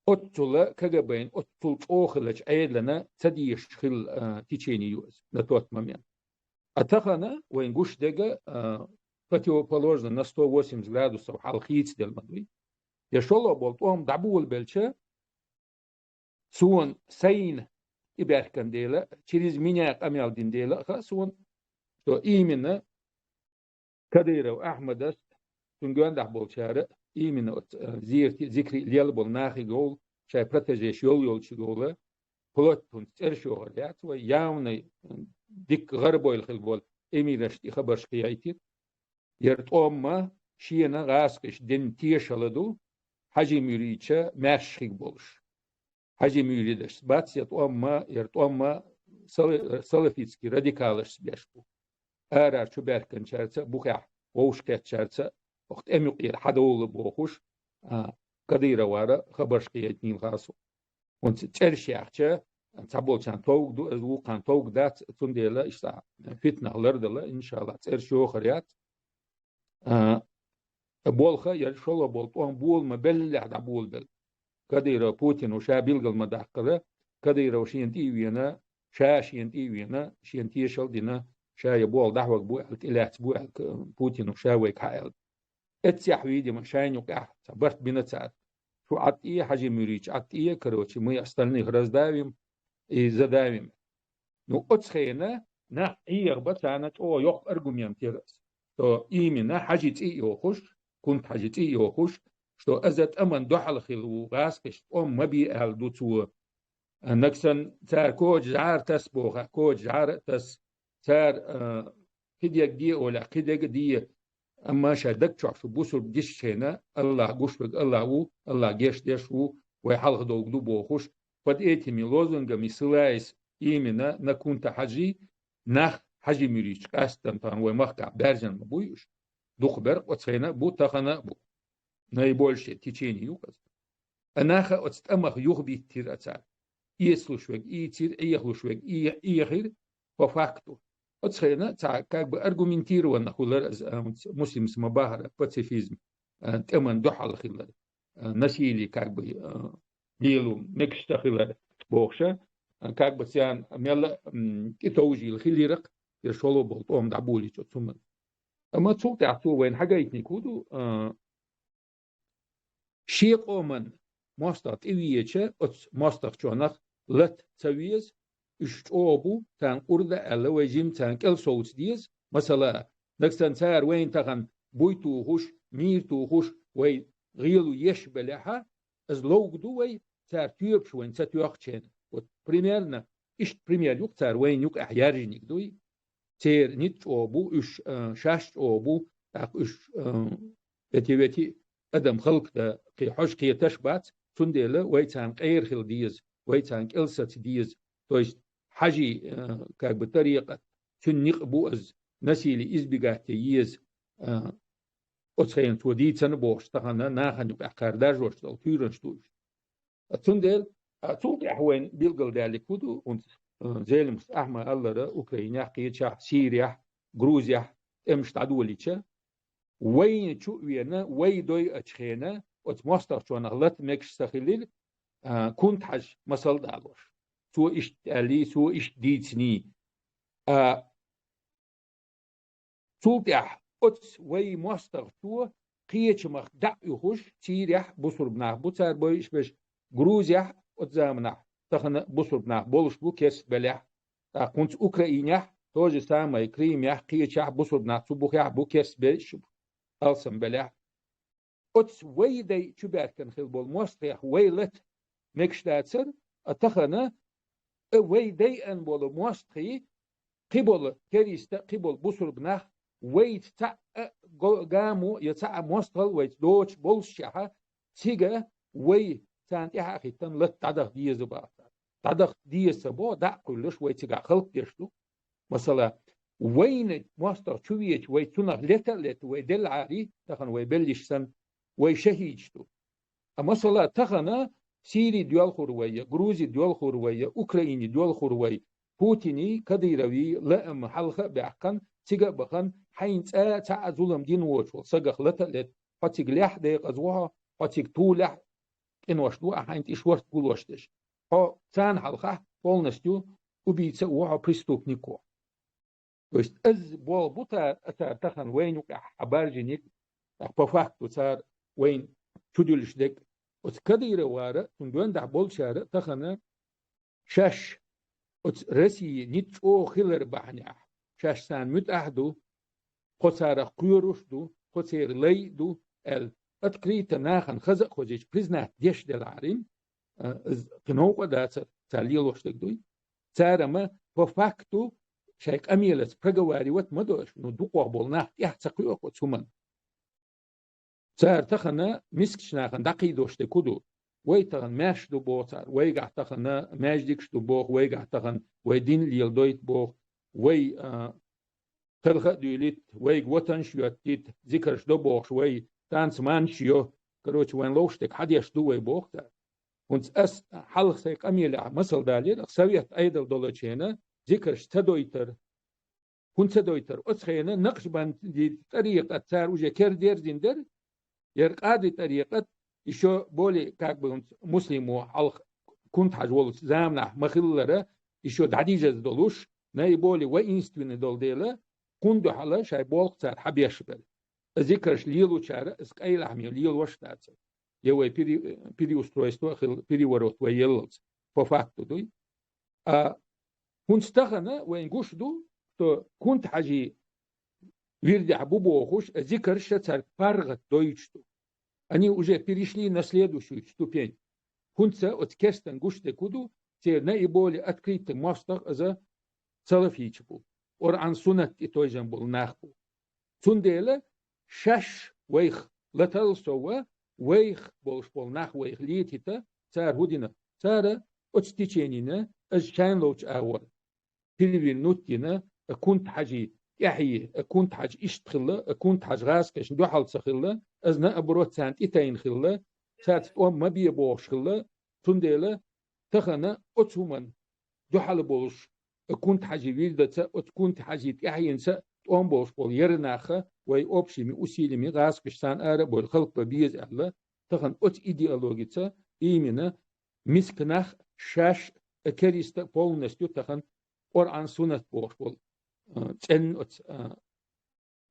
Оццула КГБ-н, оццул чӀогӀа хиллачу Ӏедална ца дезаш хилла, а, течение ю иза на тот момент. А тахана вайн гуш дерг, а, противоположно на сто восемьдесят градусов хьалхийца делла ма дуй. Я шолгӀа болу тӀом дӀаболабелча, суна сайна тӀебаьхкина дела, через меня къамел дина дела а хаьа суна, что именно Кадыров Ахьмадас, цуьнан гондахь болчара, именно оцу, э, зерате а, зикре а лелла болу нахе а шайн протежеш йолу йолчу йолу, вплоть до цӀераш йохур яц вай, явный, э, дикка гӀарабойла хилла болу эмирашна тӀе хабарш кхиайтира. Яра тӀом а шена гӀазкхаша дина тешалла ду, Хьаьжин муьридаш маьрша хиг болуш. Хьаьжин муьридашца бац я тӀом а, яра тӀом а сала-, салафитский радикалашца беш бу. Арара чубаьхкинчаьрца а, бухехь вовшахкхеттачаьрца а, оха тӀеман юкъера хьадовла бохуш, а, Кадыровара хабарш кхийтинийла хаьа суна. ХӀунца цӀераш яьхча, цхьаболчарна товг ду, иза вукхарна товг дац, цундела иштта фитнах лардала, иншалла, цӀераш йохур яц. А, болх а яра шолгӀа болу тӀом бола ма беллехь дӀаболабелла. Кадыров Путина ша билгал ма даккхара, Кадыров шена тӀе а вена, ша шена тӀе а вена, шена тешал а дина, ша я болх дӀахьорг бу аьлла, тӀелаьцна бу аьлла, Путина ша вайга хьааьлла. Эццехь, видимо, шайна юкъехь цхьа барт бина цара. Шу Ӏад тӀе, Хьаьжин муьридаш Ӏад тӀе, короче, мы остальных раздавим и задавим. Ну, оцу хенахь нах Ӏехаба царна чӀогӀа йоккха аргумент яра аса, что именно Хьаьжин цӀе а йохуш, Кунта-Хьаьжин цӀе а йохуш, что иза тӀаман дуьхьал хилла ву, гӀазкхашна тӀом ма бе аьлла ду цо. Нагахь санна цара коча жӀара таса боху, коча жӀара а таса, цара, а, кхидерг де олехь, кхидерг а де, амма шайн даг чохь шу бусург гича шайна, Аллах гуш верг Аллах ву, Аллах гечдеш ву, вай хьалха довг ду бохуш, под этими лозунгами ссылаясь именно на Кунта-Хьаьжи, нах Хьаьжин муьридаш къаьсттана тахана вай махкахь баьржина ма буй уьш. Дукхахберкъа оцу хенахь а бу, тахана а бу. Наибольшее течение ю-кх иза. А нах а оцу тӀамах юхабиттира а цара. Эцалуш верг ийцира, Ӏехалуш верг Ӏе-, Ӏехира по факту. Оцу хенахь цхьа как бы аргументированно хуьлура иза, а, Муслима ма бахара пацифизм, а, тӀеман дуьхьал хилар, а, насилие как бы, а, лело мегаш ца хилар бохуша, а, как бы царна мелла а, м, тӀетовжийла хилира-кх, я шолгӀа болу тӀом дӀаболийча оцу хӀуманна. Амма цул тӀаьхьа цо вайна хьагайтинарг хӀун ду, а, шен къоман мостагӀа тӀевеъча, оцу мостагӀчонах лата ца веза, уьш чӀогӀа бу, царна къурда а аьлла, вай жима царна кӀел совца деза. Масала, нагахь санна цара вайна тахана буй тухуш, мийра тухуш, вай гӀело еш белехьа, из ловг ду вай, цар тоьпаш вайна ца тоьхча хьена. Вот примерно, иштта пример юкъ цар вайна юкъехь яржиниг дуй. Церан ницкъ чӀогӀа бу, уьш, а, шаш чӀогӀа бу, тӀаккха уьш, а, эти-вети адам халкъ дан кхин хьожа кхеташ бац, цундела вай царна къера хила деза, вай царна кӀел саца деза. То есть хьажий, а, как бы, тарикъат, цуьнан никъ бу из, насилие избегать е еза, а, оцу хенахь цо дийцина бохуш, тахана нахана юкъехь кхардажош долу туьйранаш ду уьш. Цундела, а, цул тӀаьхьа вайна билгалдаьллиг хӀун ду, хӀунца, а, Зелимхас Ахьмада аллара, Украинехь, кхечахь, Сирехь, Грузехь тӀемаш дӀадолийча, вайна чу а вена, вай дойъачу хенахь, оцу мостагӀчонах лата мегаш ца хилира, а, Кунта-Хьаьжа масал а далош. Цо иштта аьллий, цо иштта дийциний. А, Цул тӀаьхьа оцу вай мостагӀчо кхечу махка дӀа а оьхуш, Сирехь бусурба нах бу цара бойъуш берш, Грузехь оцу заманахь тахана бусурба нах болуш бу керста белехь. ТӀаккха хӀунца Украинехь, то же самое, Крымехь, кхечахь бусурба нах цу бухехь бу керста берш бу, алсам белехь. Оцу вай дай чубаьхкина хила болу мостагӀех вай лата мегаш дацара, а тахана, а вай дайъина болу мостагӀий, кхин болу кериста, кхин болу бусурба нах, вайца цхьаъ а го-, гамо я цхьаъ а мостагӀал вайца доцуш боллушехь, цига вай царна тӀаьхьа а хӀиттина лата дӀадаха деза боху цара. ДӀадаха деза ца боху, дӀа а кхуьйлуш, вай цигахь халкъ деш ду. Масала, вайна мостагӀа чу веъча, вай цунах лета а лета, вай делла Ӏарий, тахана вай беллиш санна, вай шахӀидаш ду. А масала, тахана Сири доьлхур вай я, Грузи доьлхур вай я, Украини доьлхур вай, Путиний, Кадыровий лаам хьалха а баьккхина, цига а бахана, хьайна цкъа а цхьа а зулам дина воцуш волу сагах лата а лета, хьо цига лехь декъаза ву хьо, хьо цига тулехь къинош ду, а хьайна тӀе шорта гулош дерш. Хьо царна хьалхахь полностью убийца а ву хьо, преступник ву хьо. То есть аз болх бу цара, цара тахана вайна юкъехь хьабаржийниг, тӀаккха по факту цара вайна чудуьллуш дерг. Оцу Кадыровара, цунна гондахь болчара тахана шаьш оцу России ницкъ чӀогӀа хилар бахьанехь, шаьш царна муьтӀахь а ду, кхо царах кхоьруш а ду, кхо церан лай а ду аьлла, открыто нахана хаза а хозийча, признать деш делахьарин, а, из кхин новкъа а дацара, цара лелош дерг дуй. Цара ма по факту шайн къамелаца проговаривать ма до аша, ну, дукхох болу нах тӀаьхьа ца кхоьху оцу хӀуманна. Цара тахана мискачу нахана дӀакхийдош дерг хӀун ду? Вай тахана маьрша ду боху цара, вайгахь тахана маьждигаш ду боху, вайгахь тахана вай дин леладойту боху, вай, а, кхелха а дуьйлийта, вайга ватанаш а йоьттийта, зикарш до бохуш вай, танца манча йо, короче, вайн ловш дерг хьан деш ду вай боху цара. ХӀунца ас хьалха сайн къамелехь масал далийра, совет Ӏедал долчу хенахь зикарш ца дойтара. ХӀунда ца дойтара? Оцу хенахь накъшбанди тӀарикъат цара уже кер дерзина дара, яра къади тӀарикъат, ещё более, как бы, хӀунца муслимо хьалха Кунта-Хьаьжа волчу заманахь ма-хиллара, ещё дӀадижаза долуш, наиболее воинственный долу дела, кхунна дуьхьала шайн болх цара хьабеш бара. Зикарш лелочара, ас къайлахьме лелош а дацара. Я вай пере-, переустройство а хилла, переворот вай еллалц, по факту дуй. А хӀунца тахана вайн гуш ду, что Кунта-Хьаьжи вирдехь бу бохуш, зикарш а цаьрга паргӀат дойтуш ду. Они уже перешли на следующую ступень. ХӀунца оцу керстан гуш дерг хӀун ду, церан наиболее открытый мостагӀа иза салафийча бу. Къуръан-суннат тӀе тойжам болу нах бу. Цундела шаьш вайх латал сов, вайх болуш болу нах вайх летийта, цара хӀун дина? Цара оцу теченина, ас шайна ловчу агӀор перевернуть дина, а Кунта-Хьаьжи тӀаьхье, а Кунта-Хьаьжа иштта хилла, а Кунта-Хьаьжа гӀазкхашна дуьхьал ца хилла, ас наоборот царна тӀе тайна хилла, цаьрца тӀом ма бе бохуш хилла, цундела тахана оцу хӀуманна дуьхьал болуш, Кунта-Хьаьжи вирдаца, оцу Кунта-Хьаьжи тӀаьхьенца тӀом болуш болу яра наха, вай общими усилиями гӀазкхаш царна ара а бойла, халкъ бан беза аьлла, тахана оцу идеологица именно миска нах шаьш а кериста а полностью тахана Къуръан-суннат бохуш болу, а, цӀенна оцу, а,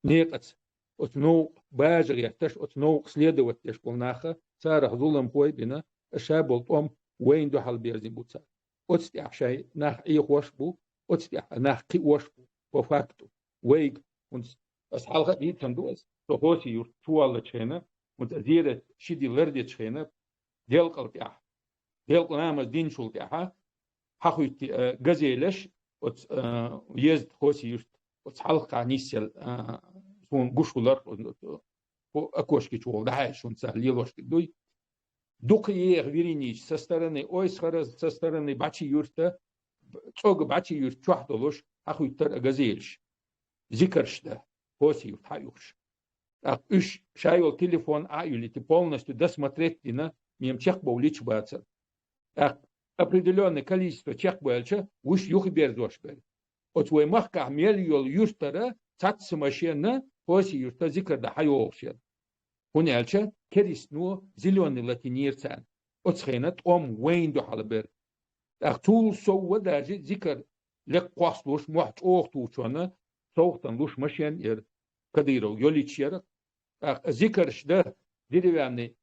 некъаца, оцу новкъа бажа гӀерташ, оцу новкъа следовать деш болу наха, царах зуламхой а бина, ша болу тӀом вайна дуьхьал берзина бу цара. Оцу тӀехь шайн нах Ӏехош а бу, оцу тӀехь нах кхиош а бу, по факту. Вайга, хӀунца ас хьалха а дийцина ду ас, со Хоси-Юрт чу воллучу хенахь, хӀунца зерат ши де лардечу хенахь, делкъал тӀехь, делкъа ламаз динчул тӀехьа хьахуьйтти, э, газелеш, оц, э, езд хоси юрт, оц хьалха нисел, э, сун гушулар, окошки чугӀул дахьай шун ца лелош дуй. Дукха ех виринич со стороны Ойсхара, со стороны Бачи юрта, цӀога Бачи юрт чохь долуш, хьахуьттар а газелеш. Зикарш да, хоси юрт хьаюхуш. ТӀаккха уьш шайол телефон а юлити полностью досмотреть дина, мем чекхбовлич бацар. ТӀаккха определённое количество чекхбоьлча, вуш юхаберзош бер. Оцу вай махкахь мел йолу юртара цацца машена хоси юрта зикар да хьайогӀуш яра. ХӀунда аьлча керистно зелёный латинера царна. Оцу хена тӀом вайна дуьхьал бер. ТӀаккха цул совва даже зикар лекха кхоссалуш, мохь чӀогӀа тухучунна совгӀатан луш машен яра, Кадыров йолич яра. ТӀаккха зикарш да деревянный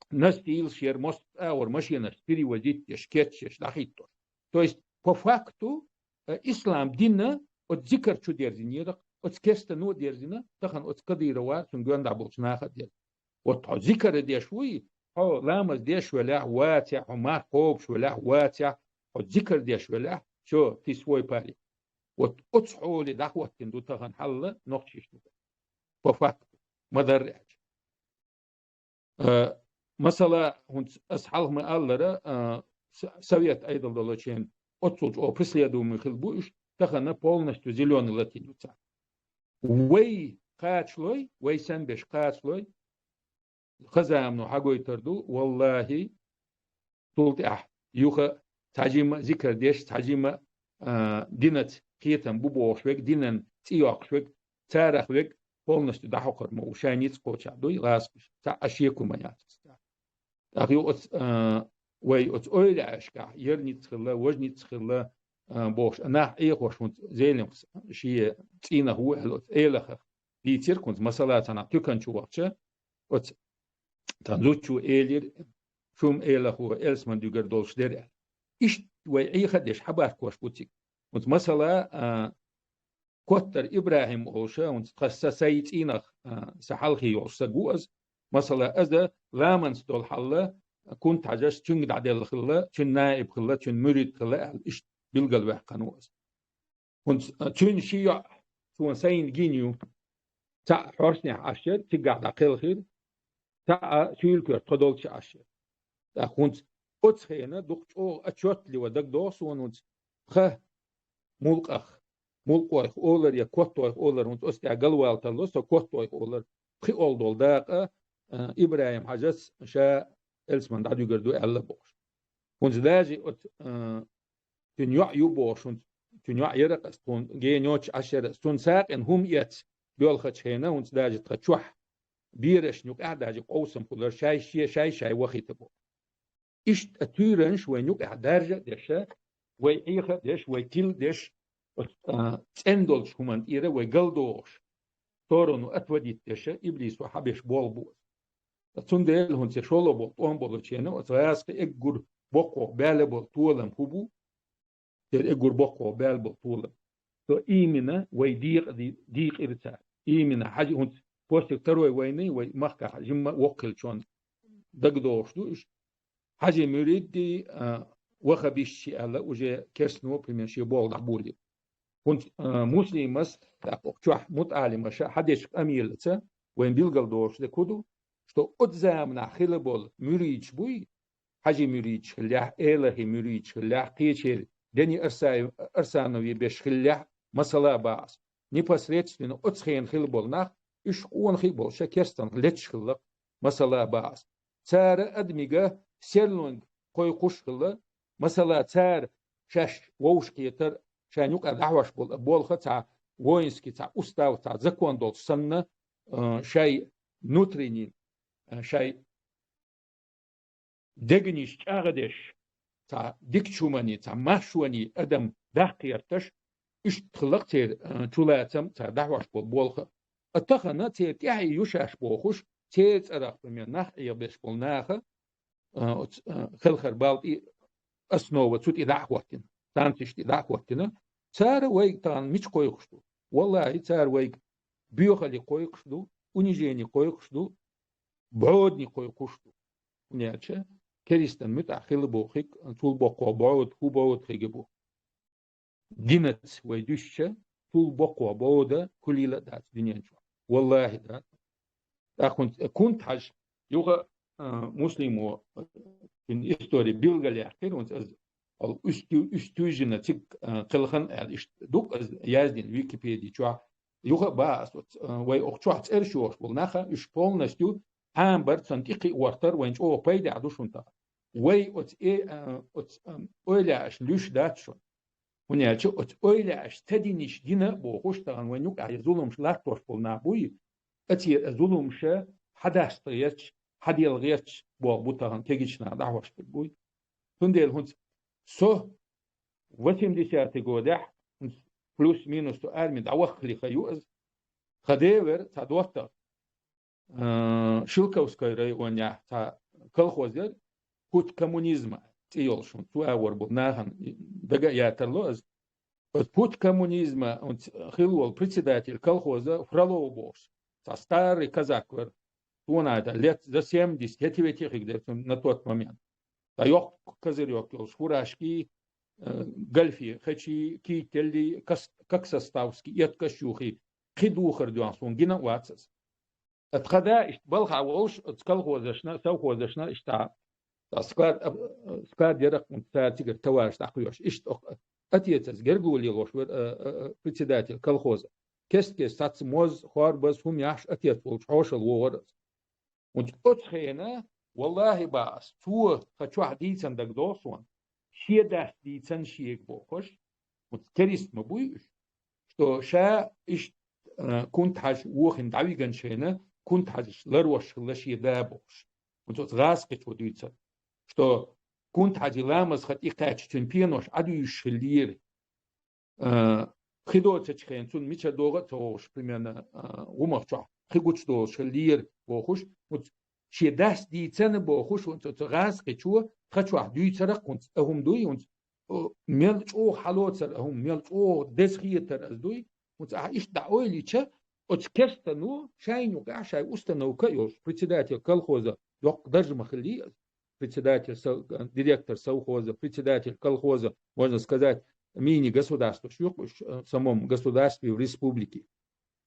настилаш яра, мостагӀора машенаш перевозить деш, кечдеш, дӀахӀиттош. То есть, по факту, э, ислам дина оцу зикар чу дерзинера, оцу керстано дерзина, тахана оцу Кадырова, цуьнан гоьнда болчу наха а дерзина. Вот хьо зикар деш вуй, хьо ламаз деш велахь, вацехь, хьо марх кхобуш велахь, вацехь, хьо зикар деш велахь, всё, ты свой парень. Вот оцу хьоле дӀахӀоттина ду тахана хьалла нохчийчу. По факту, ма-дарра аьлча. Э, масала, хӀунца ас хьалха ма-аллара, э, с-, совет Ӏедал долчийн оццул чӀогӀа преследуемый хилла бу уьш, тахана полностью зелёный латин ю царна. Вай кхачалой, вай санбеш кхачалой, хазамно хьагойтар ду, валлахӀи, цул тӀаьхьа юха цхьа жимма зикар деш, цхьа жимма, а, динаца кхетам бу бохуш верг, динан цӀе йоккхуш верг, царах верг полностью дӀахьокхур ма ву, шайн ницкъ кхочахь дуй, ласкаш, цхьа а шеко ма яц. ТӀаккха ю оцу, а, вай оцу ойла аьшкахь, яра ницкъ хилла, важа ницкъ хилла, а, бохуш, а нах Ӏехош хӀунца Зелимхас шен цӀийнах ву аьлла оцу Элахах дийцира хӀунца, масала, цхьанхьа туькан чу вахча, оцу тхан зудчо элира, шум Элахо Элсман дуьгар долуш дерг аьлла. Иштта вай Ӏеха а деш хьабаркош бу цига. ХӀунца масала, а, Коттар ИбрахӀим олуша, хӀунца тхан са сай цӀийнах, а, са хьалхе йолуш са гу аза. Масала, аза ламанца долу хьалла, кунт хьажаш, цуьнга дӀаделла хилла, цуьнан наиб хилла, цуьнан муьрид хилла аьлла, иштта билгалваьккхина ву аза. ХӀунца, а, цуьнан ши йоӀ суна сайна гина ю. Цхьаъ хьоршнехь Ӏаш яра, цигахь дӀакхелхира, цхьаъ суьйлкоьрта тхо долчу Ӏаш яра. ТӀаккха хӀунца оцу хена дукха чӀогӀа отчётливо дагадогӀу суна хӀунца тхан мулкъах, мулкъойх олар я коттойх олар, хӀунца оцу тӀехь галвала талло со коттойх олар, пхиъ олу долу дакъа, а, ИбрахӀим-Хьажас ша Элсман дӀадуьгур ду аьлла бохуш. ХӀунца даже оцу, а, цуьнан йоӀ ю бохуш, хӀунца цуьнан йоӀ яра ас, тхуна геночу Ӏаш яра ас, цунна сакъина хӀума эц доьлхачу хена, хӀунца даже тхан чохь берашна юкъахь даже къовсам хуьлура, шай-шай, шай-шай вахийта бохуш. Иштта а туьйранаш вайн юкъахь даржа а деш, вай Ӏеха а деш, вай тила а деш, оцу, а, цӀена долчу хӀуманна тӀера вай галдохуш, сторону отводить деш, иблисо хьабеш болу бу. Цундела хӀунца шолгӀа болу тӀом болучу хенахь оцу гӀазкхийн эггур боккхох баьлла болу толам хӀун бу? Церан эггур боккхох баьлла болу толам. Со именно вай декъа ди-, дийкъира цара. Именно хьажа хӀунца после второй войны вай махкахь жимма воккха хилчонна дагадогӀуш ду уьш. Хьажи муьридди, а, вахабистши аьлла, уже керстано, примерно, шен болх дӀаболийра. ХӀунца, а, Муслимас, тӀаккха чохь мутаӀалимаша хьадечу къамелаца вайн билгалдолуш дерг хӀун ду, что оцу заманахь хилла болу муьридаш буй, хьажи муьридаш хиллехь, элахи муьридаш хиллехь, кхечеран Дени Арсаев-, Арсанове беш хиллехь, масала бахьа ас. Непосредственно оцу хена хилла болу нах, уьш къонахий болуш, ша керстанах леташ хилла, масала бахьа ас. Цара адамига серлонг кхойкхуш хилла, масала, цара шаьш вовшахкхетар, шайна юкъа дӀахьош болу болх цхьа воинский, цхьа устав, цхьа закон долуш санна, а, шай внутренний, а, шай дегнаш чӀагӀдеш, цхьа дикачу хӀуманний, цхьа маршонний адам даккха гӀерташ, иштта хилла-кх церан, а, чулацам, цара дӀахьош болу болх. А тахана церан тӀаьхье ю шаьш бохуш, церан цӀарах, примерно, нах Ӏехабеш болу наха, а, оц-, а, хелхар бал тӀе основа цу тӀе дӀа а хӀоттина, станцеш тӀе дӀа а хӀоттина, цара вайга тахана мича кхойкхуш ду? Валлахи, цара вайга боьхалли кхойкхуш ду, унижение кхойкхуш ду, бӀодани кхойкхуш ду. ХӀунда аьлча керистан муьтӀахь хилла бохург, цул боккхагӀа бӀода, хӀун бӀода хига бу. Динаца вай дуьсча, цул боккхагӀа бӀода хуьлийла а дац дуьнен чохь. ВаллахӀи, да. ТӀаккха хӀунца Кунта-Хьаьжа, юха, а, Муслимо, а, цуьнан истори билгалъяьккхира хӀунца, аз, ал уьсту-, уьстуьйжина цига, а, кхелхина аьлла, иштта ду-кх аз яздина Википеди чохь. Юха а боху ас оцу, а, вай окху чохь цӀераш йохуш болу наха, уьш полностью Ӏамабар, цунна тӀекхиа гӀортар вайн чӀогӀа пайдехь ду шуна тахана. Вай оцу э-, а, оцу, а, эвлаяашна луьйш дац шуна. ХӀунда аьлча оцу эвлаяаша ца динарш дина а бохуш, тахана вайн юкъахь я зуламаш латтош болу нах буй, оцу зуламаша хьадастагӀерча, хьаделгӀерча боху бу тахана кегийчу наха дӀахьош берг буй. Цундела хӀунца со восьмидесятый годехь, хӀунца плюс-минус со арми дӀаваххале хан ю ас, хан ден вара цхьа доттагӀа, а, Шелковской районехь цхьа колхоз яра, «Путь коммунизма» цӀе йолуш, цу агӀор болу нахана дага а ятарло ас. Оцу «Путь коммунизма» оцу хилла волу председатель колхоза Фролов бохуш, цхьа старый казак вара. Цунна дан лет за семьдесят, хӀетте-вете хир дара цунна на тот момент. Ткъа йоккха козырёк йолуш, фуражки, э, гольфи, хечи, кителли, кас-, как составски, эткаш юхи, кхин духар доьгӀна суна гина а вац ас. Ткъа тхан да иштта балхахь волуш, оцу колхозашна, совхозашна иштта, ткъа склад, а, склад яра-кх хӀунца цара цигара товараш дӀакхоьхьуш. Иштта отец ас гергарло лелош вара, а, а, а, председатель колхоза. Кест-кеста цхьацца моз, хорбаз, хӀума яхьаш отец волчу хьошалла вогӀура ас. ХӀунца оцу хенахь, валлахӀи, боху ас, цо хан чохь дийцина дагадогӀу суна, шен дас дийцина шега бохуш, хӀунца керист ма буй уьш, что ша иштта, а, Кунта-Хьаьжа вохийна дӀавигначу хенахь, Кунта-Хьаьжас ларвеш хилла шен да бохуш. ХӀунца оцу гӀазкхичо дуьйцура, что Кунта-Хьаьжин ламаз хан тӀекхаьчча, цуьнан пенош Ӏадуьйшуш хиллера. А, хи доцучу хенахь цунна мичара догӀу а ца хууш, примерно, а, гӀумах чохь хи гучудолуш хиллера бохуш, хӀунца шен дас дийцина бохуш, хӀунца оцу гӀазкхичо хан чохь дуьйцура-кх хӀунца а хӀума дуй, хӀунца, о, мел чӀогӀа хьалоцура а хӀума, мел чӀогӀа деза хетара ас дуй, хӀунца ахь иштта дӀаойлийча, оцу керстано шайна юкъахь шайн установка а йолуш, председатель колхоза, йоккха дарж ма хиллий ас, председатель со-, директор совхоза, председатель колхоза, можно сказать, мини-государстваш ю-кх уьш, э, в самом государстве, в республике.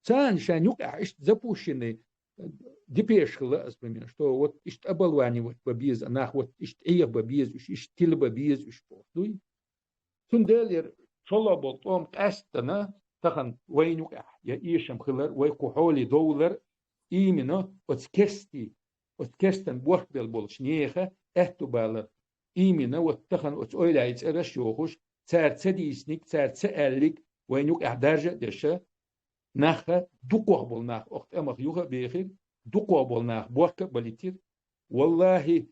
Царна шайн юкъахь иштта запущенный, э, депеш хилла ас, примерно, что вот иштта оболванивать бан беза нах, вот иштта Ӏеха бан беза уьш, иштта тила бан беза уьш боху дуй. Цундела яра шолгӀа болу тӀом къаьсттана тахана вайна юкъахь я эшам хилар, вай кху хьоле довлар, именно оцу керстий, оцу керстан бохк белла болчу нехан аьтту балар. Именно вот тахана оцу эвлаяийн цӀераш а йохуш, цара ца дийциниг, цара ца аьллиг вайна юкъахь даржа а деша, наха дукхох болу нах окху тӀамах юха а бехира, дукхох болу нах бохка а балийтира. ВаллахӀи,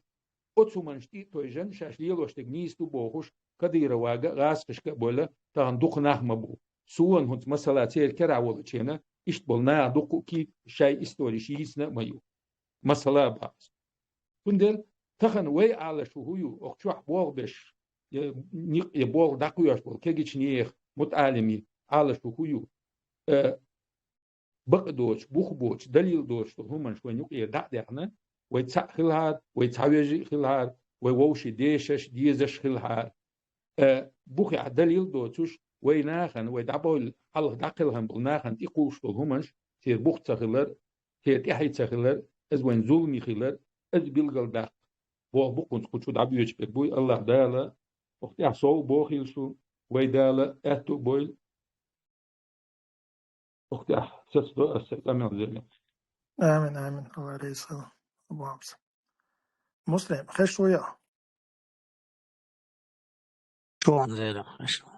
оцу хӀуманаш тӀе а тевжина, шаьш лелош дерг нийса ду бохуш, Кадыровга а, гӀазкхашка а бевлла, тахана дукха нах ма бу. Суна хӀунца масала церан керахь волчу хенахь, иштта болу наха дукха а кий-, шайн историш йийцина а ма ю. Масала боху ас. Цундела тахана вай Ӏалашо хӀун ю, окху чохь болх беш, я никъ, я болх дӀакхоьхьуш болу кегийчу нехан, мутаӀалимийн Ӏалашо хӀун ю? Э, бакъ доцуш, бух боцуш, далил доцуш долу хӀуманаш вайн юкъера дӀа а даьхна, вай цхьаъ хилахьара, вай цхьа вежарий а хилахьара, вай вовшийн дешаш, дезаш хилахьара. Э, бухехь далил доцуш, вай нахана, вай дӀабевлла хьалха дӀакхелхина болу нахана тӀекхуллуш долу хӀуманаш, церан бух ца хилар, церан тӀаьхье ца хилар, иза вайн зуламе хилар, иза билгалдаккха боху бу-кх хӀунца кху чу дӀабоьдуш берг буй, АллахӀ Дала, окху тӀехь сов а бохийла шу, вай Дала аьтту а бойла. Окху тӀехь сацадо ас сайн къамел зерриг. Амин, амин. АллахӀ реза хуьлда, Абу Хьамза. Муслим, хезаш вуй хьо? Чу ван зерриг, хезаш ву.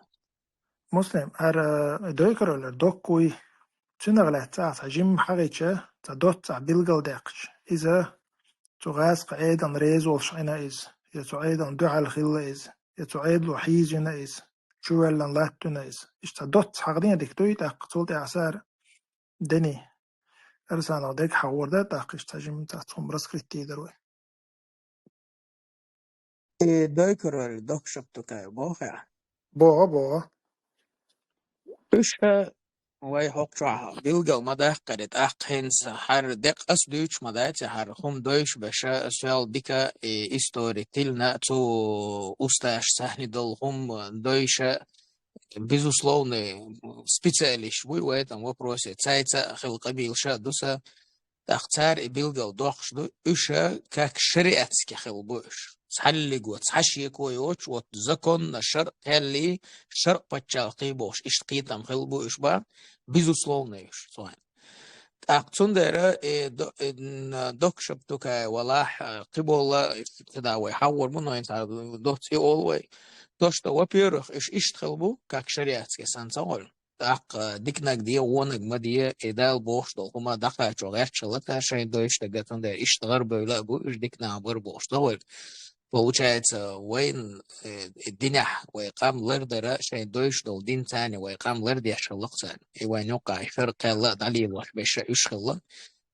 Муслим, хӀара, э, дойкараллар доккхуй, цунах лаьцна ахь цхьа жимма хьахийча, цхьа доцца ахь билгалдаьккхича, иза цу гӀазкхийн Ӏедална реза волуш Ӏийна иза, я цу Ӏедална дуьхьал хилла иза, я цу Ӏедало хьийзавина иза, чувоьллина латтавина иза. Иштта цхьа доцца хьахадина дика дуй, тӀаккха цул тӀаьхьа сара Дени Арсанов дерг хьахор дара, тӀаккха иштта цхьа жимма цхьацца хӀума раскрыть дийр дара вай. И дойкараллар доккхуш ду-кх боху хьо? БогӀу, богӀу. Уьш, э, Вай хӀокху чохь билгал ма даккхари, тӀаккха хӀинца хӀара декъас дуьйцуш ма дац, хӀара хӀума дойша беша, соьл дика и истори тилна цу усташ сахьни долу хӀума дойша, безусловно, специалист буй в этом вопросе, цайца а хила къабелаш а ду сан. ТӀаккха цара и билгал доккхуш ду, уьш а как шариатски хила бу уьш. Цхьаллиго, цхьа шеко йоцуш, вот законно шаръ кхеллий, шаръ паччалкхий бохуш, иштта кхетам хила бу уьш бан, безусловно, уьш, цхьаьна. ТӀаккха цундела, э, до-, э, н-, Докшап Тукаев валахь, э, кхиболла, э, кхидӀа вай хьагӀор бу, но хӀинца доцца и олу вай. То, что, во-первых, уьш иштта хила бу, как шариатски сан ца гӀолу. ТӀаккха диканиг де, вониг ма де, и Дала бохуш долу хӀума дӀакхачо гӀерташ хилла цара шайн дойчу дага, цундела иштта гӀарабевлла а бу, уьш дика нах бара бохуш ца гӀойла. Получается, вайн, э, динехь вай къам лардара, шайн дойчу долу дин царна вай къам лардеш хилла царна. И вайн юккъахь шаръ кхелла а дӀалелош беша уьш хилла.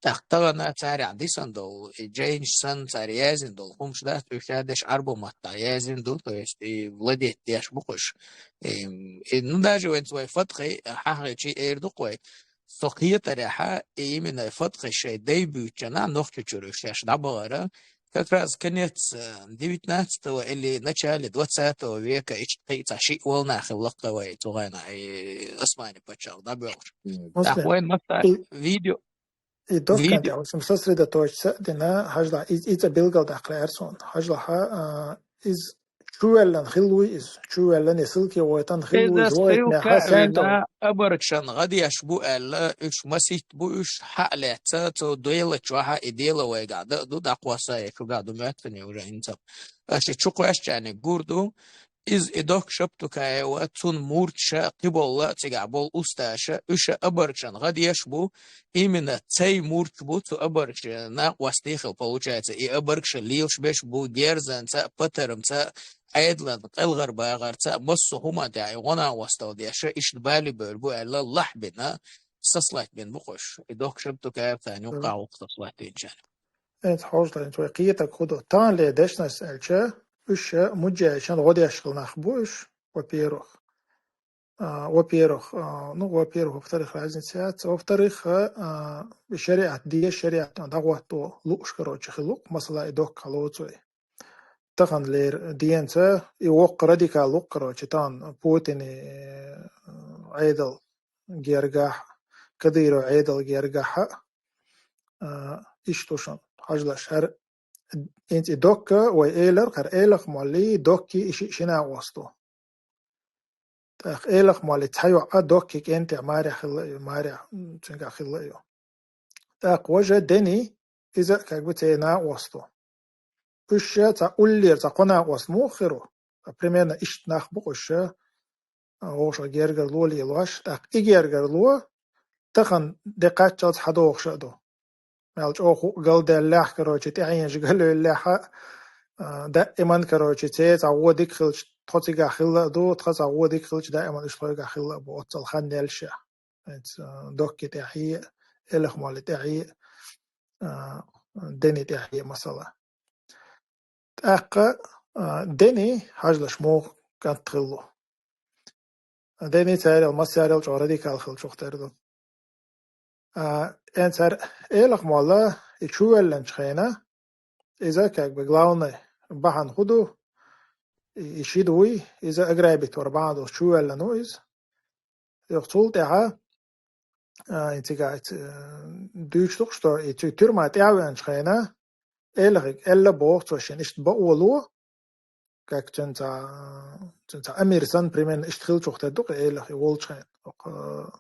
ТӀаккха тахана царехь дисан долу, и жайнаш санна цара яздина долу хӀумаш дац, уьш ша деш Ӏарбо маттахь яздина ду, то есть и владеть деш бу-кх уьш. И, и, ну, даже вайн вай фатхи хьахийча эр ду-кх вай. Со кхетарехь, и именно фатхи шайн дай буьйцучу хенахь Нохчийчуьра уьш шаьш дӀабахара, как раз конец, э, девятнадцатого или начале двадцатого века, иштта кхин а цхьа шиъ волна хилла-кх вай цу хенахь, и Османи паччахь дӀабоьлхуш. ТӀаккха вайн масса и видео И доккханте, ви- в общем, сосредоточиться а дина, хьажалахь, и, и цӀа билгал даккхале аьлла суна. Хьажалахь, а, иза чувоьллина хилла вуй иза. Чувоьллина, ссылке войтан хилла вуй иза, войтанехь а, сенна долу? Абаргашна гӀадеш бу аьлла, уьш масийтта бу, уьш хьа а лаьцна, цо Делан чохь а и Дела вайгахь дан а ду, дӀакхосса я шуьгахь ду моьттуш уже хӀинца. Аша чу кхоьссича гур ду, иза и Докшап Тукаева, цунна мурдаша, кхиболла а цигахь болу усташа, уьш а абаргашна гӀадеш бу, именно цай мурдаш бу, цу абаргашна накъостий хила, получается, и абаргаш лелаш беш бу, герзанца а, патармца а, Ӏедалан къелгӀар багӀарца а, массо а хӀуманна тӀехь и гӀо-накъосталла деш, иштта бале бевлла бу аьлла, лахь бина, сослать бина бу-кх уьш. И Докшап Тукаев царна юккъахь ву-кх сослать бинчарна. ХӀинца хьожа, хӀинца вай кхетарг хӀун ду? Таханлера дешнаш аьлча, уьш муджахӀидашна гӀо деш хилла нах бу уьш, во-первых. А, во-первых, а, ну, во-первых, во-вторых, разница яц. Во-вторых, а, шариат де, шариатан дӀагӀотто лууш, короче, хилла-кх, масала, и доккха лоцуй. Таханлера денца и воккха радикал ву-кх, короче, тахана Путинан, э, Ӏедал гергахь, Кадыровн Ӏедал гергахь а, а, иштта ду шуна, хьажалаш, хӀара, хӀинца и доккха, вай элира, хӀара Элах-моллий, доккхий и шиъ шина гӀоста. ТӀаккха Элах-моллий цхьа йоӀ а доккхий кӀентехь марехь хилла а ю, марехь, м, цуьнгахь хилла а ю. ТӀаккха важа Дени, иза а как бы церан накъост ву. Уьш цхьа уллера цхьа кхо накъост муха хир ву? Примерно иштта нах бу-кх уьш, а, вовшах гергарло лелош, тӀаккха и гергарло тахана де кхаччалц хьадохуш а ду. Мел чӀогӀа хӀуъа галдаьллехь, короче, тӀаьхьенаш галъевллехь а, а, даиман, короче, церан цхьа гӀо дика хилча, тхо цигахь хилла а ду, тхан цхьа гӀо дика хилча, даиман уьш тхоьгахь хилла а бу, оццул хан яьлча. ХӀинца, а, доккхий тӀаьхье, Элах-моллий тӀаьхье, а, Дени тӀаьхье, масала. ТӀаккха, а, Дени, хьажалаш, муха кӀант хилла ву. Дени царел, массарел чӀогӀа радикал хилчух тера ду. А, хӀинца хӀара Элах-молла и чувоьллинчу хенахь, иза, как бы, главный бахьана хӀун ду, и, и шида вуй, иза ограбить вара бахьана долуш чувоьллина ву иза. Юха цул тӀаьхьа, а, и цигахь, э, дуьйцуш ду-кх, что и цу тюрьма тӀе а веанчу хенахь, Элахига аьлла боху цо шена, иштта бакъо ло, как цуьнан цхьа, цуьнан цхьа амир санна, примерно, иштта хилчух тера ду-кх Элах и волчу хенахь. Оха,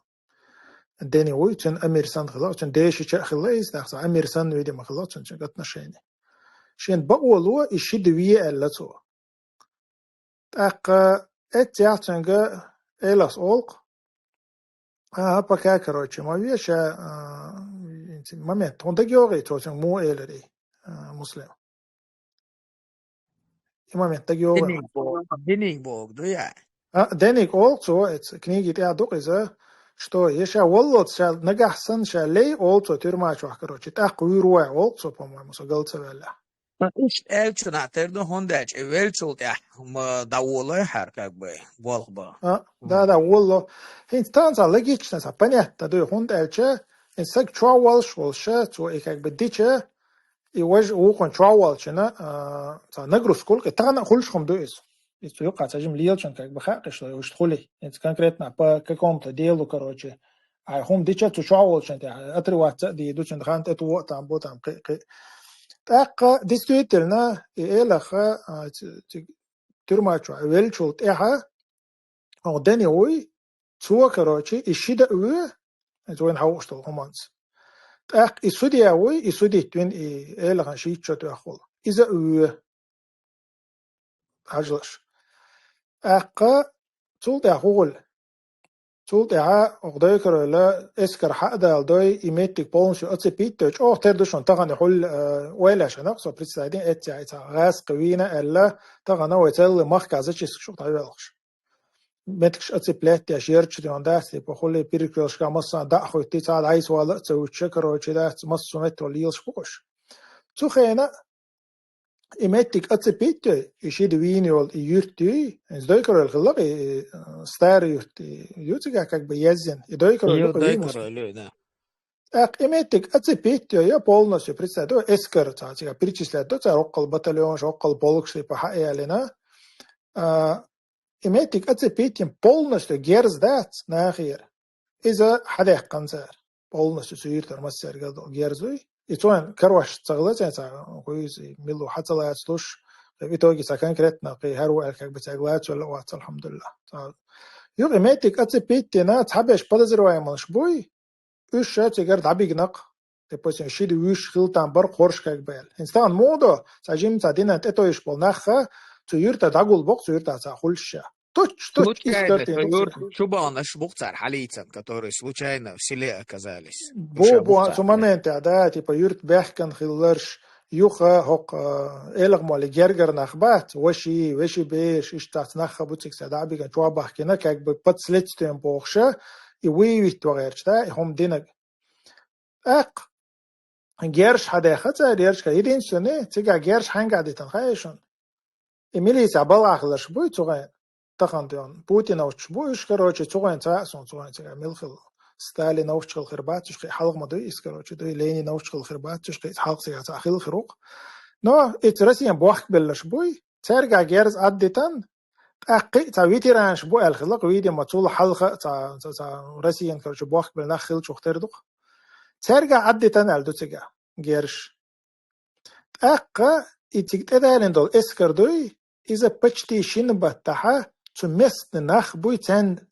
э, Дени вуй, цуьнан амир санна хилла, цуьнан дешича а хилла иза, тӀаккха цхьа амир санна, видимо, хилла цуьнан, цуьнан отношение. Шена бакъо ло, и шида ве аьлла цо. ТӀаккха эццехь цуьнга Элас олу-кх: «Ага, пока, короче, ма ве ша, а, момент». Хьуна дагайогӀий цо цуьнга муха элира и, а, Муслим? И момент дагайогӀий? Диниг боху, диниг боху ду я? А, Денига олу цо, эца книги тӀехь ду-кх иза, что я ша валлалц ша нагахь санна ша лей, олу цо, тюрьма чохь, короче, тӀаккха вуьйр ву вай, олу цо, по-моему, со гал ца ваьллехь. Иштта аьлча нах тера ду, хӀунда аьлча и веллачул тӀехьа ма дӀаволалой хьара, как бы, болх бан. А, да, да, волало. ХӀинца тахана цхьа логична, цхьа понятно ду, хӀунда аьлча, и саг чохь волуш волуш, цо и как бы дича, и важа вукхунна чохь волчунна, а, цхьа нагрузка гулкъе, тахана а хуьлуш хӀума ду иза. Иза цу юккъа цхьа жима лелачунна как бы хаьа кхиш ло, уьш хуьлий. ХӀинца конкретно по какому-то делу, короче, Ай хӀума дича цу чохь волчунна тӀехь отрываться а дийр ду, цуьнан хан тӀе тӀе а там бу там кхин а, кхин а. ТӀаккха, действительно, и элаха, а, ц-, ц-, тюрьма чохь веллачул тӀаьхьа, хьо дани вуй, цо, короче, и ши дан а вуьй, иза вайна хьовуш долу хӀуманца. ТӀаккха и судья вуй, и судить вина и элахан шийтта шо тоьхна волу. Иза а вуьй. Хьажалаш. ТӀаккха цул тӀаьхьа хӀун хуьлу? Цул тӀаьхьа оха дойкаройла эскар хьа а даладой, и меттиг полностью оцепить а дой, чӀогӀа тера ду шуна тахана и хьул, э, ойла шайна, со представить дина, эццехь и цхьа гӀазкхи вийна аьлла, тахана вай целлале махка зачистка чу дӀавелхаш. Меттигаш оцеплять деш, ярчу ден дац, типа, хӀулле перекрёсткаш массарна дӀа а хуьттий, цхьа дӀайса вала а ца вуьтуша, короче, дац, массо а меттехула лелаш бу уьш. Цу хенахь и меттиг оцепить а дой, и ши дан вийна йолу и юьрт юй, иза дойкаройла хилла-кх и, э, старый юьрт, и ю цигахь как бы еззина, и дойкаройла ю-кх, вийна. ТӀаккха и меттиг оцепить а дой, я полностью, представь, ду, эскар цхьа цигахь перечислять ду, цара оккхал батальонаш, оккхал полкаш, типа, хьа а ялийна. А, И меттиг оцепить йина полностью герз дац нахера. Иза хьадаьккхина цара. Полностью цу юьртара массаьрга а долу герз дуй. И цойн карош ца хилла цӀен цхьа, кху иза мила ву хьа ца лацалуш, в итоге цхьа конкретно кхин хӀара ву аьлла, как бы цаьрга лацавелла а вац, алхьамдулиллахӀ. Цхьа юкъа и меттиг оцепить йина, цхьаберш подозреваемаш буй, уьш ша цигара дӀабигнакх, допустим, ши дан вуьш хила там бара кхорш как бы аьлла. ХӀинца тахана муха до, цхьа жимма цхьа динан тӀетойуш болу нахха, цу юьрта дӀагулбоккху, цу юьрта цхьа хуьлуш ша. Точ, точ, случайно, история то юр, чубанаш бу-кх цара хьалийцан, которые случайно в селе оказались. Бу, бу, цу моментехь, да, типа, юьрта баьхкина хилларш, юха хӀокху, э, элха моле гергара нах бац, ваши, веши бераш, иштта цхьацца нахха бу цига цара дӀабигна чохь бахкина, как бы под следствием бохуша, и выявить ван гӀерташ, да, и хӀума динарг. ТӀаккха герз хьадаьхна цара, герзашка единственный, цигахь герз хьаьнгахь дитина хаьий шуна? И милицехь балхахь хилларш буй цу гӀайна? Тахана тӀе Путиновчаш бу уьш, короче, цу гӀайна цхьаъ суна, цу гӀайна цигахь мила хилла. Сталиновчаш хила хир бац уьш, кхин хьалха ма дуй иза, короче, дуй, Лениновчаш хила хир бац уьш, кхин хьалха цигахь цхьаъ хила хир ву-кх. Но и цу Россиян бохкабелларш буй, цаьргахь герз Ӏаддитина, тӀаккха кхин а цхьа ветеранаш бу аьлла хилла-кх, видимо, цул хьалха а цхьа, цхьа, цхьа Россиян, короче, бохкабелла нах хиллачух тера ду-кх. Цаьргахь Ӏаддитина аьлла ду цигахь герзаш. ТӀаккха и цига тӀедалийна долу эскар дуй, иза почти шина баттахьа цу местный нах буй, царна,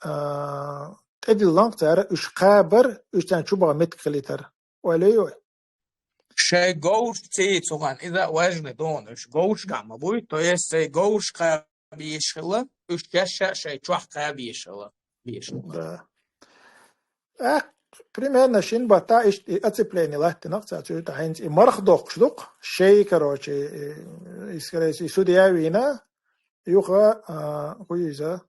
а, тӀедиллина-кх цара уьш кхабар, уьш царна чубаха меттиг хилийтар. Ойла йой? Шайн говраш ца йийцу хӀума, иза а важный ду хьуна, уьш говрашкахь ма буй, то есть шайн говраш кхаба йиш хилла, уьш шаьш а шайн чохь кхаба йиш хилла, йиш хилла. Да. Э, примерно шин баттахь иштта и оцепление латтинарг цара цуьнан тӀе хӀинца и марха доккхуш ду-кх, шей, короче, и, и, скорее всего, и судья вийна, юха, а, хӀун ю иза,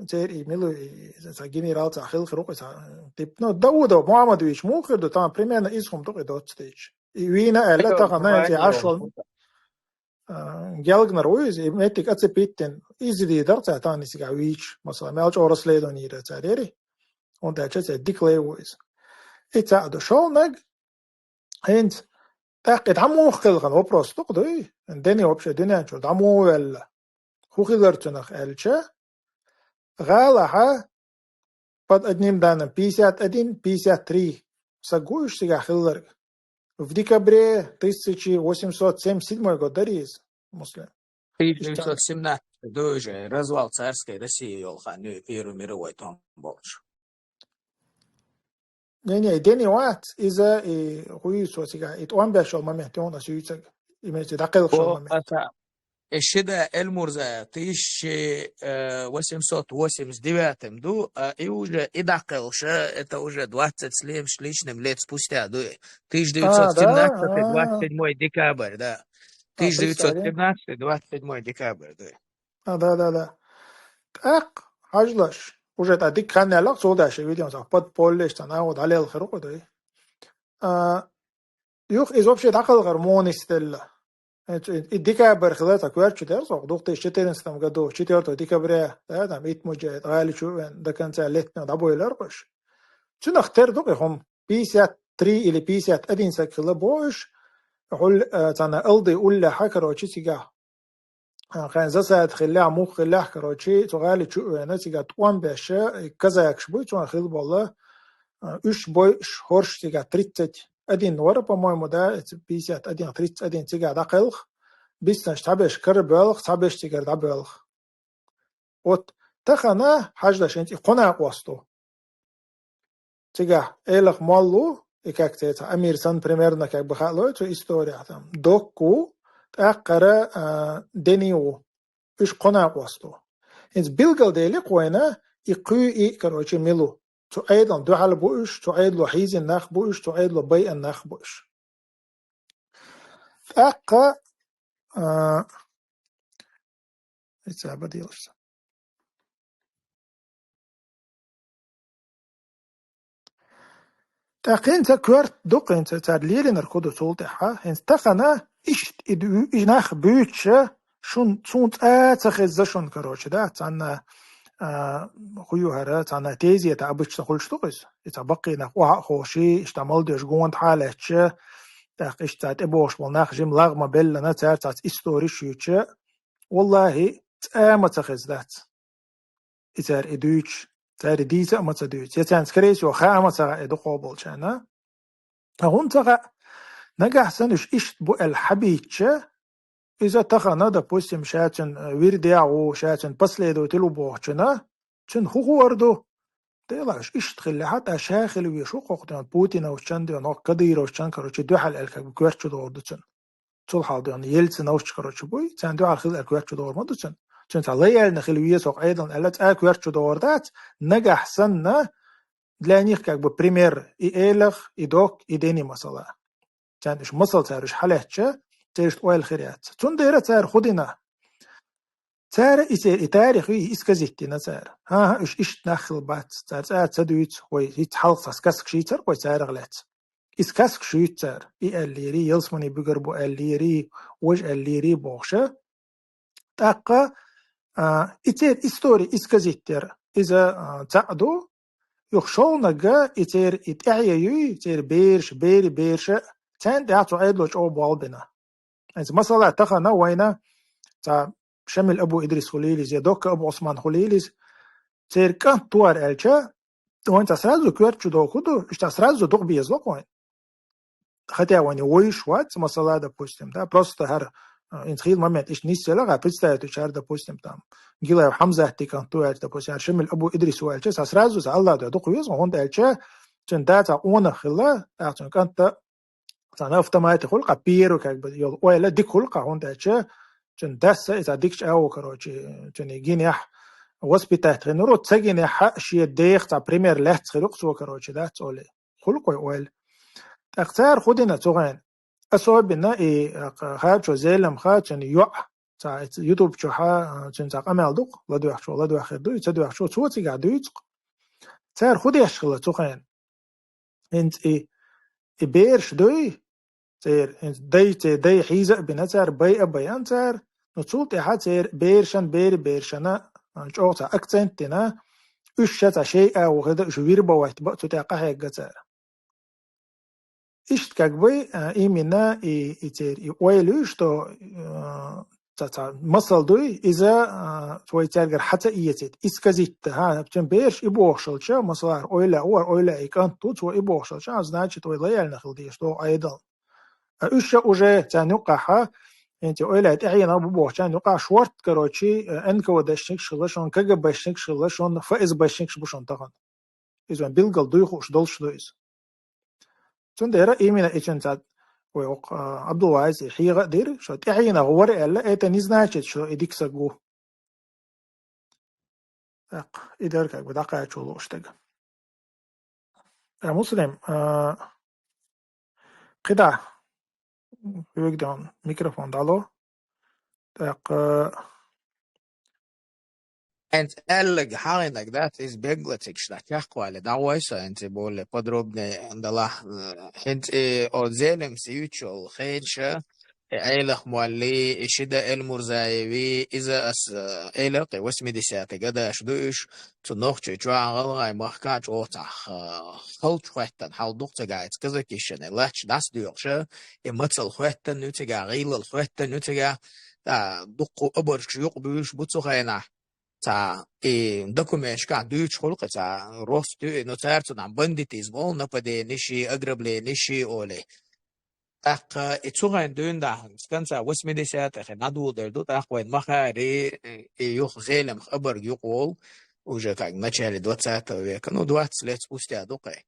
церан и мила ву, и, и, цхьа генерал цхьа хила хир ву-кх иза, типа, ну, Даудов Мухьаммадович муха хир ду, тахана примерно иза хӀума ду-кх и доцца дийцча. И вийна аьлла, тахана хӀинца и Ӏаш волу, а, гелгнар ву иза, и меттиг оцепить дина, иза дийр дара цара тахана иза цигахь вийча, масала, мел чӀогӀа расследование йира цара, яри? ХӀунда аьлча церан дика лай ву иза. И цхьаъ ду. ШолгӀаниг, хӀинца, тӀаккха и дӀа муха кхелхина вопрос ду-кх дуй? Дени вообще дуьнен чуьра дӀа муха ваьлла? ХӀун хилар цунах аьлча, гӀалахьа под одним данным пятьдесят один, пятьдесят три саг ву уьш цигахь хилларг. В декабре тысяча восемьсот семьдесят седьмой год дара иза, Муслим. Тысяча девятьсот семнадцать ду уже, развал царской России йолу хан ю, Первый мировой тӀом болчу. Не, не, и дени вац, иза, и хӀун ю цо цигахь, и тӀом беш йолу момент ю хьуна ас юьйцург, имеется в виду, дӀакхелхаш йолу момент. Аса, и ши дан Эльмурза, тысяча восемьсот восемьдесят девятом ду, а и уже и дӀакхелхаш, это уже двадцать с лишним лет спустя ду. А, да? Тысяча девятьсот семнадцать, двадцать седьмой декабрь, да. А, представь, да? Тысяча девятьсот семнадцать, двадцать седьмой декабрь, да. А, да, да, да. ТӀаккха, хьажалаш, уже тӀаккха дика хан яьлла-кх, цо даш видео, цхьа подполье, цхьа нагӀо дӀалелхира-кх, дай. А, юха иза вообще дӀакхалхар муха нисделла. Э, цу-, и декабрь хила цхьа коьрта чу дара со, две тысячи четырнадцатом году, четвёртого декабря, да, там, итт муджахид гӀала чу а вена, до конца летнего дӀабойлар уж. Цунах тера ду-кх и хӀума. Пятьдесят три или пятьдесят один саг хила боху уж, хьул, э, цхьана Алды уллехьа, короче, цигахь. А, хӀара засада хиллехь, мух хиллехь, короче, цу гӀала чу а вена, цигахь тӀом беш, и казакаш буй, цунах хила болу, а, уьш бойуш, хӀорш цигахь тридцать один вара, по-моему, да, пятьдесят один, тридцать один цигахь дӀакхелха, биснарш цхьаберш карабоьлху, цхьаберш цигара дӀабоьлху. Вот тахана хьаждаш хӀинца и кхо накъост ду. Цигахь Элах молла ву, и как цецахь Амир санна примерно как бы хаалой цу история там. Докку, тӀаккхара, а, Дени ву. Уьш кхо накъост ду. ХӀинца билгалдели кхойна, и кхуьу и, короче, мила ву. Цу Ӏедална дуьхьал бу уьш, цу Ӏедало хьийзина нах бу уьш, цу Ӏедало байъина нах бу уьш. ТӀаккха, а, ХӀинца а баделаш ца. ТӀаккха хӀинца коьрта ду-кх, хӀинца цара лелийнарг хӀун ду цул тӀаьхьа. ХӀинца тахана иштта и ду-, и нах буьйцуша, шун, суна цкъа а ца хезза шуна, короче, да, цхьанна, а, хӀун ю хӀара, цхьанна тезета обычно хуьлуш ду-кх иза. И цхьа баккхий нах охьа а ховший, иштта молодёжь гонахьа а лаьтташ, тӀаккха иштта цхьа тӀебогӀуш болу нах жима лагӀма беллана, цара цхьацца историш юьйцуша, валлахӀи, цкъа а ма ца хеза дац. И цара и дуьйцуш, цара и дийца а ма ца дуьйцу. Я царна, скорее всего, хаа а ма ца хаьа и дукхахболчарна. Ткъа хӀунда ца хаьа, нагахь санна уьш иштта бу аьлла хьабийцича, иза тахана, допустим, ша цуьнан, э, вирдехь ву, ша цуьнан последователь ву бохучунна, цуьнан хӀун хуур ду? Делахь уьш иштта хиллехьа, тӀаккха ша хила везаш ву кхокху дуьйна, Путиновчун дуьйна, хӀокху Кадыровчун, короче, дуьхьал аьлла, как бы, коьртачу догӀур ду цуьнан. Цул хьалха дуьйна Ельциновч, короче, буй, царна дуьхьал хила аьлла коьртачу догӀур ма ду цуьнан. Цуьнан цхьа лай аьллина хила веза хӀокху Ӏедална аьлла, цкъа а коьртачу догӀур дац, нагахь санна, для них как бы пример и Элах, и Док, и Дени масала. Царна уьш масал цара уьш хьалаьцча, церан иштта ойла хир яц. Цундела цара хӀун дина? Цара и се-, и тарих и исказить дина цара. ХӀан-хӀа, уьш иштта нах хила бац, цара цкъа а ца дуьйцу, вай хӀинца хьалха цхьа сказкаш йийцира-кх вай царах лаьцна. И сказкаш юьйцу цара. И аьллийрий, ялсамани буьгур бу аьллийрий, важа аьллийрий бохуша. ТӀаккха, а, и церан истори исказить яр, иза, а, цхьаъ ду, юха шолгӀаниг и церан и тӀаьхье юй, церан бераш, берийн бераш, царна тӀехь цу Ӏедало чӀогӀа болх бина. ХӀинца масала тахана вайна цхьа Шамил Абу Идрис хуьлийла иза, я Докка Абу Ӏусман хуьлийла иза, церан кӀант ву хӀара аьлча, вайна цхьа сразу коьртачу догӀу хӀун ду, уьш цхьа сразу дукха безало-кх вайна. Хотя вайна вуьйш вац, масала, допустим, да, просто хӀара, а, хӀинца хийла момент иштта нисъелла, представить ву цара, допустим, там, Гилаев Хьамзатан кӀант ву аьлча, допустим, хӀара Шамил Абу Идрис ву аьлча, цхьа сразу цхьа Аллах дуьхьа дукха веза, хӀунда аьлча, цуьнан да цхьа къонах хилла, тӀаккха цуьнан кӀанта цхьана автомате хуьлу-кх первый, как бы, йолу ойла дика хуьлу-кх, хӀунда аьлча цуьнан дас а и цхьа дика чӀагӀо, короче, цуьнан гинехь воспитать хиннарг, ца гинехь а шен дех цхьа пример лаьцна хир ю-кх цо, короче, дац олий. Хуьлу-кх вай ойла. ТӀаккха цара хӀун дина цу хенахь? Особенно и, а, Харчо Зелимха, цуьнан йоӀ, цхьа и ютуб чохь а, а, цуьнан цхьа къамел ду-кх, ладоьгӀчо, ладоьгӀур ду, и ца доьгӀчо, цо цигахь дуьйцу-кх. Цара хӀун деш хилла цу хенахь? ХӀинца и, и бераш дуй, церан, хӀинца дай, церан дай хьийза а бина цара, байа а байина цара, ну, цул тӀаьхьа церан берашна, берийн берашна, а, чӀогӀа цхьа акцент дина, уьш ша цхьа шайъа ву хир дан, уьш вербовать бан а цу тӀехь къахьегна цара. Иштта как бы, а, именно и, и церан и ойла ю, что, а, цхьа, цхьа масал дуй, иза, а, вай цаьргара хьа ца эцийта, исказить дан, хӀа, цуьнан бераш и бохуш хилча, масала, хӀара ойла а ву, хӀара ойла и кӀант ву, цо и бохуш хилча, а, значит, вай лояльна хила дезаш ду Ӏедална. А уьш ша уже царна юккъахь, хӀинца ойла тӀаьхьенах бу бохучарна юккъахь шортта, короче, э, НКВДшникаш хилла шуна, КГБшникаш хилла шуна, ФСБшникаш бу шуна тахана. Иза вайн билггал дуй хууш долуш ду иза. Цундела именно и цуьнан цхьа вай оккха, а, Абдулваиз и хьеха а дира, что тӀаьхьенах вара аьлла, это не значит, что и дика саг ву. ТӀаккха и дара как бы дӀакхачо лууш дерг. Э, Муслим, а, кхидӀа, хьоьга дан микрофон дӀало. ТӀаккха хӀинца аьлларг хьахийнарг дац, иза бегла цига дӀа чекхвале, дӀагӀой со хӀинца более подробнее далахь. ХӀинца и о Зелимс юьйцуш йолу хенаш, Э, Ӏелах молли, и шида Эльмурзаеви, иза ас, э, элакъи восьмидесятый гадаш ду уьш, цу нохчи чуьхьа гӀалгӀай махка чӀоцахь, э, халчу хӀоьттан хьал дукха цигахь, эца казакишшане лач дас доьхуша, и мацал хӀоьттан ю цигахь, гӀийлал хӀоьттан ю цигахь, та дуккху абаргаш юкъа буьйлуш бу цу хенахь. Ца и документашкахь дуьйцуш хуьлу кхин ца рост ю, и, ну, цара цунахь бандитизм олу, нападениш и, ограблениш и олий. ТӀаккха и цу хенахь дуьйна дахьа, с конца восьмидесятых и дӀадоладер ду, тӀаккха вайн махари, и юха Зелимха абарг юкъа волу, уже как в начале двадцатого века, ну, двадцать лет спустя ду кхин.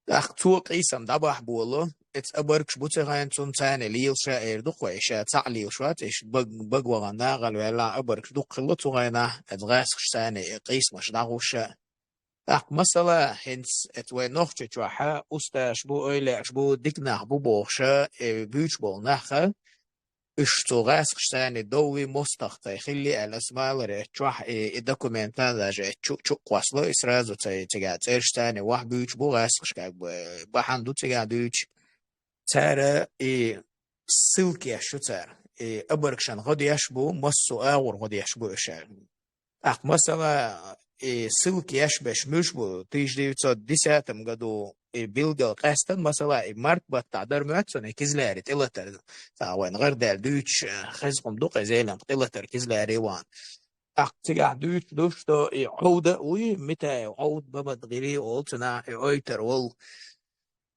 ТӀаккха цо къийсам дӀабахьа болу, эца абаргаш бу цигахь цунна царна лелаша эр ду кхой, ша цхьаъ лелаш вац, иш баг-, бага вахана нагӀал ваьлла абаргаш дукха хилла цу хенахь, эца гӀаскхаш царна и къийсамаш дӀагӀуша. ТӀаккха масала, хӀинца эца вай нохчи чохьа усташ бу, ойлаш бу, дика нах бу бохуша, э, буьйцуш болу наха, уьш цу гӀаскхаш царна довви мостагӀ цай хилли аьлла, ас малар эца чохь, и, и документа даже эца чу-, чу кхоссало, и сразу цай цигахь цӀерш царна вахь буьйцуш бу гӀаскхаш, как бы, бахьана ду цигахь дуьйцуш. Цара и ссылка еш ю цара, и абаргашан гӀо деш бу, массо а агӀор гӀо деш бу уьш аьлла. ТӀаккха, масала, и ссылка еш беш муьш бу, тысяча девятьсот десятом году и билггал къаьстан, масала, и март баттахь дара моьтту цунна и Кизляри тӀелатар, ца вайн гӀардаьлла дуьйцуш, э, хеза хӀума ду кхин Зелимха тӀелатар Кизляри ван. ТӀаккха цигахь дуьйцуш ду, что и Ӏовда а вуй, Митаев Ӏовда, Бамадгири олу цунах, и Ойтар волу.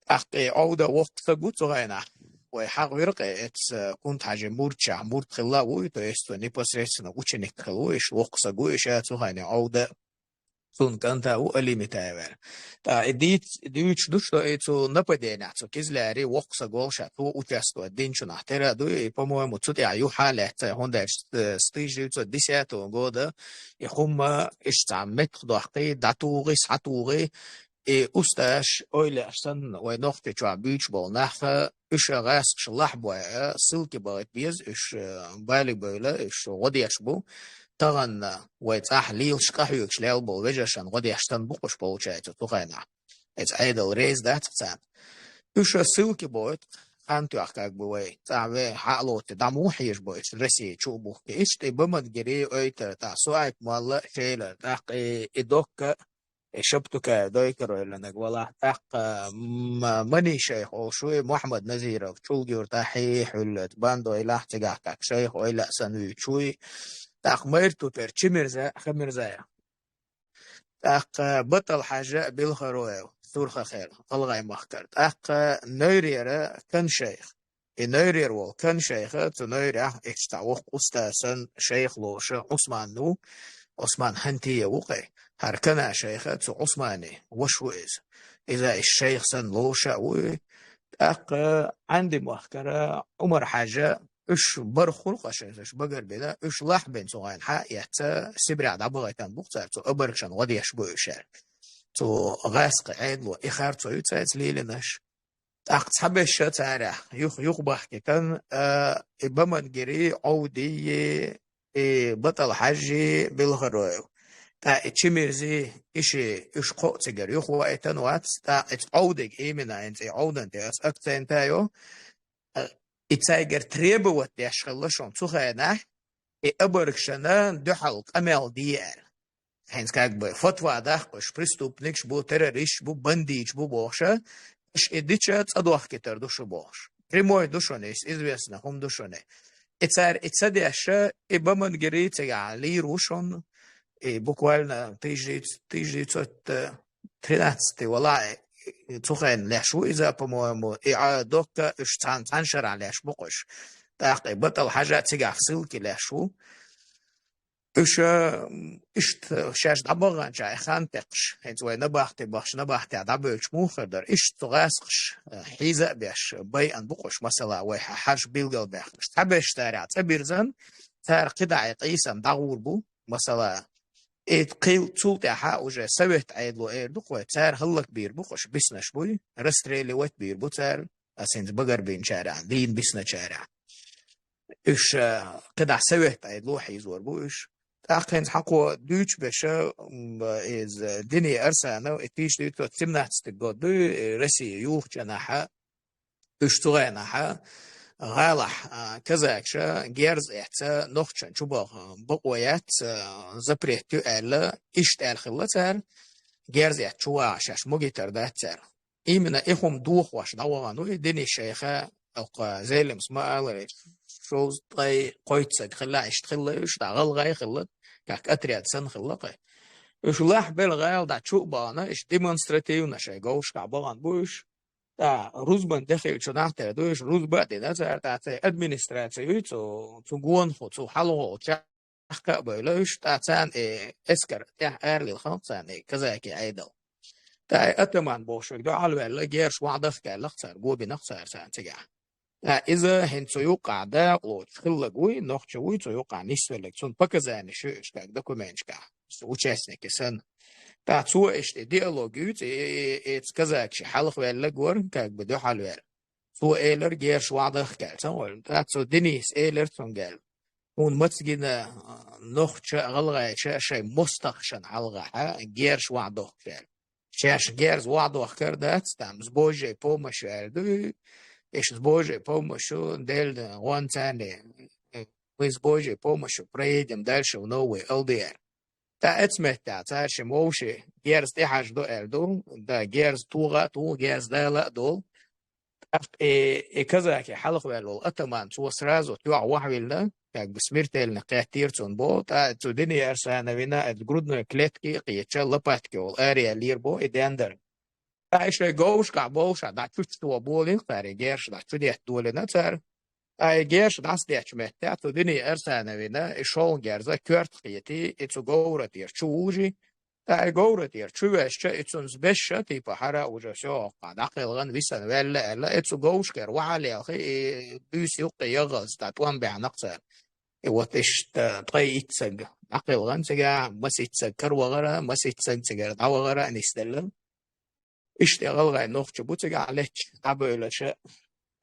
ТӀаккха и Ӏовда воккха стаг ву цу хенахь. Вай хьагӀ вира кхин эца Кунта-Хьаьжин мурдашехь мурд хилла а вуй, то есть непосредственно ученик хилла ву, иш воккха стаг ву, иш а цу хенахь Ӏовда. Цунна кӀанта ву Али Митаев аьлла. ТӀаккха и дийц-, дуьйцуш ду, что и цу нападенехь, цу Кизляри воккха стаг волуш а, цо участвовать динчунах тера а ду, и, по-моему, цу тӀехь юххьа а лаьцна, хӀунда аьлча, э, с тысяча девятьсот десятого года и хӀумма иштта цхьа меттах доккхий, дӀатугӀий, схьатугӀий, и усташ, ойла санна, вай нохчи чохь буьйцуш болу нах, уьш а гӀаскхаш лахьбой а, ссылке бахийта беза, уьш, э, бале бевлла, уьш гӀо деш бу. Таханна вай цӀахь лелаш къахьоьгуш лелла болу вежаршан гӀо деш санна бу кхуш, получается, цу хенахь. Эца Ӏедал реза дац царна. Уьш а ссылке бахийта, хан тоьхна, как бы, вай цӀахь ве хьа а лоций, дӀа муха хьежа бу уьш Россия чу а бухке. Иштта и Бамадгири, Ойтар, тӀаккха Суайп-Молла а, Шелар, тӀаккха и, и Докка, и Шаптукаев Дойкар-Ойла наг валахь, тӀаккха, м-, Мани-шайх олуш вуй, Мухьаммад Назиров, ЧӀулга-Юьртахь, Хьи-, Хьуьллаца, Бандойлахь, цигахь как шайх ойла а санна вуьйцуш вуй. ТӀаккха Майртупера Чимирза, Хамирзаев. ТӀаккха БатӀал-Хьаьжа, Белхароев, Сурхахера, ГӀалгӀай махкара. ТӀаккха Нойрера Кан-шайх. И Нойрера волу Кан-шайха, цу Нойрехь иштта цхьа воккха устаз санна шайх лоруш Ӏусман ву, Ӏусман Хьантиев ву кхин. ХӀара Кана-шайха цу Ӏусмани ваша ву иза. Иза иштта шайх санна лоруш а ву. ТӀаккха Ӏанди-махкара Ӏумар-Хьаьжа, уьш бархӀ хуьлу кхин шайх, уьш багарбина, уьш лахьбина цу хенахь хьа а эцна, Сибрехь дӀабахийтина бу-кх цара, цу абаргашан гӀо деш бу уьш аьлла. Цу гӀаскхийн Ӏедало и харцо ю цаьрца лелийнарш. ТӀаккха цхьаберш царах юха, юхабахкийтан, а, и Бамадгири, Ӏовдийи, и БатӀал-Хьаьжи, Белхароев. ТӀаккха и Чимирзи, и ши, уьш кхоъ цигара юхаваийтан вац, тӀаккха и цу Ӏовдига именно, хӀинца и Ӏовдан тӀе ас акцент а йо, а, и цайгара требовать деш хилла шуна цу хенахь, и абаргашна дуьхьал къамел де аьлла. ХӀинца как бы фатва даккха уьш, преступникаш бу, террористаш бу, бандиташ бу бохуш, уьш и дича цӀа дохкийтар ду шу бохуш. Прямой ду шуна иза, известно хӀума ду шуна. И цара и ца деш, и Бамадгири цигахь лийр ву шуна, и буквально тысяча девятьсот, тысяча девятьсот тринадцатый валахь, цу хенахь леш ву иза, по-моему, и, а, Докка, уьш цхьана, цхьана шарахь леш бу-кх уьш. ТӀаккха и БатӀал-Хьаьжа цигахь ссылке леш ву. Уьш, м, иштта шаьш дӀабаханчохь хан текхаш, хӀинца вай набахти бахча, набахтехь дӀабевлча муха хир дара, иштта цу гӀаскхаша, э, хьийза а беш, байъина бу-кх уьш, масала, вай хьа-, хьажа билгалбаьхнарш. Цхьаберш царах цӀа бирзан, цара кхидӀа и къийсам дӀагӀур бу, масала, и кхин цул тӀаьхьа уже совет Ӏедало эр ду-кх вай, цара хӀаллакбийр бу-кх уьш, биснарш буй, расстреливать бийр бу цара, ас хӀинца багарбинчарах, дийна бисначарах. Уьш, а, кхидӀа совет Ӏедало хьийзор бу уьш. ТӀаккха хӀинца хьан кхо дуьйцуш берш, м, иза Дени Арсанов, и тысяча девятьсот семнадцатый год дуй, и Россия юхучу хенахь, уьш цу хенахь, гӀалахь, а, казакаша герз эцца нохчашна чубаха бакъо яц, а, запрет ю аьлла, иштта аьлла хилла цара, герз эцца чу вагӀа шаьш могитар дац цара. Именно и хӀума дохош дӀавахана ву и Денис-шайх, оха Зелимхас ма аллара, шовзткъе кхойтта саг хилла, иштта хилла уьш, дӀа гӀалгӀай хилла, как отряд санна хилла кхы. Уьш лахь бела гӀала дӀа чу а бахана, иштта демонстративно шайн говшкахь бахана бу уьш. ТӀаккха рузбан де хилча нах тера ду уьш, рузба а дина цара, тӀаккха церан администраци ю цу, цу гонахо, цу хьалхолча чӀахка а бевлла уьш, тӀаккха царна и эскар тӀехь аралилхина царна и казаки Ӏедал. ТӀаккха и атаман бохуш верг дуьхьал ваьлла, герзаш вахьдахка аьлла цара, го бина цара царна цигахь. ТӀаккха иза хӀинца цу юккъехь дакъалоцуш хилларг вуй, нохчо вуй цу юккъехь нисвелларг, цунна показания ю уьш как документашкахь, участники санна. ТӀаккха цо иштта диалог юьйцу, и, и, и, и казакаша хьалха ваьлларг вара, как бы дуьхьал ваьлла. Цо элира герзаш вахьдахка аьлла, ца вара. ТӀаккха цо Дениса элира цуьнга аьлла: «Хьуна маца гина, а, нохчаша а, гӀалгӀаша а шайн мостагӀашна хьалхахь герзаш вахьдохкуш?» — аьлла. «Шаьш герз вахьдохкар дац, там, с Божьей помощью», — аьлла ду, иштта с Божьей помощью, Делан гӀонца, мы с Божьей помощью проедем дальше в Новый Алдер. ТӀаккха эцца меттехь цара ши вовшийн герз тӀехьажа ду аьлла ду, да, герз тоха а тоха, герз дала а долу. ТӀаккха и, и казаки хьалха ваьлла волу атаман, цо сразу тоьхна вахьавиллина, как бы смертельно кхеттира цунна бо, тӀаккха цу Дени Арсановина эцу грудной клетки а кхетча, лопатки волу араяьллера бо и дендара. ТӀаккха и шайн говшкахь болуш а дӀа чу чу то болийна цара, и герзаш дӀа чу детта долийна цара. Ткъа и герзаш дӀасадеттачу меттехь цу Дени Арсановина и шолгӀа герз коьрта кхетий, и цу говра тӀера чу вужий. Ткъа и говра тӀера чу ваьшча, и цунца бешша, типа, хӀара уже всё, хӀокхахь дӀакхелхина, висина ваьлла аьлла, и цу говшкара вахьа лелхий, и буьйса юккъе яххалц дӀа тӀом баьхьна-кх цара. И вот иштта ткъе итт саг дӀакхелхина цигахь, масийтта саг каравахара, масийтта саг цигара дӀавахара а нисделла. Иштта гӀалгӀай нохчий бу цигахь летташ, дӀабевллаша.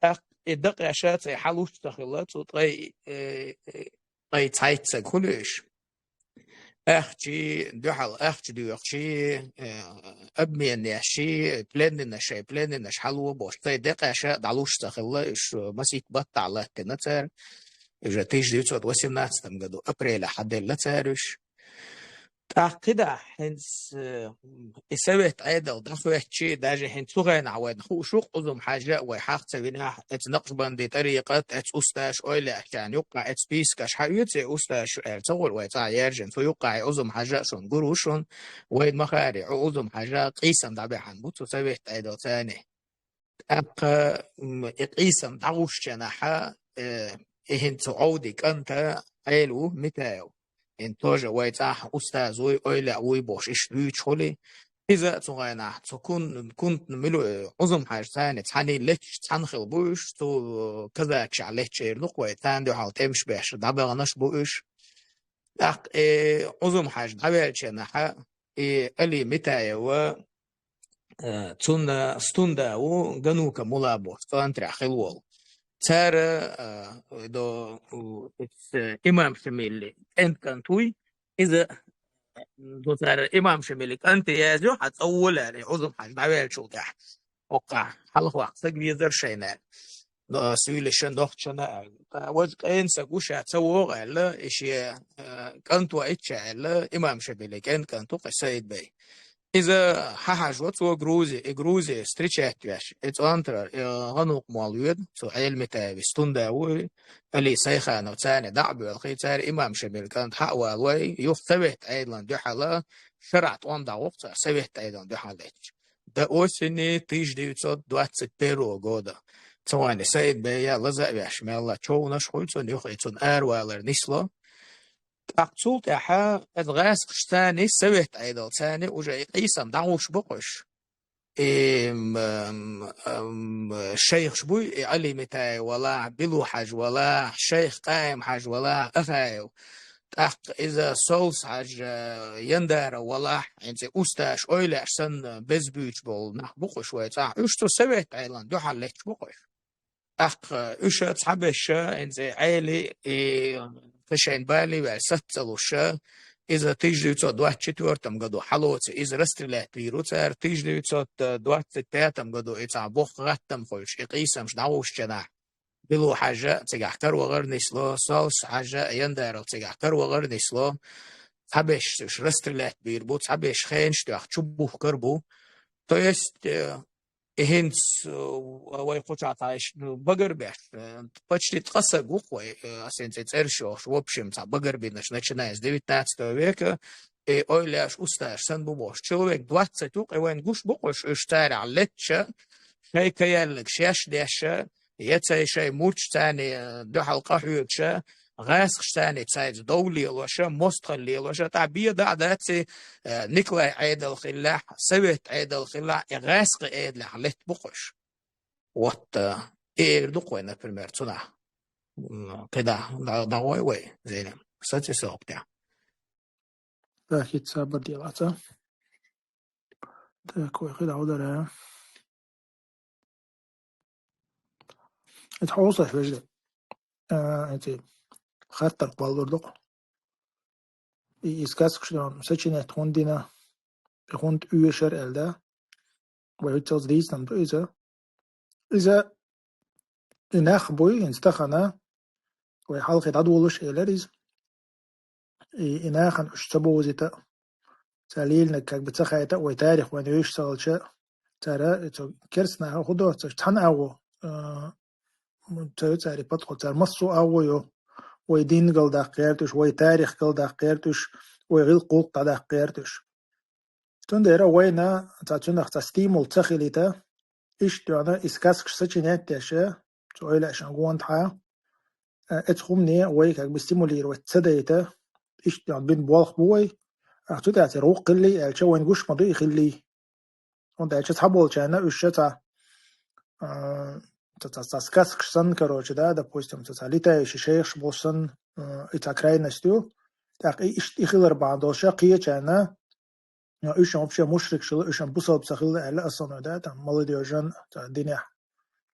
ТӀаккха и дакъаша цӀе хьалуш ца хилла, цу ткъе, э, э, ткъе цхьайтта саг хуьлу уьш. Ахчий, дуьхьал ахча доьхучий, э, обмен ешчий, пленнинаш, шайн пленнинаш хьало бохуш, цӀе дакъаша дӀалуш ца хилла, уьш масийтта баттахь латтина цара. Уже тысяча девятьсот восемнадцатом году апрелехь хьаделла цара уьш. ТӀаккха кхидӀа хӀинца, э, и совет Ӏедал дӀахӀоьттичий, даже хӀинца цу хенахь вайна хууш ву-кх Узум-Хьаьжа а вай хьаха ца винехь, эцу накъшбандий тӀарикъат, эцу устазаш ойла еш царна юккъехь, эцу спискаш хьаоьций устазаш аьлла ца волу вай цхьа яьржина, цу юккъехь и Узум-Хьаьжа а шуна гур ву шуна, вайна ма хаьарий, хьо Узум-Хьаьжа къийсам дӀабаьхьна бу цу совет Ӏедал царний. ТӀаккха, м, и къийсам дӀагӀуьттучу хенахь, э, и хӀинца цу Ӏовдин кӀанта Ӏела ву Митаев. ХӀинца тоже вай цӀахь устаз вуй, ойла а вуй бохуш, иштта вуьйцуш хуьлий. Иза а цу хенахь, цу кун-, кунтан милу-, э, Узум-Хьаьжа царна цхьаьний летташ цхьаьна хилла бу уьш, цу, э, казакашкахь летташ эр ду-кх вай, царна дуьхьал тӀемаш беш дӀабаьхнарш бу уьш. ТӀаккха, э, Узум-Хьаьжа дӀаваьллачу хенахь, и Али Митаева, э, цунна Стунда ву, Ганука мула бохуш, цӀонтарехь хилла волу. Цара, э, до, у, эс, э, имам Шамилли кӀент кӀант вуй, иза, до цара имам Шамилли кӀанте язйо, хьан цӀа волаьлла, и Узум-Хьаьжа дӀаваьллачул тӀаьхьа. ХӀокхахь хьалха ваккха саг везара шайна аьлла. Но суьйлиша нохчана аьлла. Ткъа важа къена саг ву ша ца вогӀу аьлла, и шен, э, кӀант ваийтча аьлла, имам Шамилли кӀент кӀант ву кху Саид-бей. Иза хьахьажо цо Грузи, и Грузи встречать веш, и цӀонтарара, и гӀанукъ молла воьду, цу Ӏела Митаеви Стунда ву, Али Сайханов царна дӀа а боьлхий, цара имам Шамилли кӀант хьа а валой, юха совет Ӏедална дуьхьала шарахь тӀом дӀагӀо-кх цара совет Ӏедална дуьхьал летташ. До осени тысяча девятьсот двадцать первого года. Цу хенахь Саид-бей а лаза а веш мелла, човнаш хуьлу цунна, юха и цунна аравалар нисло. ТӀаккха цул тӀаьхьа эцу гӀаскхашца царна, совет Ӏедалца царна уже и къийсам дӀагӀуш бу-кх уьш. И, м, м, м, шайхаш буй, и Али Митаев валахь, Билу-Хьаьжа валахь, шайх Къаим-Хьаьжа валахь, Ахаев. ТӀаккха иза Солс-Хьаьжа, Яндаров валахь, хӀинца устазаш ойла еш санна, беза буьйцуш болу нах бу-кх уьш вай цӀахь. Уьш цу совет Ӏедална дуьхьал летташ бу-кх уьш. ТӀаккха уьш цхьаберш, хӀинца Ӏели, и, кхин шайна бале а ваьлла, саца ца луш, иза тысяча девятьсот двадцать четвёртом году хьалоций, иза расстрелять вийр ву цара, тысяча девятьсот двадцать пятом году и цхьа боккха гӀаттам хуьлуш, и къийсамаш дӀагӀуш ченахь. Билу-Хьажа цигахь каравахар нисло, Солш-Хьажа, Яндарал цигахь каравахар нисло. Цхьаберш уьш расстрелять бийр бу, цхьаберш хенаш тоьхна чубухкар бу. То есть, э, и хӀинца, э, вай кху чохь тхьайш, ну, багарбеш, э, почти ткъа саг ву-кх вай, э, ас хӀинца цӀерш йохуш, в общем, цхьа багарбинарш, начиная с девятнадцатого века, и эвлаяаш, устазаш санна бу бохуш. Человек двадцать ву-кх, и вайна гуш бу-кх уьш, уьш царах летташ, шайн каяллиг шаьш деш, я цай шайн мурдаш царна, э, дуьхьал къахьоьгуш, гӀаскхаш царна цаьрца дов лелош, мостагӀалла лелош, тӀаккха бен дӀа а дац, э, Николай Ӏедал хиллехь, Совет Ӏедал хиллехь, и гӀаскхийн Ӏедалехь летта бу-кх уьш. Вот, э, и эр ду-кх вай, например, цунах. М, кхидӀа, дӀа-, дӀагӀой вай, Зелим. Саци сохтя. Так, хӀинца сабар делахь, ца? Так, вай хи дӀа дара. Это хьо саш вежа. А, эти хаттар кхоллур ду-кх. И, и сказкаш сочинять хӀунда дина, и хӀунда оьшура аьлла, да? Вай хӀинццалц дийцина ду иза. Иза и нах буй, хӀинца тахана, вай хьалхе дӀадолуш элира иза. И, и нахана уьш ца бовзийта, цара лелийнарг как бы ца хаийта, вай тарих вайна вевзаш ца хилча, цара, цу керста наха хӀун до, цара цхьана агӀо, а, ца ю цара и подход, цара массо а агӀо йо, вай дин галдаккха гӀерта уьш, вай тарих галдаккха гӀерта уьш, вай гӀиллакх-гӀуллакх дӀадаккха гӀерта уьш. Цундела вайна цхьа цунах цхьа стимул ца хилийта, иштта дуьхьал и сказкаш сочинять деш, цу эвлаяашна гонахьа, э, эцу хӀумане вай как бы стимулировать ца дайта, иштта дуьхьал бина болх бу вай, а цу тӀехь церан гӀуллакх хиллий аьлча, вайна гуш ма ду и хиллий. ХӀунда аьлча цхьаболчарна уьш цхьа, а, цхьа, цхьа, цхьа сказкаш санна, короче, да, допустим, цхьа, цхьа летающий шайхаш болуш санна, а, и цхьа крайность ю. ТӀаккха и иштта и хилар бахьана долуш кхечарна, а, уьш вообще мушрикаш хилла, уьш бусалба ца хилла аьлла, основной, да, там, молодёжан, цхьа, динехь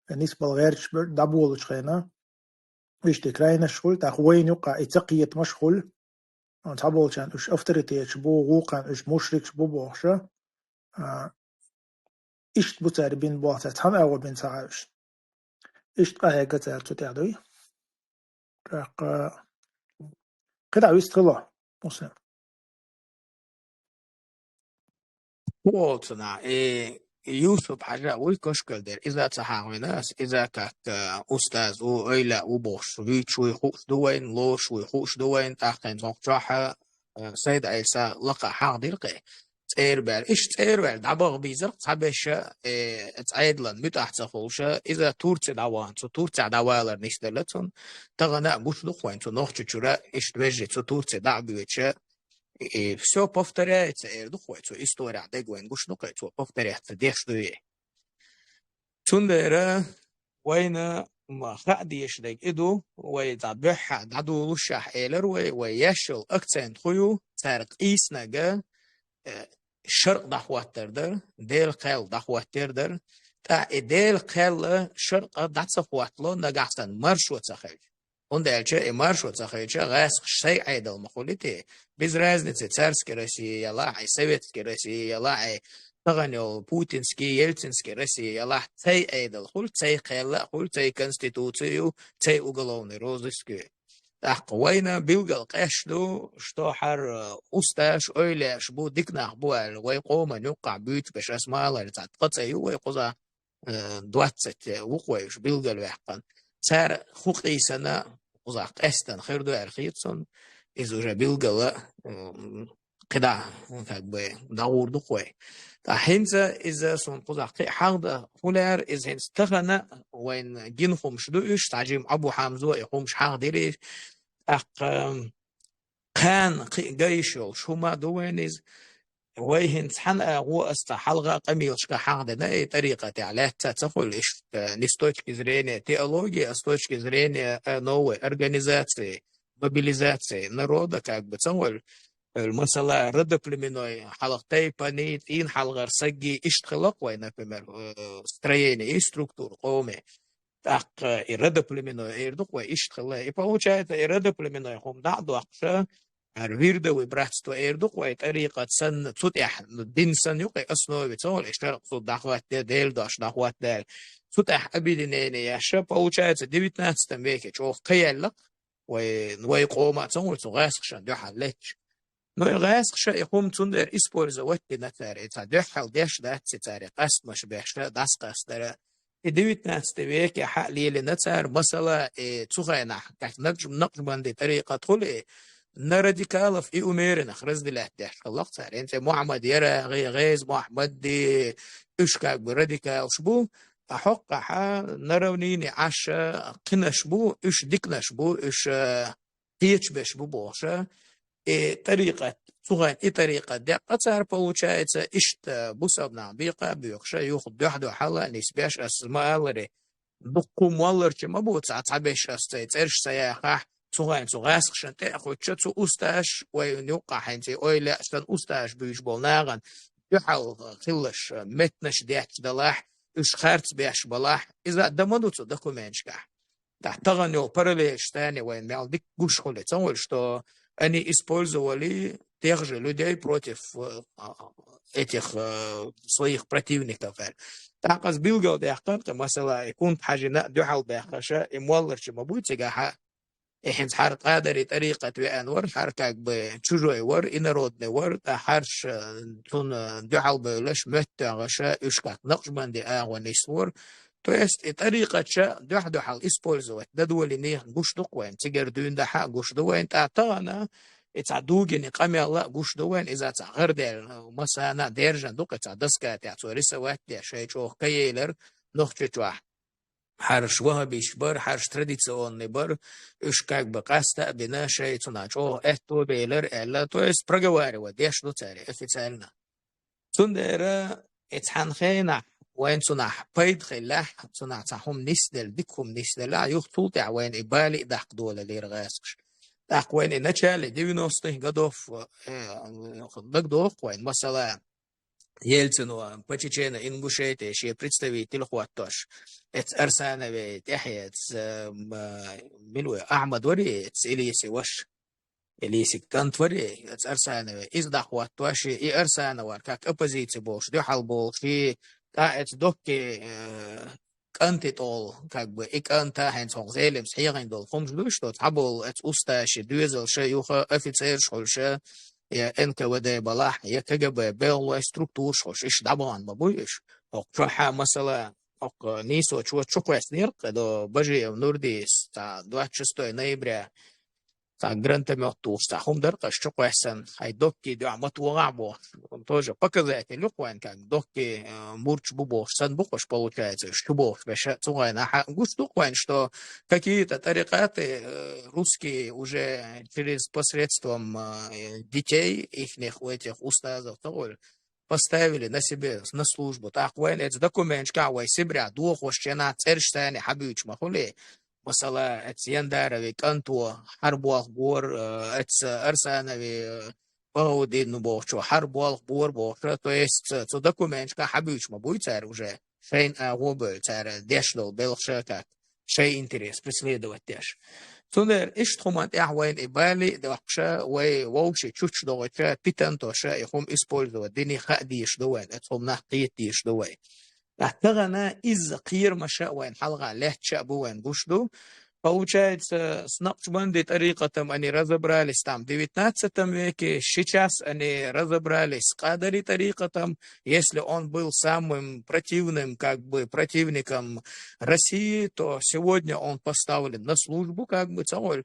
нисбала гӀерташ бер-, дӀаболучу хенахь, иштта крайность хуьлу, тӀаккха вайна юккъехь и ца кхетамаш хуьлу. Цхьаболчарна уьш авторитеташ бу, вукхарна уьш мушрикаш бу бохуш, а, иштта бу цара бина болх, цара цхьана агӀо бина ца Ӏа уьш. Иштта къахьегна цара цу тӀехь дуй. ТӀаккха кхидӀа вистхило, Муслим. ХӀун олу цунах? И Юсуп-Хьажа вуй Кошкалдера. Иза ца хьахавина ас, иза как, а, устаз ву, эвлаяъ ву бохуш, вуьйцуш вуй хууш ду вайна, лоруш вуй хууш ду вайна, тӀаккха хӀинца хӀокху чохь, а, Сайд-Ӏийса лакха хьахдира кхе. ЦӀера баьлла. Иштта цӀера баьлла дӀабаха бийзара цхьаберш, э, цу Ӏедална муьтӀахь ца хуьлуш, иза Турци дӀавахана, цу Турцехь дӀавалар нисделла цунна. Тахана а гуш ду-кх вайна цу Нохчийчуьра иштта вежарий цу Турци дӀа а боьдуш, и всё повторяется, эр ду-кх вай, цу исторехь дерг вайна гуш ду-кх, цо повторяться деш дуй. Цундела вайна ма хаа дезаш дерг и ду, вай дӀа буьххьа дӀадолушшехь элира вай, вай еш йолу акцент хӀун ю, цара къийсинарг, э, шаркъ дӀахӀоттар дара, Делан кхел дӀахӀоттар дара. ТӀаккха и Делан кхел шаркъа дӀа ца хӀоттало, нагахь санна маршо ца хилча. ХӀунда аьлча и маршо ца хилча, гӀаскхаша сай Ӏедал ма хуьлий те. Без разницы, царский Россия ялахь, и советский Россия ялахь, и тахана йолу путинский, ельцинский Россия ялахь, цай Ӏедал хуьлу, цай кхел а хуьлу, цай конституци ю, цай уголовный розыск ю. ТӀаккха вайна билггал къаьсташ ду, что хӀара устазаш, эвлаяаш бу, дика нах бу аьлла, вай къоман юккъахь буьйцуш берш, ас ма аллара, цхьа ткъа ца ю вай кхузахь, э, двадцать ву-кх вай уьш билггал ваьккхина. Цара хӀун къийсина, кхузахь къаьстина хир ду аьлла хета суна, иза уже билггал, м, кхидӀа, как бы, дӀагӀур ду-кх вай. Ткъа хӀинца иза суна кхузахь кхин а хьахда хуьлура, иза хӀинца тахана вайна гина хӀумаш ду уьш, цхьа жима Абу Хьамзо и хӀумаш хьахдира. ТӀаккха кхана кхин а ган йиш йолуш хӀума ду вайна иза. Вай хӀинца цхьана агӀо, ас цхьа хьалха къамелашка хьахдина, и тӀарикъатехь лаьцна ца хуьлу иштта, не с точки зрения теологии, а с точки зрения, э, новой организации, мобилизации народа, как бы, ца хуьлу. Э, масала, родоплеменной хьалха тайпанийн, цӀийнан хьалхара саггий иштта хилла-кх вай, например, э, строение и структура къоман. ТӀаккха и родоплеменной эр ду-кх вай иштта хилла. И получается, и родоплеменной хӀума дӀа а доккхуш, Ар вирдовый братство эр ду-кх вай тӀарикъат санна, цу тӀехь дин санна юкъе основе цо, и шарӀ цу дӀахӀоттаде, Дела дош дӀахӀоттаде. Цу тӀехь объединение еш, получается, девятнадцатом веке чӀогӀа кхаяллакх вай, вай къома цо, цу гӀаскхашна дуьхьал летташ. Ну, и гӀаскхаша и хӀума цундела использовать дина цара, и цхьа дуьхьал деш дац и цара, и къастамаш беш, дӀасакъастара. И девятнадцатый веке хьа а лелийна цара, масала, и цу хенахь, как накъш-, накъшбанди тӀарикъат хуьлу и, на радикалов и умеренных разделять деш хиллакх цара. ХӀинца Мухьаммад Ярагъи, ГӀеза Мухьаммади, уьш как бы радикалаш бу, а хӀоккхахьа на равнине Ӏаш кхинаш бу, уьш диканаш бу, уьш, э, кхеташ беш бу бохуша, и тӀарикъат, цу хенахь и тӀарикъат декъа цара, получается, иштта бусалба нах бекъа а боькъуша, юха дуьхь-дуьхьал а нисбеш, ас ма аллара, дуккха хӀума молларча ма бу, цхьа, цхьаберш ас цай цӀераш ца яхахь, цу хенахь цу гӀаскхашна тӀе а хӀуьттуша, цу устазаш вайна юккъахь хӀинца ойла а санна устазаш буьйцуш болу нахана дуьхьал хиллаш, меттанаш детташ далахь, уьш харц беш балахь, иза а дан ма ду цу документашкахь. ТӀаккха тахана йолу параллельш тани вайн мел дика гуш хуьлу, ца хуьлу, что они использовали тех же людей против, э, а, этих, э, своих противников, аьлла. ТӀаккха аса билгал даьккхина, масала, и кунта хьажина а дуьхьал баьхкаша, и молларча ма буй цигахьа, и хӀинца хьара къадари тӀарикъат веана вара, хьара как бы чужой вара, инородный вара, ткъа хьарш, э, цунна дуьхьал бевлаш, моьттуьйгӀаша, уьш как накъшбанди агӀо нисвора, То есть и тӀарикъатша дуьхь-дуьхьал использовать дан долийна гуш ду-кх вайн, цигара дуьйна дахьа а гуш ду вайн, тӀа тахана и цхьа дугина къамел а гуш ду вайн, иза цхьа гӀардаьлла масана а держан ду-кх, и цхьа доска тӀехь цо рисовать деш, шайн чӀогӀа каелар нохча чохь. Хьарш вахабиш бара, хьарш традиционный бара, уьш как бы къаста а бина, шайн цунах чӀогӀа аьтто белар аьлла, то есть проговаривать деш ду цара официально. Цундела и цхьана хенахь вайн цунахь пайда хиллехь, цунахь цхьа хӀума нисделла, дика хӀума нисделла, юха цул тӀаьхьа вайн и бали а даккха долалера гӀаскхаш. ТӀаккха вайн и начале девяностых годов, э, дагадогӀу-кх вайн, масала, Ельцино по Чечено-Ингушетии шен представитель хӀоттош, эцу Арсанове тӀаьхьа эцу, э, м, мила ву, Ахьмад варий, эцу Илиси ваша. Илиси кӀант варий, эцу Арсанове. Иза дӀахӀоттош, и Арсановар как оппозиция болуш, дуьхьал болуш, и тӀа эцу Докки, э, кӀанти тӀол, как бы, и кӀанта хӀинца хӀокху Зелимс хьехийна долу хӀумаш ду, что цхьаболу эцу устазаш, доьзалш, юха офицерш хуьлуш, я Н К В Д балахь, я К Г Б белхалой структураш хуьлуш, иштта дӀабахана ма буй уьш. ХӀокху чохь а, масала, хӀокху нийсочо чу кхоьссинера-кх до Бажиев Нурдис, цхьа двадцать шестое ноября, цхьа гранатомёт тухуш, цхьа хӀума дара-кх аша чу кхоьссина, хьайн Докки дуьхьа ма тохахь бохуш. Тоже показатель ю-кх вайн, как Докки, э, мурдаш бу бохуш санна бу-кх уьш, получается, уьш чу бохуш беша цу хенахь. Гуш ду-кх вайн, что какие-то тарикъаты, э, русские уже через посредством, э, детей ихних, у этих устазов, ца хуьлу, поставили на себе на службу. ТӀаккха вайн эцу документашкахь вай Сибрехь дохош ченахь цӀераш царна хьабуьйцуш ма хуьлий. Масала, эцу Яндаровн кӀанто хьарболх бора, э, эцу Арсановн, э, Багаудин бохучо хьарболх бора бохуш, то есть цу, цу документашкахь хьабуьйцуш ма буй цара уже. Шайна агӀо а бевлла цара деш долу белхаш а как. Шайн интерес преследовать деш. Цундела иштта хӀуманна тӀехь вайна и бали а доккхуша, вай вовшийн чучча догӀуча, питантоша и хӀума использовать дина хаа дезаш ду вайна, эцу хӀуманах кхета дезаш ду вай. Ткъа тахана изза кхерамаша а вайна хьалха летташа а бу вайна гуш ду. Получается, с накъшбанди тӀарикъатом они разобрались там в девятнадцатом веке, сейчас они разобрались с къадари тӀарикъатом, если он был самым противным, как бы, противником России, то сегодня он поставлен на службу, как бы, ца хуьлу.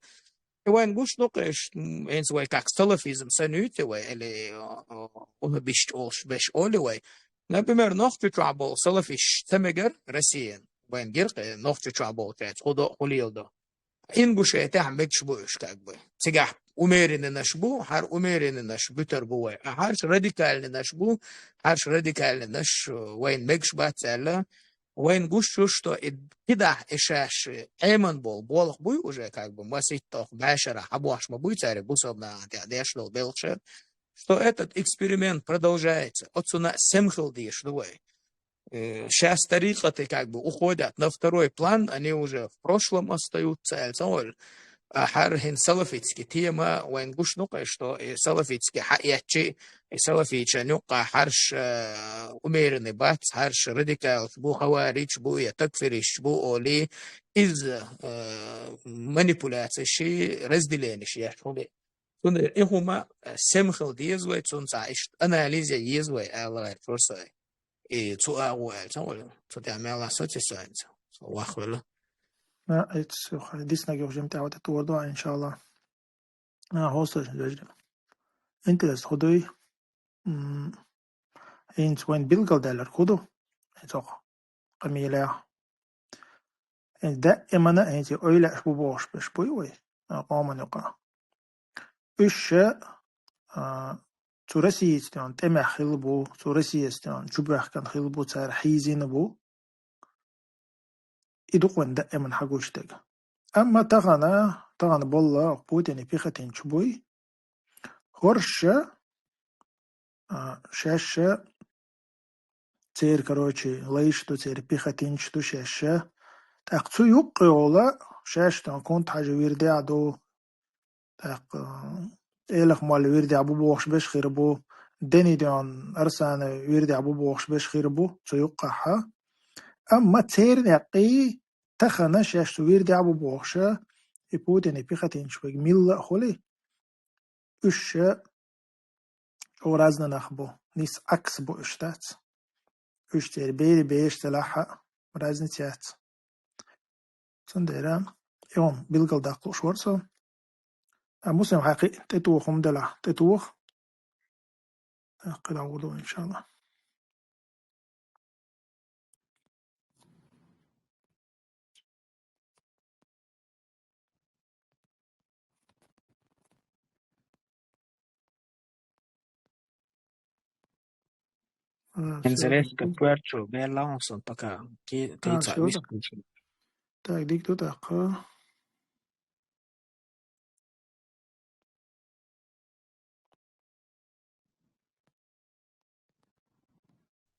И вайн гуш ду-кх, м, хӀинца вай как салафизм санна юьйцу вай, или, э, э, уьхьабисча олуш беш олу вай. Например, Нохчийчохь болу салафисташ ца мегара Россиян, вайн гира-кх, э, Нохчийчохь болчаьрца хӀун до а, хӀун леладо. Ингушетехь мегаш бу уьш, как бы. Цигахь умеренныйнаш бу, хӀара умеренныйнаш буьтур бу вай. А хӀарш радикальныйнаш бу, хӀарш радикальныйнаш, э, вайна мегаш бац аьлла. Вайна гуш ю, что и кхидӀа и шаьш Ӏеман болу болх буй уже, как бы, масийтта хӀокху бӀешарахь хьабохьуш ма буй цара бусалба нахана тӀехь деш долу белхаш а, что этот эксперимент продолжается. Оцунна а сема хила дезаш ду вай. Э, щас тарикъаты как бы уходят на второй план, они уже в прошлом остаются, аьлла ца хуьлу. А хӀара хӀин салафитский тема вайн гуш ду-кх, что и салафитский хьаэцчи, и салафичан юккъа хӀарш, э, умеренный бац, хӀарш радикалаш бу, хаваридж бу, я такфиристаш бу олий, из, э, манипуляцеш, разделенеш еш хуле. Цундела и хӀума, э, сема хила деза вай, цунца иштта анализ е еза вай, аьлла гӀерташ вар со. И цу агӀо аьлла, ца вала, цу тӀехь мел а соци со аьлла, со вахвелла. На, эцу хай диснаг юха жимтӀ а ватӀа тор дуа, иншалла. А, хьо со вежди. Интерес хӀу дуй? М, хӀинца вайн билгалдаьллар хӀу ду? Хьо цох къамелехь. Хьо даимана хьо цига ойла аш бу бохуш берш буй вай, а, къоман юкъа. Уьш ша, а, цу Россияца тӀехь тӀемехь хилла бу, цу Россияца тӀехь чубоьхкина хилла бу, цара хьийзина бу. И ду-кх вайн даиман хьагуш дерг. Амма тахана, тахана болла Путин и пехотинцаш буй. ХӀорш ша, а, шаьш ша церан, короче, лайш ду, церан пехотинцаш ду шаьш ша. ТӀаккха цу юккъе йолу шаьш тӀехь кунт хьажа вирдехь ду. ТӀаккха, э, элах молла вирдехь бу бохуш берш хир бу, Дени Дон Арсана вирдехь бу бохуш берш хир бу цу юккъахьа. Амма церан некъий тахана шаьш цу вирдехь бу бохуша, и Путин и пехотинцаш берг милла а хули, уьш ша чӀогӀа разный нах бу, нийса Ӏакс бу уьш дац. Уьш церан бери беш делахь а разница яц. Цундела и хӀума билгалдаккха лууш вара со. А Муслим, хьайн кхин тӀетоха хӀума делахь, тӀетоха. ТӀаккха дӀагӀур ду, иншалла. А, всё, интересно, как пуэрчу, белла он сон пока ки-, а, тейца всё, да. Так, дик ду тӀаккха.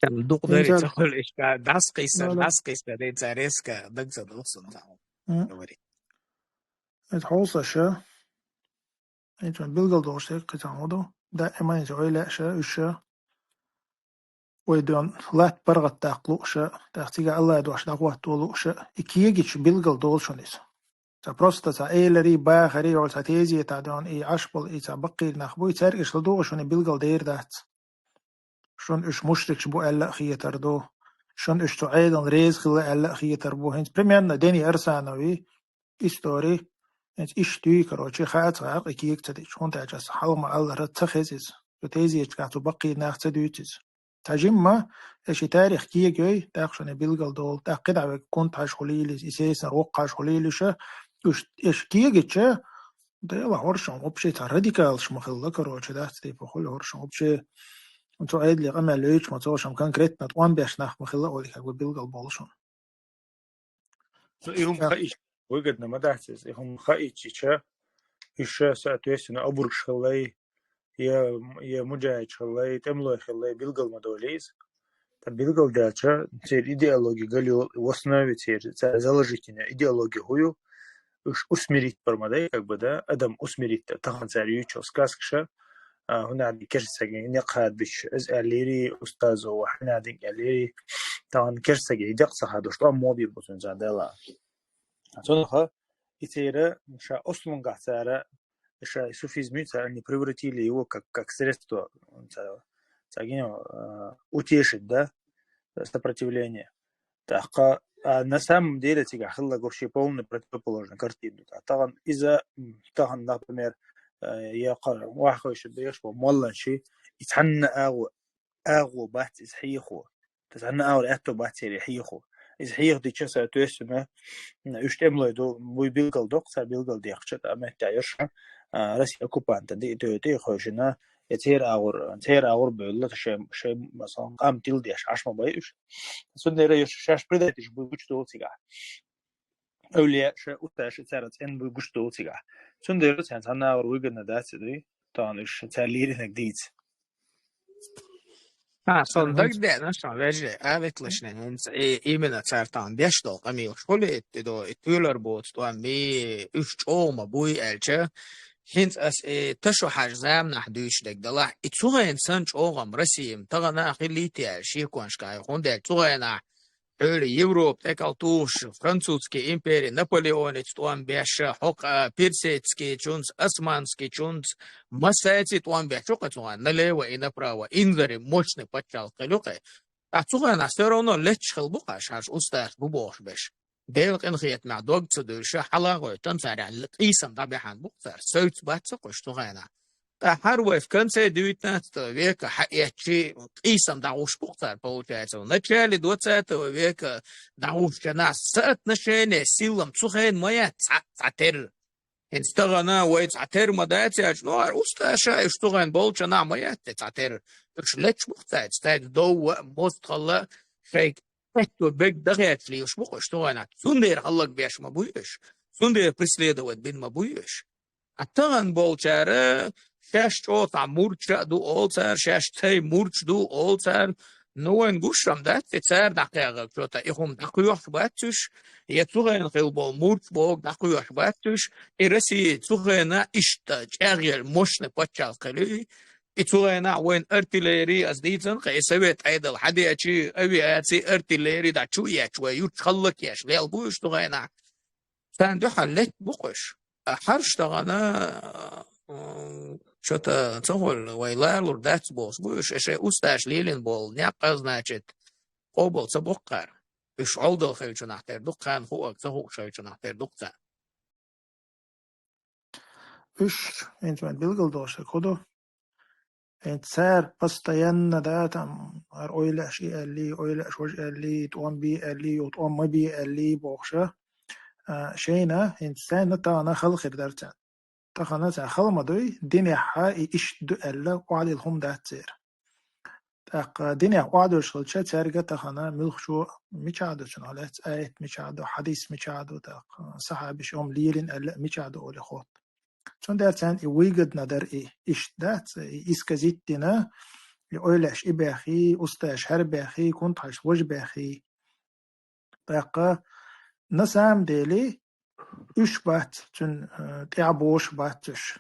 Там дукха дари ца хуьлу иштта, дӀасакхийса, дӀасакхийса, ден цара резко даг ца доху сан цхьа. Говори. Это хьо со ша. Это билгалдолуш дерг кхин цхьа хӀун ду. Даиман иза ойла ша, уьш ша. Вай дон латта паргӀатдаккха лууша, тӀаккха цига Аллах дош дӀахӀотто лууша, и кегича билгалдолу шуна иза. Ца просто ца эларий, бахарий, ола ца тезета дон, и Ӏаш болу, и ца баккхийра нах буй, цаьрга иштта ладугӀу шуна и билгалдер дац. Шуна уьш мушрикаш бу аьлла а хетар ду. Шуна уьш цу Ӏедална реза хилла аьлла а хетар бу. ХӀинца примерно Дени Арсанови истори, хӀинца иштта дуй, короче, хаа ца гӀакъа кега ца дича. ХӀунда аьлча аса хьалха ма-аллара ца хеза иза. Цу тезеташкахь цу баккхийра нах ца дуьйцу иза. Цхьа жимма, и ши тарих кегайой, тӀаккха шуна билгалдолу, тӀаккха кхидӀа вега кунт хьажа хуьлийла иза, и сесар воккха хьажа хуьлийла иша, уьш, и ши кегича, Дела хӀоршан вообще цхьа радикалаш ма хилла, короче, дац, типа, хуьлу хӀоршан вообще. Цу Ӏедале къамел йойтуш ма цо шан конкретно тӀом беш нах ма хилла, олий, как бы билгал болу шуна. Ну, и хӀума хаийча, выгодно ма дац иза, и хӀума хаийча, уьш, соответственно, обургаш хилла, я, я муджахидаш хилла, тӀемалой хилла, билгал ма долий иза. Ткъа билгал даьлча, церан идеология гал йолу, в основе церан, церан заложительная идеология хӀун ю, уьш усмирить бар ма дай, как бы, да, адам усмирить дар, тахана цара юьйцу сказкаша, а, хӀунда аьлча керстаге некъ хадабича, иза аьллири, устазо ва хьанадинг аьллири, тахана керстаге декъ ца хадош, тӀом мо бийр бу цуьнан царна Дала. Цунах и церан ша ослунгахь цара, ша суфизм ю, цара они превратили его как, как средство, ца, ца гино, а, утешить, да, сопротивление. ТӀаккха, а, на самом деле цигахь хилла вообще полный противоположный картина. ТӀаккха тахана иза, м, тахана, например, э, я кхара ваххойша беш бо молланчи, и цхьанна агӀо, агӀо бац иза хьехо. Иза цхьанна агӀор аьтто бац церан хьехо. Иза хьеха дича, соответственно, уьш тӀемалой ду, буй билгал доккху, цара билгал дехча, тӀа меттехь йоша, а, Россия оккупанта диъ тӀе тӀе хойшина, я церан агӀор, церан агӀор бевлла, шайн, шайн, масалан, къам тилдеш, Ӏаш ма бай уьш. Цундела я шаьш предатель буй гучудолу цигахь. Эвлия ша, утташа цара цӀен буй гучудолу цигахь. Цундела царна цхьанна агӀор выгодно дац дуй, тахана уьш цара леринарг дийца. А, сон дагадеана, сон вежарий, а, ветлашна, хӀинца, и, именно цар тахана деш долу къамелаш хуьлу, и, и до, и тоьлар боцу тӀом, и уьш чӀогӀа ма буй аьлча, хӀинца ас, и, Ташо-Хьаьжин заманахь дуьйцуш дерг далахь, и цу хенахь санна чӀогӀа-м Россия-м тахана а хилийтий аьлла шеконаш кхайкха, хӀунда аьлча цу хенахь Хьуьлла Европа тӀекал тухуш, французский импери Наполеоница тӀом беш, хӀокху персидскийчунца, османскийчунца, массаьрца тӀом беш, хӀокху цу хенахь налево и направо, инзаре мощный пачхьалкх хилла ю-кх. Ткъа цу хенахь всё равно летташ хилла бу-кх аша, хьаша устарш бу бохуш берш. Делан къинхетамехь дог ца дуьллуш, хьала а гӀоьттина цара, къийсам дӀабаьхьна бу-кх цара, севцца бац ца кхуьуш цу хенахь. Ткъа хӀара вай в конце девятнадцатого века хьаэцчи, къийсам дӀагӀуш бу-кх цара, получается. В начале двадцатого века дӀагӀуш чанахь соотношение силам цу хенахь ма яц цхьа, цхьа терра. ХӀинца тахана вай цхьа терра ма дац аьлча, ну, хӀара усташа уьш цу хенахь болчу чанахь ма яц цхьа терра. Уьш летташ бу-кх цаьрца, цаьрца довва а, мостагӀалла а, шайга хетто берг дан хеташ лелаш бу-кх уьш цу хенахь. Цундела хӀаллакбеш ма буй уьш. Цундела преследовать бина ма буй уьш. А тахана болчара шаьш чӀогӀа цхьа мурдаш а ду олу цара, шаьш цхьа мурдаш ду олу цара. Ну, вайна гуш-м дац, и цара дӀакхехьа чо-то, и хӀума дӀакхоьхьуш бац уьш, я цу хенахь хилла болу мурдаш бохург дӀакхоьхьуш бац уьш, и Россия цу хенахь иштта чӀагӀъелла мощный пачхьалкх хилла ю, и цу хенахь вайна артиллерия, ас дийцина-кх, и совет Ӏедал хьадеачи, авиаци, артиллери дӀа чу а етташ, вай юьрташ хӀаллакъеш лелла бу уьш цу хенахь. Царна дуьхьал летта бу-кх уьш. А хьарш тахана, м, чо-то ца хуьлу, вай лалур дац бохуш бу уьш, и шайн усташа лелийна болу некъ а, значит, къобал ца боккхара. Уьш Ӏовдал хилчунахь тера ду-кх, кхана хуург ца хууш хилчунахь тера ду-кх царна. Уьш, хӀинца вайн билгалдолуш дерг хӀун ду? ХӀинца цара постоянно, да, там, хӀара ойла аш и аьллий, ойла аш важа аьллий, тӀом бий аьллий, юха тӀом ма бий аьллий бохуша. А, шайна, хӀинца царна тахана хала хир дара царна. Тахана царна хала ма дуй, динехьа и иштта ду аьлла, охьадилла хӀума дац церан. ТӀаккха динехь охьадуьллуш хилча, цаьрга тахана муьлххачо мичахь ду цунах лаьцна аят, мичахь ду хьадис, мичахь ду, тӀаккха сахьабаша хӀума лелийна аьлла, мичахь ду олий хотту. Цундела царна и выгодно дара и, иштта дац, и исказить дина, и ойла аш и бехий, усташа хӀара бехий, кунтхьаш важа бехий. ТӀаккха, на самом деле, уьш бац, цуьнан, э, тӀаьхьа бохуш бац уьш.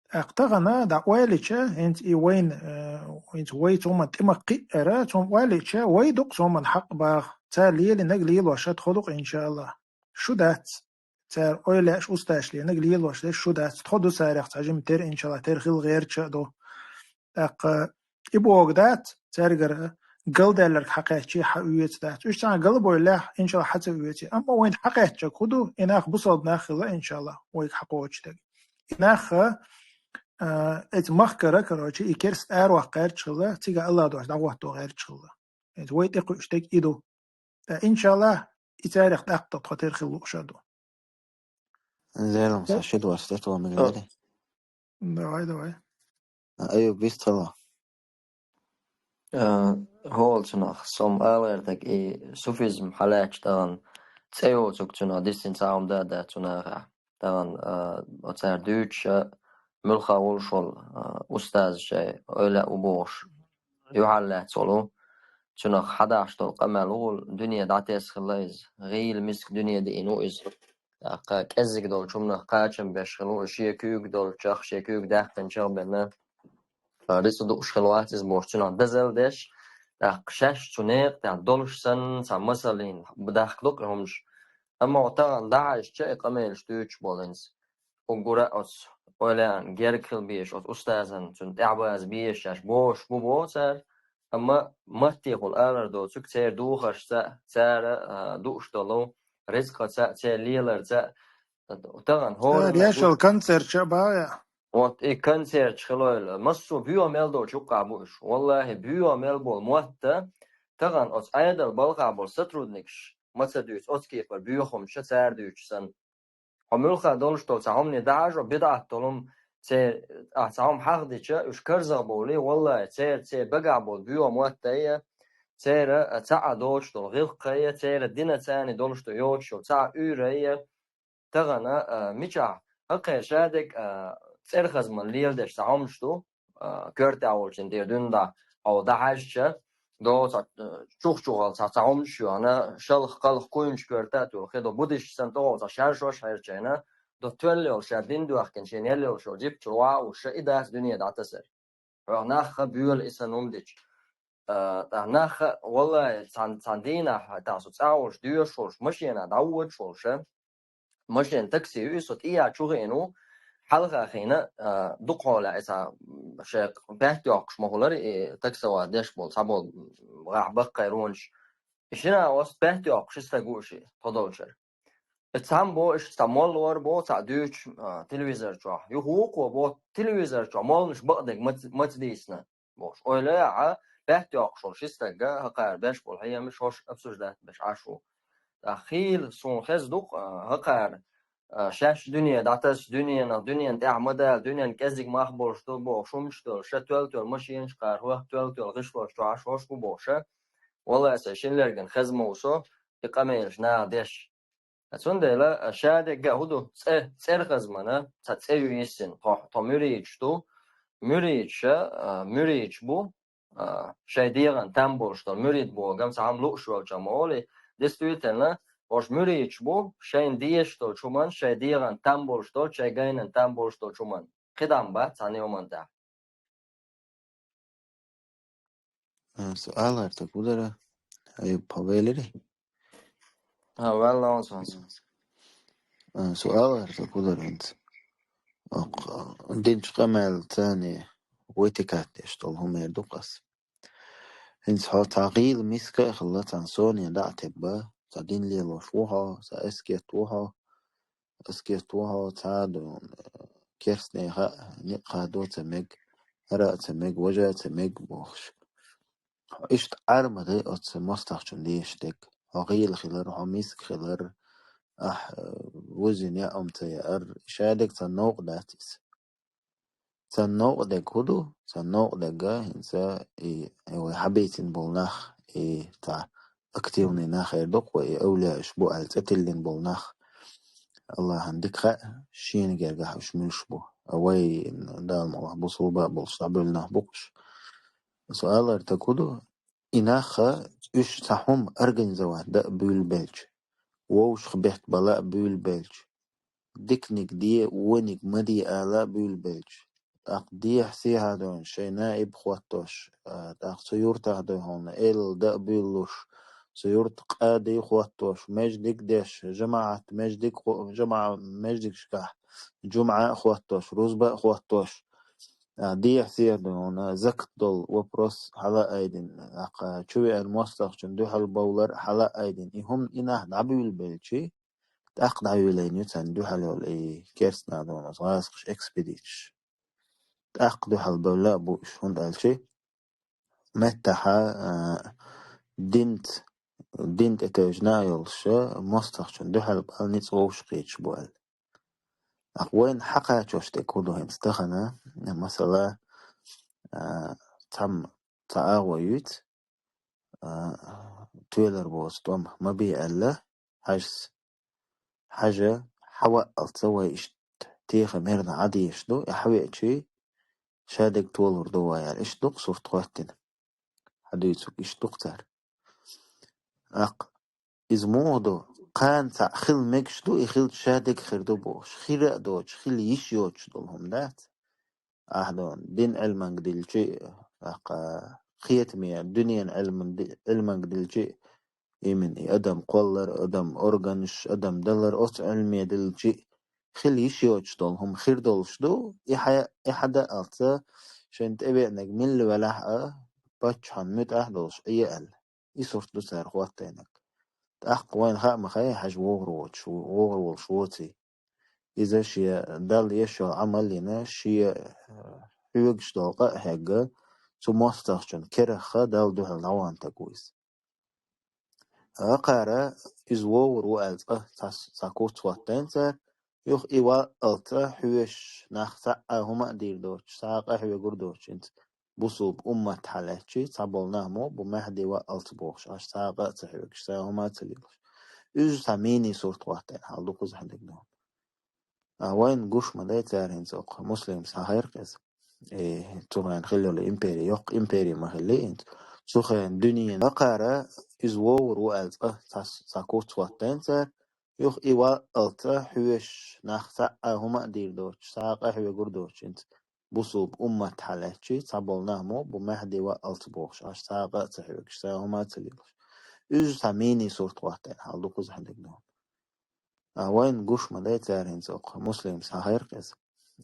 ТӀаккха тахана, дӀа ойлича, хӀинца и вайна, э, хӀинца вай цу хӀуманна тӀе ма кхиъара, цу хӀуманна ойлича, вай ду-кх цу хӀуманна хьакъ багӀа. Цара лелийнарг лелош а тхо ду-кх, иншаАллахӀ. Шу дац. Цара ойла аш усташа лелийнарг лелош дерш шу дац. Тхо ду царех цхьа жима тера, иншаАллахӀ, тера хила гӀерташ а ду. ТӀаккха и бохург дац, цаьргара галдаьлларг хьакхаьччий хьаоьцу дац. Уьш цхьаьна гал а бойлахь, иншаАллахӀ, хьа ца оьций. Амма вайна хьакхаьчнарг хӀун ду, и нах бусалба нах хилла, иншаАллахӀ, вайга хьакхочуш дерг. И нах, а, эца махкара, короче, и керста араваккха гӀерташ хилла, цига АллахӀ дош дӀахӀотто гӀерташ хилла. Эца вай тӀекхуьуш дерг и ду. Ткъа, иншаАллахӀ, и царех тӀаккха тхо тера хила лууш а ду. Лелам, да, са ши дош тӀе тома, а, мегар ду. Давай, давай. А, Аюб, вистхила. А, хӀола цунах, со-м ала гӀертарг и суфизм хьалаьтташ тахана цӀе йоцург цунах дисина цхьа хӀума да а дац цу нахехь. Тахана, а, оцара дуьйцуша муьлхха волуш волу, а, устаз шайн ойла а ву бохуш, юьхьарлаьцна волу, цунах хьадахьаш долу къамел ву, дуьне дӀатесна хилла иза, гӀийла миска дуьне диъна ву иза. ТӀаккха кӀеззиг долчу хӀуманах кхачам беш хилла ву, шен куьйга долчех, шен куьйга даьккхинчех бен, а, рицкъ дууш хилла вац иза бохуш, цунах дозалла деш, тӀаккха шаьш цу некъа тӀехь долуш санна, цхьа масаллина дахка ду-кх и хӀуманаш. Амма хьо тахана дӀахьаьжча, и къамелаш дуьйцуш болу хӀинца. Уггара а оцу ойла ан герга хила безаш, оцу устазан цуьнан тӀаьхьабаза безаш шаьш бохуш бу боху цара, амма маттехула алар доцург церан духаршца, цара, а, дууш долу рицкъаца, церан леларца, тахана хӀора цара еш йолу концерташ а боху. Вот и концерташ хилойла, массо а боьха мел долчу юккъахь бу уьш. ВаллахӀи, боьха мел болу мотт а, тахана оцу Ӏедалан балхахь болу сотрудникаш ма ца дуьйцу оцу кепара боьха хӀуманаш а цара дуьйцуш санна. Хьо муьлхха долуш долу цхьа хӀумане дӀахьажо, бидӀат долу хӀума, церан, ахь цхьа хӀума хьахдича, уьш карзахбовлий, валлахӀи, церан, церан багахь болу боьха мотт а, церан цхьаъ а доцуш долу гӀиллакх а, церан динан царна долуш долу йоцуш йолу цхьаъ уьйр а, тахана, а, мичахь, хӀокхеран шадерг, а, цӀерхазман леладеш цхьа хӀуманаш ду, а, коьртехь волчун тӀера дуьйна дӀа, хьо дӀахьаьжча, до цхьа, э, чух-чухал цхьа, цхьа хӀумнаш йоьхна, шалха-кхалха куйнаш коьрта а туьлла, хе до буддисташ санна тӀехула цхьа шаьршош хьерчийна, до тоьлла йолу шаьш дин доьхкина, шена елла йолуш йолу жип чу ваха а уьш, и дац дуьне дӀатасар. Хьох нахха боьлу и санна хӀума дича. А, тӀаккха нахха, валлахӀи, цхьана, цхьана дийнахь, тӀаккха со цӀа волуш, доьшуш волуш, машена дӀавоьдуш волуш, машен такси ю, и со тӀехьа чу хиъна ву, хьалха хиъна, а, дукха хьолахь, и цхьа, м, шайн баьтта йоккхуш ма хуьлура, и таксовар деш болу, цхьаболу, м, гӀахь баккхий ронаш. И шина оцу баьтта йоккхуш и стаг ву ши, тхо долчуьра. И цхьамма боху, иштта цхьа молла вара боху, цхьаъ дуьйцуш, а, телевизор чохь. Юха вукхо боху, телевизор чохь молланаш бакъдерг маца, маца дийцина, бохуш. Ойла яхьа, баьтта йоккхуш волу ши стагга, хӀокхара беш болу хьемаш, хӀорш обсуждать беш Ӏаш ву. ТӀаккха хийла суна хеза ду-кх, а, хӀокхара, а, шаьш дуьне дӀатасча, дуьненах, дуьненан тӀехь ма дала, дуьненан кӀеззиг мах болуш ду, бохуш, хӀумнаш долуш, ша тоьлла-тоьлла машинаш кхара, хӀоьх тоьлла-тоьлла гӀишлош чу Ӏаш хӀорш бу бохуш. ВаллахӀи, сайн шина лергана хеза ма ву со, и къамелаш наха деш. Цундела, а, шадерг а хӀун ду, цӀе, цӀера хазмана, цхьа цӀе ю йиссина, тхо, тхо муьридаш ду. Муьридаш, а, муьридаш бу, а, шайн дегӀан там болуш долу, муьрид бохург-м цхьа хӀума лууш йолчу ма олий. Действительно, ош муьридаш бу, шайна дезаш долчу хӀуман, шайн дегӀан там болуш долчу, шайн гайнан там болуш долчу хӀуман. КхидӀа-м бац цхьана хӀуманна тӀехь. А, суал артаг хӀун дара? Ай, пхьо велира? А, ваьлла, он сон. А, суал артаг хӀун дара хӀинца? Ок, а, динчу къамел царни вай тикат деш долу хӀума эр ду-кх ас. ХӀинца хьо цхьа гӀийла миска а хилла, цхьана соне дӀа а тебба, цхьа дин лелош ву хьо, цхьа аскет ву хьо, аскет ву хьо, цхьа а ду, керстанеха а некъ хадо а ца мег, хӀара а ца мег, важа а ца мег бохуш. Хьо иштта Ӏар ма дай оцу мостагӀчун дезаш дерг. Хьо гӀийла хилар, хьо миска хилар, ахь, э, вузина яа хӀума ца яар, шадерг царна новкъа дац иза. Царна новкъа дерг хӀун ду? Царна новкъа дерг а хӀинца и, и вай хьабийцина болу нах, и цхьа активный нах эр ду-кх вай, и авлияаш бу аьлла цӀе тиллина болу нах. Аллахьан дика хаьа, шена гергахь уьш муьлш бу. А вай, Дала мукъалахь, бусулба а болуш дӀабевлла нах бу-кх уьш. Суал артаг хӀун ду? И нахха уьш цхьа хӀума организовать дан а буьйлабелча, вовшах бетта бала а буьйлабелча, диканиг де, вониг ма де ала а буьйлабелча, тӀаккха дехьа-сехьа а дуьйна шайн наиб хӀоттош, а, тӀаккха цу юртахь дуй хьуна, элал дан а буьйлалуш, цу юрта къади хӀоттош, маьждиг деш, жамаӀат маьждиг хӀо-, жамаӀа маьждигашкахь жумӀа а хӀоттош, рузба а хӀоттош, а, дехьа-сехьа дуй хьуна, закат долу вопрос хьала а айдина, тӀаккха чувеана мостагӀчун дуьхьал бовлар хьала а айдина. И хӀума и нах дӀабуьйлабелчи, тӀаккха дӀавуьйлайна ю царна дуьхьал йолу и керстанех дуй хьуна оцу гӀазкхаша экспедицеш. ТӀаккха дуьхьал бевлла а бу уьш, хӀунда аьлча меттахьа, а, динца, дин тӀе тевжина а йолуш, мостагӀчун дуьхьал бала ницкъ вовшах кхеташ бу аьлла. Ахь вайна хьакхачош дерг хӀун ду хӀинца тахана, масала, а, цхьамма цхьа агӀо юьйцу, а, тоьлар боцу тӀом ма бе аьлла, хьажас. Хьажа, хьавааллца вай иштта теха мерна Ӏа дезаш ду, и хьавеачи, шадерг толур ду вай аьлла. Иштта ду-кх сурт хӀоттийна. Хьадуьйцург иштта ду-кх цара. Аккха, иза муха ду, кхана цхьаъ хила мегаш ду, и хилча шадерг хир ду бохуш. Хира а доцуш, хила йиш йоцуш долу хӀума дац. Ахь дуй хьуна, дин Ӏилманга дилчи, тӀаккха кхетаме, дуьненан Ӏилман ди-, Ӏилманга дилчи, именно и адам кхоллар, адам органаш, адам далар оцу Ӏилме дилчи, хила йиш йоцуш долу хӀума хир долуш ду, и хьа-, и хьадааллца шайн тӀевеанарг милла велахь а, паччахьан муьтӀахь а долуш Ӏе аьлла. И сурт ду цара хӀоттийнарг. ТӀаккха вайна хаа ма хаьа, хьажа вогӀур воцуш, вогӀур волуш воций. Иза шен Далла еш йолу Ӏамал йина, шен, э, хьоьгуш долу къа а хьегна, цу мостагӀчун керахха Далла дуьхьал дӀаваханарг ву иза. Акхара иза вогӀур ву аьлла цкъа цхьа, цхьа куц хӀоттийна цара, юха и вааллца хьоьжуш нах цхьа а хӀума а дийр доцуш, цхьа а къахьоьгур доцуш, хӀинца бусулба уммат хьалаьцчи, цхьаболу нах ма бу Махьди вааллца бохуш, аш цхьа а къа а ца хьоьгуш, цхьа а хӀума а ца лелаш. Уьзза цхьа мини сурт хӀоттийна хьал ду кхузахь дерг ду. А вайна гуш ма дай цара хӀинца оккха, Муслим схьахьаьркъа иза. Э, цу хенахь хилла йолу импери, йоккха импери ма хилли инца. Цу хенахь дуьненан бакъара иза вогӀур ву аьлла цкъа ца, ца куц хӀоттийна цара, юха и вааллалц хьоьжуш, нах цхьа а хӀума а дийр доцуш, цхьа а къахьоьгур доцуш, инца бусулба уммат хьалаьцчи, цхьаболу нах мо бу Махьди вааллалц бохуш, аш цхьа а къа а ца хьоьгуш, цхьа хӀума а ца лелош. Иза цхьа мини сурт хӀоттийна хьал ду кхузахь дегнон. А вайна гуш ма дай цара хӀинца оккха, муслим схьахайра иза.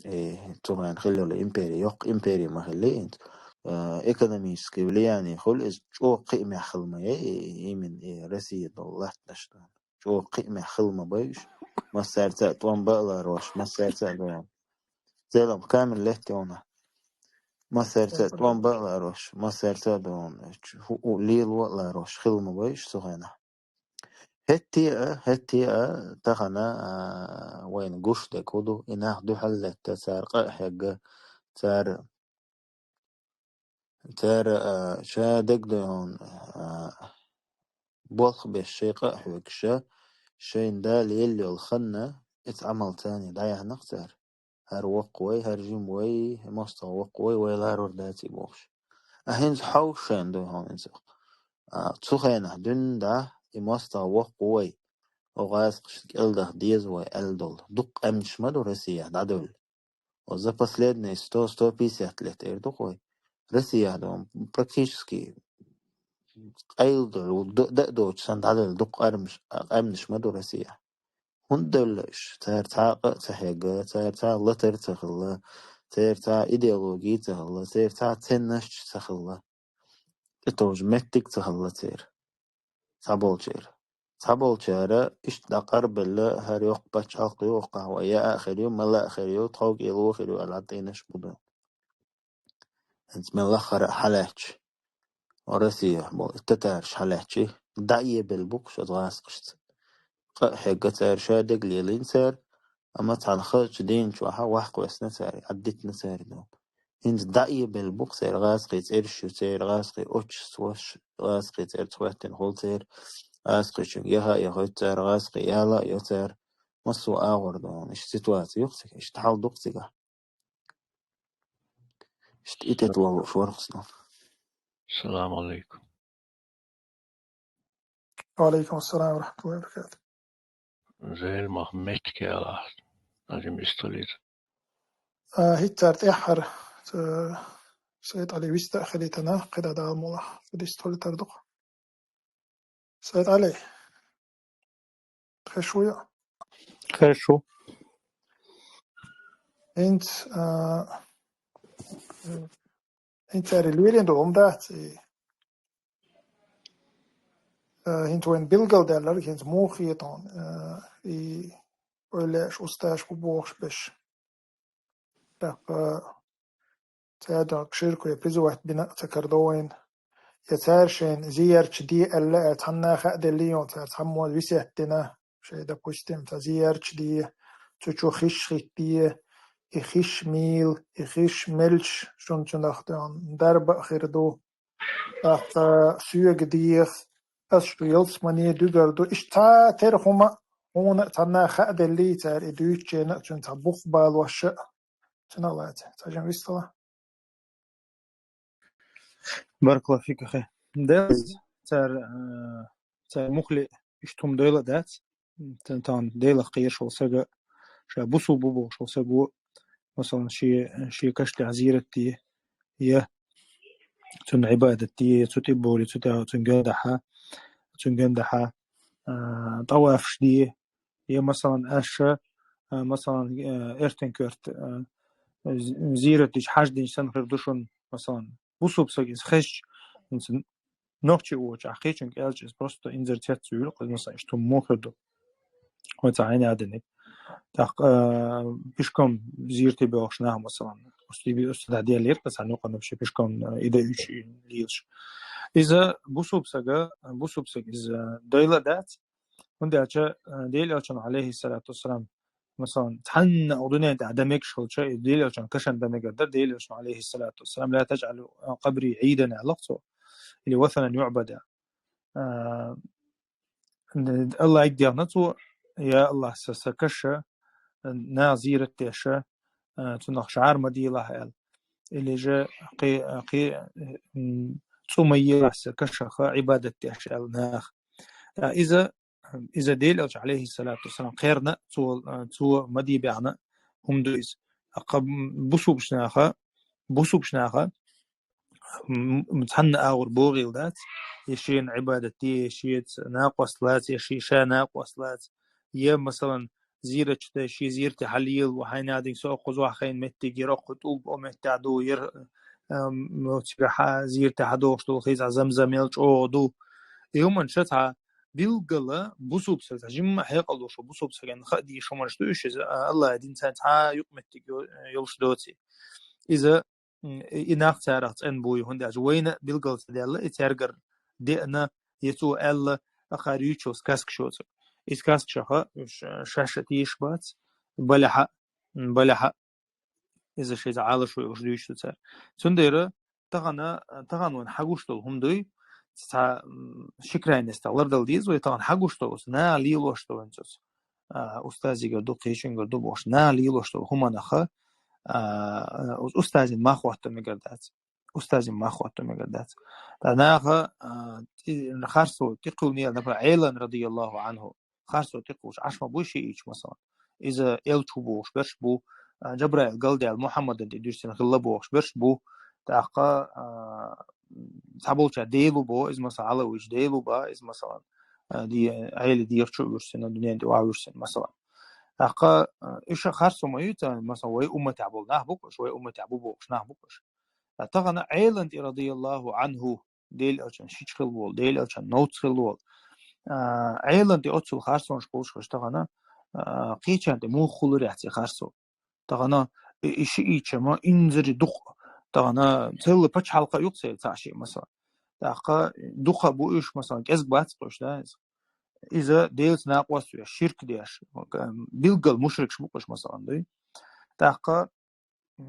Э, цу хенахь хилла йолу импери, йоккха импери ма хилли инца. Э, экономическое влияние хуьлу иза, чӀогӀа кхиамехь хила ма яй, и, именно и Россия долу латтанаш. ЧӀогӀа кхиамехь хила ма бай уьш. Массаьрца а тӀом бан а ларош, массаьрца а ду. Зелам камера летта йолу. Массаьрца а тӀом бан а ларош, массаьрца а ду. Чу, хӀу, у, лело а ларош, хила ма бай уьш цу хенахь. ХӀетте а, хӀетте а, тахана, а, вайна гуш дерг хӀун ду, и нах дуьхьал летта, цара къа а хьегна, цара, цара, а, ша дегнон, а, болх беш шайн къа а хьоьгуш, шайна Дала елла йолу хан, оцу Ӏамалца дӀаяьхьнакх цара. ХӀара воккха вай, хӀара жима вай, и мостагӀа воккха вай, вай ларур дац и бохуш. А хӀинца хьовсуш шайна ду хьуна иза. А, цу хенахь дуьйна дӀа и мостагӀа воккха ву вай, оха гӀазкхашна кӀел даха деза вай аьлла долу дуккха къаьмнаш ма ду Россияхь дӀадевлла. Оха за последние сто, сто пятьдесят лет эр ду-кх вай. Россияхь ду практически къайла долу, д-, дан а доцуш санна дӀадевлла дуккха къаьмнаш, къаьмнаш ма ду Россияхь. ХӀунда девлла уьш? Цара цхьа а къа а ца хьегна, цара цхьа а латар а ца хилла, церан цхьа а идеологи а ца хилла, церан цхьа а ценносташ а ца хилла. ТӀетовжа меттиг а ца хилла церан. Цхьаболчеран. Цхьаболчара иштта дӀакъарбелла, хӀара йоккха пачхьалкх ю, оккхахь вай яа а хир ю, мала а хир ю, тховкӀело а хир ю аьлла, тӀийнаш а бу ду. ХӀинца мел лаххара а хьалаьцча, Россияхь болу и татараш хьалаьцчи, дӀаэбелла бу-кх шозза гӀазкхашца. Къа а хьегна цара ша дерг лелийна цара, амма цхьана хазачу дийна чохь ваккха весна цара, Ӏаддитина цара ду. ХӀинца дӀаэбелла бу-кх церан гӀазкхийн цӀераш ю, церан гӀазкхийн отчествош, гӀазкхийн цӀерца хӀоьттина хуьлу церан, гӀазкхичуьнга яха а яхуьйту цара, гӀазкхийн яла а йо цара. Массо а агӀор ду хьуна, иштта ситуаци ю-кх цигахь, иштта хьал ду-кх цигахь. Иштта и тӀетовжуш вара-кх сан. Салам алейкум. Ва алейкум ассалам ва рахматуллахи ва баракатух. Зел мах меттиг яла, Азим, истолит. А, хӀинца цара тӀаьххьара, ца, Сайд Ӏали виста а хилийтина, кхидӀа Дала мукъ лахь, ца дистхуьлуьйтур ду-кх. Сайд Ӏали. Хеш ву я? Хеш ву. ХӀинца, а, хӀинца цара лерина долу хӀума дац, и, а, хӀинца вайна билгалдаьлларг, хӀинца муха хета хьуна, а, и ойла еш усташ бу бохуш берш. ТӀаккха цаьрга ширко я призывать бина а ца карадо вайна. Я цара шайна зиярташ де аьлла, а цхьанна хаа делли йолу цара цхьаммо весет дина, шайн, допустим, цхьа зиярташ де, цу чу хиш хӀиттае, и хиш мийла, и хиш мелча, шуна цунах дарба а хир ду. ТӀаккха соьга деха, ас шу ялсамане дуьгур ду. Иштта цхьа тера хӀума хьуна а цхьанна хаа делли цара и дуьйцучу хенахь а, цуьнан цхьа бух балош а, цуьнан а лаьцна. Ца жан вистала. Баркалла фикахе. Делац, цара, а, цара мухли иштта хӀума дойла а дац. Т-, тахана Делах кхоьруш волу сага, ша бусулба ву бохуш волу сага, масалан, шен, шен каштехь зиярат де, я цунна Ӏибадат де, я цу тӀе боре, цу тӀе, цуьнан ган дахьа, цуьнан ган дахьа, а, тӀавафаш де, я, масалан, аша, а, масалан, а, эртен коьрта, а, з-, зиярат дича хьаж динча санна хир ду шуна, масалан, бусулба сага иза хезча, хӀинца нохчи вочу ахь кхечуьнга аьлча, иза просто инзар цец ца вуьйлу, кхуза, масалан, иштта хӀума муха хир ду. Вай цхьа Ӏайна а диниг. ТӀаккха, а, пешком зиярте боьлхуш нах, масалан, устиби, устада деллера, цхьана юкъана вообще пешком, а, и дай уьш лелаш. Иза бусулба сага, бусулба сага иза дойла а дац, хӀунда аьлча, а, Делан Элчано, алейхиссалату вассалам, масалан, цхьанна а дуьнен тӀехь дан мегаш хилча, и Делан Элчано кашан дан мегар дара, Делан Элчано, алейхиссалату вассалам, ла таджъалу къабри Ӏийдан аьлла-кх цо, или васанан юъбада. А, Аллахьига дехна цо, я Аллахь, сан, сан каш, нах зиярат деш, а, цунах шар ма делахь аьлла. или же кхе-, кхе-, м, цӀу ма елахь са кашаха Ӏибадат деш аьлла нах. А, иза, иза Дела Элча, алейхиссалату вассалам, кхерна, цо, цо ма дийбаьхна хӀума ду иза. Акха бусулбча наха, бусулбча наха, м, м, цхьанна агӀор богӀийла дац, е шена Ӏибадат де, е шеца накъост лаца, е ши-, ша накъост лаца, е, масалан, зийрача тӀа ши зийрате хьалъелла, хьайна динг со оккхуза вахайна меттиг, ер оккху тӀулг о меттехь ду, ер, ам, ну, цига хьа-, зийрате хьадохуш долу хица замзам мел чӀогӀа ду. И хӀуманаш цхьа билггала бусулб саг, цхьа жимма хьекъал долуш бусулб сагана хаа дийш хӀуманаш ду уьш, иза, а, Аллахьан динца цхьа юкъаметтиг йо-, йолуш доций. Иза, м, и нах царах цӀена буй, хӀунда аьлча вайна билггал ца даьлла, и цаьргара деана, я цо аьлла, ахара юьйцуш сказкаш йоцург. И сказкашаха ш-, шаьш а тешаш бац, балехьа, м, балехьа, иза шайца Ӏалашо йолуш дуьйцуш ду цара. Цундела тахана, тахана вайна хьагуш долу хӀума дуй, цхьа, м, ши крайностех лардала деза вай, тахана хьагуш долу, наха лелош долу вайна цуц. А, устазигара ду, кхечуьнгара ду бохуш, наха лелош долу хӀуманаха, а, уз-, устазийн мах хӀотто мегар дац. Устазийн мах хӀотто мегар дац. Ткъа наха, а, тӀе-, харцо тӀекхуьллу, например, Ӏелан, радияллаху анху, харцо тӀекхуьллуш Ӏаш ма буй шиъ ийча, масалан. Иза элча ву бохуш берш бу, а, Джабраил галдаьлла Мухьаммадан тӀе дуьрсина хилла бохуш берш бу. ТӀаккха, а, цхьаболчара Дела ву бо, иза, масалан, Ӏалавича Дела ву ба, иза, масалан, а, ди-, Ӏели дегӀачу а вуьрсина, дуьнен тӀе охьа вуьрсина, масалан. ТӀаккха, а, иша харцо ма ю царна, масалан, вай умматехь болу нах бу-кх уьш, вай умматехь бу бохуш нах бу-кх уьш. Ткъа тахана Ӏелан тӀе, радияллаху анху, Дела Элчан шича хилла волу, Дела Элчан новца хилла волу. А, Ӏелан тӀе оццул харцонаш кхуллуш хилча тахана, а, кхечарна тӀе муха хулар яц и харцо. Тахана и, и шиъ ийча ма инзаре дукха, тахана целла пачхьалкх а ю-кх церан цхьа шиъ, масалан. ТӀаккха дукха бу уьш, масалан, кӀезиг бац-кх уьш, да, иза. Иза Делаца накъост веш, ширк деш, билггал мушрикаш бу-кх уьш, масалан, дуй. ТӀаккха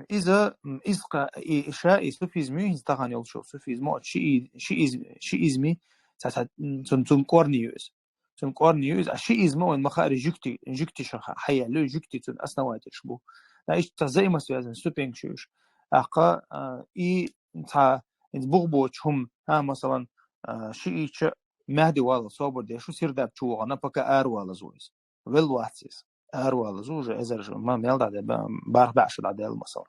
иза, м, иза кха-, и, и ша, и суфизм ю, хӀинца тахана йолчу суфизмо, шиъи-, шиъизм-, шиъизми, цхьа, цхьа, м, цун, цун корни ю иза. Цун корни ю иза, а шиъизма вайн ма хаъара жуьгти, жуьгти ша ха-, хьаеллу, жуьгти цун основательш бу. Да, иштта цхьа взаимосвязанный ступенькаш ю уьш. ТӀаккха, а, и цхьа, хӀинца бух боцу хӀума, а, масалан, а, шиъ ийча Мехди валла собар деш ву, сирдап чу вахана, пока ара валаза ву иза. Велла вац иза. Ара валаза уже эзар ш-, ма-, мел дӀаде-, ба-, барх баьӀ шу дӀадаьлла, масалан.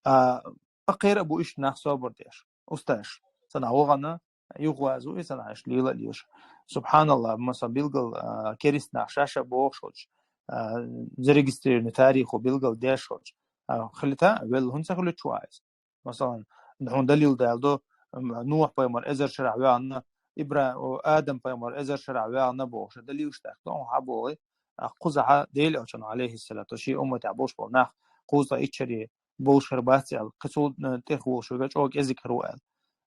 А, а кхера а бу иштта нах собар деш. Усташ. Цхьанхьа вахана, юхаваза ву и цхьанхьа иштта лела а лелаш. Субханалла, масалан, билггал, а, керист нах шаьш а бохуш хилча, а, зарегистрированный тарихо билггал деш хилча. А, хилита, велла хӀунда ца хилча ву иза. Масалан, хьуна далил далдо, м, Нухь пайхамар эзар шарахь ваьхна, Ибра-, о, Адам пайхамар эзар шарахь ваьхна бохуш, далилаш тӀехь, хьан хьан боху, а, кхузахьа Дела Элчано, алейхиссалату, шен умматехь болуш болу нах, кхузахьа иччаре болуш хир бац аьлла, кхин цул, э, тӀехволуш верг чӀогӀа кӀезиг хир ву аьлла.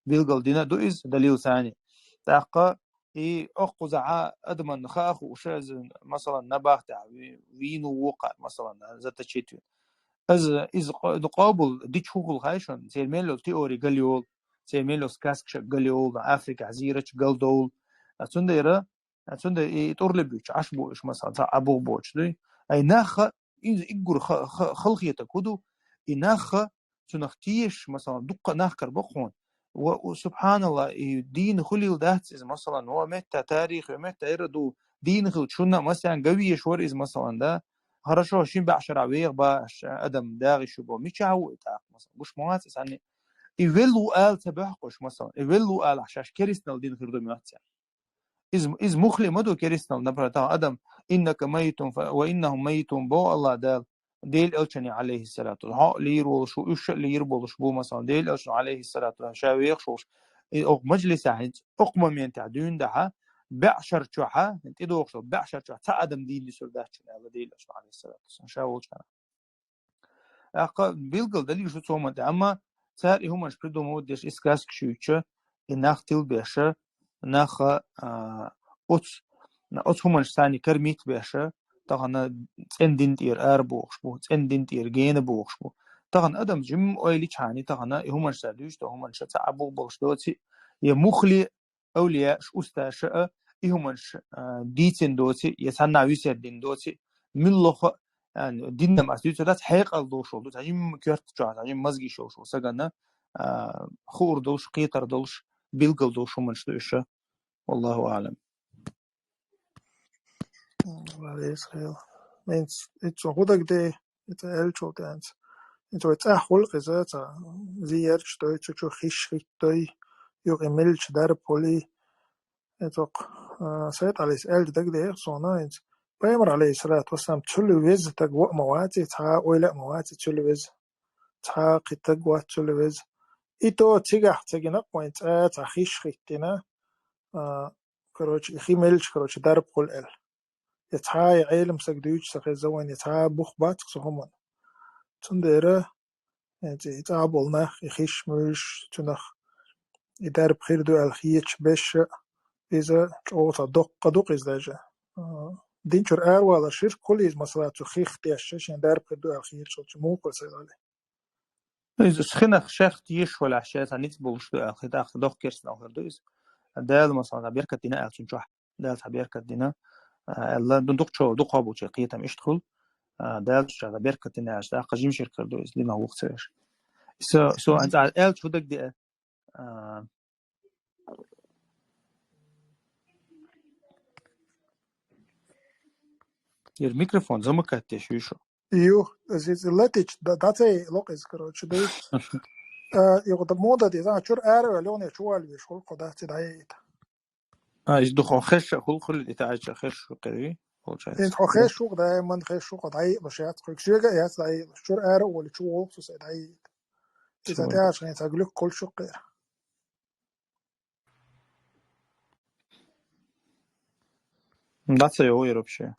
Билгал дина ду иза, далил санна. ТӀаккха и оккхузахьа адаман хаа хууш, иза, масалан, набахтехь ви-, вийна ву кхара, масалан, заточить вина. Иза, иза къо-, къобал дича хӀун хуьлу хаий шуна? Церан мел йолу теори галйолу, церан мел йолу сказкаш галйолу, Африкахь зийрачу галдовлу. А цундела, а цундела и тӀурлиб буьйцу, Ӏаш бу уьш, масалан, цхьа а бух боцуш дуй. Ай нахха, иза иггур ха-, ха-, халахетаг хӀун ду? И нахха, цунах тешаш, масалан, дуккха нах кара бакъ хьуна. Ва, у, субханалла, и дийна хуьлийла дац иза, масалан, ва метта тарих, ва метта ира ду, дийна хилча, шуна а масех ган везаш вара иза, масалан, да. Хорошо, шин баьӀ шарахь веха ба аш адам дагӀи шу бо. Мичахь ву и тӀаккха, масалан? Гуш ма вац иза хьанна. И велла ву ала ца бохьу-кх уьш, масалан. И велла ву алахь шаьш керистанал дина хир ду моьтту цара. Иза, иза мухли ма ду керистанал, например, тахана адам, «Иннака майтун фа-, ва иннахум майтун», боху Аллах Дала. Дела Элчане, алейхиссалату, хьо а лийр волуш ву, уьш а лийр болуш бу, масалан, Дела Элчане, алейхиссалату, ша вехаш волуш, и окху мажлисехь хӀинца, окху моментехь дуьйна дахьа, баьӀ шар чохьа, тӀедогӀуш долу баьӀ шар чохь цхьа адам дийна дисур дац шуна, аьлла Дела Элчано, алейхиссалату вассалам, ша волчара. ТӀаккха билггал далилаш ду цу хӀуманна тӀе, амма цара и хӀуманаш придумывать деш, и сказкаш юьйцуш, и нах тилбеша, нах, а, оцу, оцу хӀуманаш царна кормить беша, тахана цӀен дин тӀера ара бохуш бу, цӀен дин тӀера гена бохуш бу. Тахана адам жимма ойла йичхьана, тахана и хӀуманаш цара дуьйцу, тахана хӀуманаш цхьа а бух болуш доций, я мухли авлияш, усташа а, и хӀуманаш, а, дийцина доций, я цхьаннахь висет дина доций, муьлхха а а, динна ма ас дуьйцур дац, хьекъал долуш волу ду, цхьа жимма коьрта чохь, цхьа жимма моза йиш йолуш волу стагана, а, хуур долуш, кхетар долуш, билгал долуш хӀуманаш ду уьш. Валлаху аълам. Валлаху аълам. Мин ц-, и цо хӀу дагадеи, и цо аьллачул тӀаьхьа. И цо вай цӀахь хуьлу иза, цхьа зиярташ дой, цу чу хиш хӀиттадой, юкъа мелча дарба хуьлий. И цо, а, Сайд Ӏалис аьлча дагадеи суна, и ц-, Пайхамар, алейхиссалату вассалам, цул веза стаг ваъ ма ваций, цхьа а ойла а ма ваций, цул веза. Цхьа а кхин стаг вац цул веза. И то цигахь ца гина, вайн цӀа цхьа хиш хӀиттина, а, короче, и хи мелча, короче, дарба хуьлу аьлла. Я цхьа а, я Ӏелам стаг дуьйцуш ца хезна вайн, я цхьа а бух бац цу хӀуманна. Цундела, э, ци-, и цӀа болу нах, и хиш муьйш, цунах и дарба хир ду аьлла хеташ беш, иза чӀогӀа цхьа доккха ду-кх иза даже. А, дин чуьра аравалар ширк хуьлу иза, масала, цу хих тешча, шен дарба хир ду аьлла хеташ волчу муха хуьлу ца гӀали. Иза хинах шех тешаш валахь, шен цхьа ницкъ болуш ду аьлла, хи тӀаккха доккха керстанал хир ду иза. Дала, масала, беркат дина аьлла цунна чохь. Дала цхьа беркат дина, а, аьлла, ду-, дукхачо-, дукхахболчеран кхетам иштта хуьлу, а, Дала цу чохь беркат дина аьлча, тӀаккха жима ширк хир ду иза, динах вуха ца веш. Со, со хьан цӀа аьлча хӀу дагадеа, а, Ер микрофон замыкать деш ю шу? Ю, иза, иза латич, да, дацай локъ иза, короче, да. А, юха да мода деза, а, чуьра ара вел, юхне чу вал веш, хул кхо дац, дӀаейта. А, иза ду хьо хеша, хул, хул, ита айча хеш шу кхери, получается. Ин хьо хеш шу, да, ман хеш шу, да, ай, баш яц, хой, ксюга яц, да, ай, чуьра ара вел, чу вол, су се, да, ай. Иза тяж, ин саглюк, кол шу кхер. ДӀа ца йову яра вообще.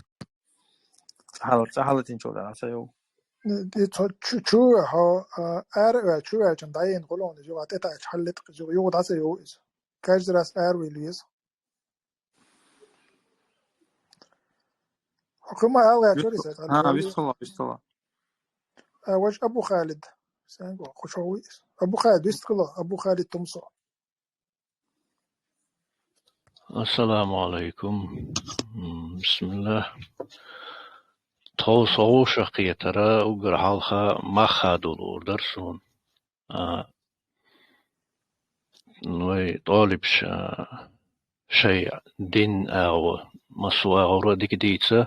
Цхьа хьала-, цхьа хьалатинчул дӀа ца йову. Ди цо чу, чу, хьо, а, ара ваьлла, чу ваьллачун дӀаена гӀулун иза, юха тӀетаьӀча хьаллетта иза, юха дӀа ца йову иза. Каждый раз ара вийла веза. Хьо кхин ма ала гӀерташ вара иза, вистхила, вистхила. А, ваш Абу Халид. Сенго, кху чу вуй иза. Абу Халид, вистхила, Абу Халид Тумсо. Ассаламу алайкум. М, бисмиллах. Тховса гӀовшах кхетара уггар хьалха мах хадо луур дара суна. А, вай тӀолибаш, а, шай дин агӀо, массо а агӀора дика дийца,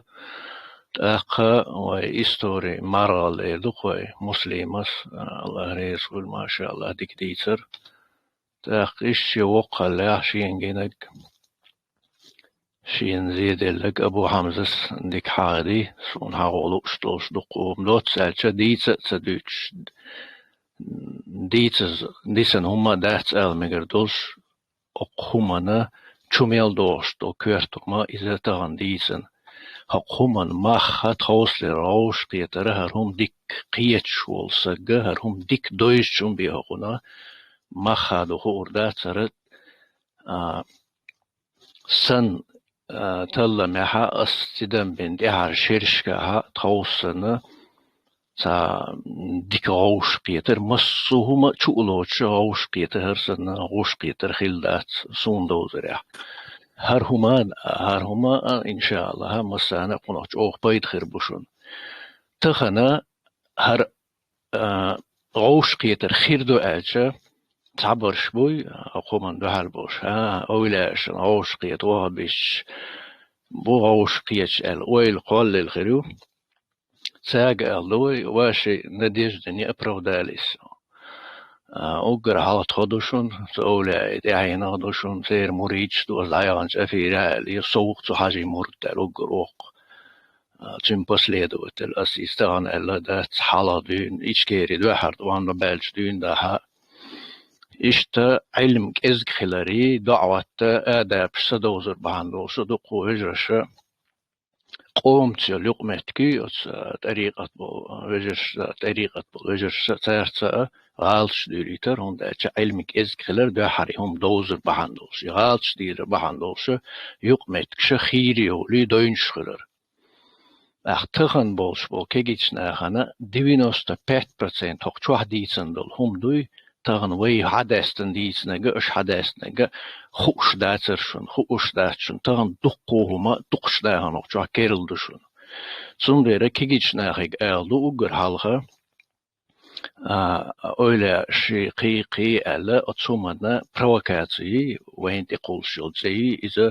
тӀаккха вай истори маргӀал эр ду-кх вай, Муслимас, а, Аллах реза хуьлда, машаАллах, дика дийцар. ТӀаккха иштта шен воккхаллехь, шена гинарг, шена зеделларг Абу Хьамзас дика хьахади, суна хьагӀо лууш долуш дуккха хӀума доцца аьлча, дийца а ца дуьйцуш, дийцаза, дисина хӀума а дац ала мегар долуш, окху хӀуманна чу мел догӀуш долу коьрта хӀума иза тахана дийцина. ХӀокху хӀуманна мах а, тховсалера гӀовшахкхетара, хӀара хӀума дика кхеташ волу сагга, хӀара хӀума дика довзачун бен хӀокхунна мах хадо хуур дац хӀара, а, сан, а, талламехьа ас тидам бина тӀаьхьара шерашкахьа тховса санна, цхьа дика гӀовшахкхетар, массо а хӀума чу а лоцуша гӀовшахкхетар, хӀара санна гӀовшахкхетар хилла дац суна довзарехь. ХӀара хӀума, хӀара хӀума а, иншаАллахӀ, массарна а кхунах чӀогӀа пайда хир бу шуна. Тахана хӀара, а, гӀовшахкхетар хир ду аьлча, цхьабарш буй, а, хӀокху хӀуманна дуьхьал болуш, а, овлияашна гӀовшахкхета вахабича, бу гӀовшахкхеташ аьлла, ойла кхоллаелла хир ю. Цаьрга аьлла ду вай, ваши надежды не оправдались. А, уггар хьалха тхо ду шуна, цу овлияийн тӀаьхьенах ду шуна, церан муридаш ду, аса дӀаяханчу эфирехь аьлла, я совгӀа цу хьажий мурд аьлла, уггар воккха. А, цуьнан последователь, аса иза тахана аьлла дац, хьалха дуьйна, Ичкери дуьххьара тӀом баьлча дуьйна дахьа. Иштта Ӏилма кӀезиг хиларе, доӀа-хӀотта, адабаш ца довзар бахьана долуш, дуккха вежараша, къомаца йолу юкъаметтиг, оцу тӀарикъат болу вежаршца, тӀарикъат болу вежаршца, цаьрца а гӀалаташ дуьйлийтар, хӀунда аьлча Ӏилма кӀезиг хилар дуьххьара и хӀума довзар бахьана долуш, и гӀалаташ дийрар бахьана долуш, юкъаметтигаш хийра йовлий дойнуш хилар. Ахь тахана болуш болу кегийчу нахана девяносто пять процент хӀокху чохь дийцина долу хӀума дуй, тахана вай хьадаьстина дийцинарг а, аша хьадаьстинарг а хууш дацара шуна, хууш дац шуна, тахана дуккха а хӀума дукхачу нахана хӀокху чохь керла ду шуна. Цундела кегийчу нахе ала ду уггар хьалха, а, ойла ши кхий, кхий аьлла, оцу хӀуманна провокаци вайна тӀе кхуллуш йолу цӀе ю, иза,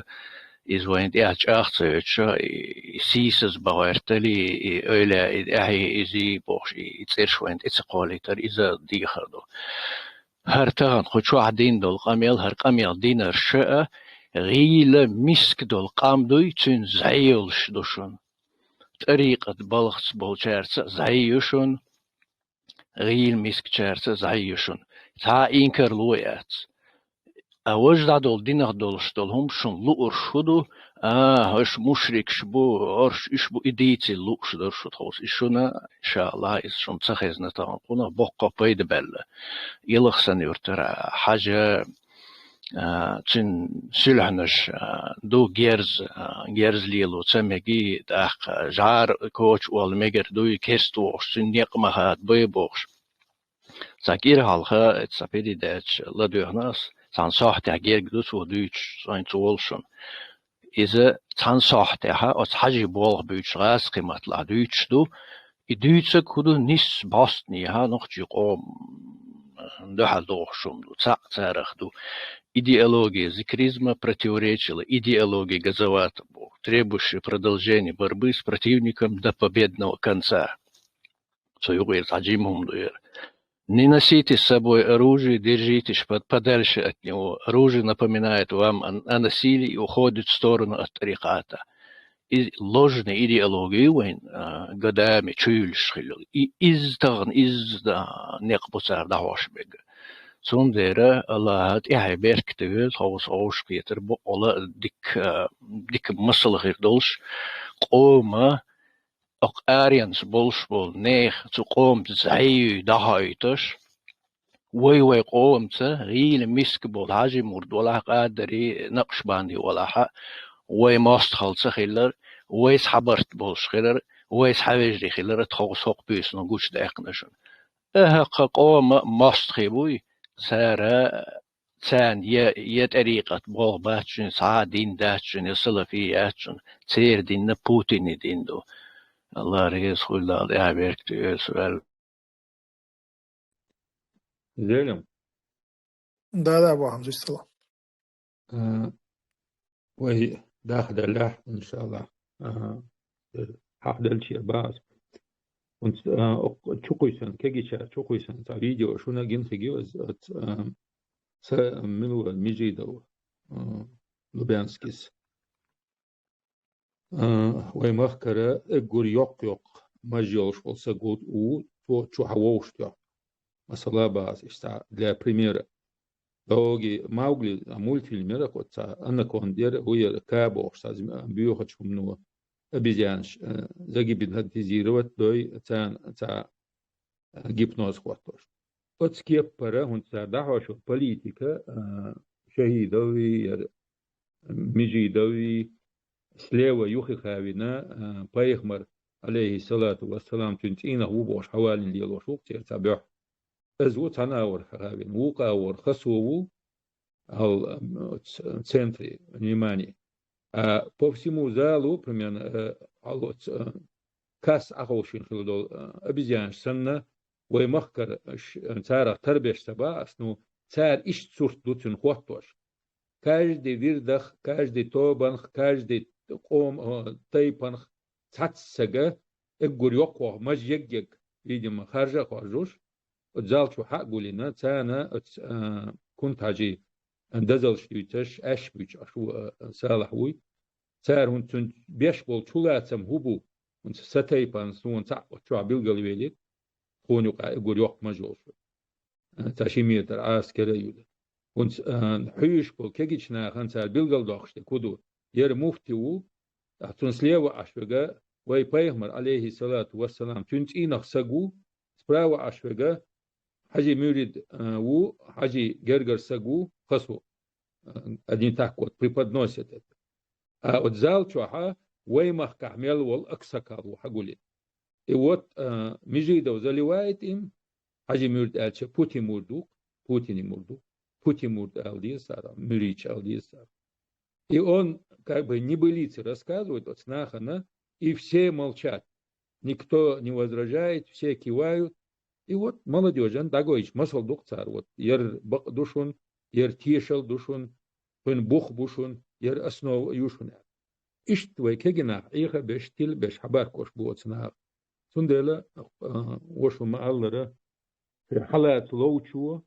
иза вайна тӀехь чӀагӀ ца йоьдуш, и, и сийсаз бан гӀертале, и ойла, и ахье, иза бохуш, и, и цӀераш вайна тӀе ца кхолийтар, иза дехар ду. ХӀара тахана кху чохь дина долу къамел, хӀара къамел динарш а гӀийла миска долу къам дуй, цуьнан зӀе йолуш ду шуна. ТӀарикъат балхаца болчаьрца а зӀе ю шуна, гӀийла мискачаьрца а зӀе ю шуна. Цхьа а инкарло яц. А важа дӀадолу динах долуш долу хӀума шуна луурш хӀун ду? А, хӀорш мушрикаш бу, хӀорш уьш бу, и дийцийла лууш дара шу тховса. И шуна, иншааллахь, иза шуна ца хезна тахана кхунах боккха пайда баьлла. Елхсан-Юьртара Хьажа, а, цуьнан суьлхьанаш, а, ду герз, а, герз лело ца меги, тӀаккха жӀара коча олла мегар дуй, керста вохуш, цуьнан некъ ма хадабай бохуш. Цхьа кӀира хьалха, цхьа передача ладоьгӀна ас, цхьана сохьтехь герга ду цо дуьйцуш, сайна ца волу шуна. Иза цхьана сохьтехь оцу Хьажин болх буьйцуш, гӀазкхи матталахь дуьйцуш ду. И дуьйцург хӀун ду, нисса бӀостанехьа нохчийн къоман дуьхьал дохуш хӀума ду, цхьаъ царах ду. Идеология зикризма противоречила идеологии Газавата боху, требующая продолжения борьбы с противником до победного конца. Цу юкъера цхьа жима хӀума ду яра. Не носите с собой оружие, держитесь под-, подальше от него. Оружие напоминает вам о, о насилии и уходит в сторону от тариката. И ложная идеология вайн, а, годами чуьйлуш хилла. И иза тахана, иза, а, некъ бу цара дӀахьош мега. Цундела Аллахьа тӀаьхье беркате йойла, тховса хьовш кхетар бу, ола дика, а, дика масал хир долуш, къома окху аренца болуш болу нехан цу къомца зӀе юй дӀахьойтуш, вай-вай къомца гӀийла миска болу Хьажи мурд валахь, Къадари, Накъшбанди валахь, вай мостагӀалла ца хилар, вайца хьан барт болуш хилар, вайца хьан вежарий хилар тховса хӀокху буьйсанна гучудаьккхина шуна. ТӀаккха къома мостагӀий буй, цара царна я, я тӀарикъат болх бац шуна, цхьа а дин дац шуна, я салафий яц шуна, церан дин Путинан дин ду. Аллах реза хуьлда, Дала тӀаьхье беркате йойла шу аьлла. Зелим. Да, да, Абу Хьамза, иштта. А, вай даха деллехь, иншаллах. А, хьахделча бац. ХӀунца, а, окх-, чукхуьйсанна, кегийчара чукхуьйсанна цхьа видео шуна гина хигий, оц-, оц-, а, Са мила вара Межидов, а, Лубянскис. А, вай махкара эггур йоккха-йоккха маж йолуш волу саг ву, ву, цо чу хьан вовшахтоьхна. Масала, бац, иштта, для примера. Догги Маугли, а, мультфильм яра, кху цхьа анаконда яра, ву яра, ка бохуш, цхьа зм-, боьхачу хӀумано обезьянаш, а, загипнотизировать дой, царна цхьа гипноз хӀоттош. Оцу кеппара хӀунца цара дӀахьош йолу политика, а, шахӀидовий, яра Межидовий, слева юххе хавина, а, пайхамар, алейхиссалату вассалам, цуьнан цӀийнах ву бохуш, хьавалийна лелош ву церан цхьа буьхь. Иза ву цхьана агӀор хавина, вукху агӀор Хасо ву, ал, м, ц-, центре внимания. А по всему залу, примерно, э, алоц, э, касса Ӏаховшийна хилла долу, э, обезьянаш санна, вай махкара, э, ш-, э, царах тарбеш ца бац, ну, цара иштта сурт ду цуьнан хӀоттош. Каждый вирдах, каждый тобанах, каждый къом-, э, тайпанах цхьацца сага эггур йоккхох маж еггег, видимо, харжа а хоржуш, оцу зал чу хьа а гулйина, царна оцу, а, Кунта-Хьаьжин дозаллаш дуьйцуш, аьшпаш буьйцуш Ӏаш ву, а, Салахь вуй. Цара хӀунца цуьнан беш болу чулацам хӀун бу, хӀунца сан тайпана суна цхьаъ оцу чохь билгалвелира, тхуна юкъахь эггур йоккха маж йолуш ву. А, цхьа ши метр Ӏаскар а йолуш. ХӀунца, а, хьуьйсуш болу кегийчу нахана цара билгалдоккхуш дерг хӀун ду? Яра муфти ву, а, цунна слева Ӏаш верг, вай пайхамар, алейхиссалату вассалам, цуьнан цӀийнах саг ву, справа Ӏаш верг, Хьаьжин муьрид, а, ву, Хьаьжин гергара саг ву, Хасо. А, они так вот преподносят это. А вот зал чохь вай махкахь мел волу аксакал ву хьан гулйина. И вот, а, Межидов заливает им, Хьаьжин муьрид аьлча, Путин муьрид ву, Путинан муьрид ву, Путин муьрид ала деза цара, муьридаш ала деза цара. И он как бы небылицы рассказывает оцу нахана, и все молчат. Никто не возражает, все кивают. И вот молодёжь дӀагойча, масал ду-кх цар, вот, яр бакъ ду шун, яр тешал ду шун, кхуьнан бух бу шун, яр основа ю шун аьлла. Иштта вай кегий нах Ӏеха а беш, тила а беш, хьабарккхош бу оцу наха. Цундела, а, ваша ма-аллара, хьалаца ловчо,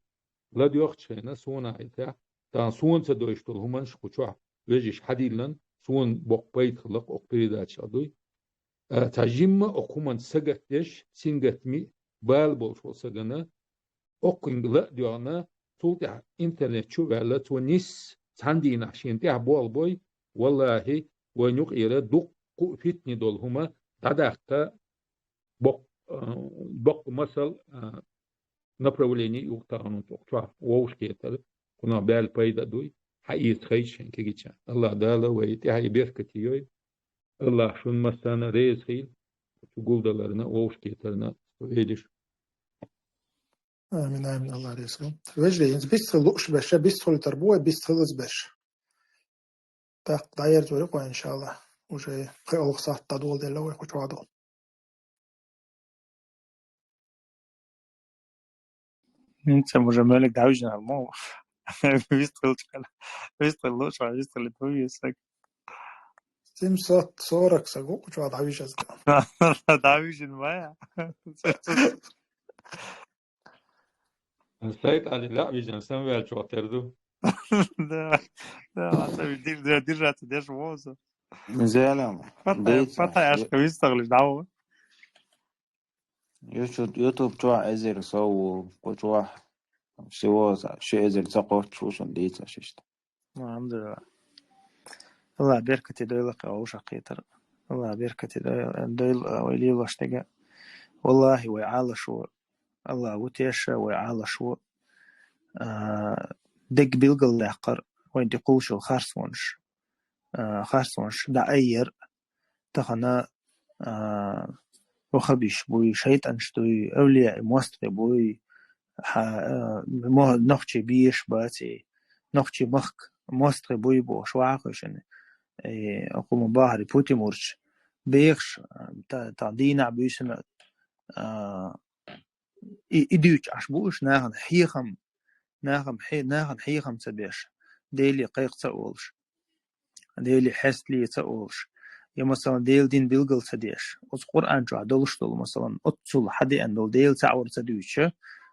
ладоьгӀча хенахь, суна хьайтехь, тахана суна ца дойуш долу хӀуманаш кху чохь вежарша хьадиллина, суна боккха пайда хилла-кх оцу передачех дуй. А, цхьа жимма оцу хӀуманца сагатдеш, сингаттаме бала болуш волу сагана, оккхуьнга ла а доьгӀна, цул тӀаьхьа интернет чу а ваьлла, цо нисса цхьана дийнахь шена тӀехь болх бой, валлахӀи, вайн юкъара дуккха а фитне долу хӀума дӀадаккха боккха, а, боккха масал, а, направление ю-кх тахана оцу чохь вовшахкхетар, кхунах баьлла пайда а дуй, хьаэца хезча шайн кегийчарна. АллахӀ Дала вай тӀаьхье беркате йойла. АллахӀа шуна массарна реза хуьлда, цу гулдаларна, вовшахкхетарна, со велаш. Амин, амин, АллахӀ реза хуьлда. Вежарий, хӀинца бицхила лууш берш, бицхилийтар бу вай, бицхилаза берш. ТӀаккха дӀаерзор ю-кх вай, иншаллахӀ. Уже кхин олха сахьт дӀадоладелла вай кху чохь долу. ХӀинца уже мелик дӀавижина ма. Вистхилча, вистхила лууш, вистхила дуй саг. Семьсот сорок саг ву кху чохь дӀавижаза. ДӀавижина ма я. Сайт али лаъ вижина самваьлчохь тера ду. Да, да, аса дир-, дир-, держаться деш воза. Зелем. Пата, дийца, пата аш е- кавис тагли дав. Ю-, YouTube чохь эзар сов ву, кху чохь всего за ши эзар ца кхоччуш ву шуна дийца шишта. АлхьамдулиллахӀ. АллахӀ беркате дойла кхин вовшахкхетар. АллахӀ беркате дой-, дойла вай лелош дерг. ВаллахӀи, вай Ӏалашо, АллахӀ ву теша, вай Ӏалашо, а, дерг билгалдаьккхар, вайн тӀе кхуллуш йолу харцонаш, а, харцонаш дӀаайъяр, тахана, а, ваххабиш буй, шайтӀанаш дуй, авлияъ мостагӀий буй, хьа-, а, мо-, нохчий беш баций, нохчий махка мостагӀий буй бохуш, ваххуьйшина, э, хӀума бахари путимурч, бехаш, а, та, та дийнахь буьйсина, а, и, и дуьйцуш Ӏаш бу уьш нахана хьехам, нахана хье-, нахана хьехам ца беш, Деле кхайкха ца олуш, Деле хьестале ца олуш, я, масалан, Делан дин билгал ца деш, оцу Къуръан чохь долуш долу, масалан, оццул хьадеана долу Дела цхьаъ вар ца дуьйцуша,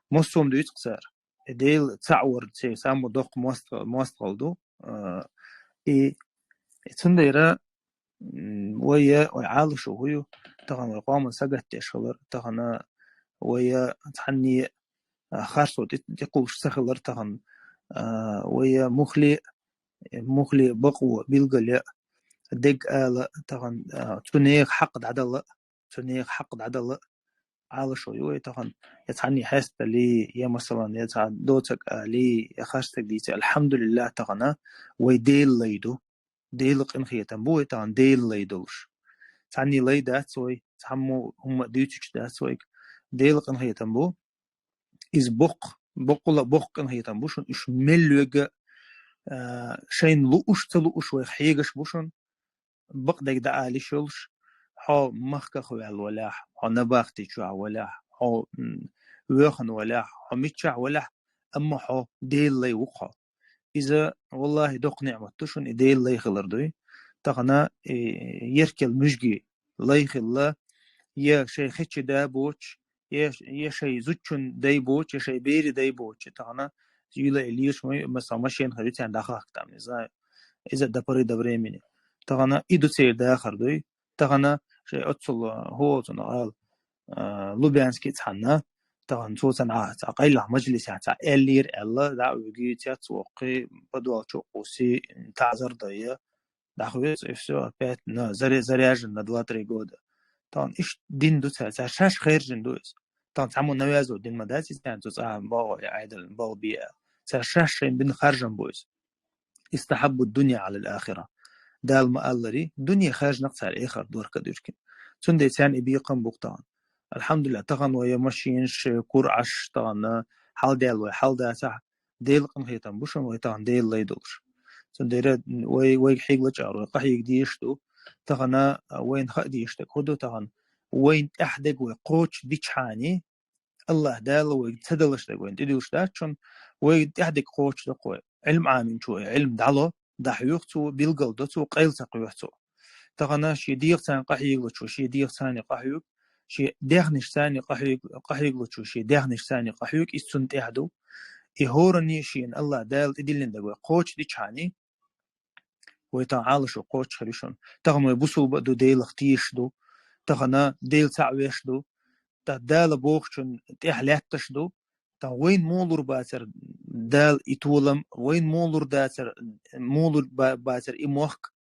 массо а дуьйцу-кх цара. И Дела цхьаъ вар церан саммо доккха мост-, мостагӀалла ду. А, и, и цундела, м, вай я, вай Ӏалашо хӀу ю, тахана вай къоман сагатдеш хилар, тахана вай я цхьанне, а, харцо тӀе-, тӀекхуллуш ца хилар тахана, а, вай я мухле, мухле бакъо билгал я, дерг ала тахана, а, цу нехан хьакъ дӀадала, цу нехан хьакъ дӀадала Ӏалашо ю вай тахана, я цхьанне хьестале, я, масалан, я цхьа доцаг але, я харцдерг дийце, алхьамдулиллахӀ, тахана вай Делан лай ду. Делан къинхетам бу вай тахана Делан лай долуш. Цхьанне лай дац вай, цхьаммо хӀумма а дуьйцуш дац вайга. Делан къинхетам бу. Иза боккха, боккъала боккха къинхетам бу шуна, уьш мел лоьга, а, шайна лууш, ца лууш вайх хьегаш бу шуна. Бакъдерг дӀаалийш йолуш, хьо махках ваьлла валахь, хьо набахти чохь валахь, хьо, м, воьхана валахь, хьо миччахь валахь, амма хьо Делан лай ву-кх хьо. Иза, валлахӀи, доккха ниӀмат ду шуна, и Делан лай хилар дуй. Тахана, и, еркел муьжги лай хилла, я шайн хечи да боцуш, я, я шайн зудчун дай боцуш, я шайн бери дай боцуш, тахана юьла и лийш ма, масала, машен хир ю, царна дӀахахка там, не знаю, иза до поры до времени. Тахана и ду церан дахар дуй, тахана шайн оццул, а, хӀу оцунах ала, а, Лубянский цхьанна, тахана цо цхьана, цхьа къайлаха мажлисехь цхьа аьллера аьлла, дӀа а вуьгий, цец воккхий, подвал чу а кхуссий, таӀзар дайа, дӀахоьцу, и всё, опять на заре-, заряжен на два-три года. Тахана иштта дин ду цара, цара шаьш хаьржина ду иза. Тахана цхьаммо навязывать дин ма дац иза, цо цӀа богӀу, я Ӏедална богӀу бе аьлла. Цара шаьш шайн бина харжам бу иза. Истахьаббу дунья Ӏалал ахира. Дала ма-аллара, дуьне хаьржина-кх цара эхарт дорка дуьркина. Цундела царна и бекхам бу-кх тахана. Алхьамдулиллахь, тахана вай я машинаш, куръаш тахана хьалдаьлла вай хьал дацахь, Делан къинхетам бу шуна вай тахана Делан лай долуш. Цундела вай, вайга хьегала чӀагӀар, вай къахьега дезаш ду. Тахана вайна хаа дезаш дерг хӀу ду тахана? Вайна тӀехь дерг вай кхочушдичхьана, АллахӀ Дала вайга ца далаш дерг вайна тӀедуьллуш дац шуна, вайна тӀехь дерг кхочушдо-кх вай. Ӏилма Ӏаминчо Ӏилма дӀало, дӀахьоьху цо, билгалдо цо, къайла ца кхоьхьу цо. Тахана шен дегӀаца къахьегалучо шен дегӀаца къахьоьгу, шен даьхнашца къахьег-, къахьегалучо шен даьхнашца къахьоьгу, иза цунна тӀехь ду. И хӀоранна шена АллахӀ Дала тӀедиллина дерг вай кхочушдичхьана, вай тахана Ӏалашо кхочуш хир ю шуна. Тахана вай бусалба а ду, Делах тешаш ду, тахана Дела цхьаъ веш ду, тӀаккха Дала бохучун тӀехь лаьтташ ду, тахана вайна муха лур бацар Дала и толам, вайна муха лур дацар, муха лур ба-, бацар и мохк,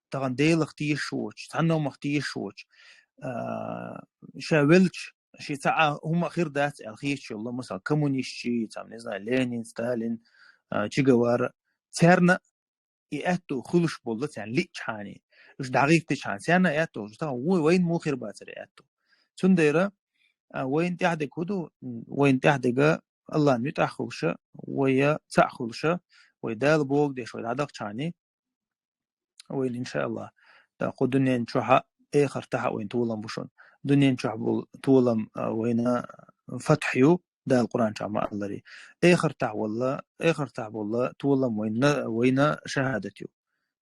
тахана Делах тешаш воцуш, цхьанномах тешаш воцуш, а, ша велча, шен цхьа а хӀума хир дац аьлла хеташ йолу, масала, коммунистчий, цхьа, не знаю, Ленин, Сталин, а, Че Гевара, царна и аьтту хуьлуш болу царна лиъчхьана, уьш дӀагӀиттичхьана, царна а аьтту хуьлуш, тахана вай-, вайна муха хир бацара аьтту. Цундела, а, вайна тӀехь дерг хӀу ду, вайна тӀехь дерг АллахӀна муьтӀахь хуьлуша, вай цхьаъ хуьлуша, вай Дала бохург деш вай дӀадахчхьана, вайна, иншааллахӀ, тӀаккха кху дуьнен чохь а, эхартахь а вайна толам бу шуна. Дуьнен чохь болу толам, а, вайна фатхь ю, Дала Къуръан чохь ма-аллара. Эхартахь валла, эхартахь болла толам вайна, вайна шахӀадат ю.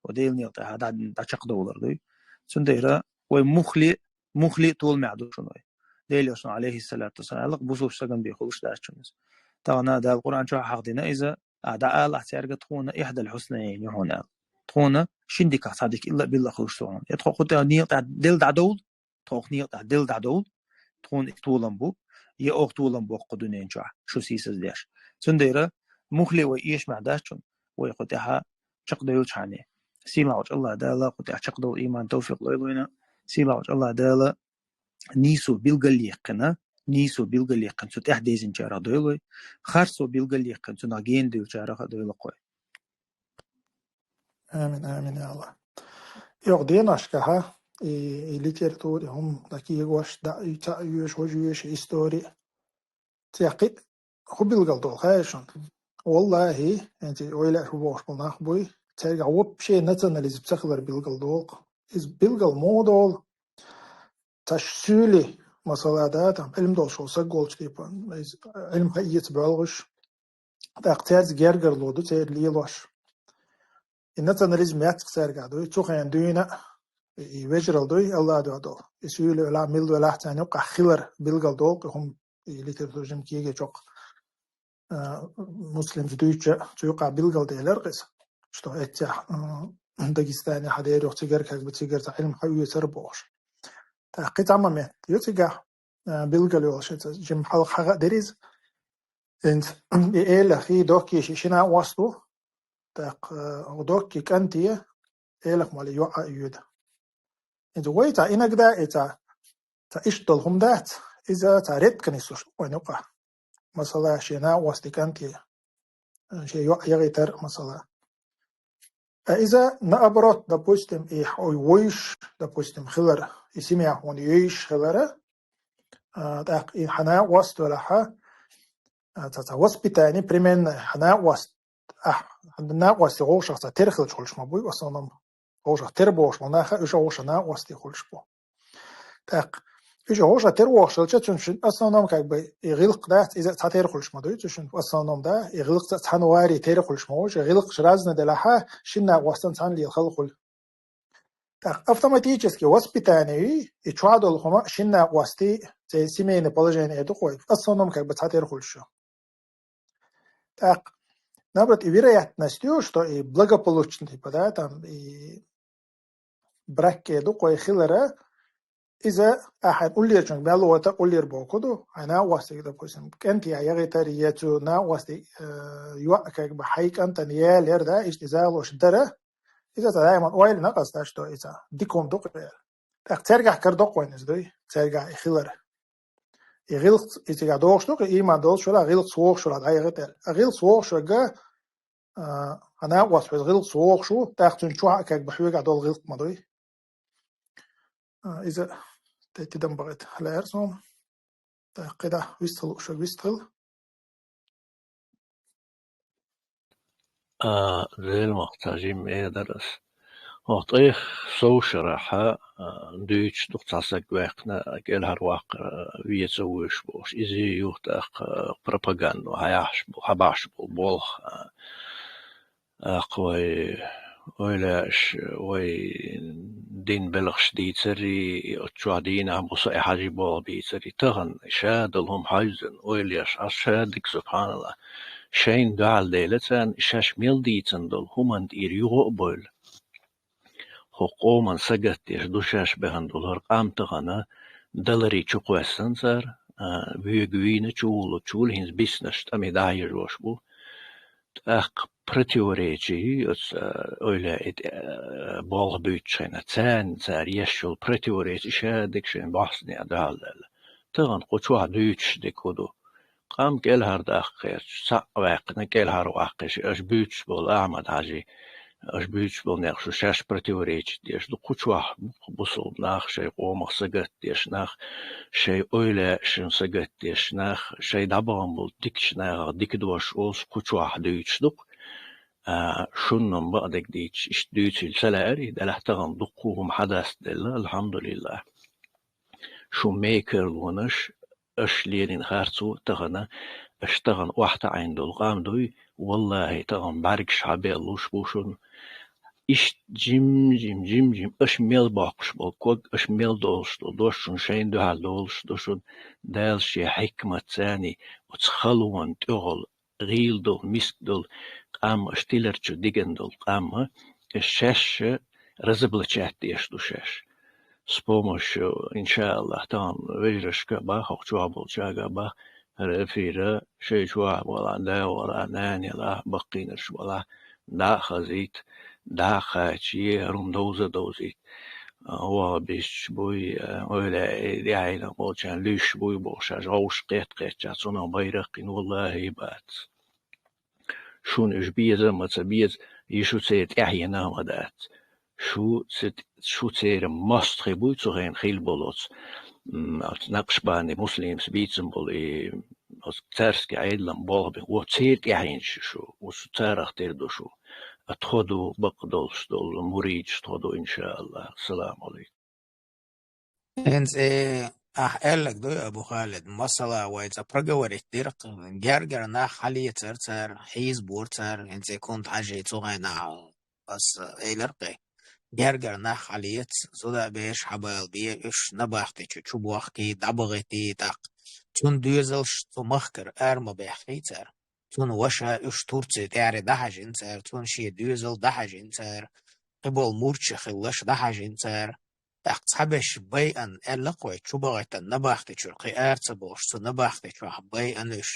Ва Делан некъа тӀехь дӀа-, дӀачекхдовлар дуй. Цундела вай муххале, муххале толамехь ду шуна вай. Делан Элчано, Ӏалайхиссалату вассалам, аьлла-кх, бусалба стагана бен хуьлуш дац шуна иза. Тахана Дала Къуръан чохь хьахдина иза, а, дӀаалахь цаьрга, тхуна ихьдал хьуснайни ю хьуна аьлла. Тхуна шина диках цхьа дика илла а билла а хуьлуш ду хьуна. Я тхо кху тӀе некъа тӀехь делла дӀадовла, тхо кху некъа тӀехь делла дӀадовла, тхуна и толам бу, я оха толам боккху дуьнен чохь, шу сийсаз деш. Цундела муххале вай эшамехь дац шуна, вай кху тӀехь чекхдевлчхьана. Сийлахьчу АллахӀ Дала кху тӀехь чекхдовла иман, тавфикъ лойла вайна. Сийлахьчу АллахӀ Дала нийсо билгалъяьккхина, нийсо билгалъяьккхина цу тӀехь дезначарах дойла вай, харцо билгалъяьккхина цунах гена девллачарах а дойла-кх вай. Амин, амин, я АллахӀ. Йокъа деношкахь и, и литература, и хӀума дӀакегош, дӀа, и цхьаъ йоьшу, важа йоьшу, истори. Цхьа кхин а хӀу билгалдолу хаьий шуна? ВаллахӀи, хӀинца ойла а шу бохуш болу нах буй, цаьргахь вообще национализм ца хилар билгалдолу-кх. Иза билгал муха долу? Цхьа суьйли, масала, да, там, Ӏилма долуш волу саг волчу типа, иза Ӏилма хьаэца боьлхуш, тӀаккха цаьрца гергарло ду церан лелош. И национализм яц-кх цаьргахь дуй, цу хенахь дуьйна а, и, и вежаралла дуй, АллахӀ дуьхьа долу. И суьйли велахь, милла велахь, царна юккъехь хилар билгалдолу-кх и хӀума, и литература жима кегийчохь, а, муслимца дуьйцуча, цу юкъахь билгалделира-кх иза, что эццехь, а, Дагестане хьан дера юха цигара, как бы, цигара цхьа Ӏилма хьаоьцура бохуш. ТӀаккха кхин цхьа момент ю цигахь, а, билгал йолуш, иза жима хьалха хьаха а дира иза. ХӀинца и элах, и доккхий ши-, шина а ост ву, тӀаккха, а, доккхий кӀанте элах молу йоӀ а йоьду. ХӀинца вай цхьа иногда и цхьа, цхьа иштта долу хӀума дац, иза цхьа редко нислуш вайн юкъахь. Масала, шен накъостий кӀанте, шен йоӀ яхийтар, масала. А иза, наоборот, допустим, и хьо-, вуьйш, допустим, хилар, и семья хьуна юьйш хилара, а, тӀаккха и хьан накъост велахьа, а, цхьа, цхьа воспитание применное, хьан накъост, ахь, хьан накъостий вовшах цхьа тера хилча хуьлуш ма буй, в основном, вовшах тера бохуш болу наха, уьш вовшах накъостий хуьлуш бу. ТӀаккха уьш вовшах тера вохуш хилча, цуьнан шин, в основном, как бы, и гӀиллакх дац, иза цхьа тера хуьлуш ма дуй, цу шин, в основном, да, и гӀиллакхца цхьана вари тера хуьлуш ма ву, и гӀиллакхаш разный делахьа, шин накъостан цхьана лела хала хуьлу. ТӀаккха автоматически воспитание, и чохь долу хӀума шин накъостий, церан семейное положение эр ду-кх вай, в основном, как бы, цхьа тера хуьлуш ю. ТӀаккха, наоборот, и вероятность ю, что и благополучно, типа, да, там, и брак эр ду-кх вай хилара, иза ахьа уллерчунга мел вата уллер боху ду, хьайн накъостий, допустим, кӀанте яхийтар, я цу накъостий, э, йоӀ, как бы, хьайн кӀантана ялар, да, иштта иза луш дара, иза цхьа даиман ойла накъост, что иза дика хӀума ду-кх эр. ТӀаккха цаьргахь карадо-кх вайна иза дуй, цаьргахь и хилар. И гӀиллакхца, и цигахь догӀуш ду-кх, и иман долуш велахь, гӀиллакхца вогӀуш велахь, дӀаяхийта аьлла. А гӀиллакхца вогӀуш верг, а, хьан накъост хьоьца гӀиллакхца вогӀуш ву, тӀаккха цуьнан чохь а, как бы, хьоьгахь долу гӀиллакх ма дуй. А, иза тӀе тидам бахийта лаьара суна. ТӀаккха кхидӀа вист хила лууш верг вист хила. А, Делан махкахь жимма эр дара ас. ХӀокху тӀех сов шарахь, а, дуьйцуш ду цхьа саг ваьккхина, кӀелхьарваккхар веза вуьйш бохуш. Иза ю тӀаккха пропагандо хьаяхьаш бу-, хьабахьаш болу болх, а, тӀаккха вай ойла еш, вай дин белхаш дийцарий, оцу чохь дийнахь бу со и хьажий болх бийцарий. Тахана ша долу хӀума хьаьвзина, ойла еш, Ӏаш ша дика, субханаллахӀ. Шайна дуьхьал дела царна, шаьш мел дийцина долу хӀуманна тӀера юха а бевлла. ХӀокху къоман сагатдеш ду шаьш баьхна долу хӀара къам тахана, даларий чу кхоьссина цара, а, воьга вийна, чу вуллучул хӀинца биснарш тӀаме дӀахьежош бу. ТӀаккха противоречи ю оцу, а, ойла и тӀе, а, болх буьйцучу хенахь, царна цара еш йолу противоречи ша дика шайн бахьсане а дуьхьал даьлла. Тахана кху чохь дуьйцуш дика хӀун ду? Къам кӀелхьардаккха гӀерташ, цхьаъ ваьккхина кӀелхьарваккхуш, аша буьйцуш болу Ахьмад-Хьаьжи, аша буьйцуш болу нехан шу шаьш противоречить деш ду, кху чохь бу-, бусулба нах, шайн къомах сагатдеш нах, шайн ойла шун сагатдеш нах, шайн дӀабахана болу дикачу нахах дика дош олуш кху чохь дуьйцуш ду-кх. А, шуна-м бакъдерг дийцча, иштта дуьйцийла ца лаьара, делахь тахана дуккха а хӀума хьадастаделла, алхьамдулиллахӀ. Шун мекарлонаш, аша леррина харцо тахана, аша тахана охьатаӀийна долу къам дуй, валлахӀи, тахана бӀаьргаш хьабеллуш бу шуна. Иштта жим-жим, жим-жим, аша мел боккхуш болу ког, аша мел долуш долу дош шуна шайна дуьхьал долуш ду шуна, Дала шен хьикматца оцу халонан тӀехула гӀийла долу, миска долу къам, аша тиларчу дигна долу къам, аша шаьш разоблачать деш ду шаьш. С помощью, иншааллахӀ, тахана вежаршка а боху, хӀокху чохь болчаьрга а боху, хӀара эфира шайн чохь балахь, да валахь, нана ялахь, баккхийнарш балахь, дӀа а хазийта, дӀа а кхача, е хӀара хӀума довза а довзийта. А, ваха бисча буй, а, ойла, э, тӀаьхьенах болчарна луьйш буй бохуш, аша гӀовш кхетта-кхеттачохь, цунах байракх йина, валлахӀи, бац. Шуна уьш беза а ма ца беза, и шу церан тӀаьхьенах а ма дац. Шу ца-, шу церан мостагӀий буй цу хенахь хилла болу оцу, м, оцу Накъшбанди Муслимас бийцина болу и оцу царский Ӏедалан болх бен. Оцу церан тӀаьхьенаш ю шу, оцу царах тера ду шу. А тхо ду бакъ долуш долу, муридаш тхо ду, иншааллахӀ. Ассаламу Ӏалайкум. ХӀинца, э, ахь аьлларг дуй, Абу Халид, масала вай цкъа проговорить дира-кх, гергара нах хьалецара цара, хьийзабора цара, хӀинца Кунта-Хьаьжи цу хенахь аса элира-кх. Гергара нах хьалеца, зуда а беш хьабалабе, уьш набахти чу чубохкий, дӀабахийтий тӀаккха. Цунна доьзалш цу махкара ара ма баьхкий цара. Цунна ваша уьш Турци тӀаьхьаре дӀахьажийна цара, цунна шен доьзал дӀахьажийна цара, кхиболу мурдаш хилларш дӀахьажийна цара. ТӀаккха цхьаберш байъина, аьлла-кх вай, чубахийтина набахти чуьра кхин ара ца бохуш, цу набахти чохь байъина уьш.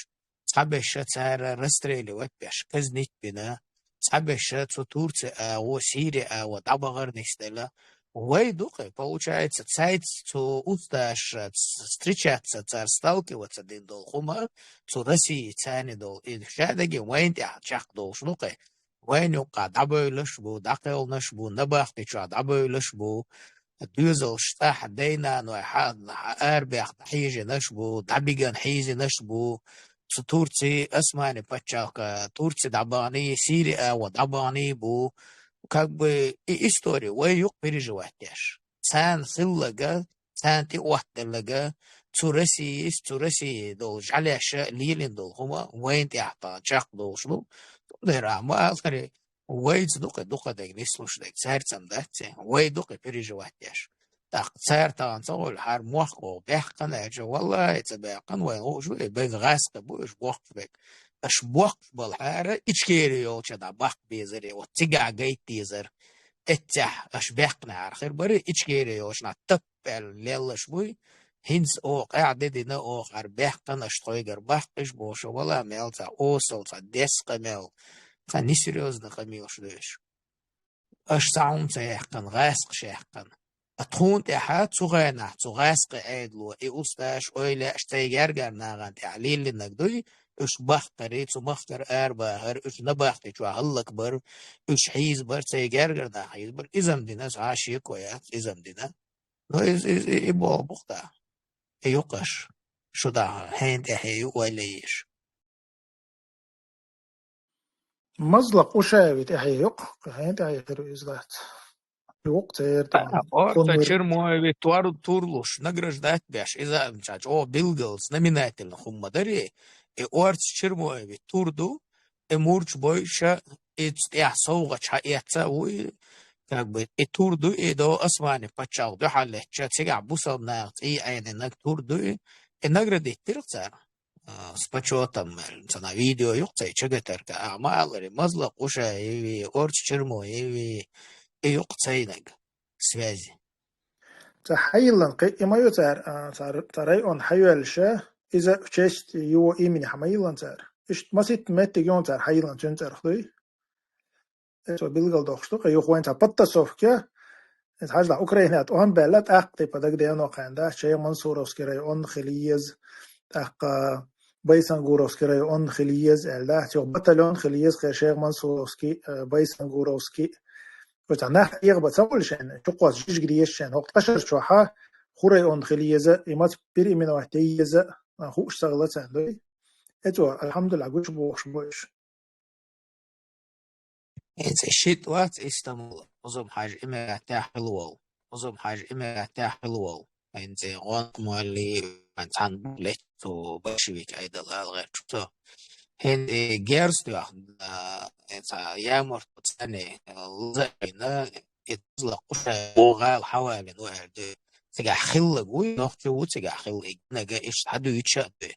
Цхьаберш цара расстреливать беш, казнить бина, цхьаберш цу Турци агӀо, Сири агӀо дӀабахар нисделла. Вай ду-кх, получается, цаьрца цу устазаша встречаться, цара сталкиваться дина долу хӀума, цу России царна долу, и шадерриге вайна тӀехь чекхдолуш ду-кх. Вайна юккъехь дӀабевлларш бу, дӀакхелхинарш бу, набахти чохь дӀабевлларш бу, доьзалш цӀахь дай-наной хьа-, хьа-, арабаьхна хьийзинарш бу, дӀабигна хьийзинарш бу, цу Турци, Османи пачхьалкх, Турци дӀабахний, Сири агӀо дӀабахний бу. Как бы и истори вай ю-кх переживать деш. Царна хилларг, царна тӀе оттаделларг, цу Российс, цу России долу жӀаьлеша лелийна долу хӀума вайна тӀехь тхан чекхдолуш ду. Цундела ахь ма аллара, вайца ду-кх дукха дерг нислуш дерг, цаьрца-м дац и, вай ду-кх переживать деш. ТӀаккха цара тахана ца хуьлу, хӀара мохк ваха баьккхина аьлча, валлахӀи, ца баьккхина, вайна хууш ву, и берриг гӀаскхи бу уьш боккхуш берг. Аша боккхуш балхьара, Ичкери йолчу дӀа баккха безар, вот цигахь гайта дезар. Эццехь аша баьккхинехьара хир бара, Ичкери йолчу нах тап аьлла леллаш буй. ХӀинца оха къаьхьа де дина, оха хӀара баьккхина, аша тхойгара баккхийша бохуш, вала мел цхьа осал, цхьа деза къамел, цхьа несерьёзный къамелаш ду уьш. Аша цхьа хӀума ца яьккхина, гӀаскхаша яьккхина. Ткъа тхуна тӀехьа цу хенахь, цу гӀаскхийн Ӏедало, и устазаш, эвлаяаш цу гергара нахана тӀехь лелийнарг дуй, уьш баккхарий, цу махкара арабахар, уьш набахти чохь хӀаллакбар, уьш хьийзабар, цу гергара нах хьийзабар, иза-м дина, цхьа а шеко яц, иза-м дина. Ну, иза, иза, и, и болх бу-кх, да. И ю-кх аша, шу даха, хьенан тӀаьхье ю ойла еш. Мазлакъ Ушаеви тӀаьхье ю-кх, хьенан тӀаьхье хир ву иза дац. Юкъ церта. Орца Чермоеви тур, турлуш награждать беш, иза ча чӀо билгал знаменательно хумма дари. И орца Чермоеви тур ду, и мурч бойша, и цӀя совгъа ча эца уй, как бы, и тур ду, и до Османи пачал духьалеча, цигахь бусалнах цӀи айнинаг тур ду, и, и наградить дирг цара. А, с почётом, цана видео юкъ цай чагатарка, а, малари, мазла къуша иви, орца Чермоеви, и юкъ цайнаг связи. Ца хьайиллан кхи-, и ма ю цар, а, цар, цар район хьайоьллаша, иза в честь его имени хьа ма йиллан цар. Ишт масит меттиг йон цар хьайиллан цун царх дуй. Эцо билгал дохуш ду, кхи юх вайн ца подтасовка, эц хьажла Украина тӀом баьлла, тӀаккха типа дагдено кхаьн да, Шейх Мансуровский район хили еза, тӀаккха Байсангуровский район хили еза, аьлла, цо батальон хили еза, кхи Шейх Мансуровский, э, Байсангуровский. Кхи ца нах эгӀба ца хуьлу шайна, чукхоз жижиг деза шайна, хӀокху тӀашар чохьа, хӀу район хили еза, и маца переименовать де еза, а, хууш ца хила царна дуй. Эцо, алхьамдулилла, гуш бохуш бу уьш. ХӀинца шиъ вац Истамбул, Узум-Хьаьжа Эмиратехь хилла волу. Узум-Хьаьжа Эмиратехь хилла волу. ХӀинца гӀонкъа молли, цхьана лечу большевик айдал ала гӀерташ цо. ХӀинца герз тоьхна, а, хӀинца ямарт цӀане, а, лаза а вина, и дазла кхуша гӀала хьавалина ву аьлла ду. Цигахь хиллаг вуй, нохчо ву цигахь хилла, и гинага иштта хьадуьйцуш а ду.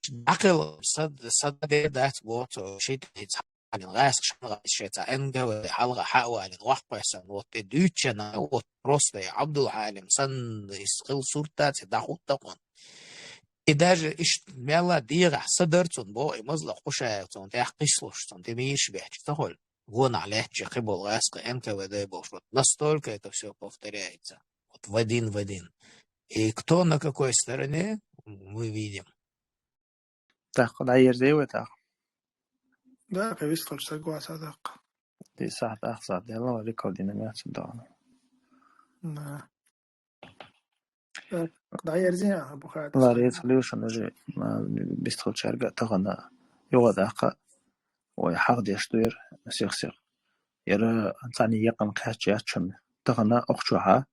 ДӀакхелхина сад-, сада дер дац боху цо, шийтта хьалин гӀаьсса шан гӀайса шеца Н К В Д хьалха хьа а валина, ваккхойсан, вот, и дуьйцучарна, вот, просто и Абдул-Хьалим санна, иза хила сурт дац, и дӀахӀуттакъон. И даже иштта мелла дегӀахь са дар цунна боху, и мазла Кхушаев цунна тӀехь кхислуш, цунна тӀе мийраш бехча ца хуьлу. Гонахь лаьттачу кхиболу гӀаьсса Н К В Д бохуш, вот настолько это всё повторяется. Вот в один в один. И кто на какой стороне, мы видим. ТӀаккха дӀаерзий вай тӀаккха? Да, кхин вистхуьлуш саг вац а тӀаккха. Ди сахьт, ах сахьт делла, вай рекорд дина меца догӀна. Да. Так, дӀаерзий ахьа, Бухари. Ла рецу луьйшан уже, а, бистхуьлучаьрга тахана юха тӀаккха вай хьахдеш дуьйр сих-сих. Яра цхьаьна екъан кхаьчча яц шуна. Тахана охчохьа,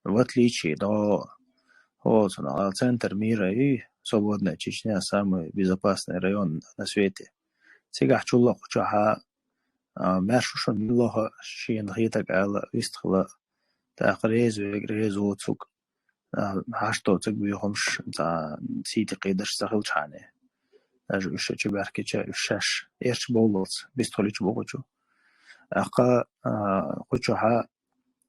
в отличие до, о, цунах центр мира и свободная Чечня, самый безопасный район на свете. Цигахь чулла кхучохьа, а, маьрша шуна муьлхха шена хетаг ала вистхила, тӀаккха реза вега, реза воцург, а, хьашто цига боьхамаш, цхьа сийти кхийдаш ца хилчхьане. Даже уьш чу баьхкича, уьш шаьш эрча бовлалц, бистхуьлуьйтуш бу кху чу. ТӀаккха, а, кху чухьа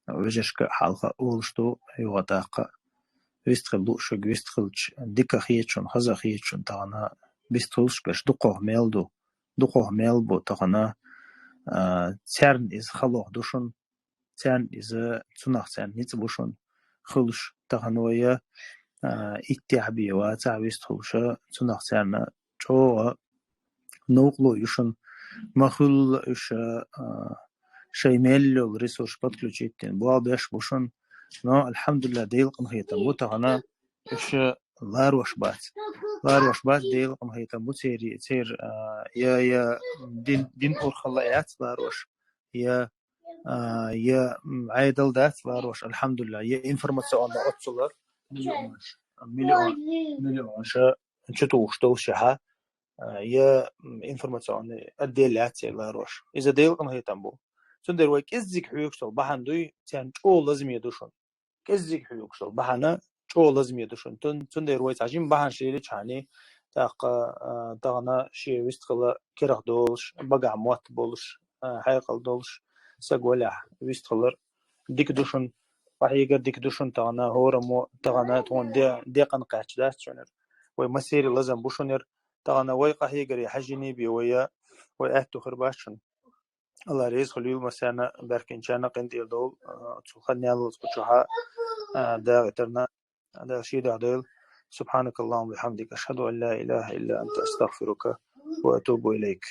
вежаршка хьалха олуш ду, юха тӀаккха вистхила луъушиг вистхилча, дика хетачун, хаза хетачун тахана вистхуьлуш берш дукхох мел ду, дукхох мел бу тахана, а, царна иза халох ду шуна, царна иза, цунах царна ницкъ бу шуна хуьлуш тахана вайа, а, иттех бен вацахь вистхуьлуша, цунах царна чӀогӀа новкъарло ю шуна, ма хуьллу уьш, а, шайн мел йолу ресурс подключить дина, болх беш бу шуна. Но, алхьамдулиллахӀ, Делан къинхетам бу тахана уьш ларош бац. Ларош бац, Делан къинхетам бу церан, церан, а, я, я дин, дин урхалла яц ларош, я а, я, м, Ӏедал дац ларош, алхьамдулиллахӀ, я информационный оццулар миллионаш, миллион, миллионаша чутухуш долушехьа, а, я, м, информационный отдел яц я ларош. Иза Делан къинхетам бу. Цундела вай кӀеззиг хьоьгуш долу бахьана дуй, царна чӀогӀа лазаме ду шуна. КӀеззиг хьоьгуш долу бахьана чӀогӀа лазаме ду шуна. Тун-, цундела вай цхьа жима бахьана шеричхьани, тӀаккха, а, тахана шен вистхила керах долуш, багахь мотт болуш, а, хьекъал долуш, саг валехь вистхилар дика ду шуна, къахьегар дика ду шуна тахана, хӀораммо тахана тхуна де-, декъан кхаьчча дац шуна. Вай масери лазам бу шуна, тахана вай къахьегаре хьажжиний бе вай, вай аьтту хир бац шуна. Алла реза хуьлийла массарна, баьхкинчарна къинтӀера довла, а, цу хан яллалц кху чухьа, а, дагӀийтарна, Дала шен дуьхьа дойла. سبحانك اللهم وبحمدك، أشهد أن لا إله إلا أنت، أستغفرك وأتوب إليك.